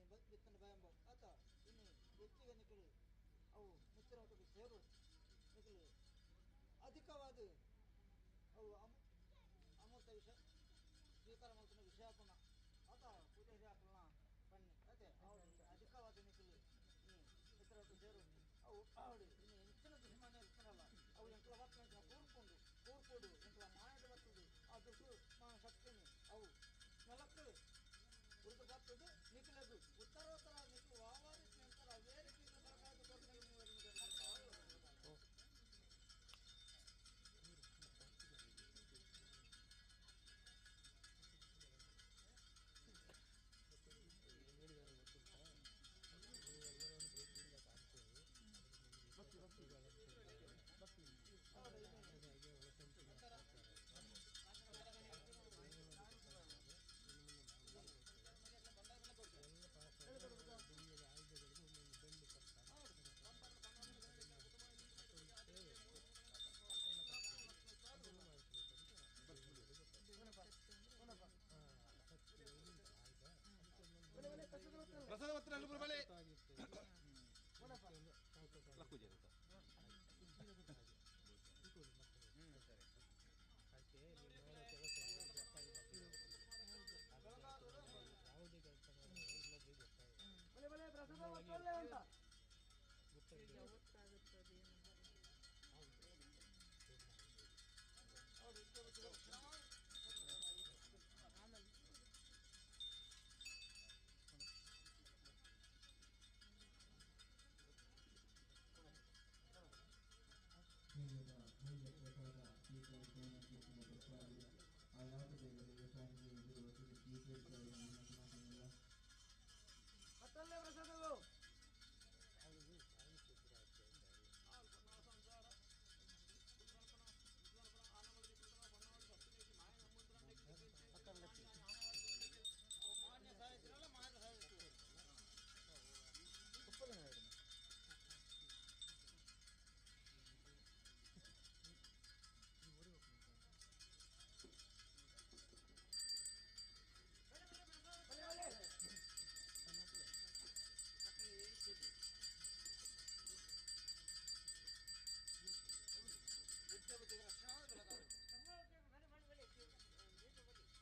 ಹೆಚ್ಚಿಗೆ ಬಿತ್ತನೆ ಭಯಂಬ ಆತ ಇನ್ನು ಹೆಚ್ಚಿಗೆ ನಿಕ್ಕಲು ಅವು ಮಿತ್ರೊಟ್ಟಿಗೆ ಸೇರು ನಿಕ್ಕಲು ಅಧಿಕವಾದ ಅವು ಅಮೃತ ವಿಷ ಸ್ವೀಕಾರ ಮಲ್ಪುನ ವಿಷಯ ಆಪುನ ಅತ ಪೂಜೆ ಆಪುನ ಪನ್ನಿ ಅತೆ ಅಧಿಕವಾದ ನಿಕುಲು ಇತರ ಸೇರು ಅವು ಆವಡು ಇನ್ನು ಎಂಚಿನ ದುಷ್ಮಾನ ಇರ್ತಾರಲ್ಲ ಅವು ಎಂಕಲ ಬರ್ತಂಚಿನ ಕೂರ್ಕೊಂಡು ಕೂರ್ಕೊಡು ಎಂಕಲ ಮಾಯದ ಬರ್ತದೆ ಅದಕ್ಕೂ ಮಾ ಶಕ್ತಿನಿ ಅವು ನೆಲಕ್ಕೆ ಉರುದು ಬರ್ತದೆ ನಿಖಲದು ಉತ್ತರೋತ್ತರ ನಿಖಲು ವಾವಾರಿ ನಂತರ ಅದೇ ರೀತಿ ಬರಕಾದ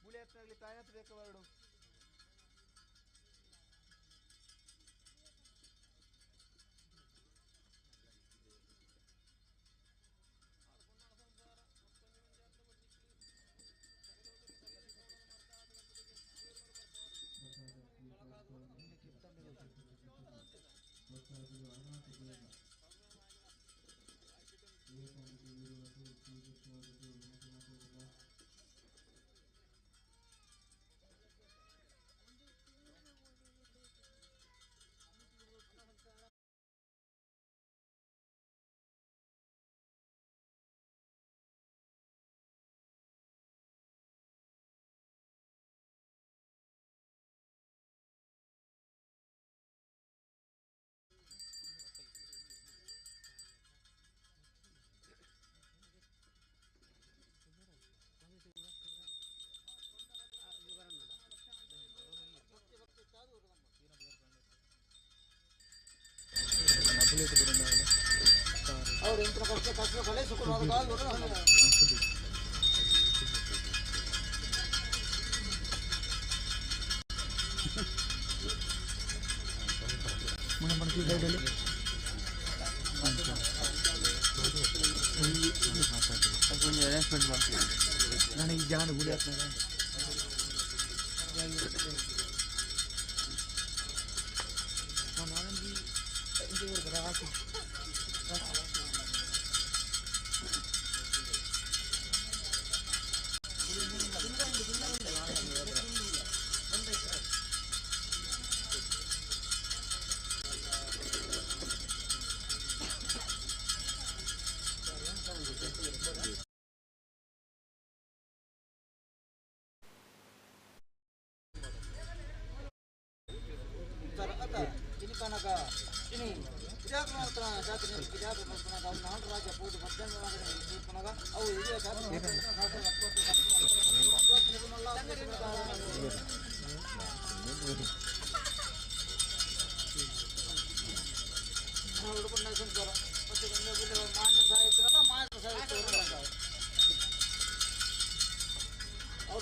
ಮೂಲೆ ತಾಯತ್ ಬೇಕು ಬರಡು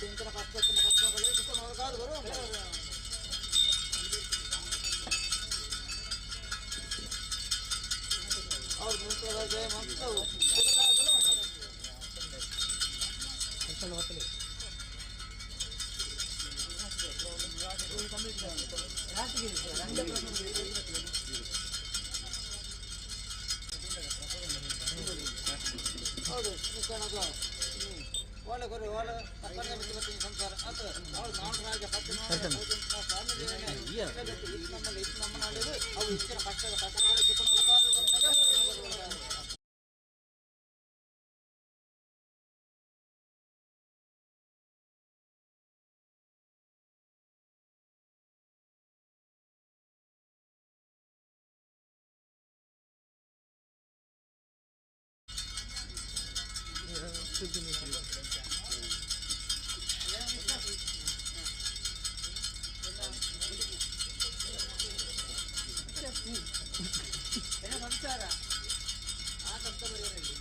ಇಂಚಿನ ಕಷ್ಟ ಕಷ್ಟಗಳು ಕಾದು ಬರುವ. ಅವ್ರು ಮುಂತಾದ ಜಯ ಮಂತ್ರವು. ಹೌದು, ಓಲೆ ಕೊರಿ ಓಲೆ ತಕ್ಕನೆ ಬಿಟ್ಟು ಬರ್ತೀನಿ ಸಂಸಾರ ಅಂತ ಅವಳು ನಾಡರಾಜ ಕತ್ತೆ ಸ್ವಾಮಿ ದೇವನೇ ನಮ್ಮಲ್ಲಿ ಇತ್ತು ನಮ್ಮ ನಾಡಿದು ಅವು ಇಚ್ಚಿನ ಕಷ್ಟದ ಕಷ್ಟಗಳು ಚಿಕ್ಕನ. ಸಂಸಾರ ಆ ಶಬ್ದ ಬರೆಯಲಿ.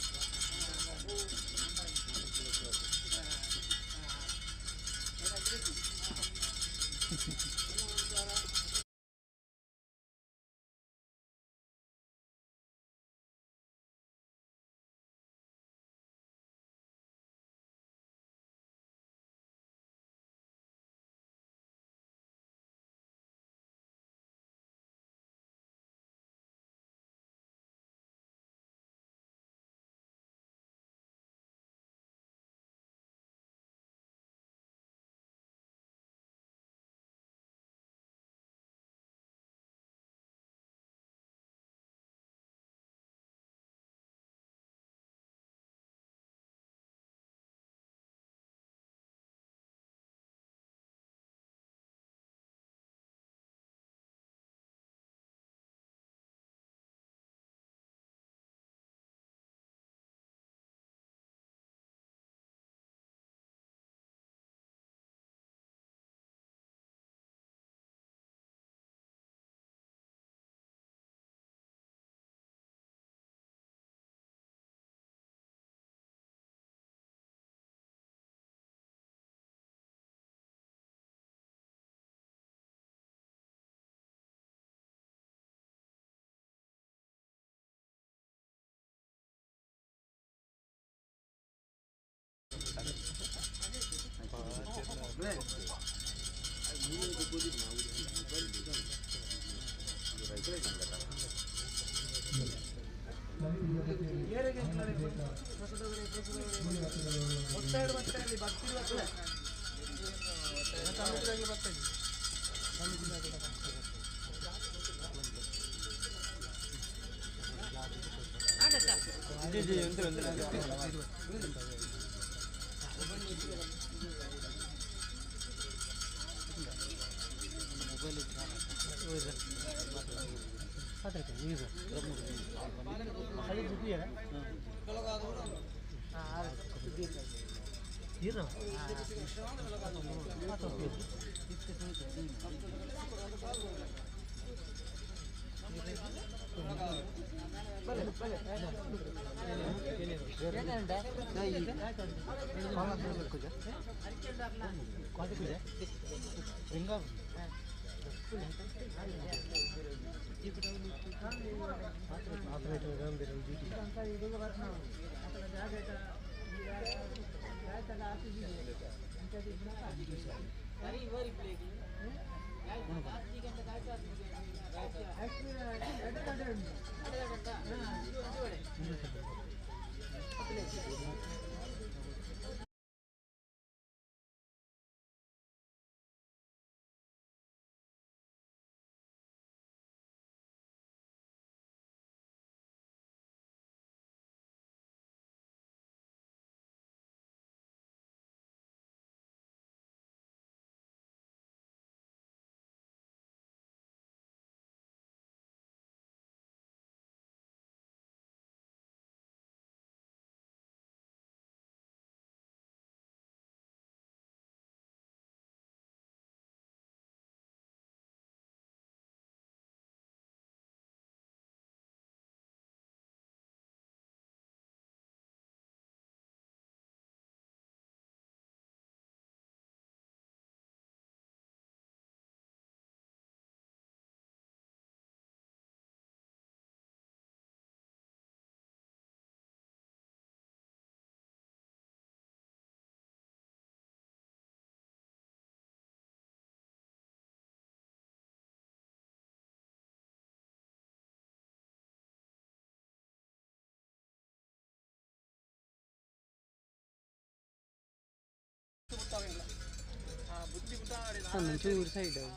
ಒಂಚೂರು ಸೈಡ್ ಅವು.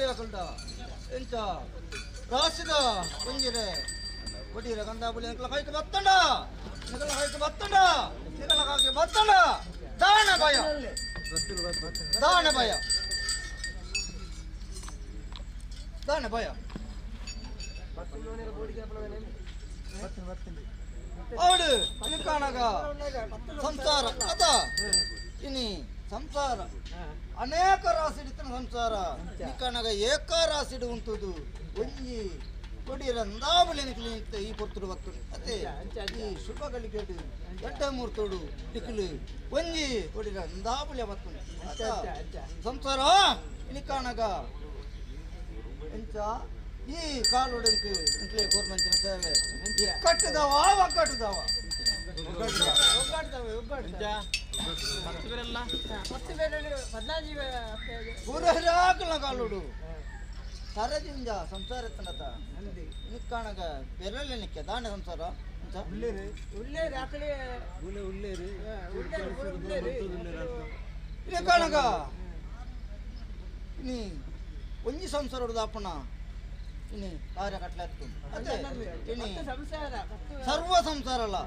ದೈವಕುಲ್ಡ ಎಂಚ ರಾಸಿದ ಒಂಜಿರೆ ಕೊಡಿರ ಗಂಧಾಬುಲಿ ನಿಕಲ ಕೈಕ್ ಬತ್ತಂಡ ನಿಕಲ ಕೈಕ್ ಬತ್ತಂಡ ನಿಕಲ ಕಾಕಿ ಬತ್ತಂಡ ದಾನ ಭಯ ದಾನ ಭಯ ದಾನ ಭಯ ಅವಳು ನಿಕಾಣಗ ಸಂಸಾರ ಅದ ಇನಿ ಸಂಸಾರ ಅನೇಕ ರಾಸಿಡಿತನ ಸಂಸಾರ ನಿಕಾಣಗ ಏಕ ರಾಸಿಡು ಉಂಟುದು ಒಂಜಿ ಕೊಡಿರಂದಾಬಲಿ ನಿಕ್ಲಿ ಈ ಪೊರ್ತುಡು ಬರ್ತುಡು ಅದೇ ಈ ಶುಭಗಳಿಗೆ ದೊಡ್ಡ ಮೂರ್ತೋಡು ನಿಕ್ಲು ಒಂಜಿ ಕೊಡಿರಂದಾಬಲಿ ಬರ್ತುಡು ಸಂಸಾರ ನಿಕಾಣಗ ಎಂಚ ಈ ಕಾಲುಡಂಕು ಇಂಟ್ಲೇ ಗೌರ್ಮೆಂಟಿನ ಸೇವೆ ಕಟ್ಟದವ ಒಗ್ಗಟ್ಟದವ ಪೂರಹಿರಾಕಲ ಕಾಲುಡು ಸರದಿಂಜ ಸಂಸಾರ ಎತ್ತನತ ನಿಕ್ಕಾಣಗ ಬೆರಳೆ ನಿಕ್ಕೆ ದಾಂಡ ಸಂಸಾರ ನಿಕ್ಕಾಣಗ ನೀ ಒಂಜಿ ಸಂಸಾರ ದಾಪಣ ಇನಿ ಕಾರ್ಯ ಕಟ್ಲಾಗ್ತು ಅದೇ ಇನಿ ಸರ್ವ ಸಂಸಾರ ಅಲ್ಲ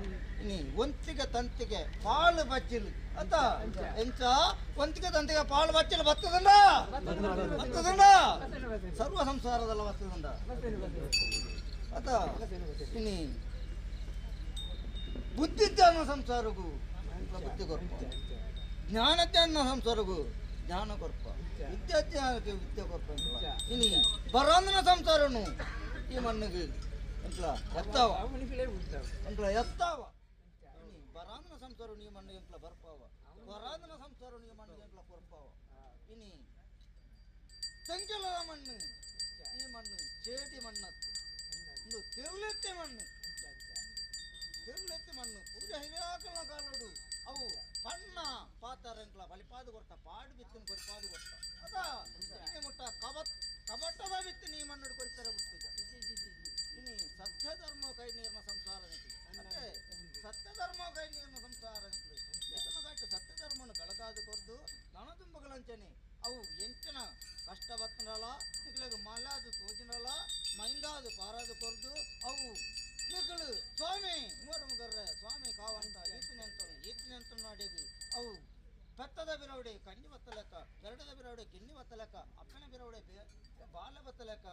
ಇನಿ ಒಂತಿಗೆ ತಂತಿಗೆ ಪಾಲು ಬಚ್ಚಿಲು ಅತ್ತ ಎಂಚ ಒಂತಿಗೆ ತಂತಿಗೆ ಪಾಲು ಬಚ್ಚಿಲು ಬತ್ತದಂಡ ಬತ್ತದಂಡ ಸರ್ವ ಸಂಸಾರದಲ್ಲ ಬತ್ತದಂಡ ಅತ್ತ ಇನಿ ಬುದ್ಧಿಜ್ಞಾನ ಸಂಸಾರಗೂ ಬುದ್ಧಿ ಕೊರ್ಪ ಜ್ಞಾನಜ್ಞಾನ ಸಂಸಾರಗೂ ಜ್ಞಾನ ಕೊರ್ಪ ವಿದ್ಯಾಜ್ಞಾನಕ್ಕೆ ವಿದ್ಯೆ ಕೊರ್ಪ ಇನಿ ಬರಾಂದನ ಸಂಸಾರನು ಈ ಮಣ್ಣಿಗೆ ಎಂಟ್ಲ ಎತ್ತಾವ ಎಂಟ್ಲ ಎತ್ತಾವ ಇನಿ ಬರಾಂದನ ಸಂಸಾರ ಈ ಮಣ್ಣಿಗೆ ಎಂಟ್ಲ ಬರ್ಪಾವ ಬರಾಂದನ ಸಂಸಾರ ಈ ಮಣ್ಣಿಗೆ ಎಂಟ್ಲ ಕೊರ್ಪಾವ ಇನಿ ತೆಂಕಲದ ಮಣ್ಣು ಈ ಮಣ್ಣು ಚೇಟಿ ಮಣ್ಣತ್ತು ಇಂದು ತಿರುಳೆತ್ತಿ ಮಣ್ಣು ತಿರುಳೆತ್ತಿ ಮಣ್ಣು ಪೂಜೆ ಹಿರಿಯಾಕಲ ಕಾಲೋಡು ಅವು ಪಣ್ಣ ಪಾತರಂಕ್ಲ ಬಲಿಪಾದು ಕೊರ್ತ ಪಾಡು ಬಿತ್ತಿನ ಕೊರಿಪಾದು ಕೊರ್ತ ಅದ ಇನಿ ಮುಟ್ಟ ಕಬಟ್ಟದ ಬಿತ್ತು ನೀ ಮಣ್ಣು ಕೊರಿತರ ಗೊತ್ತಿದೆ ಇನಿ ಸತ್ಯ ಧರ್ಮ ಕೈ ನೀರಿನ ಸಂಸಾರ ನಿಕ್ಲು ಅದೇ ಸತ್ಯ ಧರ್ಮ ಕೈ ನೀರಿನ ಸಂಸಾರ ನಿಕ್ಲು ಕಾಯ್ತು ಸತ್ಯ ಧರ್ಮನು ಬೆಳಗಾದು ಕೊರ್ದು ನಣದುಂಬಗಳಂಚನೆ ಅವು ಎಂಚಿನ ಕಷ್ಟ ಬತ್ತನಲ್ಲ ನಿಕ್ಲಗ ಮಲ್ಲಾದು ತೋಜಿನಲ್ಲ ಮೈಂದಾದು ಪಾರಾದು ಕೊರ್ದು ಅವು ನಿಕ್ಕಳು ಸ್ವಾಮಿ ಮೂರು ಮುಗರ್ರೆ ಸ್ವಾಮಿ ಕಾವಂತ ಈತನೆಂತನು ಈತನೆಂತನಾಡಿದು ಅವು ಪೆತ್ತದ ಬಿರವಡೆ ಕಂಜಿ ಬತ್ತಲೆಕ್ಕ ಬೆರಡದ ಬಿರವಡೆ ಗಿಣ್ಣಿ ಬತ್ತಲೆಕ್ಕ ಅಪ್ಪನ ಬಿರವಡೆ ಬಾಲ ಬತ್ತಲೆಕ್ಕ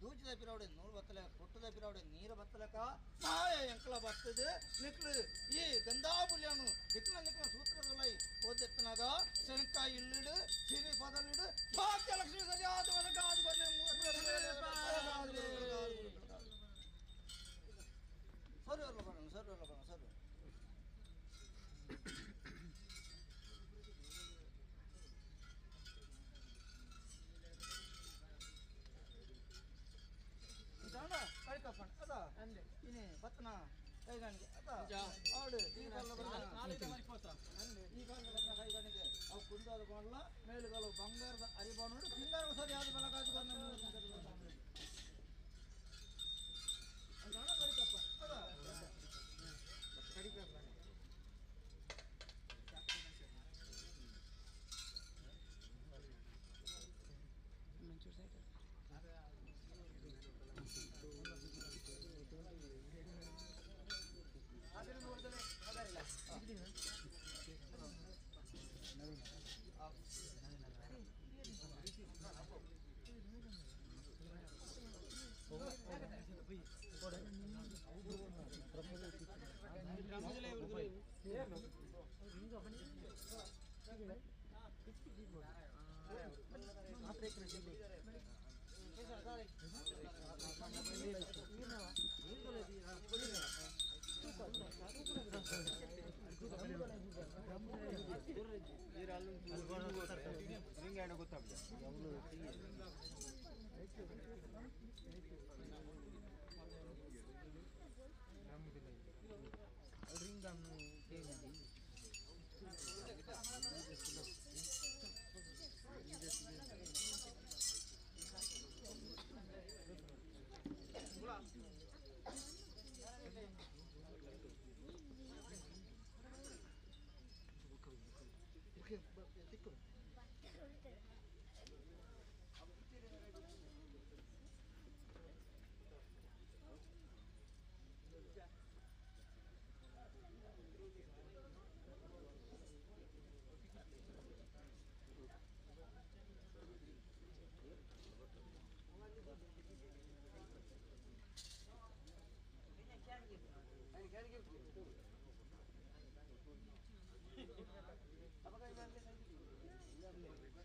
ದೂಜದ ಬಿರವಡೆ ನೂಲು ಬತ್ತಲೆಕ್ಕ ಕುಟ್ಟದ ಬಿರವಡೆ ನೀರು ಬತ್ತಲೆಕ್ಕ ಮಾಯ ಎಂಕಲ ಬರ್ತದೆ ನಿಕ್ಲು ಈ ಗಂಧಾಬುಲಿಯನ್ನು ನಿಕ್ಲ ನಿಕ್ಲ ಸೂತ್ರದಲ್ಲೈ ಓದೆತ್ತನಾಗ ಶೆಣಕಾಯಿ ಇಲ್ಲಿಡು ಸಿರಿ ಪದಲಿಡು ಭಾಗ್ಯಲಕ್ಷ್ಮಿ ಸರಿಯಾದ ಬಲಗಾದು ಸರಿ ಅಲ್ಲ ಬರೋಣ ಸರಿ ಅಲ್ಲ ಬರೋಣ ಸರಿ ಇನಿ ಬತ್ತನ ಕೈಗಾಣಿಗೆ ಅದ ಆಡು ಈ ಕಾಲ ಈ ಕಾಲ ಬರ್ತನ ಕೈಗಾಣಿಗೆ ಅವು ಕುಂದಾದ ಬಾಣಲ ಮೇಲುಗಾಲು ಬಂಗಾರದ ಅರಿಬಾಣು ಪಿಂಗಾರ ಸರಿಯಾದ ಬೆಳಗಾದ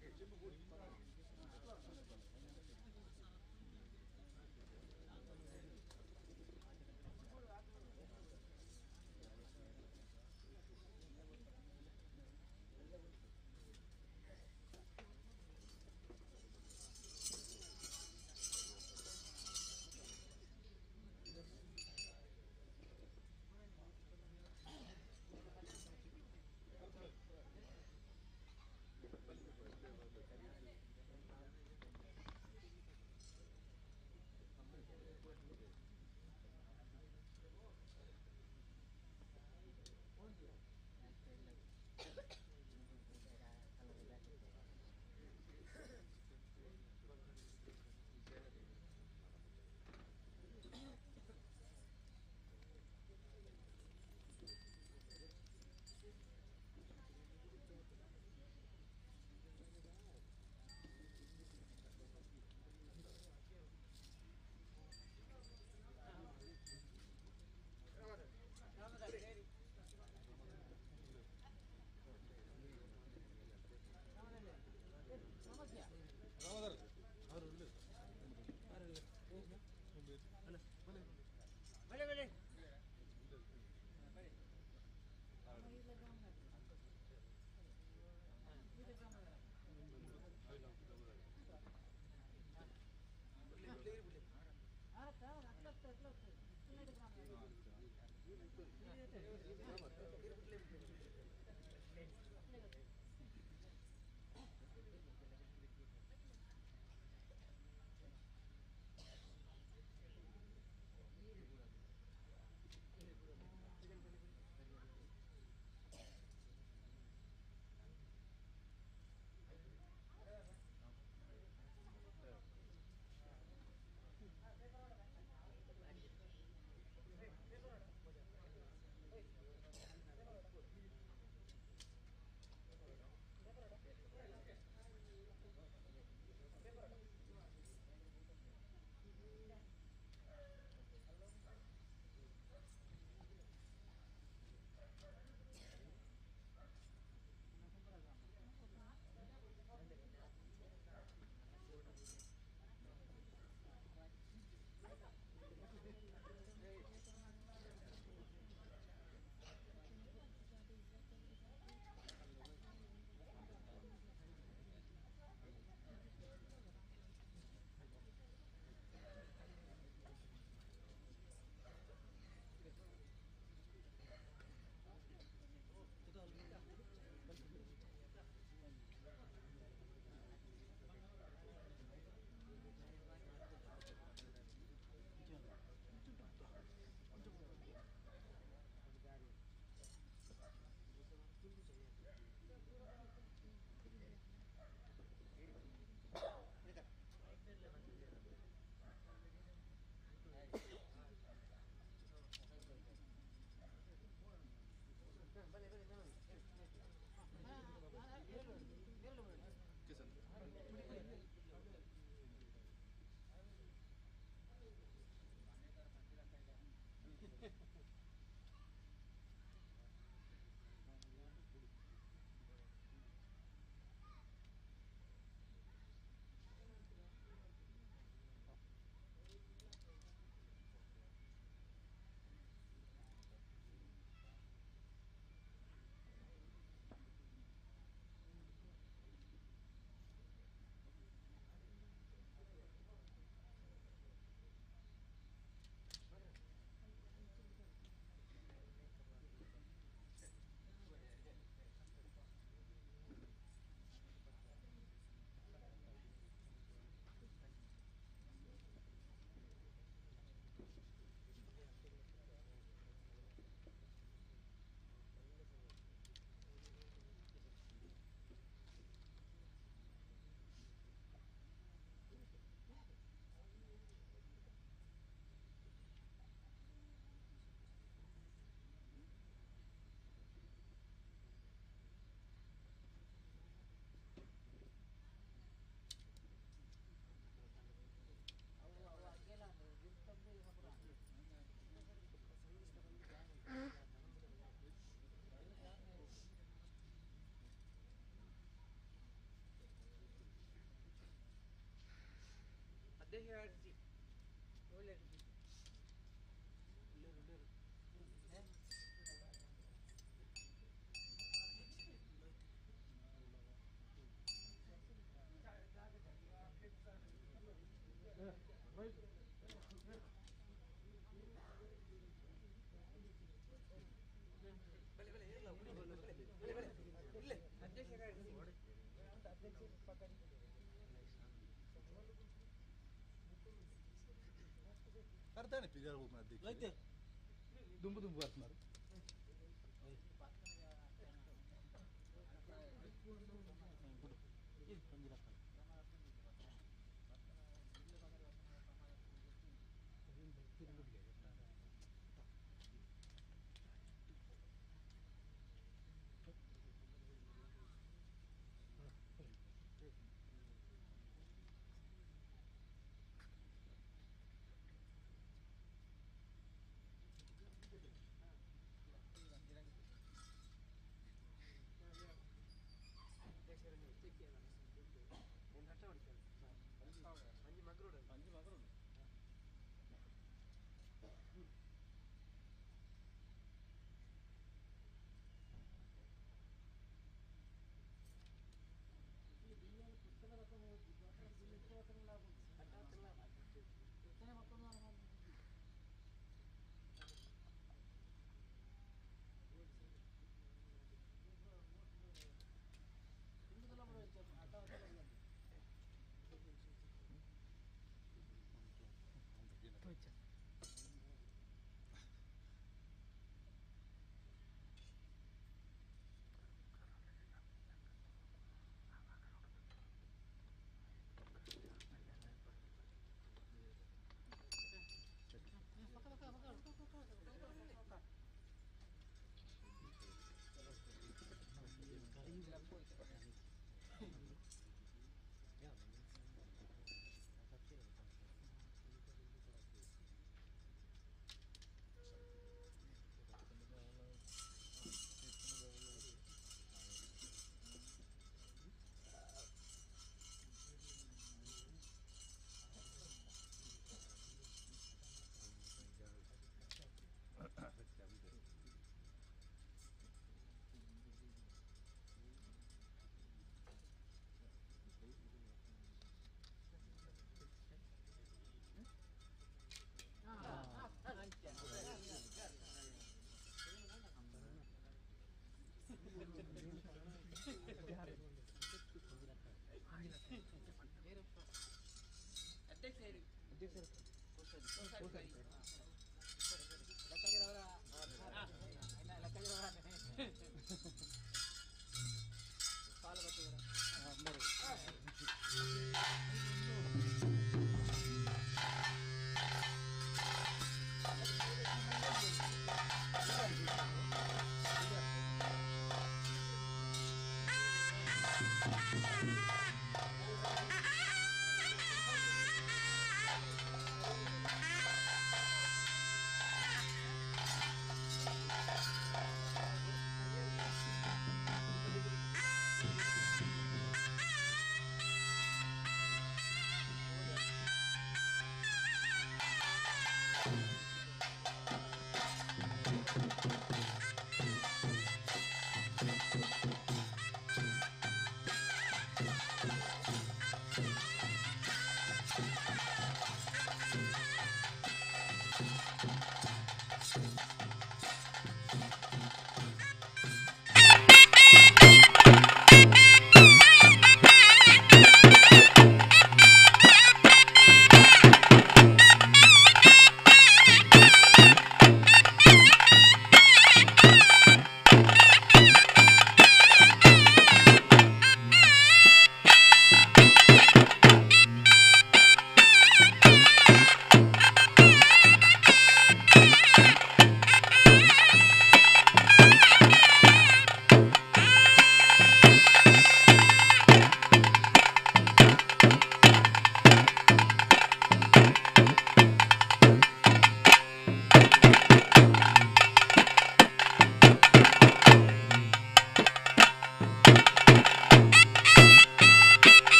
Hey. ದುಂಬು ದುಂಬು ಬರ್ತಾರೆ.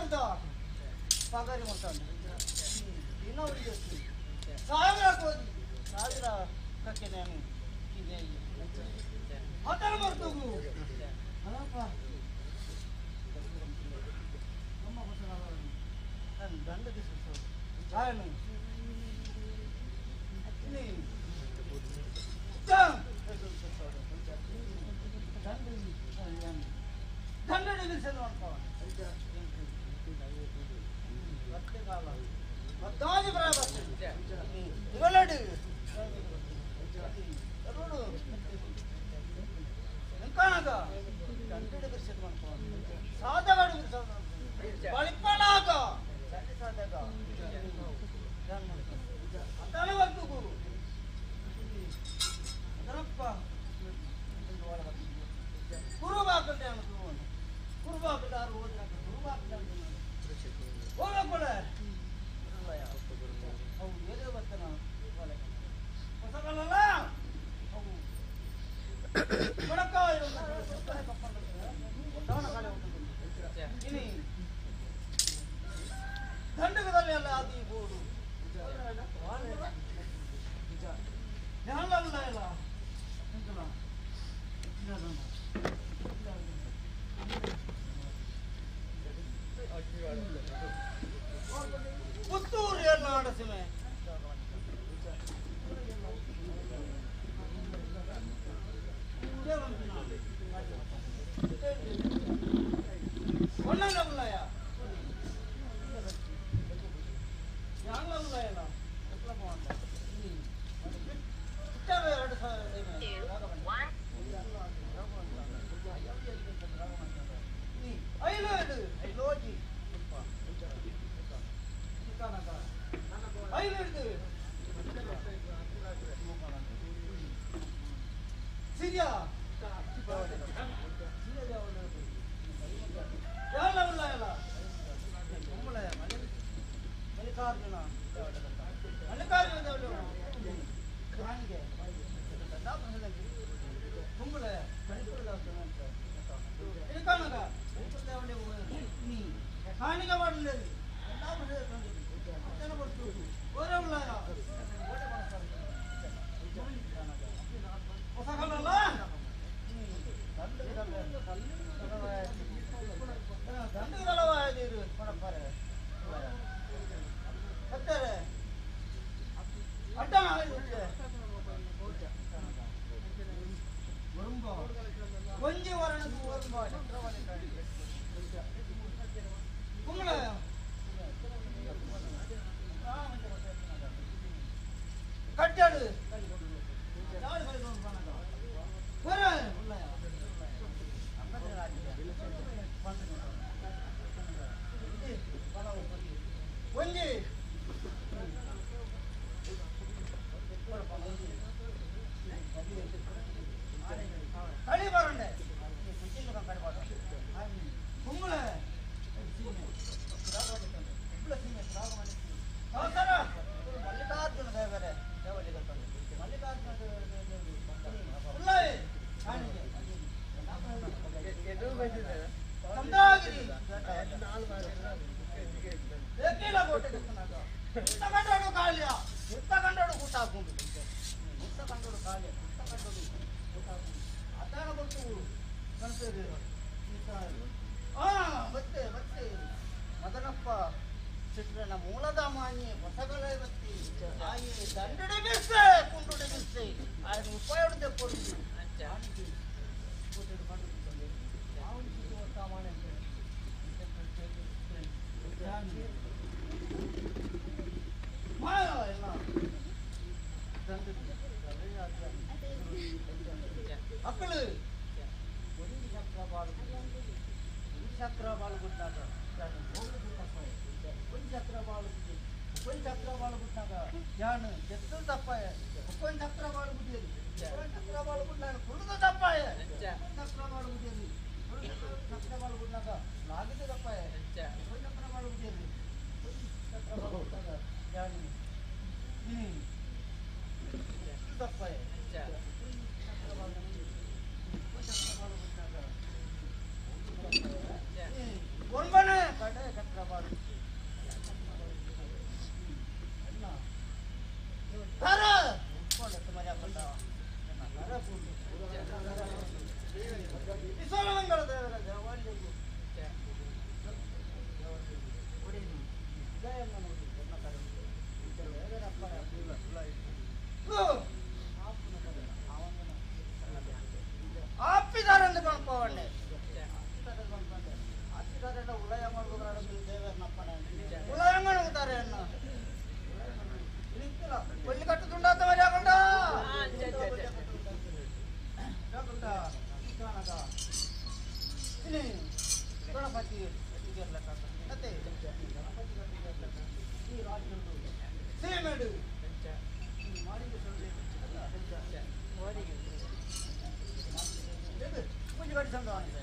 ಪುತ್ತೂರ್ದ ಪಗರಿ ಮಾಡ್ತಾನೆ ದಿನ ಸಾವಿರ ಕೋದಿ ಸಾವಿರ ಕಕ್ಕೆ ನಾನು ಆತರ ಬರ್ತೋಗು ಅಲ್ಲಪ್ಪ ನಮ್ಮ ನಾನು ದಂಡ ದಿವಸ ನಾನು ಪವಣ್ಣೆ ಉಳಯಂಗಣಗುತ್ತಾರೆ ಅಣ್ಣ ಒಳ್ಳಿ ಕಟ್ಟು ತುಂಡಾತ ಮರ್ಯಾಕೊಂಡ ಗಣಪತಿ ಸೀಮೆಡು ಪೂಜೆ ಕಟ್ಟಿ ಸಂದವಾಗಿದೆ.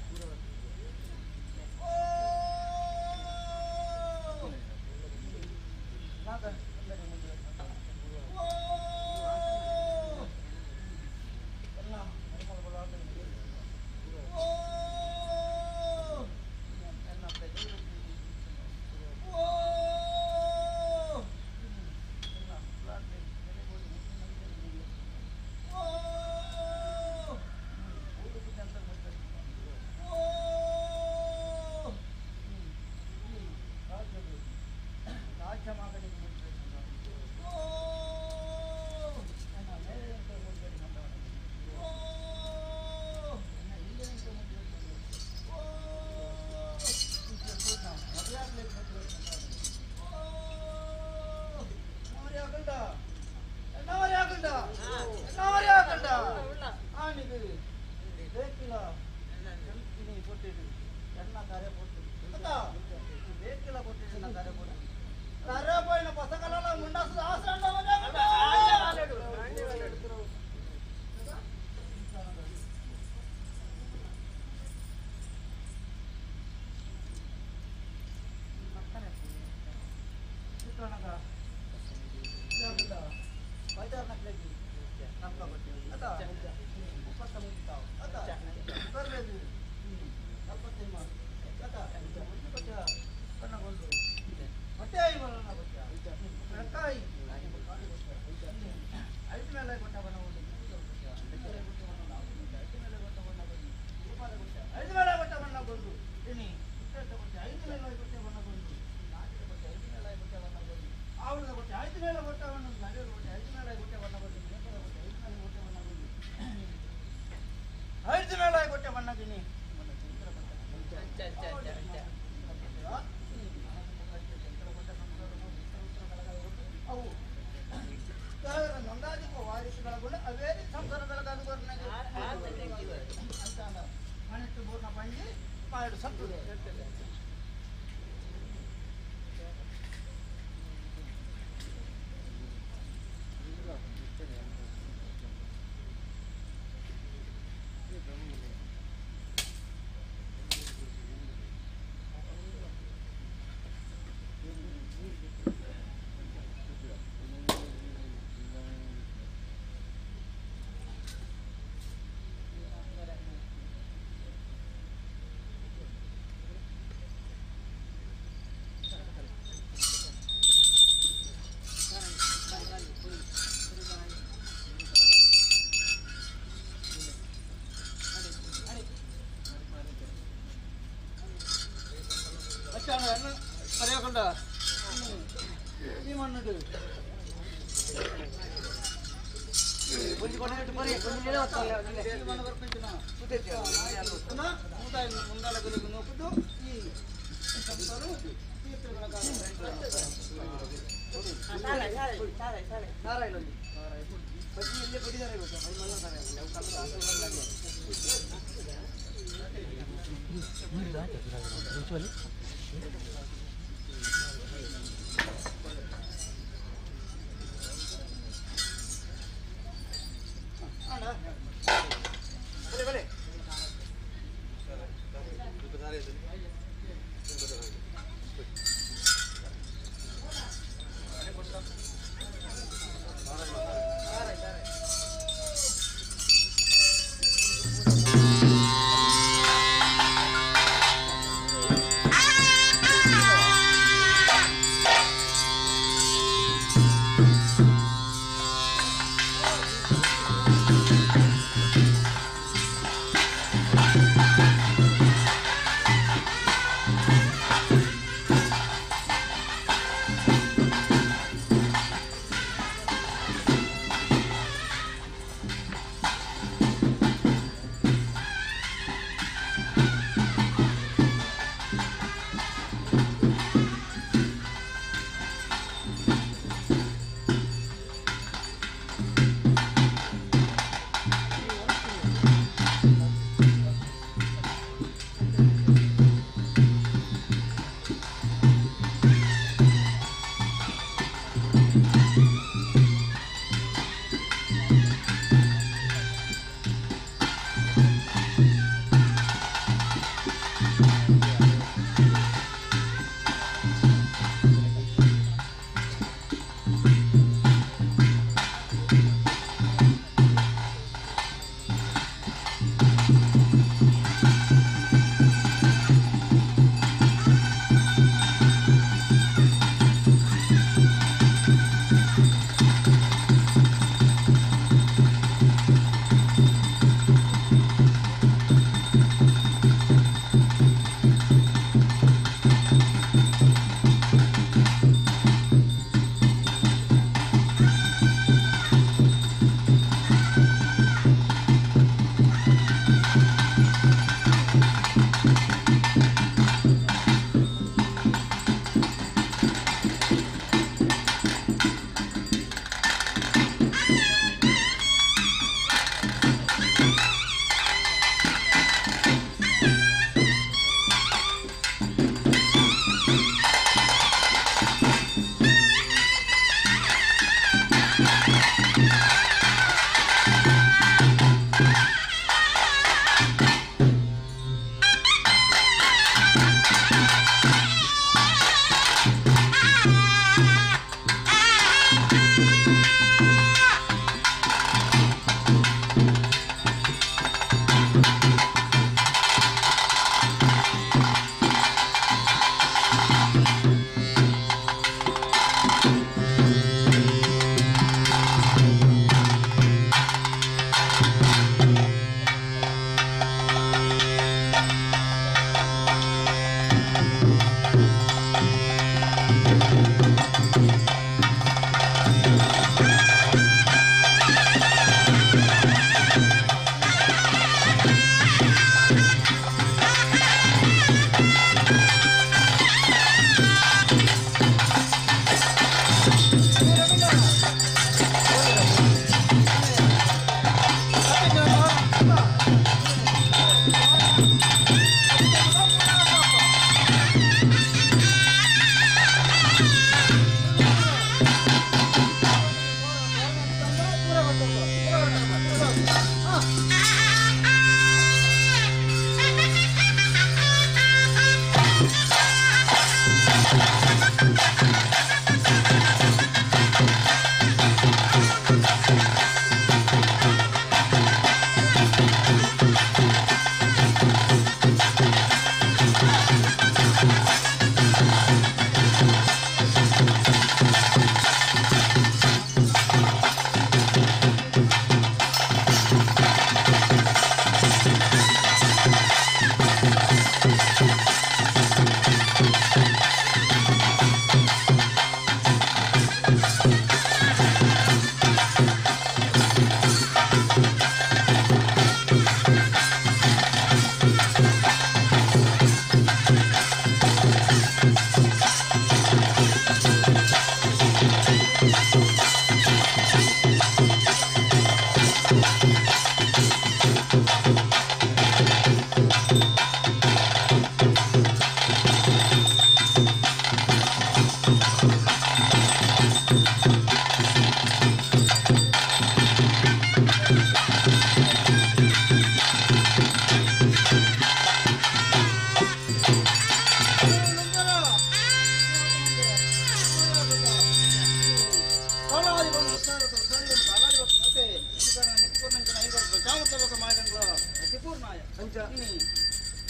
Ah!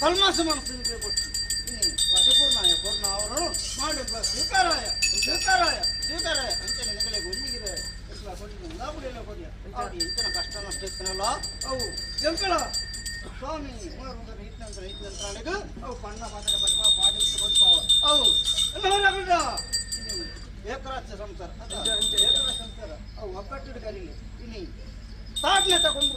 ಕಲ್ಮಾಸ ಮನಸ್ಸು ಕೊಟ್ಟು ಇನಿ ಪತಿಪೂರ್ಣಾಯ ಪೂರ್ಣ ಅವರನ್ನು ಮಾಡಿ ಸ್ವೀಕಾರಾಯ ಸ್ವೀಕಾರಾಯ ಸ್ವೀಕಾರಾಯ ಅಂಚನೆ ನೆಗಲೆ ಒಂಜಿಗಿರೆ ಕೊಡಿನ ಕೊಡಿಯ ಅವ್ರು ಎಂಚಿನ ಕಷ್ಟ ನಷ್ಟ ಇತ್ತನಲ್ಲ ಅವು ಎಂಕಳ ಸ್ವಾಮಿ ಇತ್ತಂತ್ರ ಇತ್ತಂತ್ರ ಅವು ಪಣ್ಣ ಪಾತ್ರ ಪಟ್ಪ ಪಾಡಿ ಕೊಡ್ಪಾವ ಅವು ಏಕರಾಜ್ಯ ಸಂಸಾರ ಏಕರಾಜ್ಯ ಸಂಸಾರ ಅವು ಒಗ್ಗಟ್ಟಿಡು ಕರೀಲಿ ಇನಿ ತಾಡ್ನೆ ತಗೊಂಡು